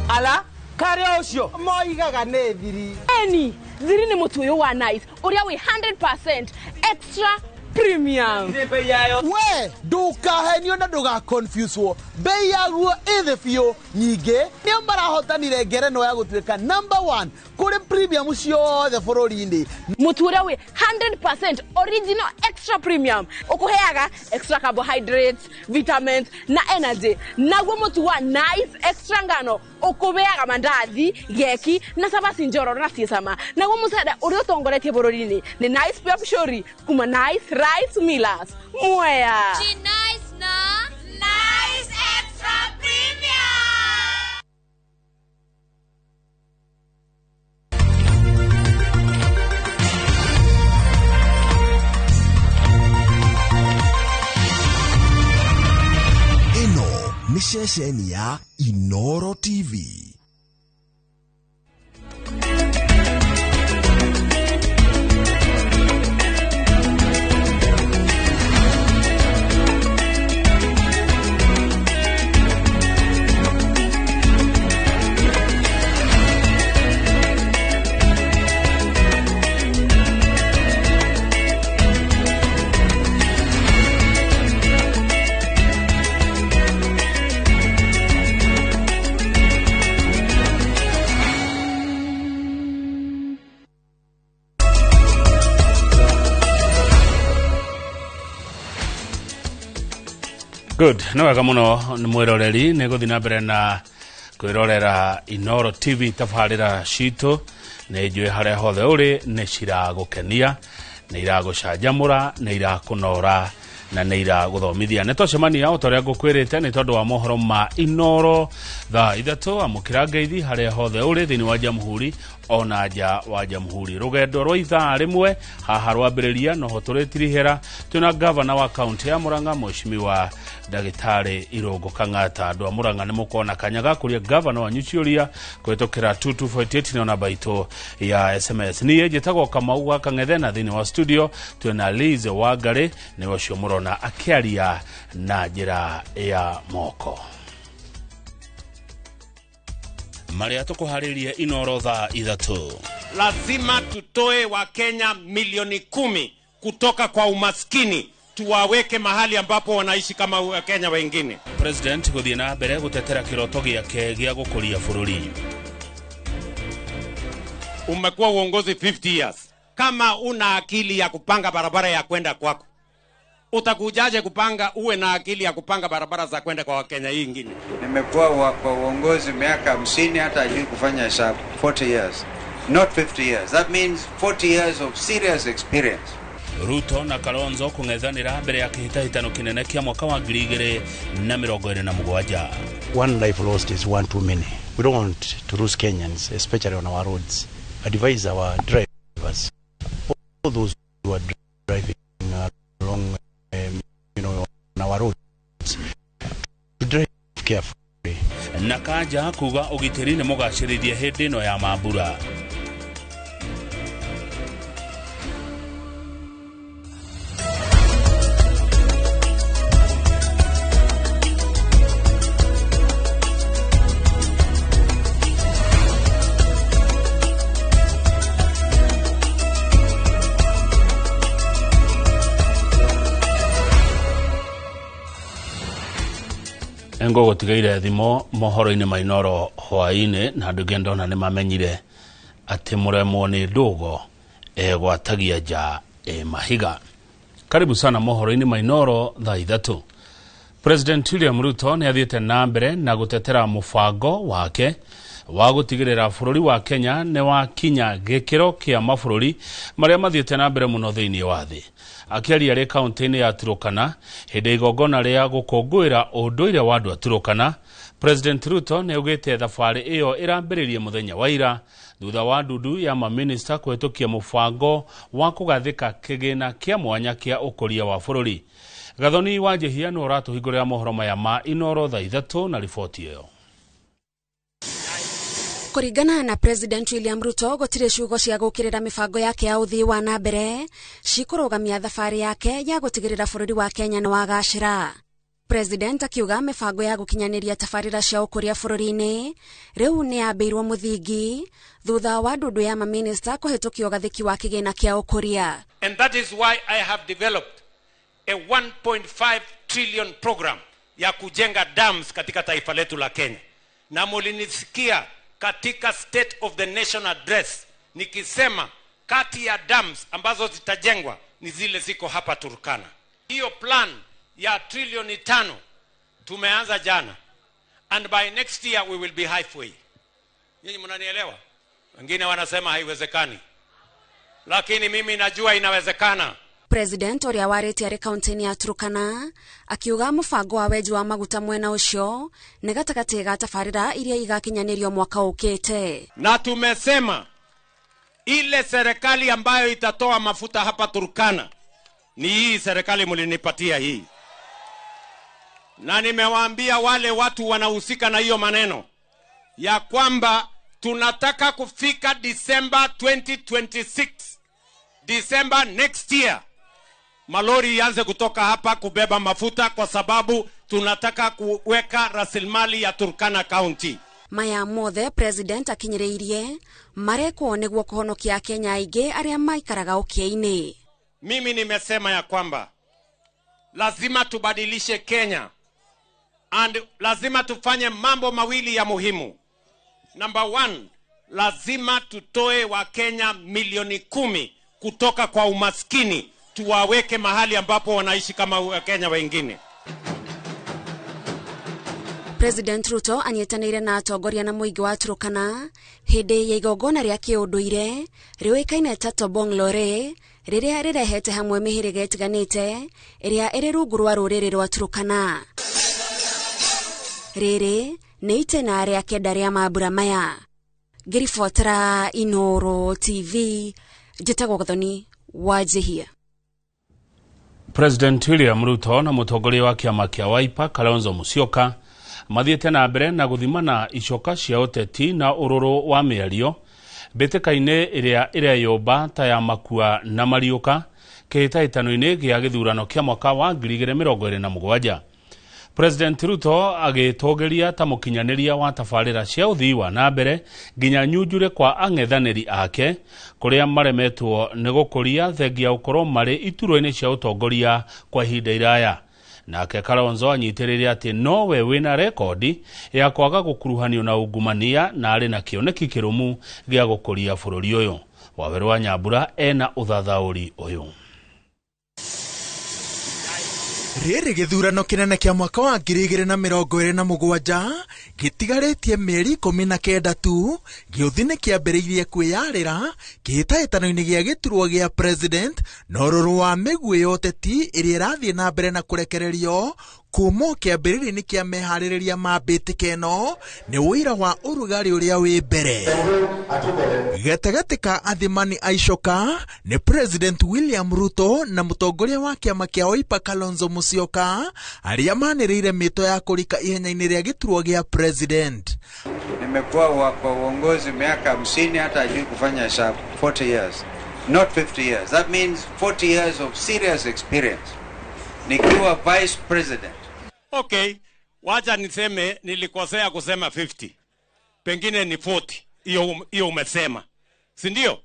Ala karia ucio moigaga nĩ thiri.
Eni thiri nĩ mũtu ũyũ wa Nice ũrĩa wĩ 100% extra premium.
We ndukahenio na ndugaconfuswo, bei yaguo ĩthĩ biũ. Nyingĩ nĩo marahotanire ngerenwa ya gũtuĩka number 1 kũrĩ premium ciothe bũrũri-inĩ.
Mũtu ũrĩa wĩ 100% original extra premium ũkũheaga extra carbohydrates, vitamins na energy. Naguo mũtu wa Nice extra ngano ũkũheaga mandathi, geki na cabaci njororo na ciĩ cama. Naguo mũcere ũrĩa ũtongoretie bũrũri-inĩ nĩ Nice Pure Pishori kuma Nice Rice Millers. Mwea.
Nice na Nice Extra Premium.
Ĩno nĩ ceceni ya Inoro TV.
Good. Nĩ wega mũno nĩ mwĩroreri nĩ gũthiĩ na mbere na kwĩrorera Inoro TV tabarĩra citũ. Nĩ njũĩ harĩa hothe ũrĩ nĩ ciragũkenia, nĩ iragũcanjamũra, nĩ irakũnora na nĩ iragũthomithia. Nĩ twacemania o ta ũrĩa ngũkwĩrĩte nĩ tondũ wa mohoro ma Inoro thaa 3. Amũkĩra ngeithi harĩa hothe ũrĩ thĩinĩ wa Jamhuri ona nja wa Jamhuri. Rũgendo rwa ithaa rĩmwe haha rwambĩrĩria noho tũrĩtirihĩra twĩna gavana wa kaunti ya Murang'a Mheshimiwa Ndagĩtarĩ Irũngũ Kang'ata. Andũ a Murang'a nĩ mũkona kanya ga kũria gavana wanyu ciũria kũhĩtũkĩra 2248 nĩyo namba itũ ya SMS. Niĩ njĩtagwo Kamau wa Kang'ethe na thĩinĩ wa studio twĩna Liz Wangari nĩwe ũcio mũrona akĩaria na njĩra ya moko. Marĩa tũkũharĩrie Inoro thaa 3.
Lazima tutoe Wakenya milioni 10 kutoka kwa umaskini
tuwaweke mahali ambapo wanaishi kama Wakenya wengine.
President gũthiĩ na mbere gũtetera kĩroto gĩake gĩa gũkũria bũrũri.
Umekuwa uongozi 50 years. Kama una akili ya kupanga barabara ya kwenda kwako, utakujaje kupanga uwe na akili ya kupanga barabara za kwenda kwa Wakenya hii ingine?
Nimekuwa kwa uongozi miaka 50, hata hajui kufanya hesabu. 40 years, not 50 years. That means 40 years of serious experience.
Ruto na Kalonzo kung'ethanĩra mbere ya kĩhĩtahĩtano kĩnene kĩa mwaka wa 2027.
One life lost is one too many. We don't want to lose Kenyans, especially on our roads. Advise our drivers, all those who are driving along, on our roads, to drive carefully.
Na Kanja kuga ũgitĩri nĩ mũgacĩrithie hĩndĩ ĩno ya mambura. Ngũgũtigaire thimo mohoro-inĩ ma Inooro hwaĩ-inĩ na andũ aingĩ ndona nĩ mamenyire atĩ mũremwo nĩ ndũgo egwatagia nja e mahiga. Karibu sana mohoro-inĩ ma Inooro thaa 3. President William Ruto nĩ athiĩte na mbere na gũtetera mũbango wake wa gũtigĩrĩra bũrũri wa Kenya nĩ wakinya gĩkĩro kĩa mabũrũri marĩa mathiĩte na mbere mũno thĩinĩ wa thĩ. Akĩaria arĩ kaunti-inĩ ya Turukana hĩndĩ igongona rĩa gũkũngũĩra ũndũire wa andũ a Turukana, President Ruto nĩ augĩte thabarĩ ĩyo ĩrambĩrĩria mũthenya wa ira thutha wa ndundu ya mamĩnĩsta kũhetũkia mũbango wa kũgathĩka kĩgĩna kĩa mwanya kĩa ũkũria wa bũrũri. Gathoni wa Njihia nĩ ũratũhingũrĩra mohoro maya ma Inooro thaa 3 na riboti ĩyo.
Kũringana na President William Ruto, gũtirĩ ciugo cia gũkĩrĩra mĩbango yake ya ũthii wa na mbere cikũrũgamia thabarĩ yake ya gũtigĩrĩra bũrũri wa Kenya nĩ wagacĩra. President akiuga mĩbango ya gũkinyanĩria tabarĩra cia ũkũria bũrũri-inĩ rĩu nĩ yambĩirwo mũthingi thutha wa ndundu ya mamĩnĩsta kũhetũkia ũgathĩki wa kĩgĩna kĩa ũkũria.
And that is why I have developed a 1.5 trillion program ya kujenga dams katika taifa letu la Kenya. Na mulinisikia katika State of the Nation address nikisema kati ya dams ambazo zitajengwa ni zile ziko hapa Turkana. Hiyo plan ya trilioni 5 tumeanza jana, and by next year we will be halfway. Nyinyi mnanielewa? Wengine wanasema haiwezekani, lakini mimi najua inawezekana.
President ũrĩa warĩtie arĩ kaunti-inĩ ya Turukana akiuga mũbango wa wenji wa maguta mwena ũcio nĩ gatagatĩ ga tabarĩra iria igakinyanĩrio mwaka ũkĩte.
Na tumesema ile serikali ambayo itatoa mafuta hapa Turkana ni hii serikali mlinipatia hii. Na nimewaambia wale watu wanahusika na hiyo maneno ya kwamba tunataka kufika December 2026, December next year, malori ianze kutoka hapa kubeba mafuta, kwa sababu tunataka kuweka rasilimali ya Turkana County.
Maya mothe President akinyĩrĩirie marekwo nĩguo kũhonokia Kenya aingĩ arĩa maikaraga ũkĩa-inĩ.
Mimi nimesema ya kwamba lazima tubadilishe Kenya, and lazima tufanye mambo mawili ya muhimu. Number 1, lazima tutoe wa Kenya milioni 10 kutoka kwa umaskini, tuwaweke mahali ambapo wanaishi kama Wakenya wengine.
President Ruto anyitanĩire na atongoria na mũingĩ wa Turukana hĩndĩ ya igongona rĩa kĩũndũire rĩũĩkaine ta Tobong Lore rĩrĩa rĩrehete hamwe mĩhĩrĩga ĩtiganĩte ĩrĩa ĩrĩ rungu rwa rũrĩrĩ rwa Turukana. Rĩrĩ nĩ itĩna rĩa 9 rĩa mambura maya. Ngĩribotera Inooro TV, njĩtagwo Gathoni wa Njihia.
President William Ruto na mũtongoria wa kĩama kĩa Wiper Kalonzo Musyoka mathiĩte na mbere na gũthimana icoka cia ũteti na ũrũrũ wa mĩario mbĩtĩka-inĩ ĩrĩa ĩreyũmba ta ya makua na mariũka kĩhĩtahĩtano-inĩ gĩa gĩthurano kĩa mwaka wa 2027. President Ruto agĩtũgĩria ta mũkinyanĩria wa tabarĩra cia ũthii wa na mbere nginya nyunjure kwa ang'ethanĩri ake kũrĩa maremetwo nĩ gũkũria thengia gũkorwo marĩ iturwa-inĩ cia ũtongoria kwa ihinda iraya. Nake Kalonzo anyitĩrĩire atĩ nowe wĩna rekondi ya kwaga gũkuruhanio na ungumania na arĩ na kĩoneki kĩrũmu gĩa gũkũria bũrũri ũyũ. Wawerũ wa Nyambura ena ũthathaũri ũyũ.
Rĩrĩ gĩthurano kĩnene kĩa mwaka wa 2027 gĩtigarĩtie mĩeri 19 tu, gĩũthi nĩ kĩambĩrĩirie kwĩyarĩra kĩhĩtahĩtano-inĩ gĩa gĩturwa gĩa president na ũrũrũ wa mĩguĩ ya ũteti ĩrĩa ĩrathiĩ na mbere na kũrekererio kuma kĩambĩrĩria-inĩ kĩa meharĩrĩria ma mbĩtĩka ĩno nĩ ũira wa ũrugarĩ ũrĩa wĩ mbere. Gatagatĩ ka athimani a icoka nĩ President William Ruto na mũtongoria wa kĩama kĩa Wiper Kalonzo Musyoka arĩa manĩrĩire mĩto ya kũrika ihenya-inĩ rĩa gĩturwa gĩa president.
Nimekuwa kwa uongozi miaka 50, hata hajui kufanya hesabu. 40 years, not 50 years. That means 40 years of serious experience. Nikiwa vice president.
Okay, wacha niseme nilikosea kusema 50. Pengine ni 40. Hiyo umesema. Si ndio?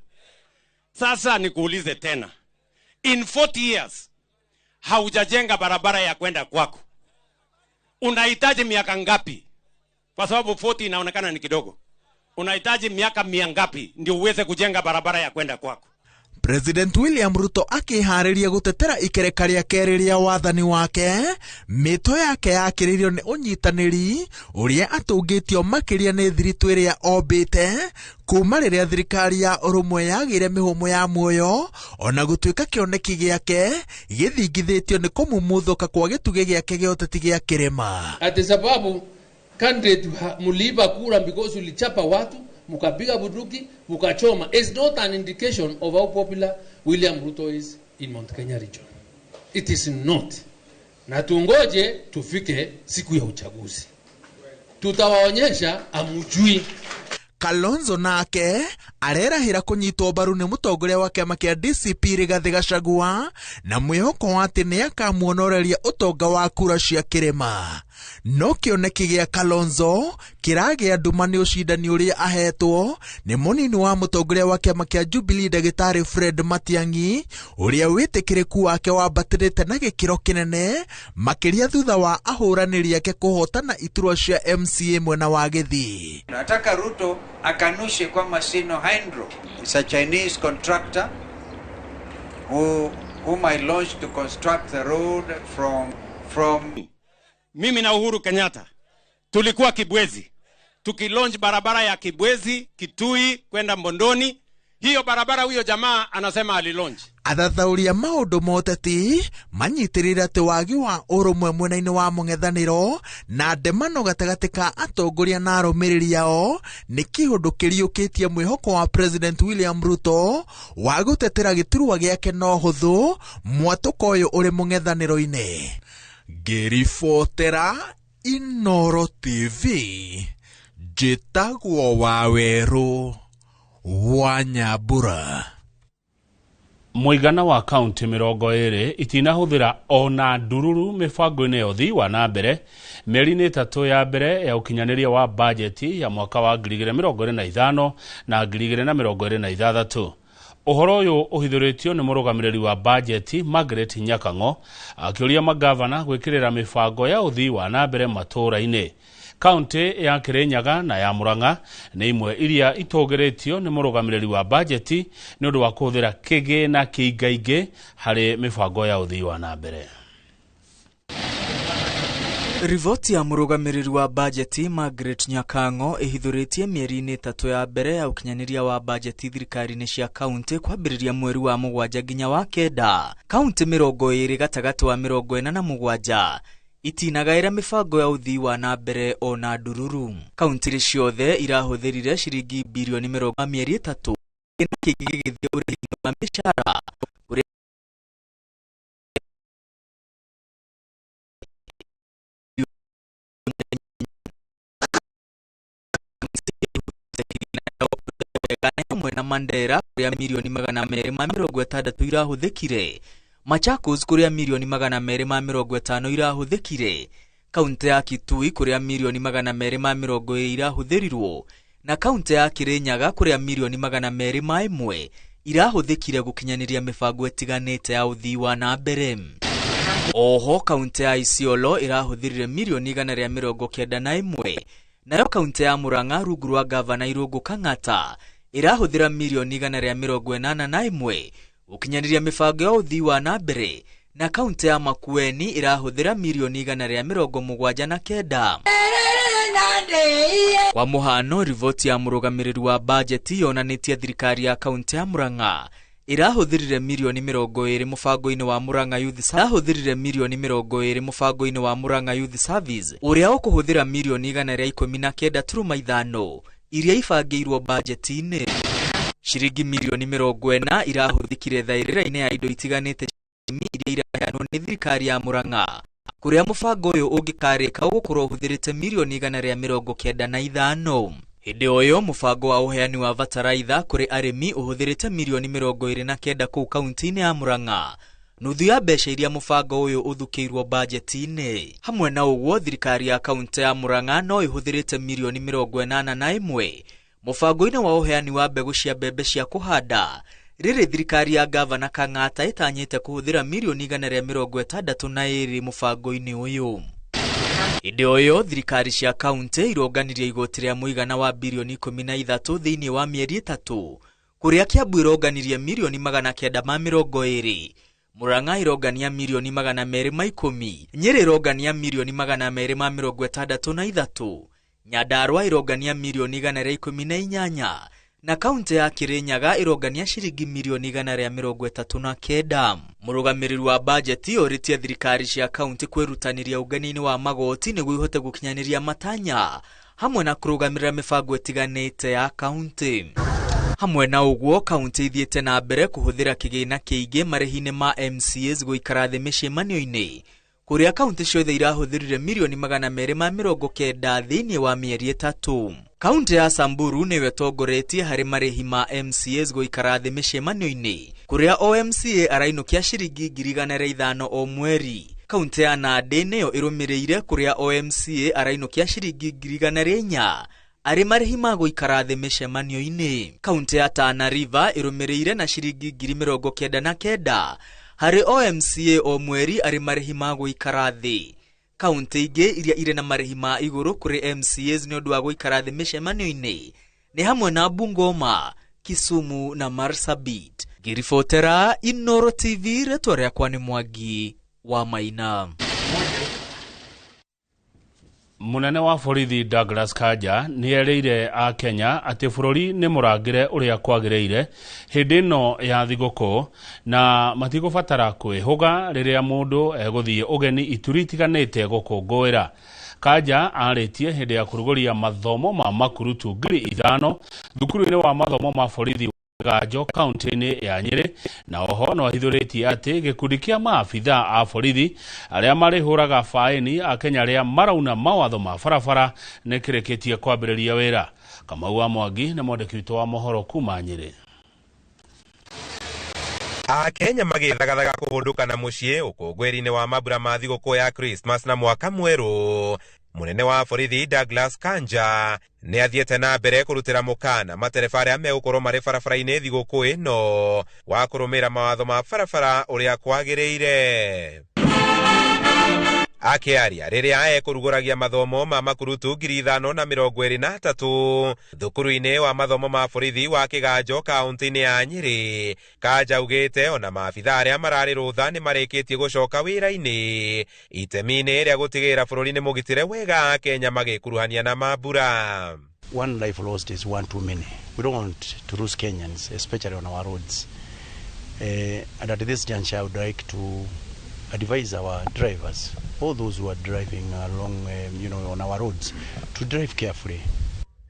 Sasa nikuulize tena. In 40 years haujajenga barabara ya kwenda kwako. Unahitaji miaka ngapi? Kwa sababu 40 inaonekana ni kidogo. Unahitaji miaka mingapi ndio uweze kujenga barabara ya kwenda kwako?
President William Ruto akĩharĩria gũtetera ikereka rĩa kerĩ rĩa wathani wake, mĩto yake yakĩrĩirio nĩ ũnyitanĩri ũrĩa atũngĩtio makĩria nĩ thiritũ ĩrĩa ombĩte kuma rĩrĩa thirikari ya ũrũmwe yagĩire mĩhũmũ ya muoyo, ona gũtuĩka kĩoneki gĩake gĩthingithĩtio nĩ kũmumuthũka kwa gĩtugĩ gĩake gĩa ũteti gĩa kĩrĩma.
Ati sababu candidate muliiba kura because ulichapa watu mukapiga bunduki mukachoma is not an indication of how popular William Ruto is in Mount Kenya region. It is not. Na tungoje tufike siku ya uchaguzi, tutawaonyesha amujui.
Kalonzo nake arerahĩra kũnyitwo mbaru nĩ mũtongoria wa kĩama kĩa DCP Rigathĩ Gachagua na mwĩhoko wa atĩ nĩ akamuonoreria ũtonga wa kura cia kĩrĩma. No kĩoneki gĩa Kalonzo kĩragĩa nduma nĩ ũcindani ũrĩa ahetwo nĩ mũnini wa mũtongoria wa kĩama kĩa Jubilee Ndagĩtarĩ Fred Matiang'i ũrĩa wĩtĩkĩrĩku wake wambatĩrĩte na gĩkĩro kĩnene makĩria thutha wa ahũranĩri ake kũhotana iturwa cia MCA mwena wa Gĩthii.
Nataka Ruto akanushe kwamba Sino Hydro is a Chinese contractor whom I launched to construct the road from
Mimi na Uhuru Kenyatta tulikuwa Kibwezi tukilaunch barabara ya Kibwezi Kitui kwenda Mbondoni. Hiyo barabara huyo jamaa anasema alilaunch.
Athathaũri a maũndũ ma ũteti manyitĩrĩire atĩ wagi wa ũrũmwe mwena-inĩ wa mũng'ethanĩro na ndemano gatagatĩ ka atongoria na arũmĩrĩri ao nĩ kĩũndũ kĩriũkĩtie mwĩhoko wa President William Ruto wa gũtetera gĩturwa gĩake na ũhũthũ mwatũko ũyũ ũrĩ mũng'ethanĩro-inĩ. Ngĩribotera Inooro TV, njĩtagwo Wawerũ wa Nyambura.
Mũigana wa kaunti 20 itinahũthĩra ona ndururu mĩbango-inĩ ya ũthii wa na mbere mĩeri-inĩ 3 ya mbere ya ũkinyanĩria wa bajeti ya mwaka wa 2025 na 2026. Ũhoro ũyũ ũhithũrĩtio nĩ mũrũgamĩrĩri wa bajeti Margaret Nyakang'o akĩũria magavana gwĩkĩrĩra mĩbango ya ũthii wa na mbere matũũra-inĩ. Kaunti ya Kirinyaga na ya Murang'a nĩ imwe iria itũgĩrĩtio nĩ mũrũgamĩrĩri wa bajeti nĩ ũndũ wa kũhũthĩra kĩgĩna kĩingaingĩ harĩ mĩbango ya ũthii wa na mbere.
Riboti ya mũrũgamĩrĩri wa bajeti Margaret Nyakang'o ĩhithũrĩtie mĩeri-inĩ 3 ya mbere ya ũkinyanĩria wa bajeti thirikari-inĩ cia kaunti kwambĩrĩria mweri wa 7 nginya wa 9. Kaunti 20 gatagatĩ wa 47 itinagaĩra mĩbango ya ũthii wa na mbere ona ndururu. Kaunti ciothe irahũthĩrire ciringi birioni 20 mĩeri 3 kĩngĩ gĩgĩthiĩ ũrĩhi wa mĩcara. Hamwe na Mandera kũrĩa mirioni 260 irahũthĩkire, Machakos kũrĩa mirioni 250 irahũthĩkire, Kaunti ya Kitui kũrĩa mirioni 220 irahũthĩrirwo na kaunti ya Kirinyaga kũrĩa mirioni 201 irahũthĩkire gũkinyanĩria mĩbango ĩtiganĩte ya ũthii wa na mbere. Oho kaunti ya Isiolo ĩrahũthĩrire mirioni 191, nayo kaunti ya Murang'a rungu rwa gavana Irũngũ Kang'ata ĩrahũthĩra mirioni 181 gũkinyanĩria mĩbango ya ũthii wa na mbere, na kaunti ya Makueni ĩrahũthĩra mirioni 179. Kwa mũhano, riboti ya mũrũgamĩrĩri wa bajeti yonanĩtie thirikari ya kaunti ya Murang'a ĩrahũthĩrire mirioni 20 mũbango-inĩ wa Murang'a Youth Service, mirioni 20 mũbango-inĩ wa Murang'a Youth Service ũrĩa ũkũhũthĩra mirioni 119.5 iria ibangĩirwo bajeti-inĩ. Ciringi mirioni 40 irahũthĩkire thaĩrĩra-inĩ ya indo itiganĩte iria iraheanwo nĩ thirikari ya Murang'a, kũrĩa mũbango ũyũ ũngĩkarĩka ũgũkorwo ũhũthĩrĩte mirioni 195. Hĩndĩ o ĩyo mũbango wa ũheani wa bataraitha kũrĩ arĩmi ũhũthĩrĩte mirioni 29 kũu kaunti-inĩ ya Murang'a, nuthu ya mbeca iria mũbango ũyũ ũthukĩirwo bajeti-inĩ. Hamwe na ũguo, thirikari ya kaunti ya Murang'a no ĩhũthĩrĩte mirioni 81 mũbango-inĩ wa ũheani wa mbegũ cia mbembe cia kũhanda, rĩrĩ thirikari ya gavana Kang'ata ĩtanyĩte kũhũthĩra mirioni 162 mũbango-inĩ ũyũ. Hĩndĩ o ĩyo, thirikari cia kaunti ironganirie igoti rĩa mũigana wa birioni 13 thĩinĩ wa mĩeri 3, kũrĩa Kiambu ĩronganirie mirioni 920, Murang'a ĩrongania mirioni 210, Nyĩrĩ ĩrongania mirioni 263, Nyandarua ĩrongania mirioni 118, na kaunti ya Kirinyaga ĩrongania ciringi mirioni 139. Mũrũgamĩrĩri wa bajeti orĩtie thirikari cia kaunti kwĩrutanĩria ũngania-inĩ wa magoti nĩguo ihote gũkinyanĩria matanya hamwe na kũrũgamĩrĩra mĩbango ĩtiganĩte ya kaunti. Hamwe na ũguo, kaunti ithiĩte na mbere kũhũthĩra kĩgĩna kĩingĩ marĩhi-inĩ ma MCAs gũikara thĩ mĩcemanio-inĩ, kũrĩa kaunti ciothe irahũthĩrire mirioni 290 thĩinĩ wa mĩeri 3. Kaunti ya Samburu nĩyo ĩtongoretie harĩ marĩhi ma MCAs gũikara thĩ mĩcemanio-inĩ, kũrĩa o MCA arainũkia ciringi 105 o mweri. Kaunti ya Nandi nĩyo ĩrũmĩrĩire, kũrĩa o MCA arainũkia ciringi 104 arĩ marĩhi ma gũikara thĩ mĩcemanio-inĩ. Kaunti ya Tana River ĩrũmĩrĩire na ciringi 99 harĩ o MCA o mweri arĩ marĩhi ma gũikara thĩ. Kaunti ingĩ iria irĩ na marĩhi ma igũrũ kũrĩ MCAs nĩ ũndũ wa gũikara thĩ mĩcemanio-inĩ nĩ hamwe na Bungoma, Kisumu na Marsabit. Ngĩribotera Inooro TV, rĩtwa rĩakwa nĩ Mwangi wa Maina.
Munene wa borithi Douglas Kanja nĩ erĩire a Kenya atĩ bũrũri nĩ mũrangĩre ũrĩa kwagĩrĩire hĩndĩ ĩno ya thigũkũ na matigũbatara kwĩhũga rĩrĩa mũndũ egũthiĩ ũgeni ituri itiganĩte gũkũngũĩra. Kanja arĩtie hĩndĩ ya kũrugũria mathomo ma makurutu 5,000 thukuru-inĩ wa mathomo ma borithi Ganjo kaunti-inĩ ya Nyĩrĩ, na oho no ahithũrĩtie atĩ gĩkundi kĩa maabitha a borithi arĩa marĩhũraga faĩni akenya arĩa marauna mawatho ma barabara nĩ kĩrĩkĩtie kwambĩrĩria wĩra. Kamau wa Mwangi na mwandĩki witũ wa mohoro kuma Nyĩrĩ.
Akenya magĩthagathaga kũhũndũka na mũciĩ ũkũngũĩri-inĩ wa mambura ma thigũkũ ya Christmas na mwaka mwerũ. Munene wa borithi Douglas Kanja nĩ athiĩte na mbere kũrutĩra mũkana matereba arĩa megũkorwo marĩ barabara-inĩ thigũkũ ĩno wa kũrũmĩrĩra mawatho ma barabara ũrĩa kwagĩrĩire. Akĩaria rĩrĩa ekũrugũragia mathomo ma makurutu 5,023 thukuru-inĩ wa mathomo ma borithi wa Kĩganjo kaunti-inĩ ya Nyĩrĩ, Kanja augĩte ona maabitha arĩa mararĩ rũtha nĩ marĩkĩtie gũcoka wĩra-inĩ itemi-inĩ rĩa gũtigĩrĩra bũrũri nĩ mũgitĩre wega Kenya magĩkuruhania na mambura.
One life lost is one too many. We don't want to lose Kenyans, especially on our roads. And at this juncture, I would like to advise our drivers, all those who are driving along, on our roads, to drive carefully.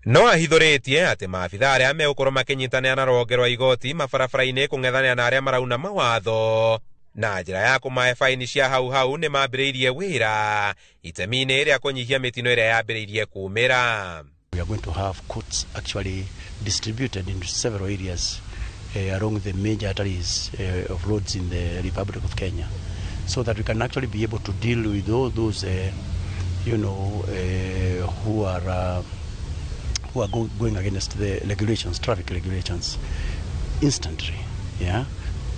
No ahithũrĩtie atĩ maabitha arĩa megũkorwo makĩnyitanĩra na rũhonge rwa igoti mabarabara-inĩ kũng'ethanĩra na arĩa marauna mawatho na njĩra ya kũmahe baini cia hau hau nĩ mambĩrĩirie wĩra itemi-inĩ rĩa kũnyihia mĩtino ĩrĩa yambĩrĩirie kumĩra.
We are going to have courts actually distributed in several areas along the major arteries of roads in the Republic of Kenya, so that we can actually be able to deal with all those who are going against the regulations, traffic regulations, instantly, yeah,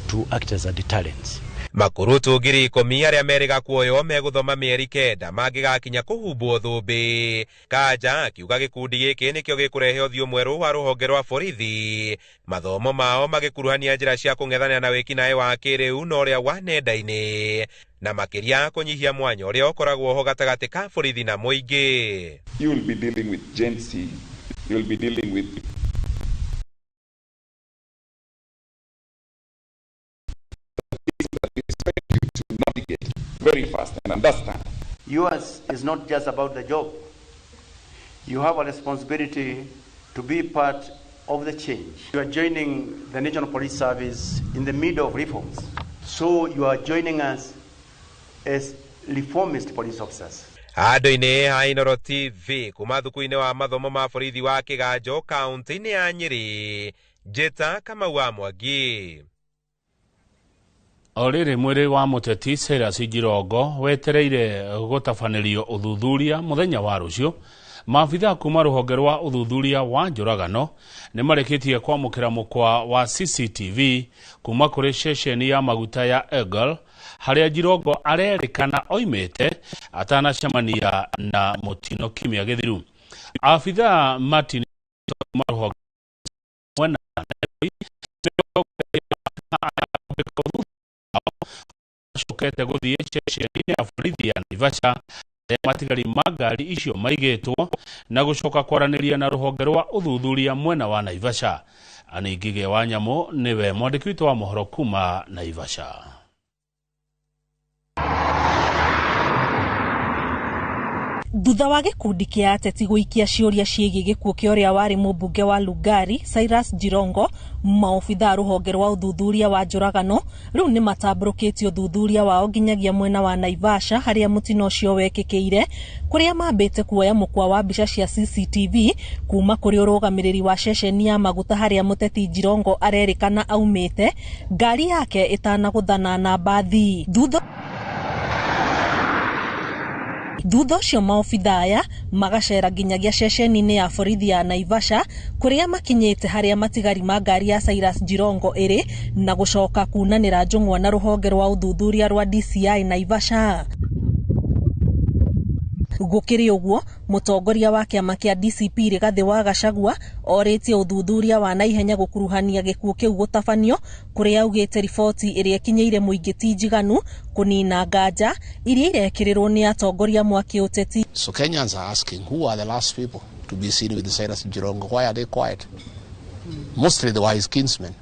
to act as a deterrent.
Makurutu 10,000 arĩa merĩga kuoywo megũthoma mĩeri 9 mangĩgakinya kũhumbwo thũmbĩ. Kanja akiuga gĩkundi gĩkĩ nĩkĩo gĩkũrehe ũthiũ mwerũ wa rũhonge rwa borithi, mathomo mao magĩkuruhania njĩra cia kũng'ethanĩra na wĩkinaĩ wa kĩrĩu na ũrĩa wa nenda-inĩ, na makĩria kũnyihia mwanya ũrĩa ũkoragwo ho gatagatĩ ka borithi na mũingĩ.
You will be dealing with Gen Z, you will be dealing with to navigate very fast and understand.
Yours is not just about the job. You have a responsibility to be part of the change. You are joining the National Police Service in the middle of reforms. So you are joining us as reformist police officers.
Andũ-inĩ ha Inooro TV kuma thuku-inĩ wa mathomo ma borithi wa Kĩganjo kaunti-inĩ ya Nyĩrĩ, Njĩta Kamau wa Mwangi.
O rĩrĩ mwĩrĩ wa mũteti Cyrus Jirongo wetereire gũtabanĩrio ũthuthuria mũthenya wa rũciũ. Maabithaa kuma rũhonge rwa ũthuthuria wa njũragano nĩ marĩkĩtie kwamũkĩra mũkwa wa CCTV kuma kũrĩ ceceni ya maguta ya Eagle harĩa Jirongo arerĩkana oimĩte atanacemania na mũtino kiumia gĩthiru. Abithaa Martin kuma rũhonge mwena acokete gũthiĩ ceceni ya borithi ya Naivasha arĩa matigari ma ngari icio maigĩtwo na gũcoka kwaranĩria na rũhonge rwa ũthuthuria mwena wa Naivasha. Anne Ngige wa Nyamũ nĩwe mwandĩki witũ wa mohoro kuma Naivasha.
Thutha wa gĩkundi kĩa ateti gũikia ciũria ciĩgiĩ gĩkuũ kĩa ũrĩa warĩ mũmbunge wa Lugari Cyrus Jirongo, maobithaa rũhonge rwa ũthuthuria wa njũragano rĩu nĩ matambũrũkĩtie ũthuthuria wao nginyagia mwena wa Naivasha harĩa mũtino ũcio wekĩkĩire, kũrĩa mambĩte kuoya mũkwa wa mbica cia CCTV kuma kũrĩ ũrũgamĩrĩri wa ceceni ya maguta harĩa mũteti Jirongo arerĩkana aumĩte ngari yake ĩtanagũthana na mbathi. Thutha ũcio maobithaa aya magacera nginyagia ceceni-inĩ ya borithi ya Naivasha kũrĩa makinyĩte harĩa matigari ma ngari ya Cyrus Jirongo ĩrĩ na gũcoka kunanĩra njũng'wa na rũhonge rwa ũthuthuria rwa DCI Naivasha. Gũkĩrĩ ũguo, mũtongoria wa kĩama kĩa DCP Rigathĩ wa Gachagua orĩtie ũthuthuria wa naihenya gũkuruhania gĩkuũ kĩu gũtabanio, kũrĩa augĩte riboti ĩrĩa ĩkinyĩire mũingĩ ti njiganu kũnina nganja iria irekĩrĩrwo nĩ atongoria mwa kĩũteti.
So Kenyans are asking, who are the last people to be seen with Cyrus Jirongo? Why are they quiet? Mostly they were his kinsmen,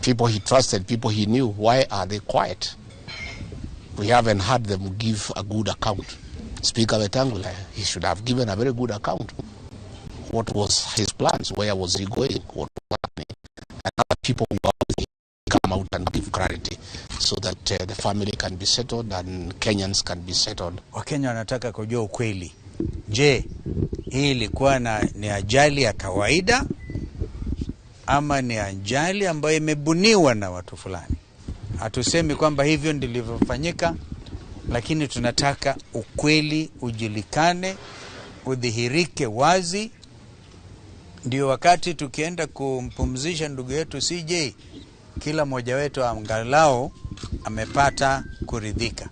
people he trusted, people he knew. Why are they quiet? We haven't heard them give a good account. Speaker Wetangula, he should have given a very good account. What was his plans? Where was he going? What was happening? And other people who come out and give clarity so that the family can be settled and Kenyans can be settled.
Wakenya wanataka kujua ukweli. Je, hii ilikuwa ni ajali ya kawaida ama ni ajali ambayo imebuniwa na watu fulani? Hatusemi kwamba hivyo ndilivyofanyika, lakini tunataka ukweli ujulikane, udhihirike wazi. Ndio wakati tukienda kumpumzisha ndugu yetu CJ, kila mmoja wetu angalau amepata kuridhika.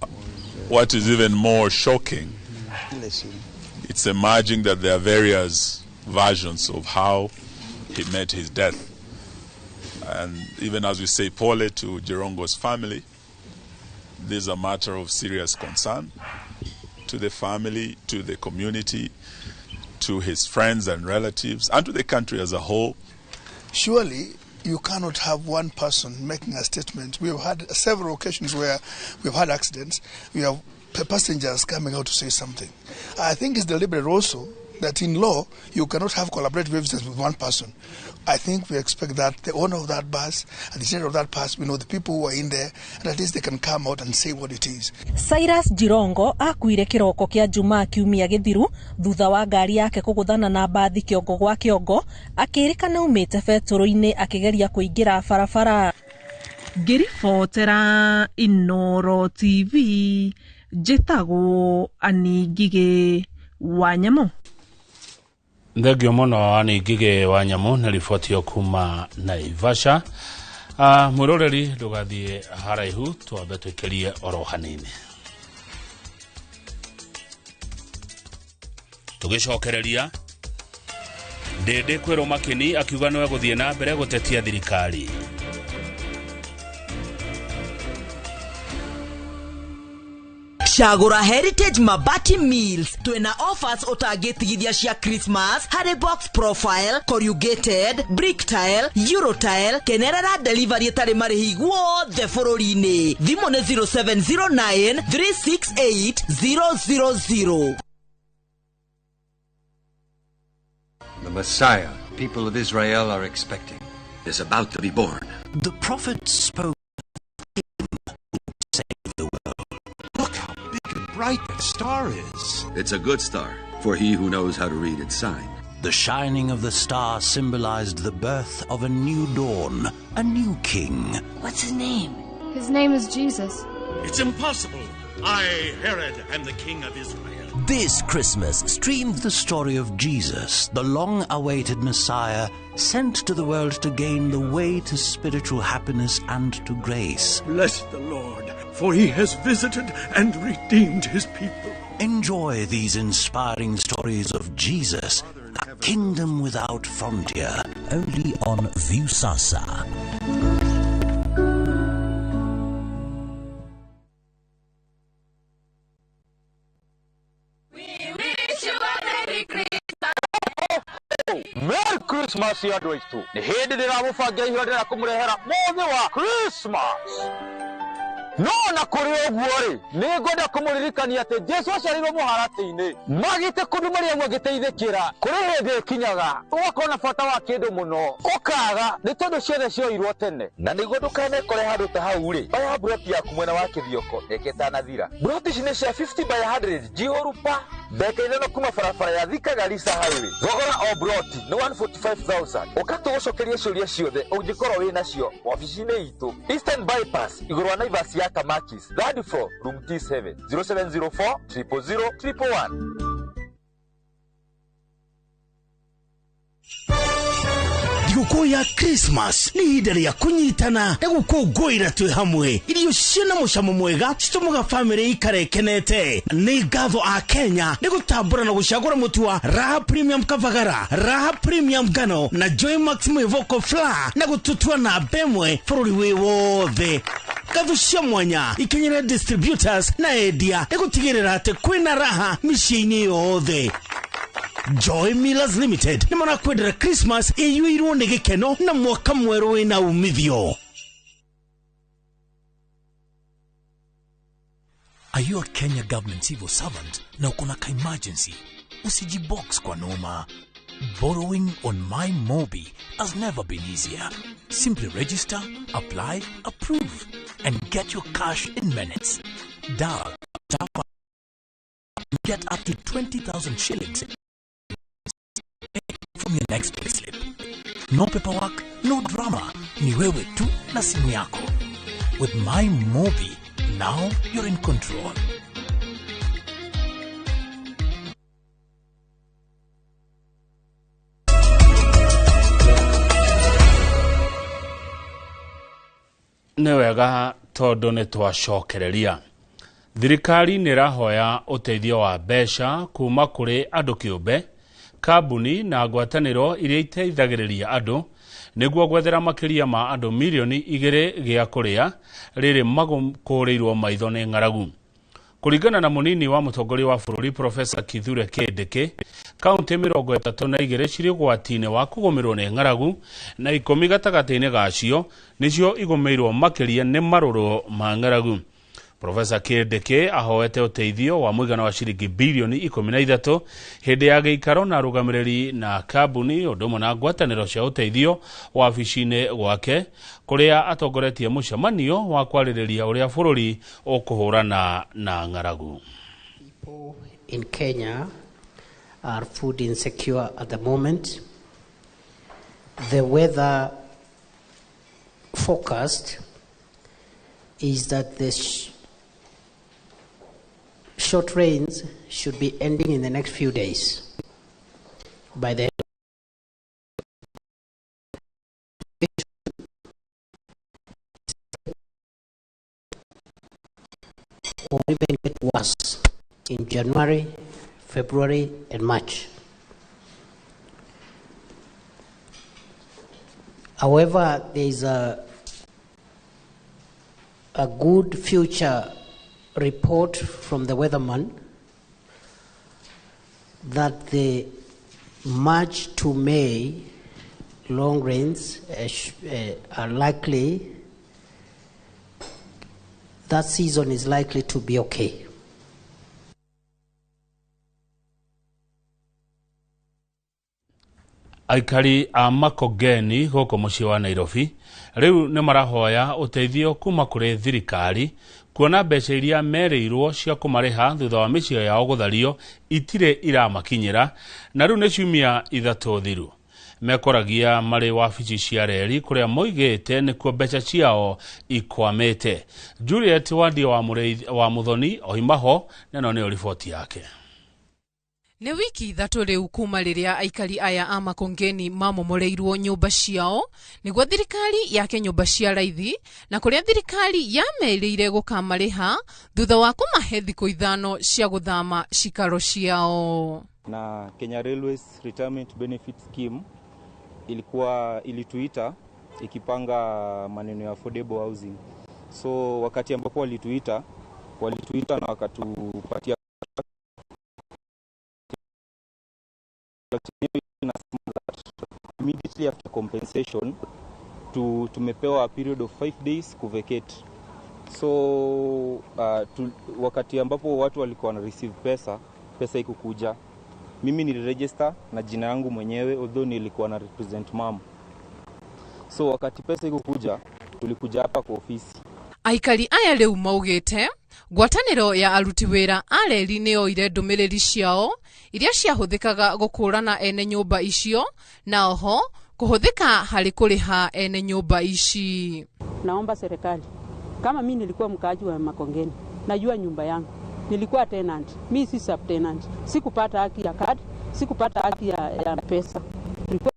What is even more shocking, it's emerging that there are various versions of how he met his death. And even as we say pole to Jirongo's family, this is a matter of serious concern to the family, to the community, to his friends and relatives, and to the country as a whole.
Surely you cannot have one person making a statement. We have had several occasions where we've had accidents. We have passengers coming out to say something. I think it's deliberate also that in law you cannot have collaborative evidence with one person. I think we expect that the owner of that bus and the general of that bus, we know the people who are in there, and at least they can come out and say what it is.
Cyrus Jirongo akuire kiroko kia Jumaa kiumia githiru thutha wa ngari yake kuguthana na mbathi kiongo gwa kiongo akirikana umite betũrũ-inĩ akigeria kuingira barabara. Ngĩribotera Inooro TV
Njĩtagwo Ani Ngigĩ wa Nyamũ.
Thengio mũno Ani Ngigĩ wa Nyamũ nĩ riboti ĩyo kuma Naivasha. Mwĩroreri ndũgathiĩ haraihu, twambe twĩkĩrie oro hanini. Tũgĩcokereria Ndĩndĩ kwĩrwo Makini akiuga nĩwe gũthiĩ na mbere gũtetia thirikari.
Cagũra Heritage Mabati Mills, twĩna offers ũtangĩtigithia cia Christmas harĩ box profile, corrugated, brick tile, euro tile, kenerera delivery ĩtarĩ marĩhi guothe bũrũri-inĩ. Thimũ nĩ 0709 368 000.
The Messiah people of Israel are expecting is about to be born.
The prophet spoke to save the world.
Look how big and bright that star is.
It's a good star for he who knows how to read its sign.
The shining of the star symbolized the birth of a new dawn, a new king.
What's his name? His name is Jesus.
It's impossible. I, Herod, am the king of Israel.
This Christmas, stream the story of Jesus, the long-awaited Messiah, sent to the world to gain the way to spiritual happiness and to grace.
Bless the Lord, for he has visited and redeemed his people.
Enjoy these inspiring stories of Jesus, a kingdom without frontier, only on Viusasa.
Merry Christmas ya andũ aitũ. Nĩ hĩndĩ ndĩramũbangira ihũra ndĩrenda kũmũrehera mũthĩ wa Christmas. No na kũrĩ ũguo rĩ, nĩ ngwenda kũmũririkania atĩ Jesu aciarirwo mũharatĩ-inĩ. Magĩte kũndũ Mariamu agĩteithĩkĩra. Kũrĩ hĩndĩ ĩkinyaga ũgakorwo na bata wa kĩndũ mũno, ũkaga nĩ tondũ ciothe cioirwo tene. Na nĩguo ndũkanekore handũ ta hau rĩ, oya mburoti yaku mwena wa Kĩthioko reke ĩtanathira. Mburoti ici nĩ cia 50 by 100 njihũru pa ndagĩka 5 kuma barabara ya Thika Garissa Highway. Thogora o mburoti nĩ 145,000. Ũka tũgũcokerie ciũria ciothe ũngĩkorwo wĩ nacio wabici-inĩ itũ Eastern Bypass igũrũ wa Naivas ya Kamakis, third floor, room T7, 0704 000 111.
Thigũkũ ya Christmas nĩ ihinda rĩa kũnyitana na gũkũngũĩra twĩ hamwe. Irio ciĩna mũcamo mwega citũmaga bamĩrĩ ikare ĩkenete. Nĩ ngatho a Kenya nĩ gũtambũra na gũcagũra mũtu wa Raha Premium Kavagara, Raha Premium Ngano na Joy Max Mwĩvoko Flour na gũtũtua namba ĩmwe bũrũri wĩ wothe. Ngatho cia mwanya ikinyĩre distributors na endia nĩ gũtigĩrĩra atĩ kwĩna raha mĩciĩ-inĩ yothe. Joy Millers Limited nĩ marakwendera Christmas ĩiyũirwo nĩ gĩkeno na mwaka mwerũ wĩna umithio.
Are you a Kenya government civil servant na uko na ka-emergency? Usijibox kwa noma. Borrowing on My Mobi has never been easier. Simply register, apply, approve, and get your cash in minutes. Dial star get up to 20,000 shillings from your next payslip. No paperwork, no drama. Ni wewe tu na simu yako. With My Mobi, now you're in control.
Nĩ wega tondũ nĩ twacokereria. Thirikari nĩ ĩrahoya ũteithio wa mbeca kuma kũrĩ andũ kĩũmbe, kambuni na ngwatanĩro iria iteithagĩrĩria andũ nĩguo gwethera makĩria ma andũ mirioni 2 gĩa kũrĩa rĩrĩ magũkũrĩirwo maitho nĩ ng'aragu. Kũringana na mũnini wa mũtongoria wa bũrũri Profesa Kithure Kindiki, kaunti 32 cirĩ ũgwati-inĩ wa kũgũmĩrwo nĩ ng'aragu na 10 gatagatĩ-inĩ gacio nĩcio igũmĩirwo makĩria nĩ marũrũ ma ng'aragu. Profesa Kindiki ahoete ũteithio wa mũigana wa ciringi bilioni 13 hĩndĩ ya gĩikaro na arũgamĩrĩri na kambuni ũndũ ũmwe na ngwatanĩro cia ũteithio wabici-inĩ gwake kũrĩa atongoretie mũcemanio wa kwarĩrĩria ũrĩa bũrũri ũkũhũrana na ng'aragu.
People in Kenya are food insecure at the moment. The weather forecast is that the short rains should be ending in the next few days. By the or even get worse in January, February, and March. However, there is a good future report from the weatherman that the March to May long rains are likely, that season is likely to be okay.
Aikari a Makongeni gũkũ mũciĩ wa Nairobi rĩu nĩ marahoya ũteithio kuma kũrĩ thirikari kuona mbeca iria merĩirwo cia kũmarĩha thutha wa mĩciĩ yao gũthario itirĩ iramakinyĩra na rĩu nĩ ciumia 3 thiru. Mekoragia marĩ wabici cia reri kũrĩa moigĩte nĩkuo mbeca ciao ikwamĩte. Juliet Wandia wa Muthoni oimaho neno nĩyo riboti yake.
Nĩ wiki 3 rĩu kuma rĩrĩa aikari aya a Makongeni mamomoreirwo nyũmba ciao nĩguo thirikari yake nyũmba cia raithi na kũrĩa thirikari yamerĩire gũkamarĩha thutha wa kũmahe thikũ 5 cia gũthama cikaro ciao.
Na Kenya Railways Retirement Benefit Scheme ilikuwa ilituita ikipanga maneno ya affordable housing. So wakati ambapo walituita na wakatupatia immediately after compensation tumepewa a period of 5 days ku vacate. So wakati ambapo watu walikuwa wana receive pesa ikukuja. Mimi niliregister na jina yangu mwenyewe, although nilikuwa na represent mom. So wakati pesa ikukuja, tulikuja hapa kwa ofisi.
Aikari aya rĩu maugĩte ngwatanĩro ya aruti wĩra a reri nĩyoire ndũmĩrĩri ciao iria ciahũthĩkaga gũkũrana ene nyũmba icio na oho kũhũthĩka harĩ kũrĩha ene nyũmba ici.
Naomba serikali, kama mimi nilikuwa mkaaji wa Makongeni, najua nyumba yangu, nilikuwa tenant, mimi si sub tenant, sikupata haki ya card, sikupata haki ya pesa. Tulikuwa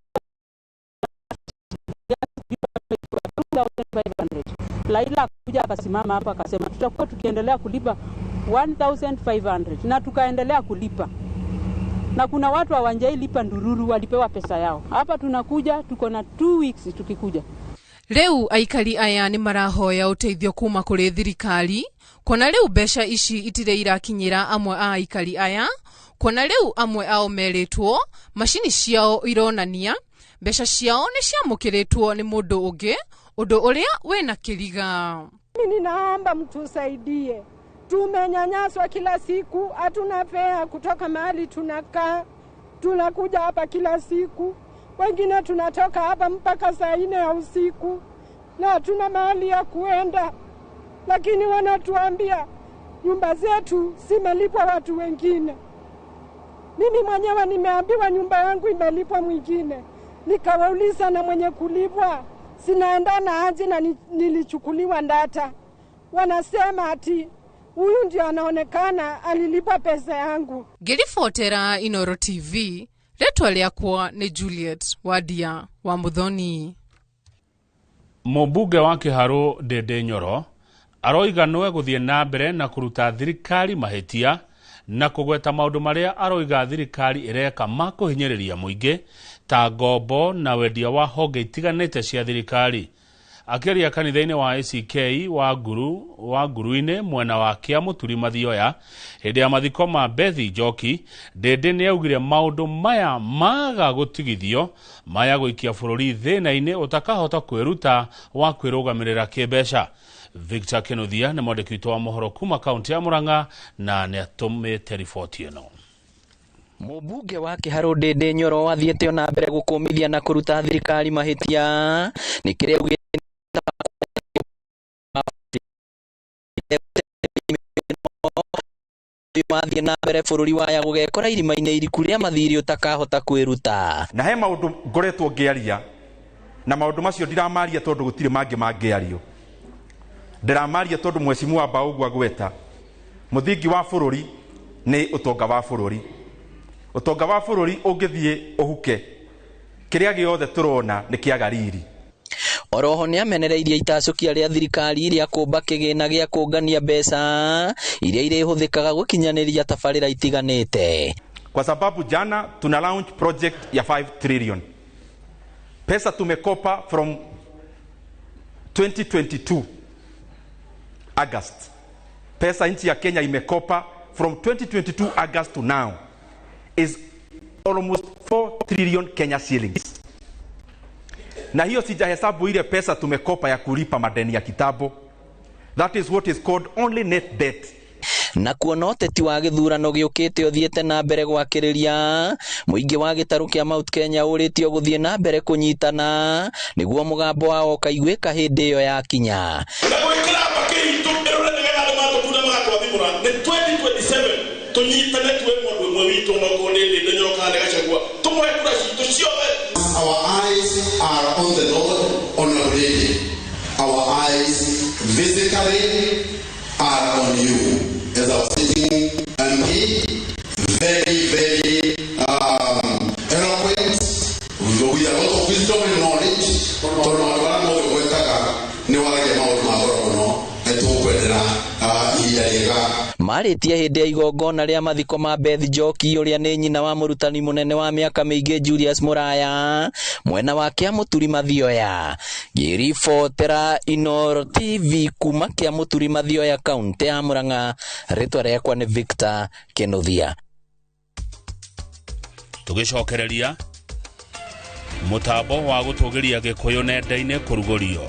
2500. Laila kuja akasimama hapa akasema tutakuwa tukiendelea kulipa 1500 na tukaendelea kulipa. Na kuna watu hawanjai lipa ndururu, walipewa pesa yao. Hapa tunakuja tuko na 2 weeks tukikuja.
Rĩu aikari aya nĩ marahoya ũteithio kuma kũrĩ thirikari kuona rĩu mbeca ici itirĩ irakinyĩra amwe a aikari aya, kuona rĩu amwe ao merĩtwo macini ciao ironania mbeca ciao nĩ ciamũkĩrĩtwo nĩ mũndũ ũngĩ, ũndũ ũrĩa wĩna kĩriga.
Mimi ninaomba mtusaidie, tumenyanyaswa kila siku, hatuna fea kutoka mahali tunakaa, tunakuja hapa kila siku, wengine tunatoka hapa mpaka saa 4 ya usiku na hatuna mahali ya kuenda, lakini wanatuambia nyumba zetu zimelipwa watu wengine. Mimi mwenyewe nimeambiwa nyumba yangu imelipwa mwingine, nikawauliza na mwenye kulipwa sinaendana aje na nilichukuliwa ndata. Wanasema ati huyu ndio anaonekana alilipa pesa yangu.
Ngĩribotera Inoro TV, rĩtwa rĩakwa nĩ Juliet Wadia wa Muthoni.
Mũmbunge wa Kĩharũ Ndĩndĩ Nyoro aroiga nĩwe gũthiĩ na mbere na kũruta thirikari mahĩtia na kũgweta maũndũ marĩa aroiga thirikari ĩreka ma kũhinyĩrĩria mũingĩ ta ngombo na wendia wa honge itiganĩte cia thirikari. Akĩaria kanitha-inĩ wa ACK wa Nguru-inĩ mwena wa Kĩamũturi Mathioya hĩndĩ ya mathiko ma Bethi Njoki, Ndĩndĩ nĩaugire maũndũ maya maga gũtigithio maya gũikia bũrũri thĩna-inĩ ũtakahota kwĩruta wa kwĩrũgamĩrĩra kĩmbeca. Victor Kinuthia nĩ mwandĩki witũ wa mohoro kuma kaunti ya Murang'a na nĩatũmĩte riboti ĩno.
Mũmbunge wa Kĩharũ Ndĩndĩ Nyoro athiĩte ona mbere gũkũmithia na kũruta thirikari mahĩtia nĩ kĩrĩa augĩte mathiĩ na mbere bũrũri waya gũgekora irima-inĩ iriku rĩa mathirĩ ũtakahota kwĩruta.
Na he maũndũ ngoretwo ngĩaria na maũndũ macio ndiramaria tondũ gũtirĩ mangĩ mangĩario. Ndiramaria tondũ mwecimu wa Mbaũgu agweta Mũthingi wa bũrũri nĩ ũtonga wa bũrũri. Ũtonga wa bũrũri ũngĩthiĩ ũhuke, kĩrĩa gĩothe tũrona nĩ kĩaga riri.
Oroho nĩ amenereirie itacũkia rĩa thirikari rĩa kũmba kĩgĩna gĩa kũngania mbeca iria irĩhũthĩkaga gũkinyanĩria tabarĩra itiganĩte.
Kwa sababu jana tuna launch project ya 5 trillion. Pesa tumekopa from 2022 August. Pesa nchi ya Kenya imekopa from 2022 August to now is almost 4 trillion Kenya shillings. Na hiyo sijahesabu ile pesa tumekopa ya kulipa madeni ya kitambo. That is what is called only net debt.
Na kuona ũteti wa gĩthurano gĩũkĩte ũthiĩte na mbere gwakĩrĩria, mũingĩ wa gĩtarũ kĩa Mount Kenya ũrĩtio gũthiĩ na mbere kũnyitana nĩguo mũgambo wao ũkaiguĩka hĩndĩ ĩyo yakinya.
Na gwĩkĩra mbakĩ itũ ĩrore nĩgetha andũ matũkunda magatwathimũra nĩ 2027 tũnyitane tuwe mũndũ ũmwe witũ onokorwo nĩ Ndĩndĩ Nyoro kana nĩ Gachagua, tũmũhe kura citũ ciothe.
Our eyes are on the Lord on our day. Our eyes physically are on you. As our sitting MP, very, very eloquent, with a lot of wisdom and knowledge. Tondũ andũ arĩa mothe gwetaga nĩ waragia maũndũ ma goro mũno, na tũgũkwendera ihinda rĩega.
Marĩtie hĩndĩ ya igongona rĩa mathiko ma Beth Njoki ũrĩa nĩ nyina wa mũrutani mũnene wa mĩaka mĩingĩ Julius Muraya mwena wa Kĩamũturi Mathioya. Ngĩribotera Inooro TV kuma Kĩamũturi Mathioya kaũntĩ ya Murang'a, rĩtwa rĩakwa nĩ Victor Kĩnuthia.
Tũgĩcokereria mũtambo wa gũtũgĩria Gĩkũyũ nenda-inĩ kũrugũrio.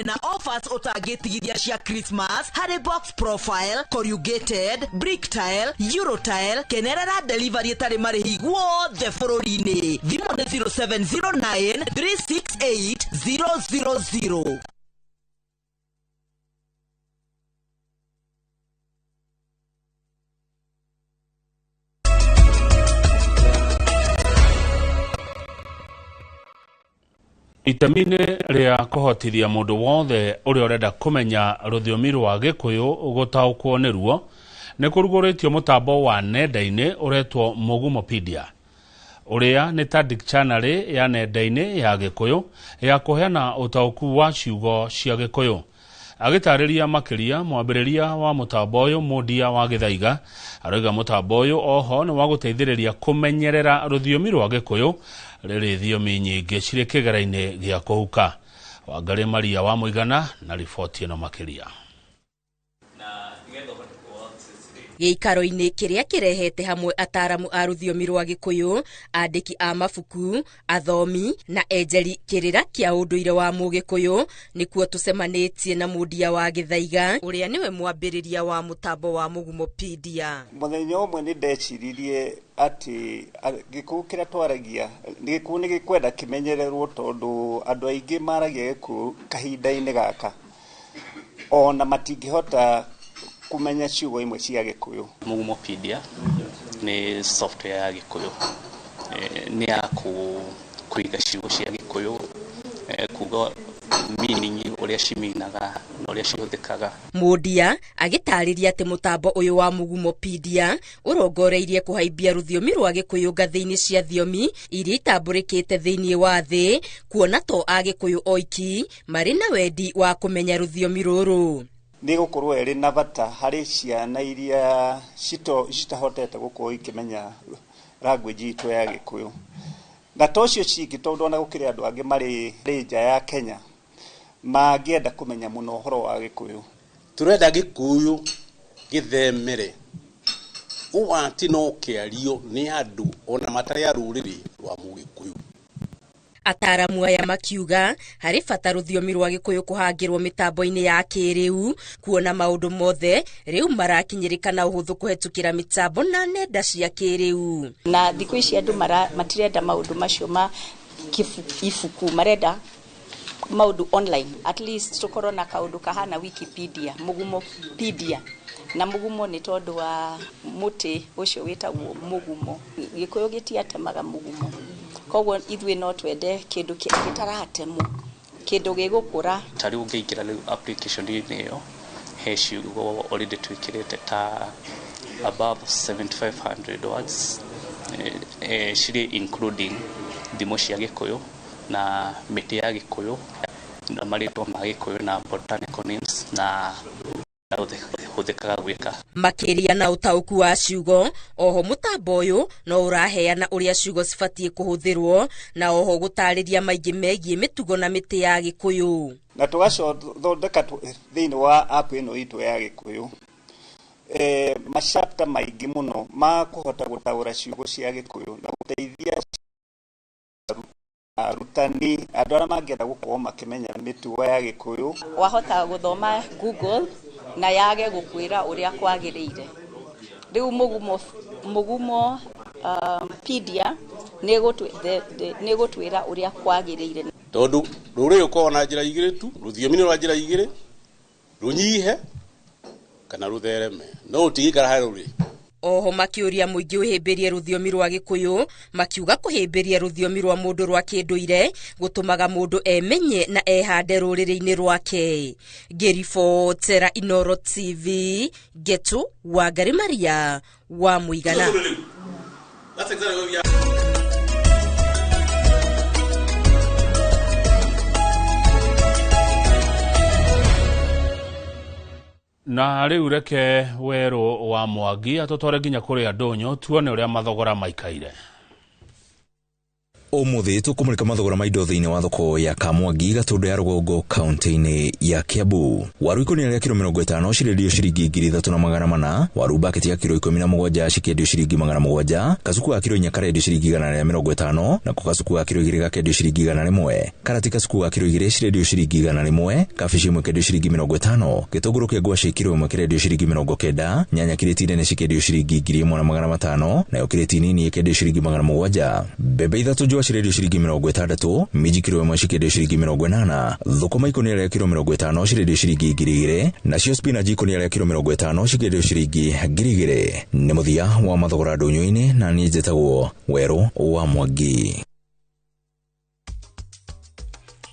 Na offers utangĩtigithia cia Christmas harĩ box profile, corrugated, brick tile, euro tile, kenerera delivery ĩtarĩ marĩhi guothe bũrũri-inĩ. Thimũ nĩ 0709 368 000.
Itemi-inĩ rĩa kũhotithia mũndũ wothe ũrĩa ũrenda kũmenya rũthiomi rwa Gĩkũyũ gũtaũkwo nĩruo, nĩ kũrugũrĩtio mũtambo wa nenda-inĩ ũretwo Mũgumopedia, ũrĩa nĩ ta dictionary ya nenda-inĩ ya Gĩkũyũ ya kũheana ũtaũku wa ciugo cia Gĩkũyũ. Agĩtarĩria makĩria, mwambĩrĩria wa mũtambo ũyũ Mũndia wa Gĩthaiga arauga mũtambo ũyũ oho nĩ wa gũteithĩrĩria kũmenyerera rũthiomi rwa Gĩkũyũ rĩrĩ thiomi nyingĩ cirĩ kĩgera-inĩ gĩa kũhuka. Wangarĩ Maria wa Mũigana na riboti ĩno makĩria.
Gĩikaro-inĩ kĩrĩa kĩrehete hamwe ataramu a rũthiomi rwa Gĩkũyũ, andĩki a mabuku, athomi na enjeri kĩrĩra kĩa ũndũire wa Mũgĩkũyũ, nĩkuo tũcemanĩtie na Mũndia wa Gĩthaiga ũrĩa nĩwe mwambĩrĩria wa mũtambo wa Mũgumopedia.
Mũthenya ũmwe nĩ ndeciririe atĩ Gĩkũyũ kĩrĩa twaragia, Gĩkũyũ nĩ gĩkwenda kĩmenyererwo tondũ andũ aingĩ maragia Gĩkũyũ kahinda-inĩ gaka ona matingĩhota kumenya ciugo imwe cia Gĩkũyũ.
Mũgumopedia nĩ software ya Gĩkũyũ, nĩ ya kũiga ciugo cia Gĩkũyũ, kuga meaning ũrĩa ciminaga na ũrĩa cihũthĩkaga.
Mũndia agĩtarĩria atĩ mũtambo ũyũ wa Mũgumopedia ũrongoreirie kũhaimbia rũthiomi rwa Gĩkũyũ ngathĩ-inĩ cia thiomi iria itambũrĩkĩte thĩinĩ wa thĩ, kuona to Agĩkũyũ oiki marĩ na wendi wa kũmenya rũthiomi rũrũ.
Nĩ gũkorwo ĩrĩ na bata harĩ ciana iria citahotete gũkorwo ikĩmenya language itũ ya Gĩkũyũ, na to cio cingĩ tondũ ona gũkĩrĩ andũ angĩ marĩ nja ya Kenya mangĩenda kũmenya mũno ũhoro wa Gĩkũyũ.
Tũrenda Gĩkũyũ gĩthemere ũũ atĩ no kĩario nĩ andũ ona matarĩ a rũrĩrĩ rwa Mũgĩkũyũ.
Ataramu aya makiuga harĩ bata rũthiomi rwa Gĩkũyũ kũhangĩrwo mĩtambo-inĩ ya kĩrĩu, kuona maũndũ mothe rĩu marakinyĩrĩka na ũhũthũ kũhetũkĩra mĩtambo na nenda cia kĩrĩu.
Na thikũ ici andũ matirenda maũndũ macio ma ibuku, marenda maũndũ online. At least tũkorwo na kaũndũ kahana Wikipedia, Mũgumopedia. Na mũgumo nĩ tondũ wa mũtĩ ũcio wĩtagwo mũgumo. Gĩkũyũ gĩtiatemaga mũgumo. Koguo ithuĩ no twende kĩndũ gĩtaratemwo, kĩndũ gĩgũkũra.
Ta rĩu ũngĩingĩra rĩu application-inĩ ĩyo, he ciugo already twĩkĩrĩte ta above 7500 words, cirĩ including thimo cia Gĩkũyũ na mĩtĩ ya Gĩkũyũ na marĩtwa ma Gĩkũyũ na botanical names na hũthĩkaga gwĩka.
Makĩria na ũtaũku wa ciugo, oho mũtambo ũyũ no ũraheana ũrĩa ciugo cibatiĩ kũhũthĩrwo na oho gũtarĩria maingĩ megiĩ mĩtugo na mĩtĩ ya Gĩkũyũ.
Na tũgathondeka thĩinĩ wa app ĩno itũ ya Gĩkũyũ machapter maingĩ mũno ma kũhota gũtaũra ciugo cia Gĩkũyũ na gũteithia arutani andũ arĩa mangĩenda gũkorwo makĩmenya mĩtugo ya Gĩkũyũ.
Wahota gũthoma Google na yage gũkwĩra ũrĩa kwagĩrĩire. Rĩu Mũgumo pedia nĩ gũtwĩra ũrĩa kwagĩrĩire.
Tondũ rũrĩrĩ rũkoragwo na njĩra igĩrĩ tu, rũthiomi nĩ rwa njĩra igĩrĩ, rũnyihe kana rũthereme, no rũtingĩikara harĩa rũrĩ.
Oho makĩũria mũingĩ ũhĩmbĩrie rũthiomi rwa Gĩkũyũ, makiuga kũhĩmbĩria rũthiomi rwa mũndũ rwa kĩndũire gũtũmaga mũndũ emenye na ehande rũrĩrĩ-inĩ rwake. Ngĩribotera Inooro TV, Ngetu Wangari Maria wa Mũigana.
Na rĩu reke Werũ wa Mwangi atũtware nginya kũrĩa ndũnyũ tuone ũrĩa mathogora maikaire.
Ũmũthĩ tũkũmũrĩka mathogora ma indo thĩinĩ wa thoko ya Kamwangi Gatũndũ ya Rũgongo kaunti-inĩ ya Kiambu. Waru ikũnia rĩa kiro 50 cirendio ciringi 3400, waru baketi ya kiro 17 cikĩendio ciringi 700, kacuku ga kiro 4 karendio ciringi 150, nako kacuku ga kiro 2 gakendio ciringi 100, karati kacuku ga kiro 2 cirendio ciringi 100, kabici ĩmwe ĩkendio ciringi 50, gĩtũngũrũ kĩa ngwacĩ kiro 1 kĩrendio ciringi 90, nyanya kirĩti nene cikĩendio ciringi 1500, nayo kirĩti nini ĩkendio ciringi 700, mbembe ithatũ njũa cirendio ciringi 60, minji kiro 1 cikĩendio ciringi 80, thũkũma ikũnia rĩa kiro 50 cirendio ciringi 2000, nacio spinach ikũnia rĩa kiro 50 cikĩendio ciringi 2000. Nĩ mũthia wa mathogora ndũnyũ-inĩ na niĩ njĩtagwo Werũ wa Mwangi.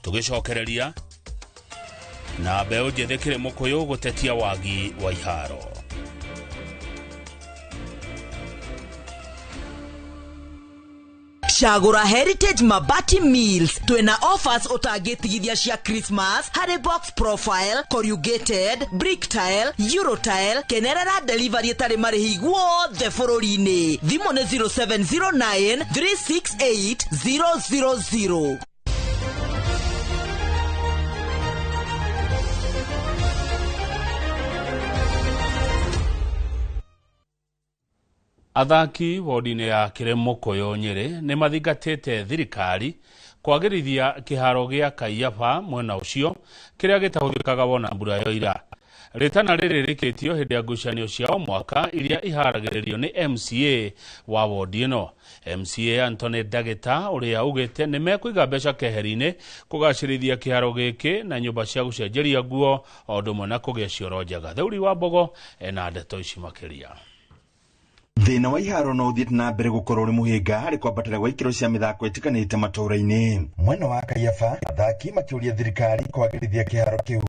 Tũgĩcokereria na mbeũ njĩthĩ Kĩrĩmũkũyũ gũtetia wagi wa iharo.
Cagũra Heritage Mabati Mills, twĩna offers ũtangĩtigithia cia Christmas harĩ box profile, corrugated, brick tile, euro tile, kenerera delivery ĩtarĩ marĩhi guothe bũrũri-inĩ. Thimũ nĩ 0709 368 000.
Athaki wodi-inĩ ya Kĩrĩmũkũyũ Nyĩrĩ nĩ mathingatĩte thirikari kwagĩrithia kĩharo gĩa Kaiyaba mwena ũcio kĩrĩa gĩtahũthĩkaga wona mbura yoira. Rĩtana rĩrĩ rĩkĩtio hĩndĩ ya ngucanio cia o mwaka iria iharagĩrĩrio nĩ MCA wa wodi ĩno. MCA Anthony Ndagĩta ũrĩa augĩte nĩ mekũiga mbeca keheri-inĩ kũgacĩrithia kĩharo gĩkĩ na nyũmba cia gũcenjeria nguo o ũndũ ũmwe na kũgĩa cioro njega. Theuri wa Mbogo ena ndeto ici makĩria.
Thĩna wa iharo no ũthiĩte na mbere gũkorwo ũrĩ mũhĩnga harĩ kwambatĩra gwa ikĩro cia mĩthako ĩtiganĩte matũũra-inĩ. Mwena wa Kaiyaba, athaki makĩũria thirikari kwagĩrithia kĩharo kĩu.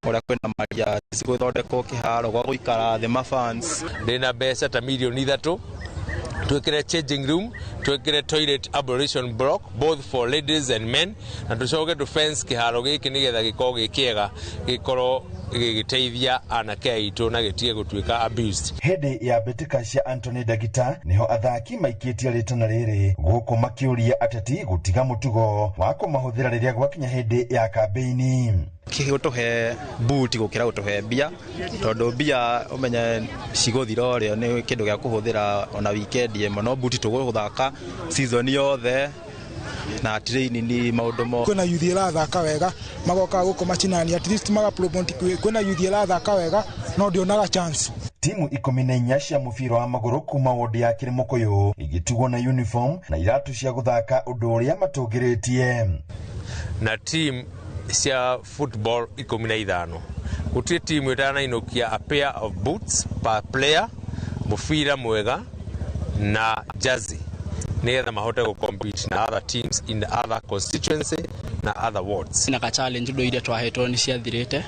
Ũrĩa kwĩna maria cigũthondekwo kĩharo gwa gũikara thĩ mafans.
Ndĩna mbeca ta mirioni 3 twĩkĩre changing room, twĩkĩre toilet ablution block both for ladies and men, na tũcoke tũ fence kĩharo gĩkĩ nĩgetha gĩkorwo gĩ kĩega, gĩkorwo gĩgĩteithia anake aitũ na gĩtige gũtuĩka abused.
Hĩndĩ ya mbĩtĩka cia Anthony Ndagita nĩho athaki maikĩtie rĩtana rĩrĩ gũkũ makĩũria ateti gũtiga mũtugo wa kũmahũthĩra rĩrĩa gwakinya hĩndĩ ya kambĩini.
Gũtũhe buti gũkĩra gũtũhe mbia, tondũ mbia ũmenye cigũthira ũrĩa nĩ kĩndũ gĩa kũhũthĩra ona wikendi ĩmwe, no buti tũgũthaka season yothe na training ni maũndũ mo.
Kwĩna youth ĩrathaka wega magoka gũkũ macinani, at least maga promote. Kwĩna youth ĩrathaka wega no ndionaga chance.
Timu 14 cia mũbira wa magũrũ kuma wodi ya Kĩrĩmũkũyũ igĩtigwo na uniform na iratũ cia gũthaka ũndũ ũrĩa matũngĩrĩtie.
Na team cia football 15 Gũtirĩ timu ĩtanainũkia a pair of boots per player, mũbira mwega na jersey nĩgetha mahote gũ-compete na other teams in the other constituency na other wards.
Na ka challenge indo iria twahetwo nĩ ciathirĩte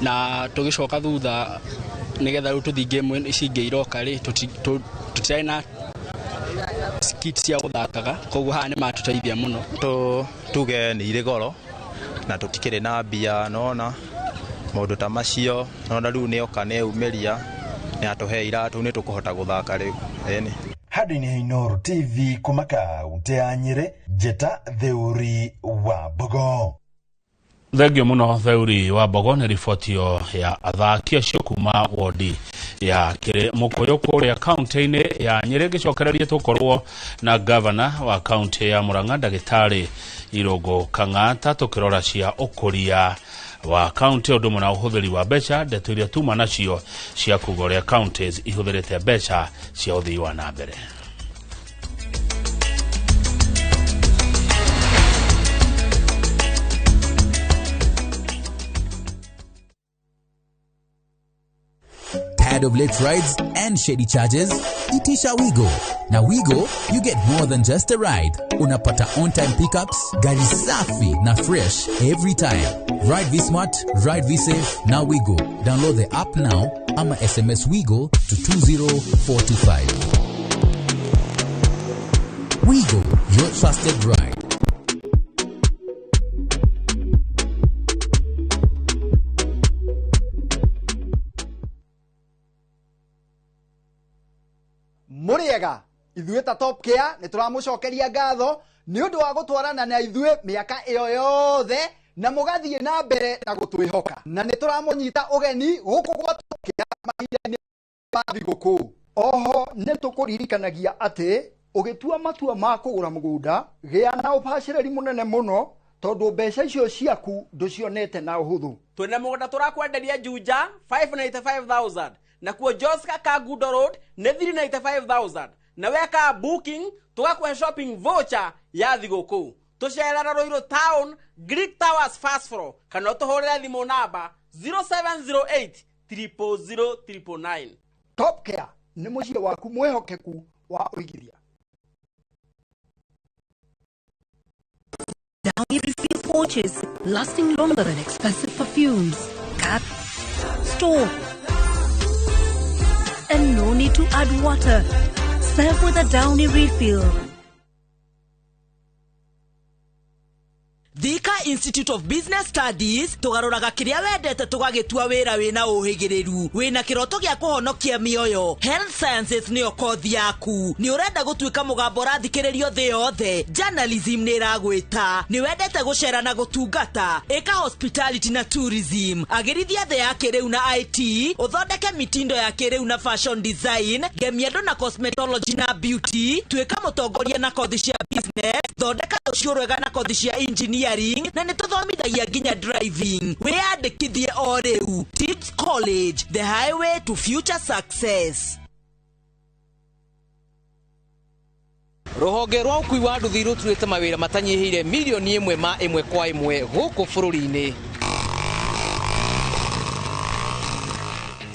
na tũgĩcoka thutha nĩgetha rĩu tũthiĩ game ici ingĩ iroka rĩ, tũtirarĩ na kit cia gũthakaga, koguo haha nĩ matũteithia mũno.
Tuge nĩ irĩ goro na tũtikĩrĩ na mbia, nona maũndũ ta macio, nona rĩu nĩoka nĩeumĩria nĩ atũhe iratũ nĩ tũkũhota gũthaka rĩu ĩni.
Handũ-inĩ ha Inooro TV kuma kaunti ya Nyĩrĩ, Njĩta Theuri wa Mbogo.
Thengio muno Theuri wa Mbogo nĩ riboti ĩyo ya athaki acio kuma wodi ya kĩrĩ mũkũyũ kũrĩa kaunti-inĩ ya Nyĩrĩ. Ngĩcokereria tũkorwo na gavana wa kaunti ya Murang'a ndagĩtarĩ Irũngũ Kang'ata tũkĩrora cia ũkũria wa kaunti ũndũ ũmwe na ũhũthĩri wa mbeca, ndeto iria tuma nacio cia kuga ũrĩa counties ihũthĩrĩte mbeca cia ũthii wa na mbere.
Tired of late rides and shady charges? Itisha Wigo. Na Wigo, you get more than just a ride. Unapata on-time pickups, gari safi na fresh every time. Ride V-Smart, ride V-Safe, now Wigo. Download the app now ama SMS Wigo to 20425. Wigo, your trusted ride.
Mũrĩega ithuĩ ta Top Care nĩ tũramũcokeria ngatho nĩ ũndũ wa gũtwarana na ithuĩ mĩaka ĩyo yothe na mũgathiĩ na mbere na gũtwĩhoka, na nĩ tũramũnyita ũgeni gũkũ gwa Top Care mahinda-inĩ ma thigũkũ.
Oho nĩ tũkũririkanagia atĩ ũgĩtua matua ma kũgũra mũgũnda gĩa na ũbacĩrĩri mũnene mũno tondũ mbeca icio ciaku ndũcionete na ũhũthũ.
Twĩna mũgũnda tũrakwenderia Juja 595,000 na kuo Joska Kangundo Road nĩ 395,000 na weka booking tũgakũhe shopping voucher ya thigũkũ. Tũcerera Ruiru Town Greek Towers first floor kana ũtũhũrĩre thimũ namba 0708 000 999.
Top Care nĩ mũciĩ waku mwĩhokeku wa ũigithia.
Downy refill pouches lasting longer than expensive perfumes. Cap, store, and no need to add water. Serve with a Downy refill.
Thika Institute of Business Studies tugaruraga kiria wendete tugagitua wira wina uhigiriru wina kiroto gia kuhonokia mioyo. Health Sciences niyo kothi yaku. Ni urenda gutuika mugambo urathikiririo thi yothe. Journalism ni iragwita. Ni wendete gucera na gutungata. Ika hospitality na tourism. Agirithia thi ya kiriu na IT. Uthondeke mitindo ya kiriu na fashion design. Gemia na cosmetology na beauty. Tuika mutongoria na kothi cia business. Thondeka rucio rwega na kothi cia engineering na nĩ tũthomithagia nginya driving. Wĩyandĩkithie o rĩu. Tips College, the highway to future success.
Rũhonge rwa ũkui wa nduthi rũturĩte mawĩra matanyihĩire milioni ĩmwe ma ĩmwe kwa ĩmwe gũkũ bũrũri-inĩ.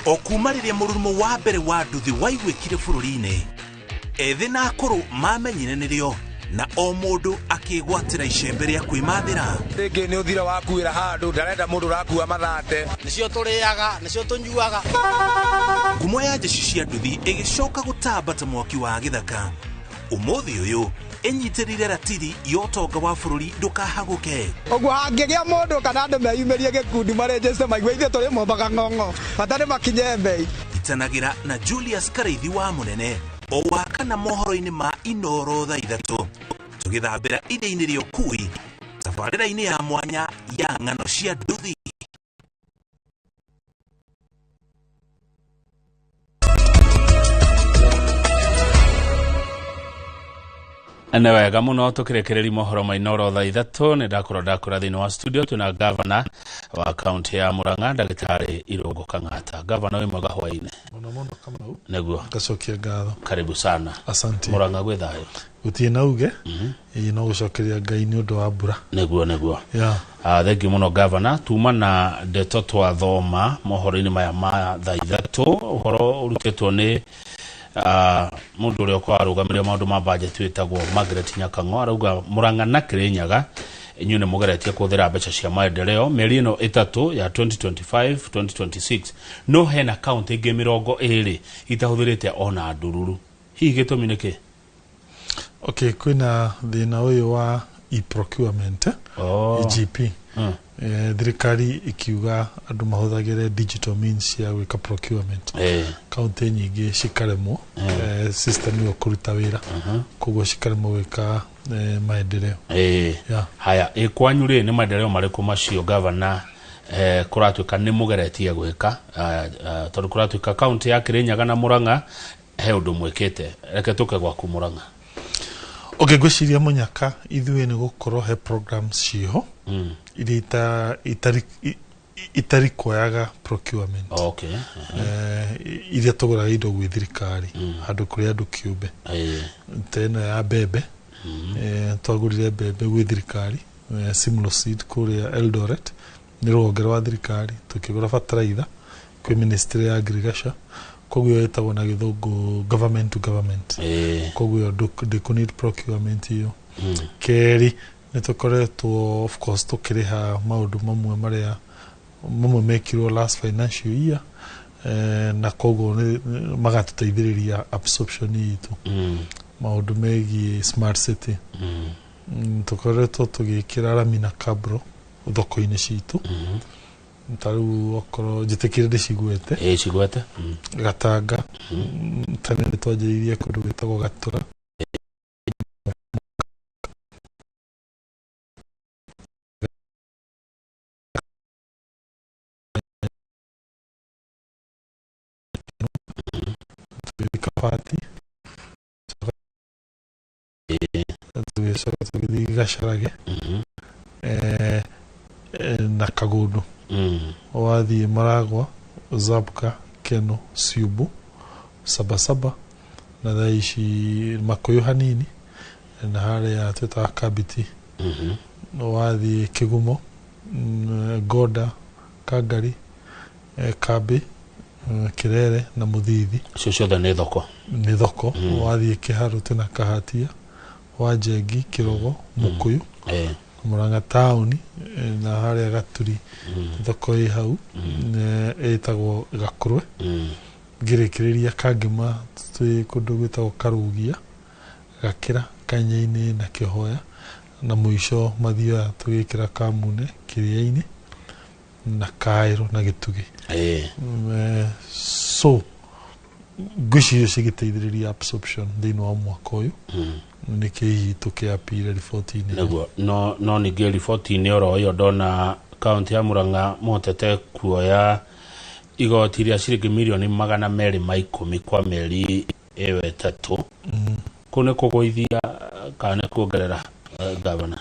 O kuma rĩrĩa mũrurumo wa mbere wa nduthi waiguĩkire bũrũri-inĩ, ethĩ na akũrũ mamenyire nĩrĩo na o mũndũ akĩgwatĩra icembe rĩa kwĩmathĩra.
Rĩngĩ nĩ ũthira wakuĩra handũ ndarenda mũndũ ũrakua mathate.
Nĩcio tũrĩaga, nĩcio tũnyuaga.
Ngumo ya njeci cia nduthi ĩgĩcoka gũtamba ta mwaki wa gĩthaka. Ũmũthĩ ũyũ ĩnyitĩrĩire ratiri ya ũtonga wa bũrũri ndũkahagũke.
Ũguo hangĩgĩa mũndũ kana andũ meyumĩrie gĩkundi marĩnjĩte maigue ithuĩ tũrĩ mombaga ng'ong'o bata nĩ makinye mbei.
Itanagĩra na Julius Karaithi wa Mũnene o wa kana mohoro-inĩ ma Inooro thaa 3 tũgĩthambĩra iria-inĩ rĩa ũkui tabarĩra-inĩ ya mwanya ya ng'ano cia nduthi.
Nĩ wega mũno tũkĩrĩkĩrĩria mohoro ma Inooro thaa 3 nĩ ndakorwo ndakũra thĩinĩ wa studio twĩna gavana Wa kaunti ya Murang'a, Ndagĩtarĩ Irũngũ Kang'ata. Gavana, wĩ mwega hwaĩ-inĩ?
Mũno mũno, Kamau.
Nĩguo.
Ngacokia ngatho.
Karibu sana.
Asante.
Murang'a gwĩ thayũ?
Gũtirĩ na uge. Ĩĩ, no gũcokeria Ngai nĩ ũndũ wa mbura.
Nĩguo.
Yeah.
Thank you mũno, gavana. Tuma na ndeto twathoma mohoro-inĩ maya ma thaa 3, ũhoro ũrutĩtwo nĩ mũndũ ũrĩa ũkoragwo arũgamĩrĩire maũndũ ma budget wĩtagwo Margaret Nyakang'o. Arauga Murang'a na Kirinyaga inyuĩ nĩ mũgeretie kũhũthĩra mbeca cia maendeleo mĩeri ĩno 3 ya 2025 2026, no hena kaunti ingĩ 20 itahũthĩrĩte ona ndururu. Hihi gĩtũmi nĩ kĩ?
Okay, kwĩna thĩna ũyũ wa e-procurement, EGP. Thirikari ikiuga andũ mahũthagĩre digital means cia gwĩka procurement. Kaunti nyingĩ cikaremwo, system ĩyo kũruta wĩra, koguo cikaremwo gwĩka maendeleo. Yeah.
Haya, ĩ kwanyu rĩ, nĩ maendeleo marĩkũ macio, gavana, kũratuĩka nĩ mũgeretie gwĩka? Tondũ kũratuĩka kaunti ya Kirinyaga na Murang'a he ũndũ mwĩkĩte. Reke tũke gwaku Murang'a.
Okay, ngwĩciria mũnyaka ithuĩ nĩ gũkorwo he programs ciĩho iria itarikwayaga procurement. Iria tũgũraga indo gwĩ thirikari handũ kũrĩ andũ kĩũmbe, ta ĩno ya mbembe. Twagũrire mbembe gwĩ thirikari, Simlo Seed kũrĩa Eldoret, nĩ rũhonge rwa thirikari. Tũkĩgũra bataraitha kwĩ ministry ya agriculture, koguo ĩyo ĩtagwo na gĩthũngũ government to government. Koguo ĩyo ndĩkũ need procurement ĩyo. Kerĩ, nĩ tũkoretwo of course tũkĩrĩha maũndũ mamwe marĩa mamwe mekirwo last financial year, na koguo magatũteithĩrĩria absorption itũ. Maũndũ megiĩ smart city, tũkoretwo tũgĩkĩra rami na cabro thoko-inĩ citũ. Ta rĩu okorwo njĩtĩkĩre ndĩcigwete.
Ĩ, cigwete.
Gatanga, tene nĩ twanjĩrĩirie kũndũ gwĩtagwo Gatũra. Tũgĩthiĩ Kabati, tũgĩcoka tũgĩthiĩ Gacarage, na Kagundu. Wathiĩ Maragwa, Zabka, Keno, Ciumbu, Sabasaba, na thaa ici Makũyũ hanini na harĩa twĩtaga Kabiti. Wathiĩ Kĩgumo, Ngoda, Kangari, Kambĩ, Kĩrere na Mũthithi.
Icio ciothe nĩ thoko?
Nĩ thoko. Wathiĩ Kĩharũ twĩna Kahatia, Wanjengi, Kĩrogo, Mũkũyũ, Murang'a taũni, na harĩa Gaturi thoko ĩ hau, ĩtagwo Gakũrwe. Ngĩrĩkĩrĩria Kangĩma twĩ kũndũ gwĩtagwo Karũgia, Gakĩra, Kanya-inĩ na Kĩhoya, na mũico Mathioya tũgĩkĩra Kamune, Kĩrĩa-inĩ na Kaĩrũ na Gĩtugĩ. So ngwĩciria cigĩteithĩrĩria absorption thĩinĩ wa mwaka ũyũ. Nĩkĩ hihi tũkĩapire riboti-inĩ ĩyo.
Nĩguo, no ningĩ riboti-inĩ oro ĩyo ndona kaunti ya Murang'a mũhotete kuoya igoti rĩa ciringi mirioni 210 kwa mĩeri ĩyo 3. Kũu nĩ kũgũithia kana nĩ kuongerera, gavana?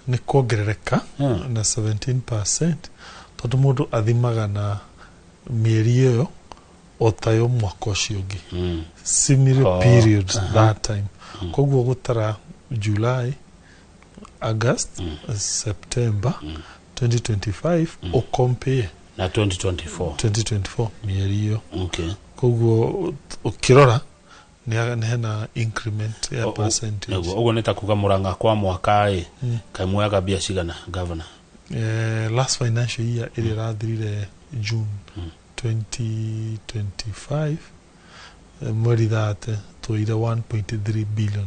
Nĩ kuongerereka na 17%, tondũ mũndũ athimaga na mĩeri ĩyo o tayo mwaka ũcio ũngĩ, similar period that time. Koguo gũtara July, August, September 2025, ũcompare
na 2024.
2024 mĩeri ĩyo. Koguo ũkĩrora nĩ hena increment ya percentage.
Nĩguo, ũguo nĩ ta kuga Murang'a kwa mwaka ĩ, kaĩ muoyaga mbia cigana, gavana?
Last financial year ĩrĩa ĩrathirire June 2025, mweri 30, twoire 1.3 billion.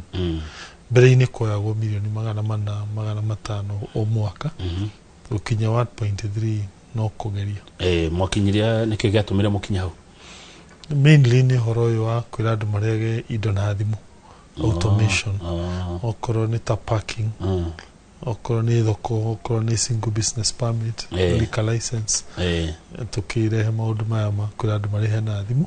Mbere-inĩ kuoyagwo mirioni 400, 500 o mwaka. Gũkinya 1.3 no kũgeria.
Mwakinyirie nĩkĩ gĩatũmire mũkinye hau?
Mainly nĩ ũhoro ũyũ wa kwĩra andũ marehage indo na thimũ, automation. Okorwo nĩ ta parking, okorwo nĩ thoko, okorwo nĩ single business permit, liquor license, tũkĩrehe maũndũ maya ma kwĩra andũ marĩhe na thimũ.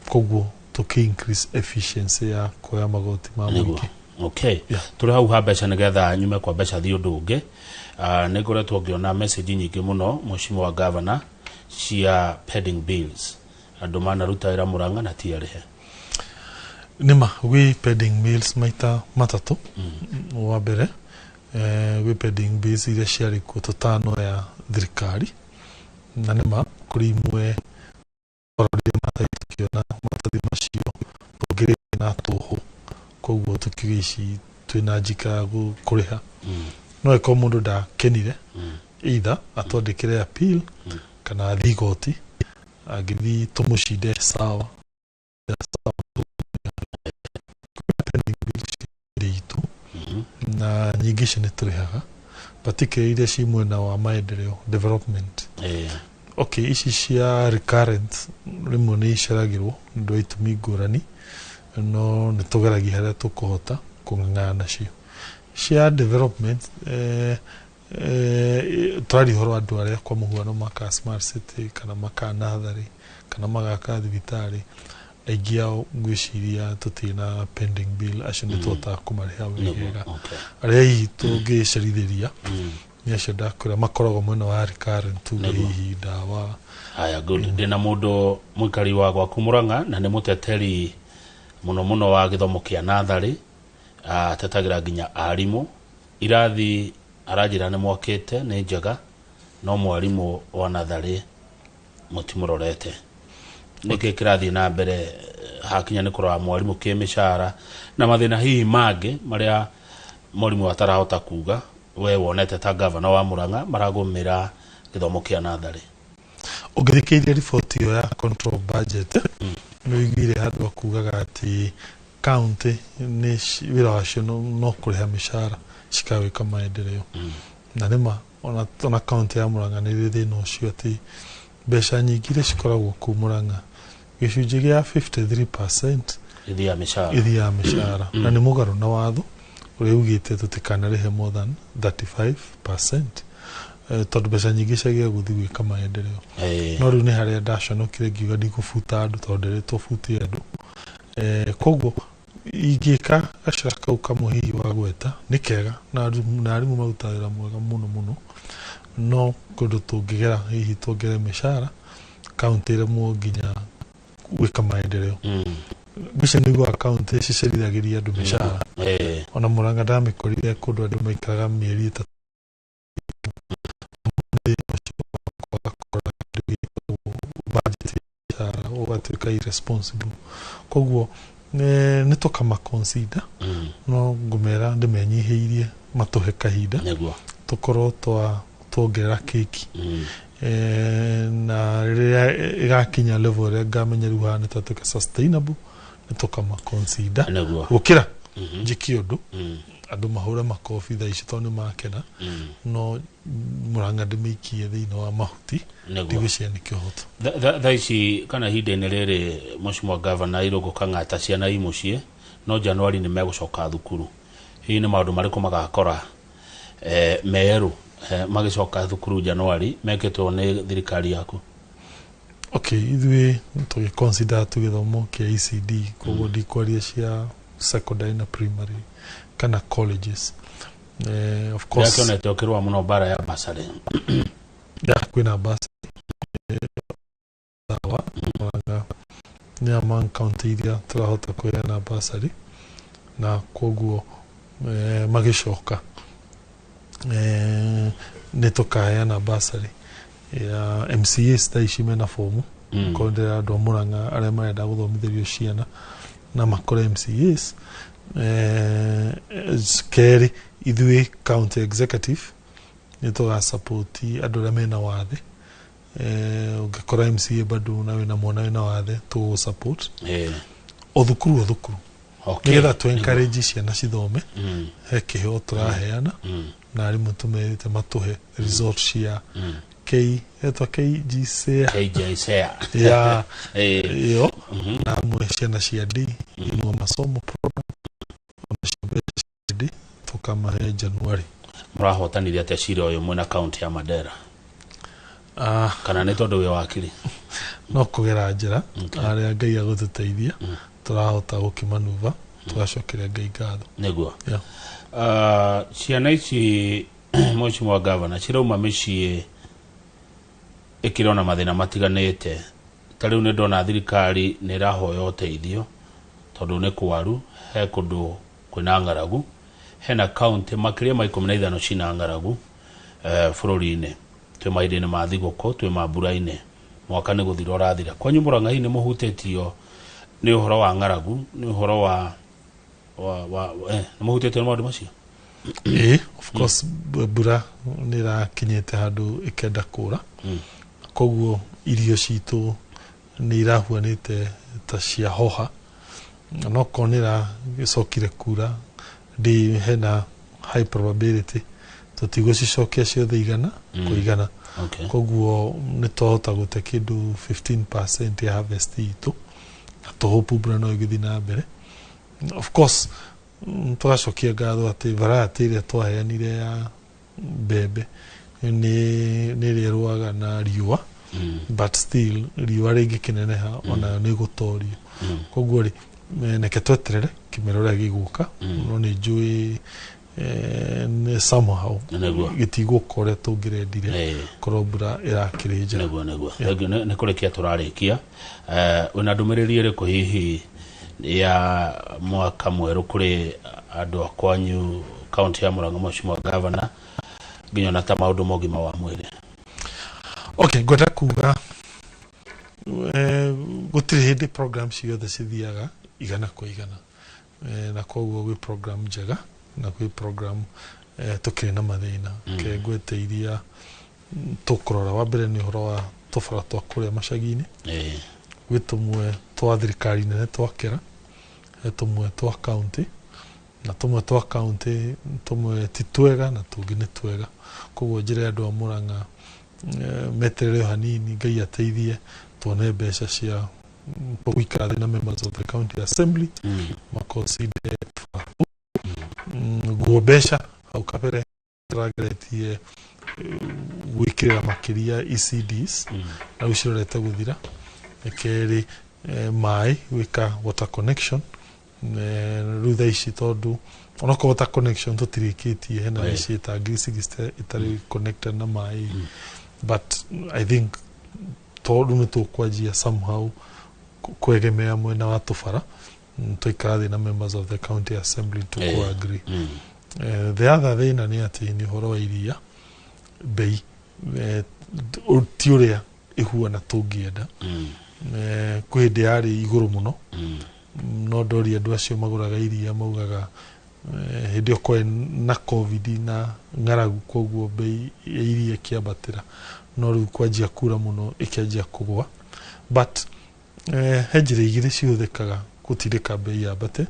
Koguo tũkĩ increase efficiency ya kuoya magoti ma mũingĩ.
Okay, tũrĩ hau ha mbeca, nĩgetha nyume kwa mbeca thiĩ ũndũ ũngĩ. Nĩ ngoretwo ngĩona message nyingĩ mũno, Mheshimiwa Governor, cia pending bills, andũ manaruta wĩra Murang'a na ti arĩhe.
Nĩma gwĩ pending bills maita matatũ. Wa mbere, gwĩ pending bills iria ciarĩ kuo tũtano ya thirikari, na nĩma kũrĩ imwe twarorire maratathi tũkĩona maratathi macio tũngĩrĩkia na tũhũ, koguo tũkiuga ici twĩna njika ya kũrĩha. No ĩkorwo mũndũ ndakenire, either atwandĩkĩre appeal kana athiĩ igoti, angĩthiĩ tũmũcinde sawa sawa. Pending bills cia itũ na nyingĩ icio nĩ tũrĩhaga, particularly iria ci mwena wa maendeleo, development. Okay, ici cia recurrent rĩmwe nĩ iceragĩrwo nĩ ũndũ wa itũmi ngũrani, no nĩ tũgeragia harĩa tũkũhota kũng'ang'ana nacio. Cia development, tũraria ũhoro wa andũ arĩa kwa mũhuano makaga smart city kana makaga natharĩ kana magaka thibitarĩ, aingĩ ao ngwĩciria tũtirĩ na pending bill, acio nĩ tũhotaga kũmarĩha wega. Arĩa hihi tũngĩcerithĩria nĩ acio ndakwĩra makoragwo mwena wa recurrent, tuge hihi ndawa.
Haya, good. Ndĩna mũndũ mũikari wa gwaku Murang'a na nĩ mũteteri mũno mũno wa gĩthomo kĩa natharĩ, atetagĩra nginya arimũ irathi, aranjĩra nĩ mwakĩte nĩ njega, no mwarimũ wa natharĩ mũtimũrorete. Nĩkĩ kĩrathiĩ na mbere hakinya nĩ kũrora mwarimũ kĩmĩcara na mathĩna hihi mangĩ marĩa mwarimũ atarahota kuga, we wonete ta gavana wa Murang'a maragũmĩra gĩthomo kĩa natharĩ?
Ũngĩthikĩrĩria riboti ĩyo ya control budget, nĩ ũiguire handũ akugaga atĩ county nĩ wĩra wacio no kũrĩha mĩcara cikawĩka maendeleo. Na nĩma ona county ya Murang'a nĩ ĩrĩ thĩna ũcio, atĩ mbeca nyingĩ iria cikoragwo kũu Murang'a, gĩcunjĩ gĩa 53%
ithiaga mĩcara.
Ithiaga mĩcara. Na nĩ mũgarũ na watho ũrĩa ugĩte tũtikanarĩhe more than 35%, tondũ mbeca nyingĩ ciagĩrĩire gũthiĩ gwĩka maendeleo. No rĩu nĩ harĩa ndaconokire ngiuga ndigũbuta andũ tondũ nderetwo bute andũ. Koguo ingĩka gacĩra kau kamwe hihi wa gweta nĩ kega na arimũ marutaga wĩra mwega mũno mũno, no kũndũ tũngĩgera hihi tuongerere mĩcara, kaunti ĩremwo nginya gwĩka maendeleo. Mbica nĩ iguaga kaunti cicerithagĩria andũ mĩcara. Ona Murang'a ndamĩkorire kũndũ andũ maikaraga mĩeri 3 kwaga kũrora kĩndũ gĩtagwo budget ya mĩcara, ũgatuĩka irresponsible. Koguo nĩ tũkama consider, no ngũmera ndĩmenyihĩirie matũhe kahinda tũkorwo twa tuongerera keki. Na rĩrĩa ĩgakinya level ĩrĩa ngamenya rĩu haha nĩ twatuĩka sustainable, nĩ tũkama consider gũkĩra njĩke ũndũ andũ mahũre makobi thaa ici tondũ nĩ makena, no Murang'a ndĩmĩikie thĩinĩ wa mahuti. Ndigwĩciria nĩ kĩhoto.
Thaa ici kana ihinda-inĩ rĩrĩ, Mheshimiwa Governor Irũngũ Kang'ata, ciana i mũciĩ, no Januari nĩ megũcoka thukuru. Hihi nĩ maũndũ marĩkũ magakora merũ magĩcoka thukuru Januari mekĩtwo nĩ thirikari yaku?
Okay, ithuĩ tũgĩconsider tu gĩthomo kĩa ECD, koguo ndikwaria cia secondary na primary kana colleges. Of course
Ndĩrakĩonete ũkĩrũa mũno mbara ya basarĩ.
Ya kwĩna basi sawa. Murang'a nĩ among county iria tũrahota kũheana basarĩ, na koguo magĩcoka nĩ tũkaheana basarĩ ya MCAs. Thaa ici mena fomu. Korwo ndĩra andũ a Murang'a arĩa marenda gũthomithĩrio ciana na makore MCAs. Kerĩ, ithuĩ county executive nĩ tũgasapoti andũ arĩa mena wathe. Ũngĩkora MCA bado na wĩna mwana wĩna wathe, tũgũ support o thukuru o thukuru nĩgetha tũ encourage ciana cithome. He kĩheo tũraheana na arimũ tũmerĩte matũhe result cia K etwa KGCA.
KJSEA.
Ya ĩyo na amwe ciana cia D Inua Masomo program, ona cio mbeca cia D tũkamahe January.
Mũrahotanire atĩa cira ũyũ mwena kaunti ya Mandera?
Ah,
kana nĩ tondũ wĩ wakiri?
No kũgera njĩra harĩa Ngai agũtũteithia tũrahota gũkĩmanuva, tũgacokeria Ngai ngatho.
Nĩguo. Ciana ici Mheshimiwa Governor, cirauma mĩciĩ ĩkĩrĩ ona mathĩna matiganĩte. Ta rĩu nĩ ndona thirikari nĩ ĩrahoya ũteithio tondũ nĩ kwaru, he kũndũ kwĩna ng'aragu, hena kaunti makĩria ma 15 cina ng'aragu bũrũri-inĩ. Twĩ mahinda-inĩ ma thigũkũ, twĩ mambura-inĩ, mwaka nĩ gũthira ũrathira. Kwanyu Mũrang'a hihi nĩ mũhutĩtio nĩ ũhoro wa ng'aragu, nĩ ũhoro wa wa, wa nĩ mũhutĩtio nĩ maũndũ macio?
Ĩĩ, of course, mbura nĩ ĩrakinyĩte handũ ĩkenda kũra. Koguo irio citũ nĩ irahuanĩte ta ciahoha, no korwo nĩ ĩracokire kura ndĩ hena high probability tũtigũcicokia ciothe igana kwa igana. Koguo nĩ twahota gũte kĩndũ 15% ya harvest itũ, na tũhope mbura no ĩgĩthiĩ na mbere. Of course, tũgacokia ngatho atĩ variety ĩrĩa twaheanire ya mbembe nĩ ĩrĩa ĩrũaga na riũa, but still riũa rĩngĩkĩneneha onayo nĩ ĩgũtorio. Koguo rĩ, reke tweterere kĩmera ũrĩa gĩgũka, no nĩ njũĩ nĩ somehow gĩtigũka ũrĩa tũngĩrendire korwo mbura ĩrakĩrĩ njega.
Nĩguo. Thengiũ. Nĩ kũrĩkia tũrarĩkia. Wĩna ndũmĩrĩri ĩrĩkũ hihi ya mwaka mwerũ kũrĩ andũ a kwanyu kaunti ya Murang'a, Mheshimiwa Governor, nginya ona ta maũndũ ma ũgima wa mwĩrĩ?
Okay, ngwenda kuga gũtirĩ hĩndĩ program ciothe cithiaga igana kwa igana, na koguo gwĩ program njega na gwĩ program tũkĩrĩ na mathĩna. Ke ngwete iria tũkũrora. Wa mbere nĩ ũhoro wa tũbara twa kũrĩa macagi-inĩ. Gwĩ tũmwe twa thirikari nene twakĩra, he tũmwe twa county, na tũmwe twa county tũmwe ti twega na tũngĩ nĩ twega. Koguo njĩra ya andũ a Murang'a meterere o hanini, Ngai ateithie tuone mbeca cia gũikara thĩ na members of the county assembly maconsider nguo mbeca. Hau kabere tũrageretie gwĩkĩrĩra makĩria ECDs, na rĩu cirorete gũthira. Kerĩ, maĩ, gwĩka water connection. Rĩu thaa ici, tondũ onokorwo water connection tũtirĩkĩtie, hena mĩciĩ ta 60,000 ĩtarĩ connected na maĩ, but I think tondũ nĩ tũkwanjia somehow kwegemea mwena wa tũbara, twaikara thĩ na members of the county assembly tũkũ agree. The other thĩna nĩ atĩ nĩ ũhoro wa iria, bei ti ũrĩa ĩhuana tũngĩenda. Kwĩ hĩndĩ yarĩ igũrũ mũno, no ndoria andũ acio magũraga iria maugaga hĩndĩ ĩyo kwarĩ na COVID na ng'aragu, koguo bei ya iria ĩkĩambatĩra, no rĩu kwanjia kura mũno ĩkĩanjia kũgũa. But he njĩra igĩrĩ cihũthĩkaga gũtindĩka bei yambate.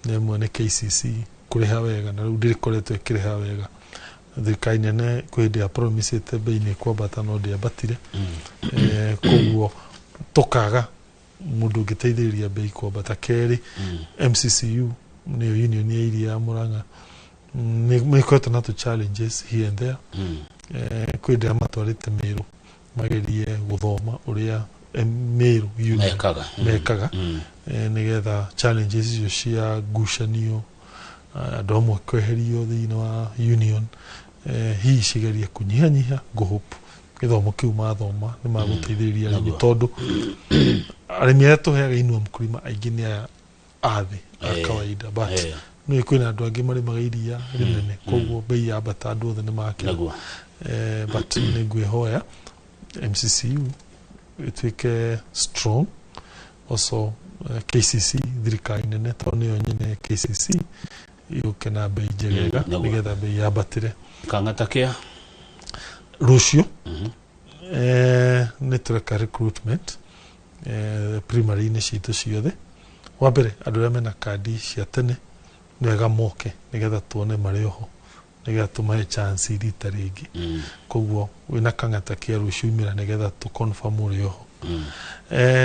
Na ĩmwe nĩ KCC kũrĩha wega, na rĩu ndĩrĩkoretwo ĩkĩrĩha wega. Thirikari nene kwĩ hĩndĩ ya promisĩte bei nĩ ĩkwambata, no ndĩambatire. Koguo tũkaga mũndũ ũngĩteithĩrĩria bei kwambata. Kerĩ, MCCU, nĩyo union ya iria ya Murang'a, nĩ ĩkoretwo na tũ challenges here and there. Kwĩ hĩndĩ ĩrĩa matwarĩte Mĩrũ magerie gũthoma ũrĩa Mĩrũ union
mekaga.
Mekaga, nĩgetha challenges icio cia ngucanio, andũ amwe kweherio thĩinĩ wa union, hihi cigerie kũnyihanyiha. Ngũhope gĩthomo kĩu mathoma nĩ magũteithĩrĩria arĩmi, tondũ arĩmi arĩa tũheaga Inua Mkulima aingĩ nĩ aya a thĩ a kawaida, but nĩ kwĩna andũ angĩ marĩmaga iria rĩnene, koguo bei yambata andũ othe nĩ makena. But nĩ ngwĩhoya MCCU ĩtuĩke strong, also KCC, thirikari nene, tondũ nĩyo nyene KCC, yũke na bei njegega nĩgetha bei yambatĩre.
Kang'ata kĩa
Rũciũ nĩ tũreka recruitment primary-inĩ citũ ciothe. Wa mbere, andũ arĩa mena kandi cia tene nĩ wega moke nĩgetha tuone marĩ oho, nĩgetha tũmahe chance rita rĩngĩ. Koguo wĩna kang'ata kĩa rũciũ, umĩra nĩgetha tũ confirm ũrĩ oho.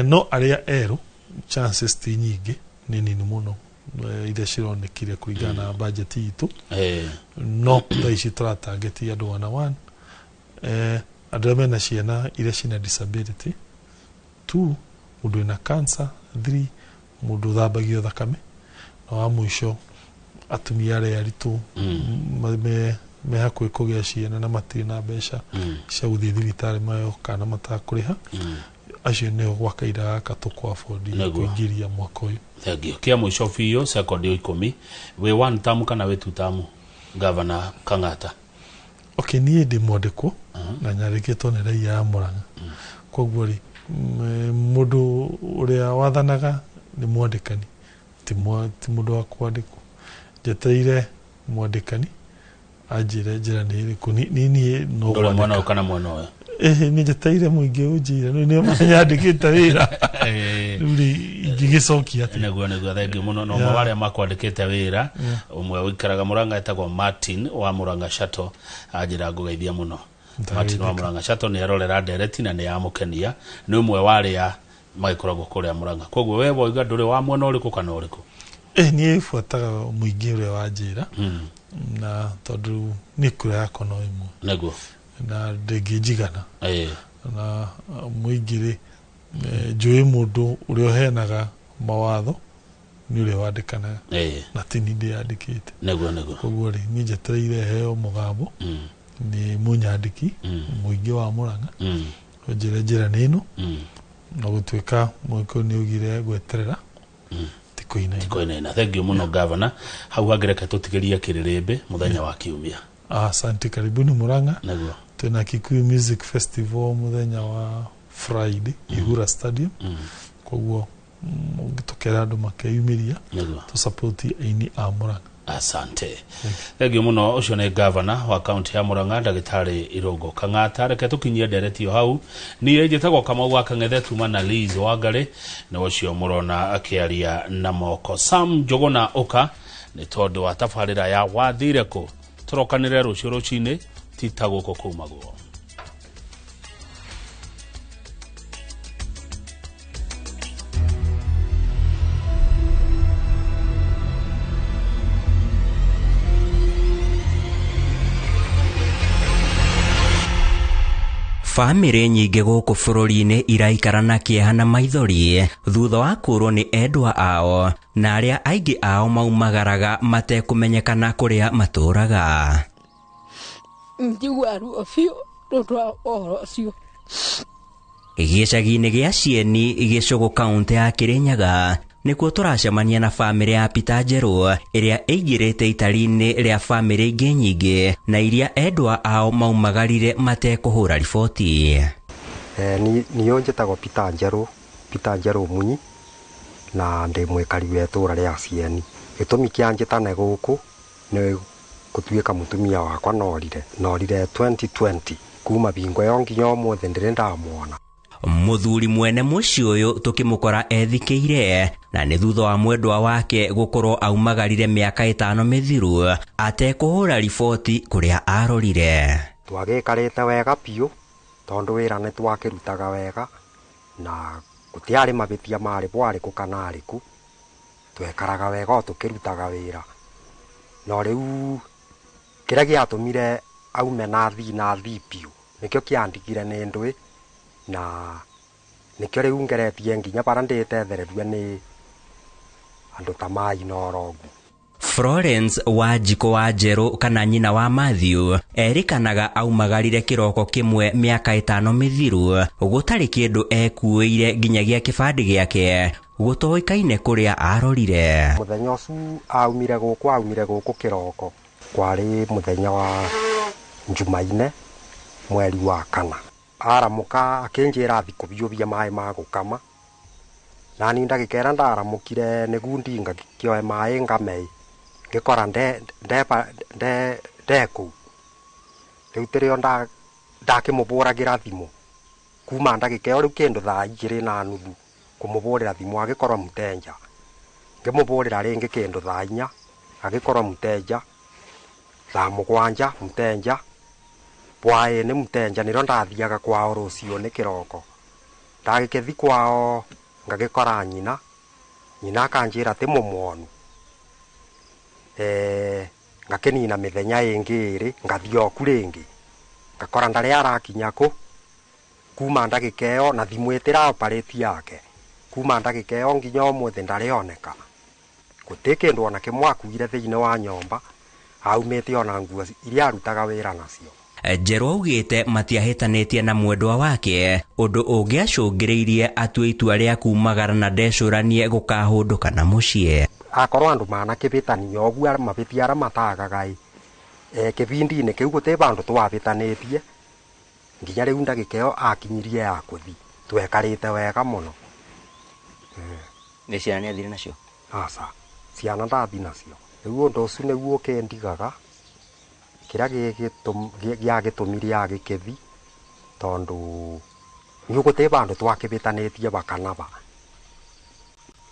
No arĩa erũ chances ti nyingĩ, nĩ nini mũno iria cironekire kũringana na budget itũ. No thaa ici tũratangĩtie andũ one one, andũ arĩa mena ciana iria cina disability, two, mũndũ wĩna cancer, three, mũndũ ũthambagio thakame, na wa mũico atumia arĩa aritũ me me hakuhĩ kũgĩa ciana na matirĩ na mbeca cia gũthiĩ thibitarĩ mayo kana matakũrĩha, acio nĩo gwa kahinda gaka tũkũ afford kũingĩria mwaka ũyũ.
Thengio. Kia mũico biũ, sekondi 10, wĩ one term kana wĩ two term, Gavana Kang'ata?
Okay, niĩ ndĩ mwandĩkwo na nyandĩkĩtwo nĩ raia ya Murang'a, koguo rĩ, mũndũ ũrĩa wathanaga nĩ mwandĩkani, ti mũndũ wa kwandĩkwo. Njetereire mwandĩkani anjĩre njĩra nĩ ĩrĩkũ. Niĩ no
ndũrĩ mwena ũyũ kana mwena ũyũ?
Ĩhĩ, nĩ njetereire mũingĩ ũnjĩre, rĩu nĩo manyandĩkĩte wĩra, rĩu rĩ, ingĩgĩcokia atĩa?
Nĩguo, thengio mũno. Na ũmwe wa arĩa makwandĩkĩte wĩra, ũmwe ũikaraga Murang'a etagwo Martin wa Murang'a Shuttle, anjĩra ngũgeithia mũno. Martin wa Murang'a Shuttle nĩ arorera ndereti na nĩ yamũkenia, nĩ ũmwe wa arĩa magĩkoragwo kũrĩa Murang'a. Koguo we woiga ndũrĩ wa mwena ũrĩkũ kana ũrĩkũ?
Niĩ buataga mũingĩ ũrĩa wanjĩra, na tondũ niĩ kura yakwa no ĩmwe na ndĩngĩnjigana, na mũingĩ rĩ, njũĩ mũndũ ũrĩa ũheanaga mawatho nĩ ũrĩa wandĩkanaga, na ti niĩ ndĩyandĩkĩte.
Nĩguo.
Koguo rĩ, niĩ njetereire heo mũgambo nĩ mũnyandĩki mũingĩ wa Murang'a, ũnjĩre njĩra nĩ ĩno, na gũtuĩka mũgĩkũyũ nĩ augire gweterera ti kũinaina.
Koinaina. Thengio mũno, Gavana. Hau hangĩ reke tũtigĩrie kĩrĩrĩmbĩ mũthenya wa kiumia.
Asante, karibuni Murang'a. Twĩna Kikuyu Music Festival mũthenya wa Friday, Ihura Stadium, koguo tũkera andũ makeyumĩria tũsapoti aini a Murang'a.
Asante, thengio mũno. Ũcio nĩ gavana wa kaunti ya Murang'a, ndagĩtarĩ Irũngũ Kang'ata. Reke tũkinyie ndereti o hau. Niĩ njĩtagwo Kamau wa Kang'ethe, tuma na Liz Wangari nĩ ũcio mũrona akĩaria na moko. Sam Njũgũna ũka nĩ tondũ wa tabarĩra ya wathire kũ. Tũrokanĩre rũciũ rũcinĩ, ti ta gũkũ kumagwo.
Bamĩrĩ nyingĩ gũkũ bũrũri-inĩ iraikara na kĩeha na maithori thutha wa kũrwo nĩ endwa ao, na arĩa aingĩ ao maumagaraga matekũmenyekana kũrĩa matũraga.
Njigua ruo biũ nĩ ũndũ wa ũhoro ũcio.
Gĩcagi-inĩ gĩa Cieni, Gĩcũgũ, kaũntĩ ya Kĩrĩnyaga, nĩkuo tũracemania na bamĩrĩ ya Peter Njerũ ĩrĩa ĩingĩrĩte itari-inĩ rĩa bamĩrĩ ingĩ nyingĩ na iria endwa ao maumagarire matekũhũra riboti.
Niĩ njĩtagwo Peter Njerũ, Peter Njerũ Munyi, na ndĩ mwĩkari wa itũũra rĩa Cieni. Gĩtũmi kĩa njĩtane gũkũ nĩ gũtuĩka mũtumia wakwa norire 2020, kuma bingo ĩyo nginya ũmũthĩ ndĩrĩ ndamuona.
Mũthuri mwene mũciĩ ũyũ tũkĩmũkora ethikĩire, na nĩ thutha wa mwendwa wake gũkorwo aumagarire mĩaka 5 mĩthiru atekũhũra riboti kũrĩa arorire.
Twagĩikarĩte wega biũ tondũ wĩra nĩ twakĩrutaga wega na gũtiarĩ mabĩtia marĩ bwarĩkũ kana arĩkũ, twekaraga wega o tũkĩrutaga wĩra. No rĩu kĩrĩa gĩatũmire aume na thii na thii biũ nĩkĩo kĩandigire nĩ ndũĩ, na nĩkĩo rĩu ngeretie nginya bara ndĩtethererue nĩ andũ ta mai na orogu.
Florence Wanjikũ wa Njerũ kana nyina wa Matthew erĩkanaga aumagarire kĩroko kĩmwe mĩaka 5 mĩthiru gũtarĩ kĩndũ ekuĩire nginyagia kĩbandĩ gĩake gũtoĩkaine kũrĩa arorire.
Mũthenya ũcio aumire gũkũ kĩroko, kwarĩ mũthenya wa Njumaine mweri wa 4. Aramũka akĩnjĩra athi kũbiũbia maĩ ma gũkama, na niĩ ndagĩkera ndaramũkire nĩguo ndinga ngĩoe maĩ ngame, ngĩkora nde kũu. Rĩu tĩrĩo ndakĩmũbũragĩra thimũ kuma ndagĩka ĩyo rĩu kĩndũ thaa 2:30 kũmũbũrĩra thimũ agĩkorwo mũtenja, ngĩmũbũrĩra rĩngĩ kĩndũ thaa 4 agĩkorwo mũtenja, thaa 7 mũtenja, bwaĩ-inĩ mũtenja nĩrĩo ndathiaga kwao rũciũ nĩ kĩroko. Ndagĩkĩthi kwao ngagĩkora nyina, nyina akanjĩra ti mũmuonu. Ngakĩnina mĩthenya ĩngĩ ĩrĩ ngathiĩ oku rĩngĩ, ngakora ndarĩ arakinya kũ kuma ndagĩka ĩyo, na thimũ ĩtĩra operate yake kuma ndagĩka ĩyo nginya ũmũthĩ ndarĩ oneka. Gũtirĩ kĩndũ ona kĩmwe akuire thĩinĩ wa nyũmba, Aumĩte ona nguo iria arutaga wĩra nacio.
Njerũ augĩte matiahĩtanĩtie na mwendwa wake ũndũ ũngĩacũngĩrĩirie atue itua rĩa kumagara na ndecũranie gũkahũndũka na mũciĩ.
Akorwo andũ manakĩbĩtania ũguo mabĩtia arĩa matagaga ĩ kĩbindi-inĩ kĩu gũtĩ bandũ twabĩtanĩtie nginya rĩu ndagĩka ĩyo akinyirie ya kũthi twekarĩte wega mũno.
Nĩ ciana nĩathire nacio?
Aca, ciana ndathi nacio. Rĩu ũndũ ũcio nĩguo ũkĩndigaga kĩrĩa gĩagĩtũmire agĩkĩthi tondũ nĩ gũtĩ bandũ twakĩbĩtanĩtie bakanaba.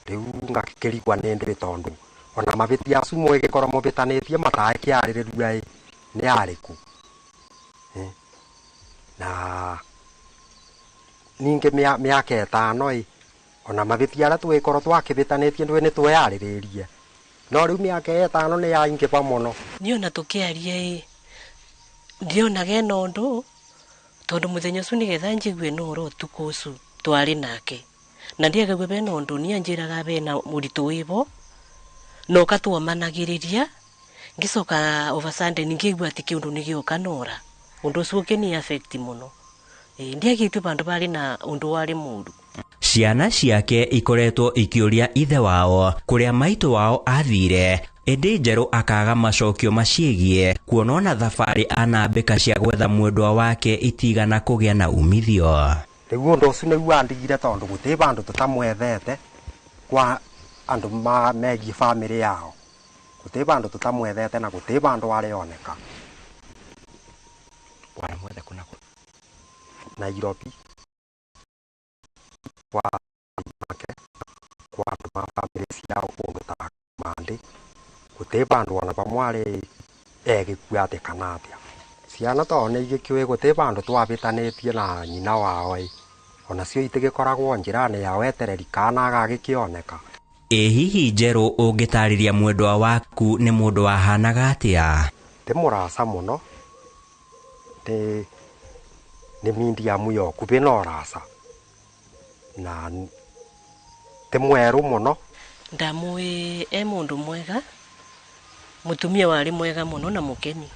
Rĩu ngakĩrigwa nĩ ndĩ tondũ ona mabĩtia acu mwĩgĩkorwo mũbĩtanĩtie mataĩkĩarĩrĩria ĩ nĩ arĩkũ. Na ningĩ mĩaka 5 ĩ ona mabĩtia arĩa twĩkorwo twakĩbĩtanĩtie ndũĩ nĩ tweyarĩrĩrie no rĩu mĩaka 5 nĩ yaingĩba mũno.
Niĩ ona tũkĩaria ĩ ndionaga ena ũndũ tondũ mũthenya ũcio nĩgetha njigue no ũhoro ũtukũ ũcio twarĩ nake na ndiagague bena ũndũ niĩ anjĩraga bena mũritũ wĩbo na ũkatwomanagĩrĩria ngĩcoka over Sunday ngĩigua atĩ kĩũndũ nĩgĩũka nora ũndũ ũcio ũkĩni affect mũno. Ndiagĩtue bandũ barĩ na ũndũ warĩ mũru.
Ciana ciake ikoretwo ikĩũria ithe wao kũrĩa maitũ wao athire ĩndĩ Njerũ akaga macokio maciĩgie kuona ona thabarĩ anambĩka cia gwetha mwendwa wake itigana kũgĩa na umithio.
Rĩu ũndũ ũcio nĩguo andigire tondũ gũtĩ bandũ tũtamwethete kwa andũ megiĩ bamĩrĩ yao gũtĩ bandũ tũtamwethete na gũtĩ bandũ arĩoneka.
Wanamwetha kũ na kũ?
Nairobi kwa make kwa andũ ma bamĩrĩ ciao kũndũ ta Mandĩ gũtĩ bandũ ona vamwe arĩ egĩkua atĩ kana atĩa. Ciana tondũ nĩ igĩkĩũĩ gũtĩ bandũ twabĩtanĩtie na nyina wao ĩ onacio itigĩkoragwo njĩra-inĩ ya wetereri kana agagĩkĩoneka.
Ĩ hihi Njerũ ũngĩtarĩria mwendwa waku nĩ mũndũ wahanaga atĩa?
Ti mũraca mũno nĩ medium ya ũkuhĩ na ũraca na ti mwerũ mũno.
Ndamũĩ e mũndũ mwega mũtumia warĩ mwega mũno na mũkeni.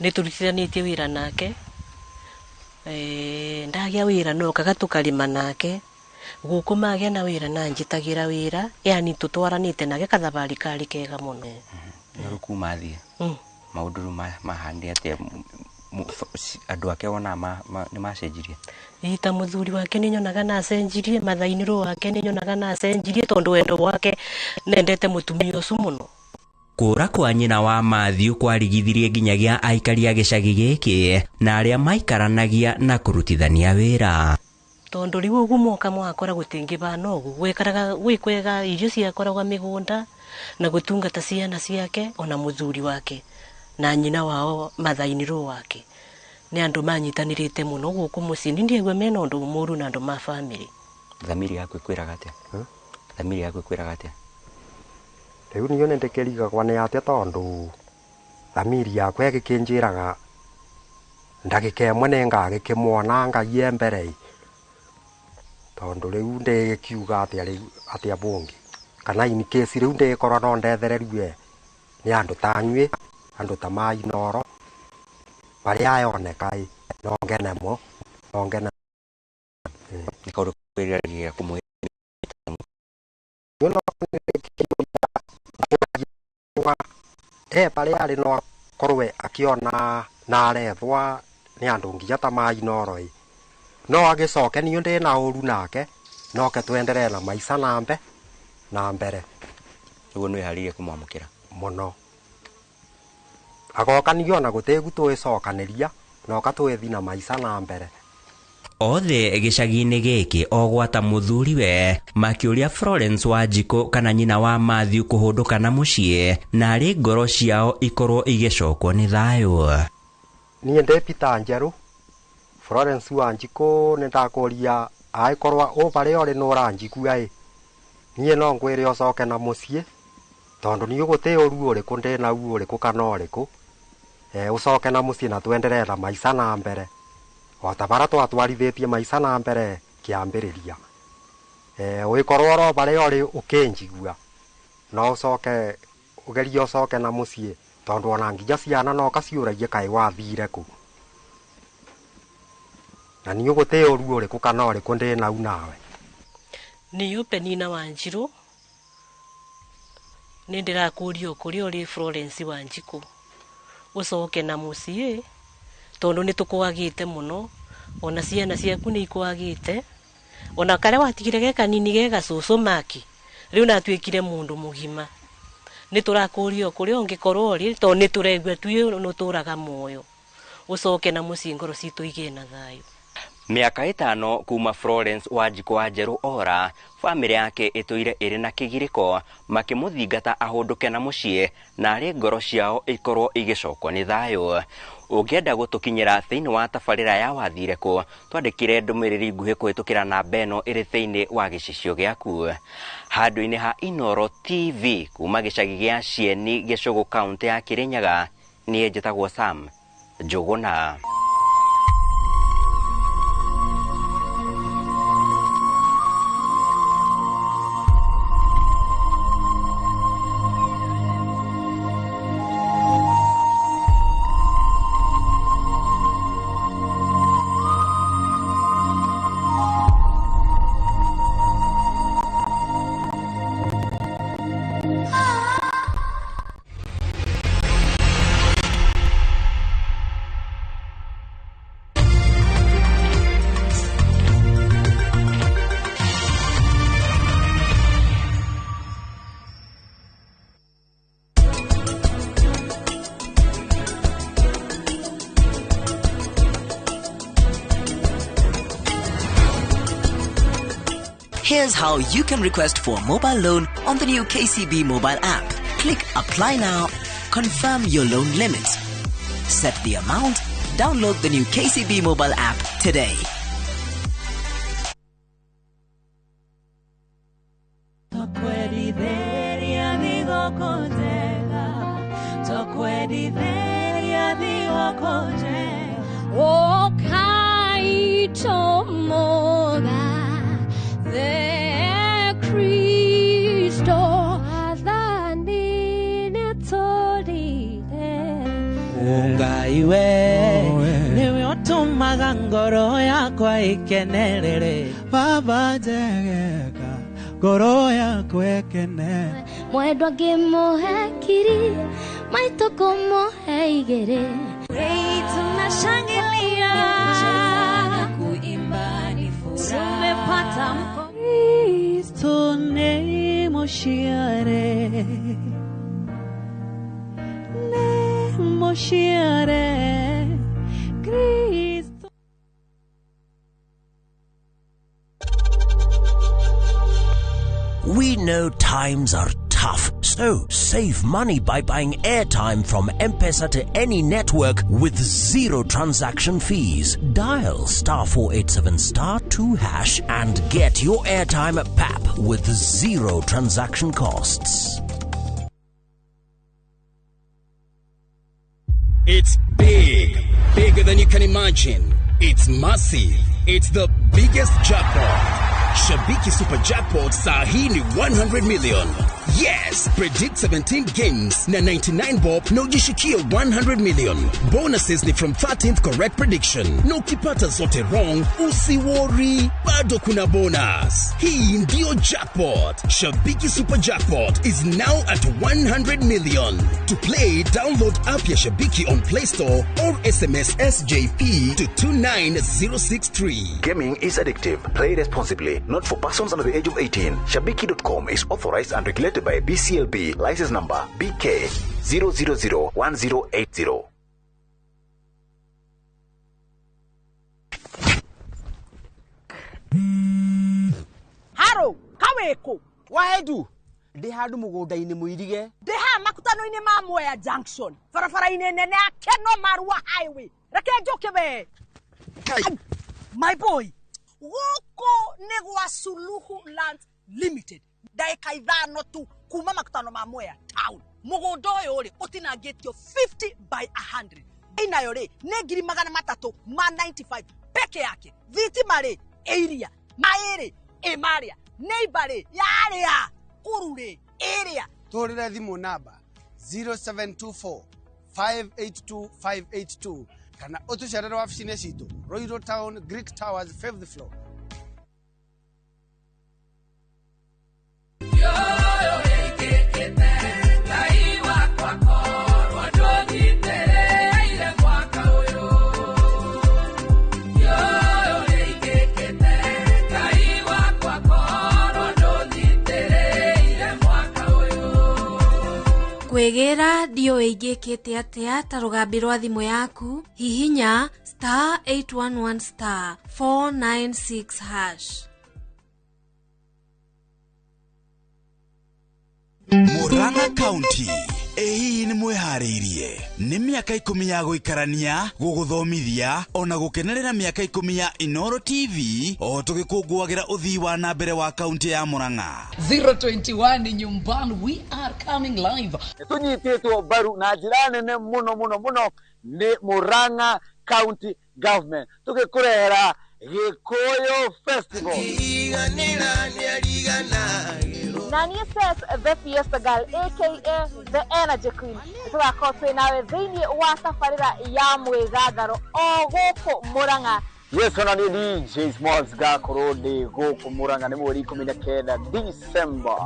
Nĩ tũrutithanĩtie wĩra nake ndagĩa wĩra no kaga tũkarĩma nake gũkũ magĩa na wĩra na njĩtagĩra wĩra yani tũtwaranĩte nake kathabarĩ karĩ kega mũno.
Nĩ kuma athiĩ maũndũ rĩu mahanire atĩa andũ ake wona nĩ macenjirie?
Ĩ ta mũthuri wake nĩ nyonaga na acenjirie mathainĩrwo wake nĩ nyonaga na acenjirie tondũ wendo wake nendete mũtumia ũcio mũno.
Kũra kwa nyina wa Matthew kwarigithirie nginyagia aikari a gĩcagi gĩkĩ na arĩa maikaranagia na kũrutithania wĩra.
Tondũ rĩu ũguo moka mwakora gũtingĩbana ũguo gwĩkaraga gwĩ kwega irio ciakoragwo mĩgũnda na gũtungata ciana ciake ona mũthuri wake na nyina wao mathainĩrwo wake nĩ andũ manyitanĩrĩte mũno gũkũ mũciĩ nĩ ndiaigua mena ũndũ mũru na andũ ma bamĩrĩ.
Thamiri yaku ĩkwĩraga atĩa? Thamiri yaku ĩkwĩraga atĩa?
Rĩu niĩ nĩ ndĩkĩrigagwo nĩ atĩa tondũ thamiri yakwa ĩgĩkĩnjĩraga ndagĩka ĩmwe nĩ ngagĩkĩmwona Ngai e mbere ĩ tondũ rĩu ndĩgĩkiuga atĩa rĩu atĩa bũngĩ kana in case rĩu ndĩgĩkorwo no ndethererue nĩ andũ ta anyuĩ andũ ta ma Inooro barĩa ayoneka ĩ no ngene no ngene.
Nĩ kaũndũ kwĩriragĩria kũmwĩra.
Barĩa arĩ no akorwe akĩona na arethwa nĩ andũ nginya ta ma Inooro ĩ no agĩcoke niĩ ndĩna ũru nake noke twenderee na maica na mbere.
Ũguo nĩ wĩharĩirie kũmwamũkĩra?
Mũno. Agoka niĩ ona gũtĩgu twĩcokanĩria noka twĩthi na maica na mbere.
Othe gĩcagi-inĩ gĩkĩ o gwata mũthuriwe makĩũria Florence Wanjikũ kana nyina wa Matthew kũhũndũka na mũciĩ na arĩ ngoro ciao ikorwo igĩcokwo nĩ thayũ.
Niĩ ndĩ Peter Njerũ Florence Wanjikũ nĩ ndakũria angĩkorwo ũ barĩa ũrĩ nĩ ũranjigua ĩ niĩ no ngwĩre ũcoke na mũciĩ tondũ niĩ gũtĩ ũru ũrĩkũ ndĩnau ũrĩkũ kana ũrĩkũ ũcoke na mũciĩ na twenderee na maica na mbere o ta bara twatwarithĩtie maica na mbere kĩambĩrĩria. Ũgĩkorwo oro barĩa ũrĩ ũkĩnjigua no ũcoke Ũgerie ũcoke na mũciĩ tondũ ona nginya ciana no kaciũragie kaĩ wathire kũ. Na niĩ gũtĩ ũru ũrĩkũ kana ũrĩkũ ndĩ nau nawe.
Niyo Penina Wanjiru nĩ ndĩrakũria kũrĩa ũrĩ Florence Wanjikũ ũcoke na mũciĩ tondũ nĩ tũkwagĩte mũno, ona ciana ciaku nĩ ikwagĩte, ona karĩa watigire ge kanini ge gacũcũ maki rĩu natuĩkire mũndũ mũgima. Nĩ tũrakũria kũrĩa ũngĩkorwo ũrĩ tondũ nĩ tũraigua tuĩ nĩũtũraga muoyo, ũcoke na mũciĩ ngoro citũ igĩe na thayũ.
Mĩaka 5 kuma Florence Wanjikũ wa Njerũ ora, bamĩrĩ yake ĩtũire ĩrĩ na kĩgirĩko makĩmũthingata ahũndũke na mũciĩ na arĩ ngoro ciao ikorwo igĩcokwo nĩ thayũ. Ũngĩenda gũtũkinyĩra thĩinĩ wa tabarĩra ya wathire kũ, twandĩkĩre ndũmĩrĩri nguhĩ kũhĩtũkĩra namba ĩno ĩrĩ thĩinĩ wa gĩcicio gĩaku. Handũ-inĩ ha Inooro TV kuma gĩcagi gĩa Cieni Gĩcũgũ kaũntĩ ya Kĩrĩnyaga, niĩ njĩtagwo Sam Njũgũna.
Here's how you can request for a mobile loan on the new KCB mobile app. Click Apply Now, confirm your loan limit, set the amount, download the new KCB mobile app today.
Ngoro yakwa ikenerere
baba njegeka ngoro yakwa ikene
mwendwa ngĩmũhe kiri maitũ kũmũhe igĩrĩ.
Tunashangilia kuimba ni furaha, tumepata
Kristo nĩ mũciare, nĩ mũciare Kristo.
We know times are tough, so save money by buying airtime from M-Pesa to any network with zero transaction fees. Dial *487*2# and get your airtime at PAP with zero transaction costs.
It's big, bigger than you can imagine. It's massive. It's the biggest jackpot. Shabiki Super Jackpot saa hii ni 100 million. Yes, predict 17 games na 99 bob na ujishikie 100 million. Bonuses ni from 13th correct prediction. Na ukipata zote wrong, usiworry, bado kuna bonus. Hii ndio jackpot. Shabiki Super Jackpot is now at 100 million. To play, download app ya Shabiki on Play Store or SMS SJP to 29063.
Gaming is addictive. Play responsibly. Not for persons under the age of 18. Shabiki.com is authorized and regulated by BCLB. License number BK 0001080.
Haro, kaweko.
Waedu. Ndi handu mugunda-ini muirige.
Ndi haha makutano-ini ma Mwea Junction. Barabara-ini nene ya Keno Marua Highway. Reke njuke we. My boy. Gũkũ nĩ gwa Suluhu Land Limited. Ndagĩka 5 tu kuma makutano ma Mwea Town. Mũgũnda ũyũ rĩ ũtinangĩtio 50 by 100. Inayo rĩ nĩ 395 peke yake. Thitima rĩ ĩiria, maĩ rĩ ĩ marĩa, neighbor rĩ yarĩa, kũru rĩ ĩrĩa.
Tũrĩre thimũ namba
0724 582 582 kana ũtũcerere wabici-inĩ citũ Ruiru Town, Greek Towers, 5th floor.
Kwĩgĩra ndiũĩ ingĩkĩte atĩa ta rũgambi rwa thimũ yaku, hihinya star 811 star 496 hash.
Murang'a County ĩ hihi nĩ mwĩharĩirie nĩ mĩaka 10 ya gũikarania gũgũthomithia ona gũkenerera mĩaka 10 ya Inooro TV o tũgĩkũngũagĩra ũthii wa na mbere wa kaunti ya Murang'a.
021 nyumbani, we are coming live.
Tũnyitĩtwo mbaru na njĩra nene mũno mũno mũno nĩ Murang'a County Government tũgĩkũrehera Gĩkũyũ Festival.
Nani says the Fiesta Girl, aka the Energy Queen. Tũgakorwo twĩ nawe thĩinĩ wa tabarĩra ya mwĩgatharo o gũkũ Murang'a.
Yes, ona niĩ DJ Smalls ngakorwo ndĩ gũkũ Murang'a nĩ mweri 19 December.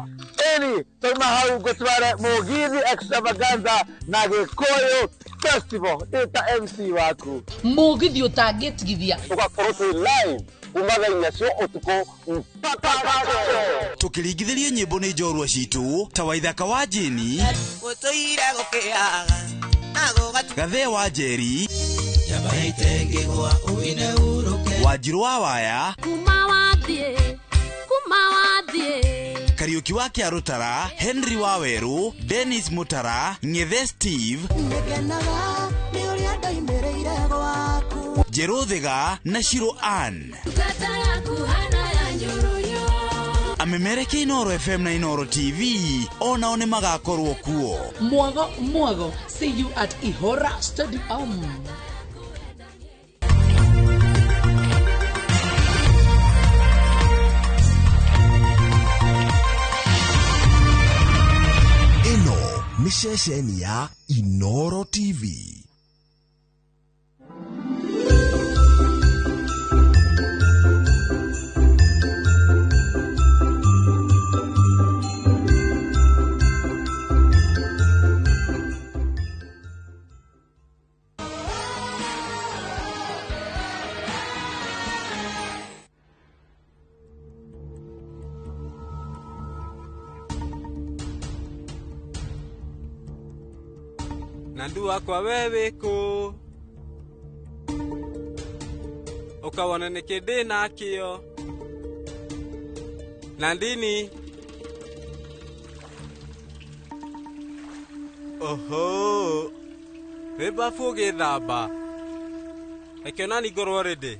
Ĩni twauma hau ngũtware Mũgithi Extravaganza na Gĩkũyũ Festival ĩta MC waku.
Mũgithi ũtangĩtigithia.
Tũgakorwo twĩ live kuma thaa inya cia ũtukũ mpaka
tũkĩringithĩrio nyĩmbo nĩ njorua citũ ta Waithaka wa Jeni, Gathee wa Njeri, Wanjirũ wa Waya,
Kuma wathiĩ, kuma wathiĩ.
Kariũki wa Kĩarũtara, Henry wa Werũ, Dennis Mutara, Ng'ethe Steve, Njerũ Thiga na Shiro Ann.
Ngata yaku hana ya nyuruyo.
Amemereke Inooro FM na Inooro TV onao nĩ magakorwo kuo.
Mwago mwago, see you at Ihora Stadium.
Ĩno nĩ ceceni ya Inooro TV.
Na wakwa we wĩkũ ũkawona nĩkĩ ndĩ nakĩo na ndini oho wĩ babu ũgĩthamba reke onani ngorwo ready.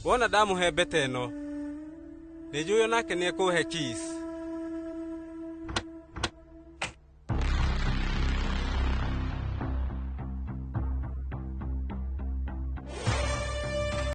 Wona ndamũhe mbete ĩno nĩ njũĩ onake nĩ ekũhe kiss.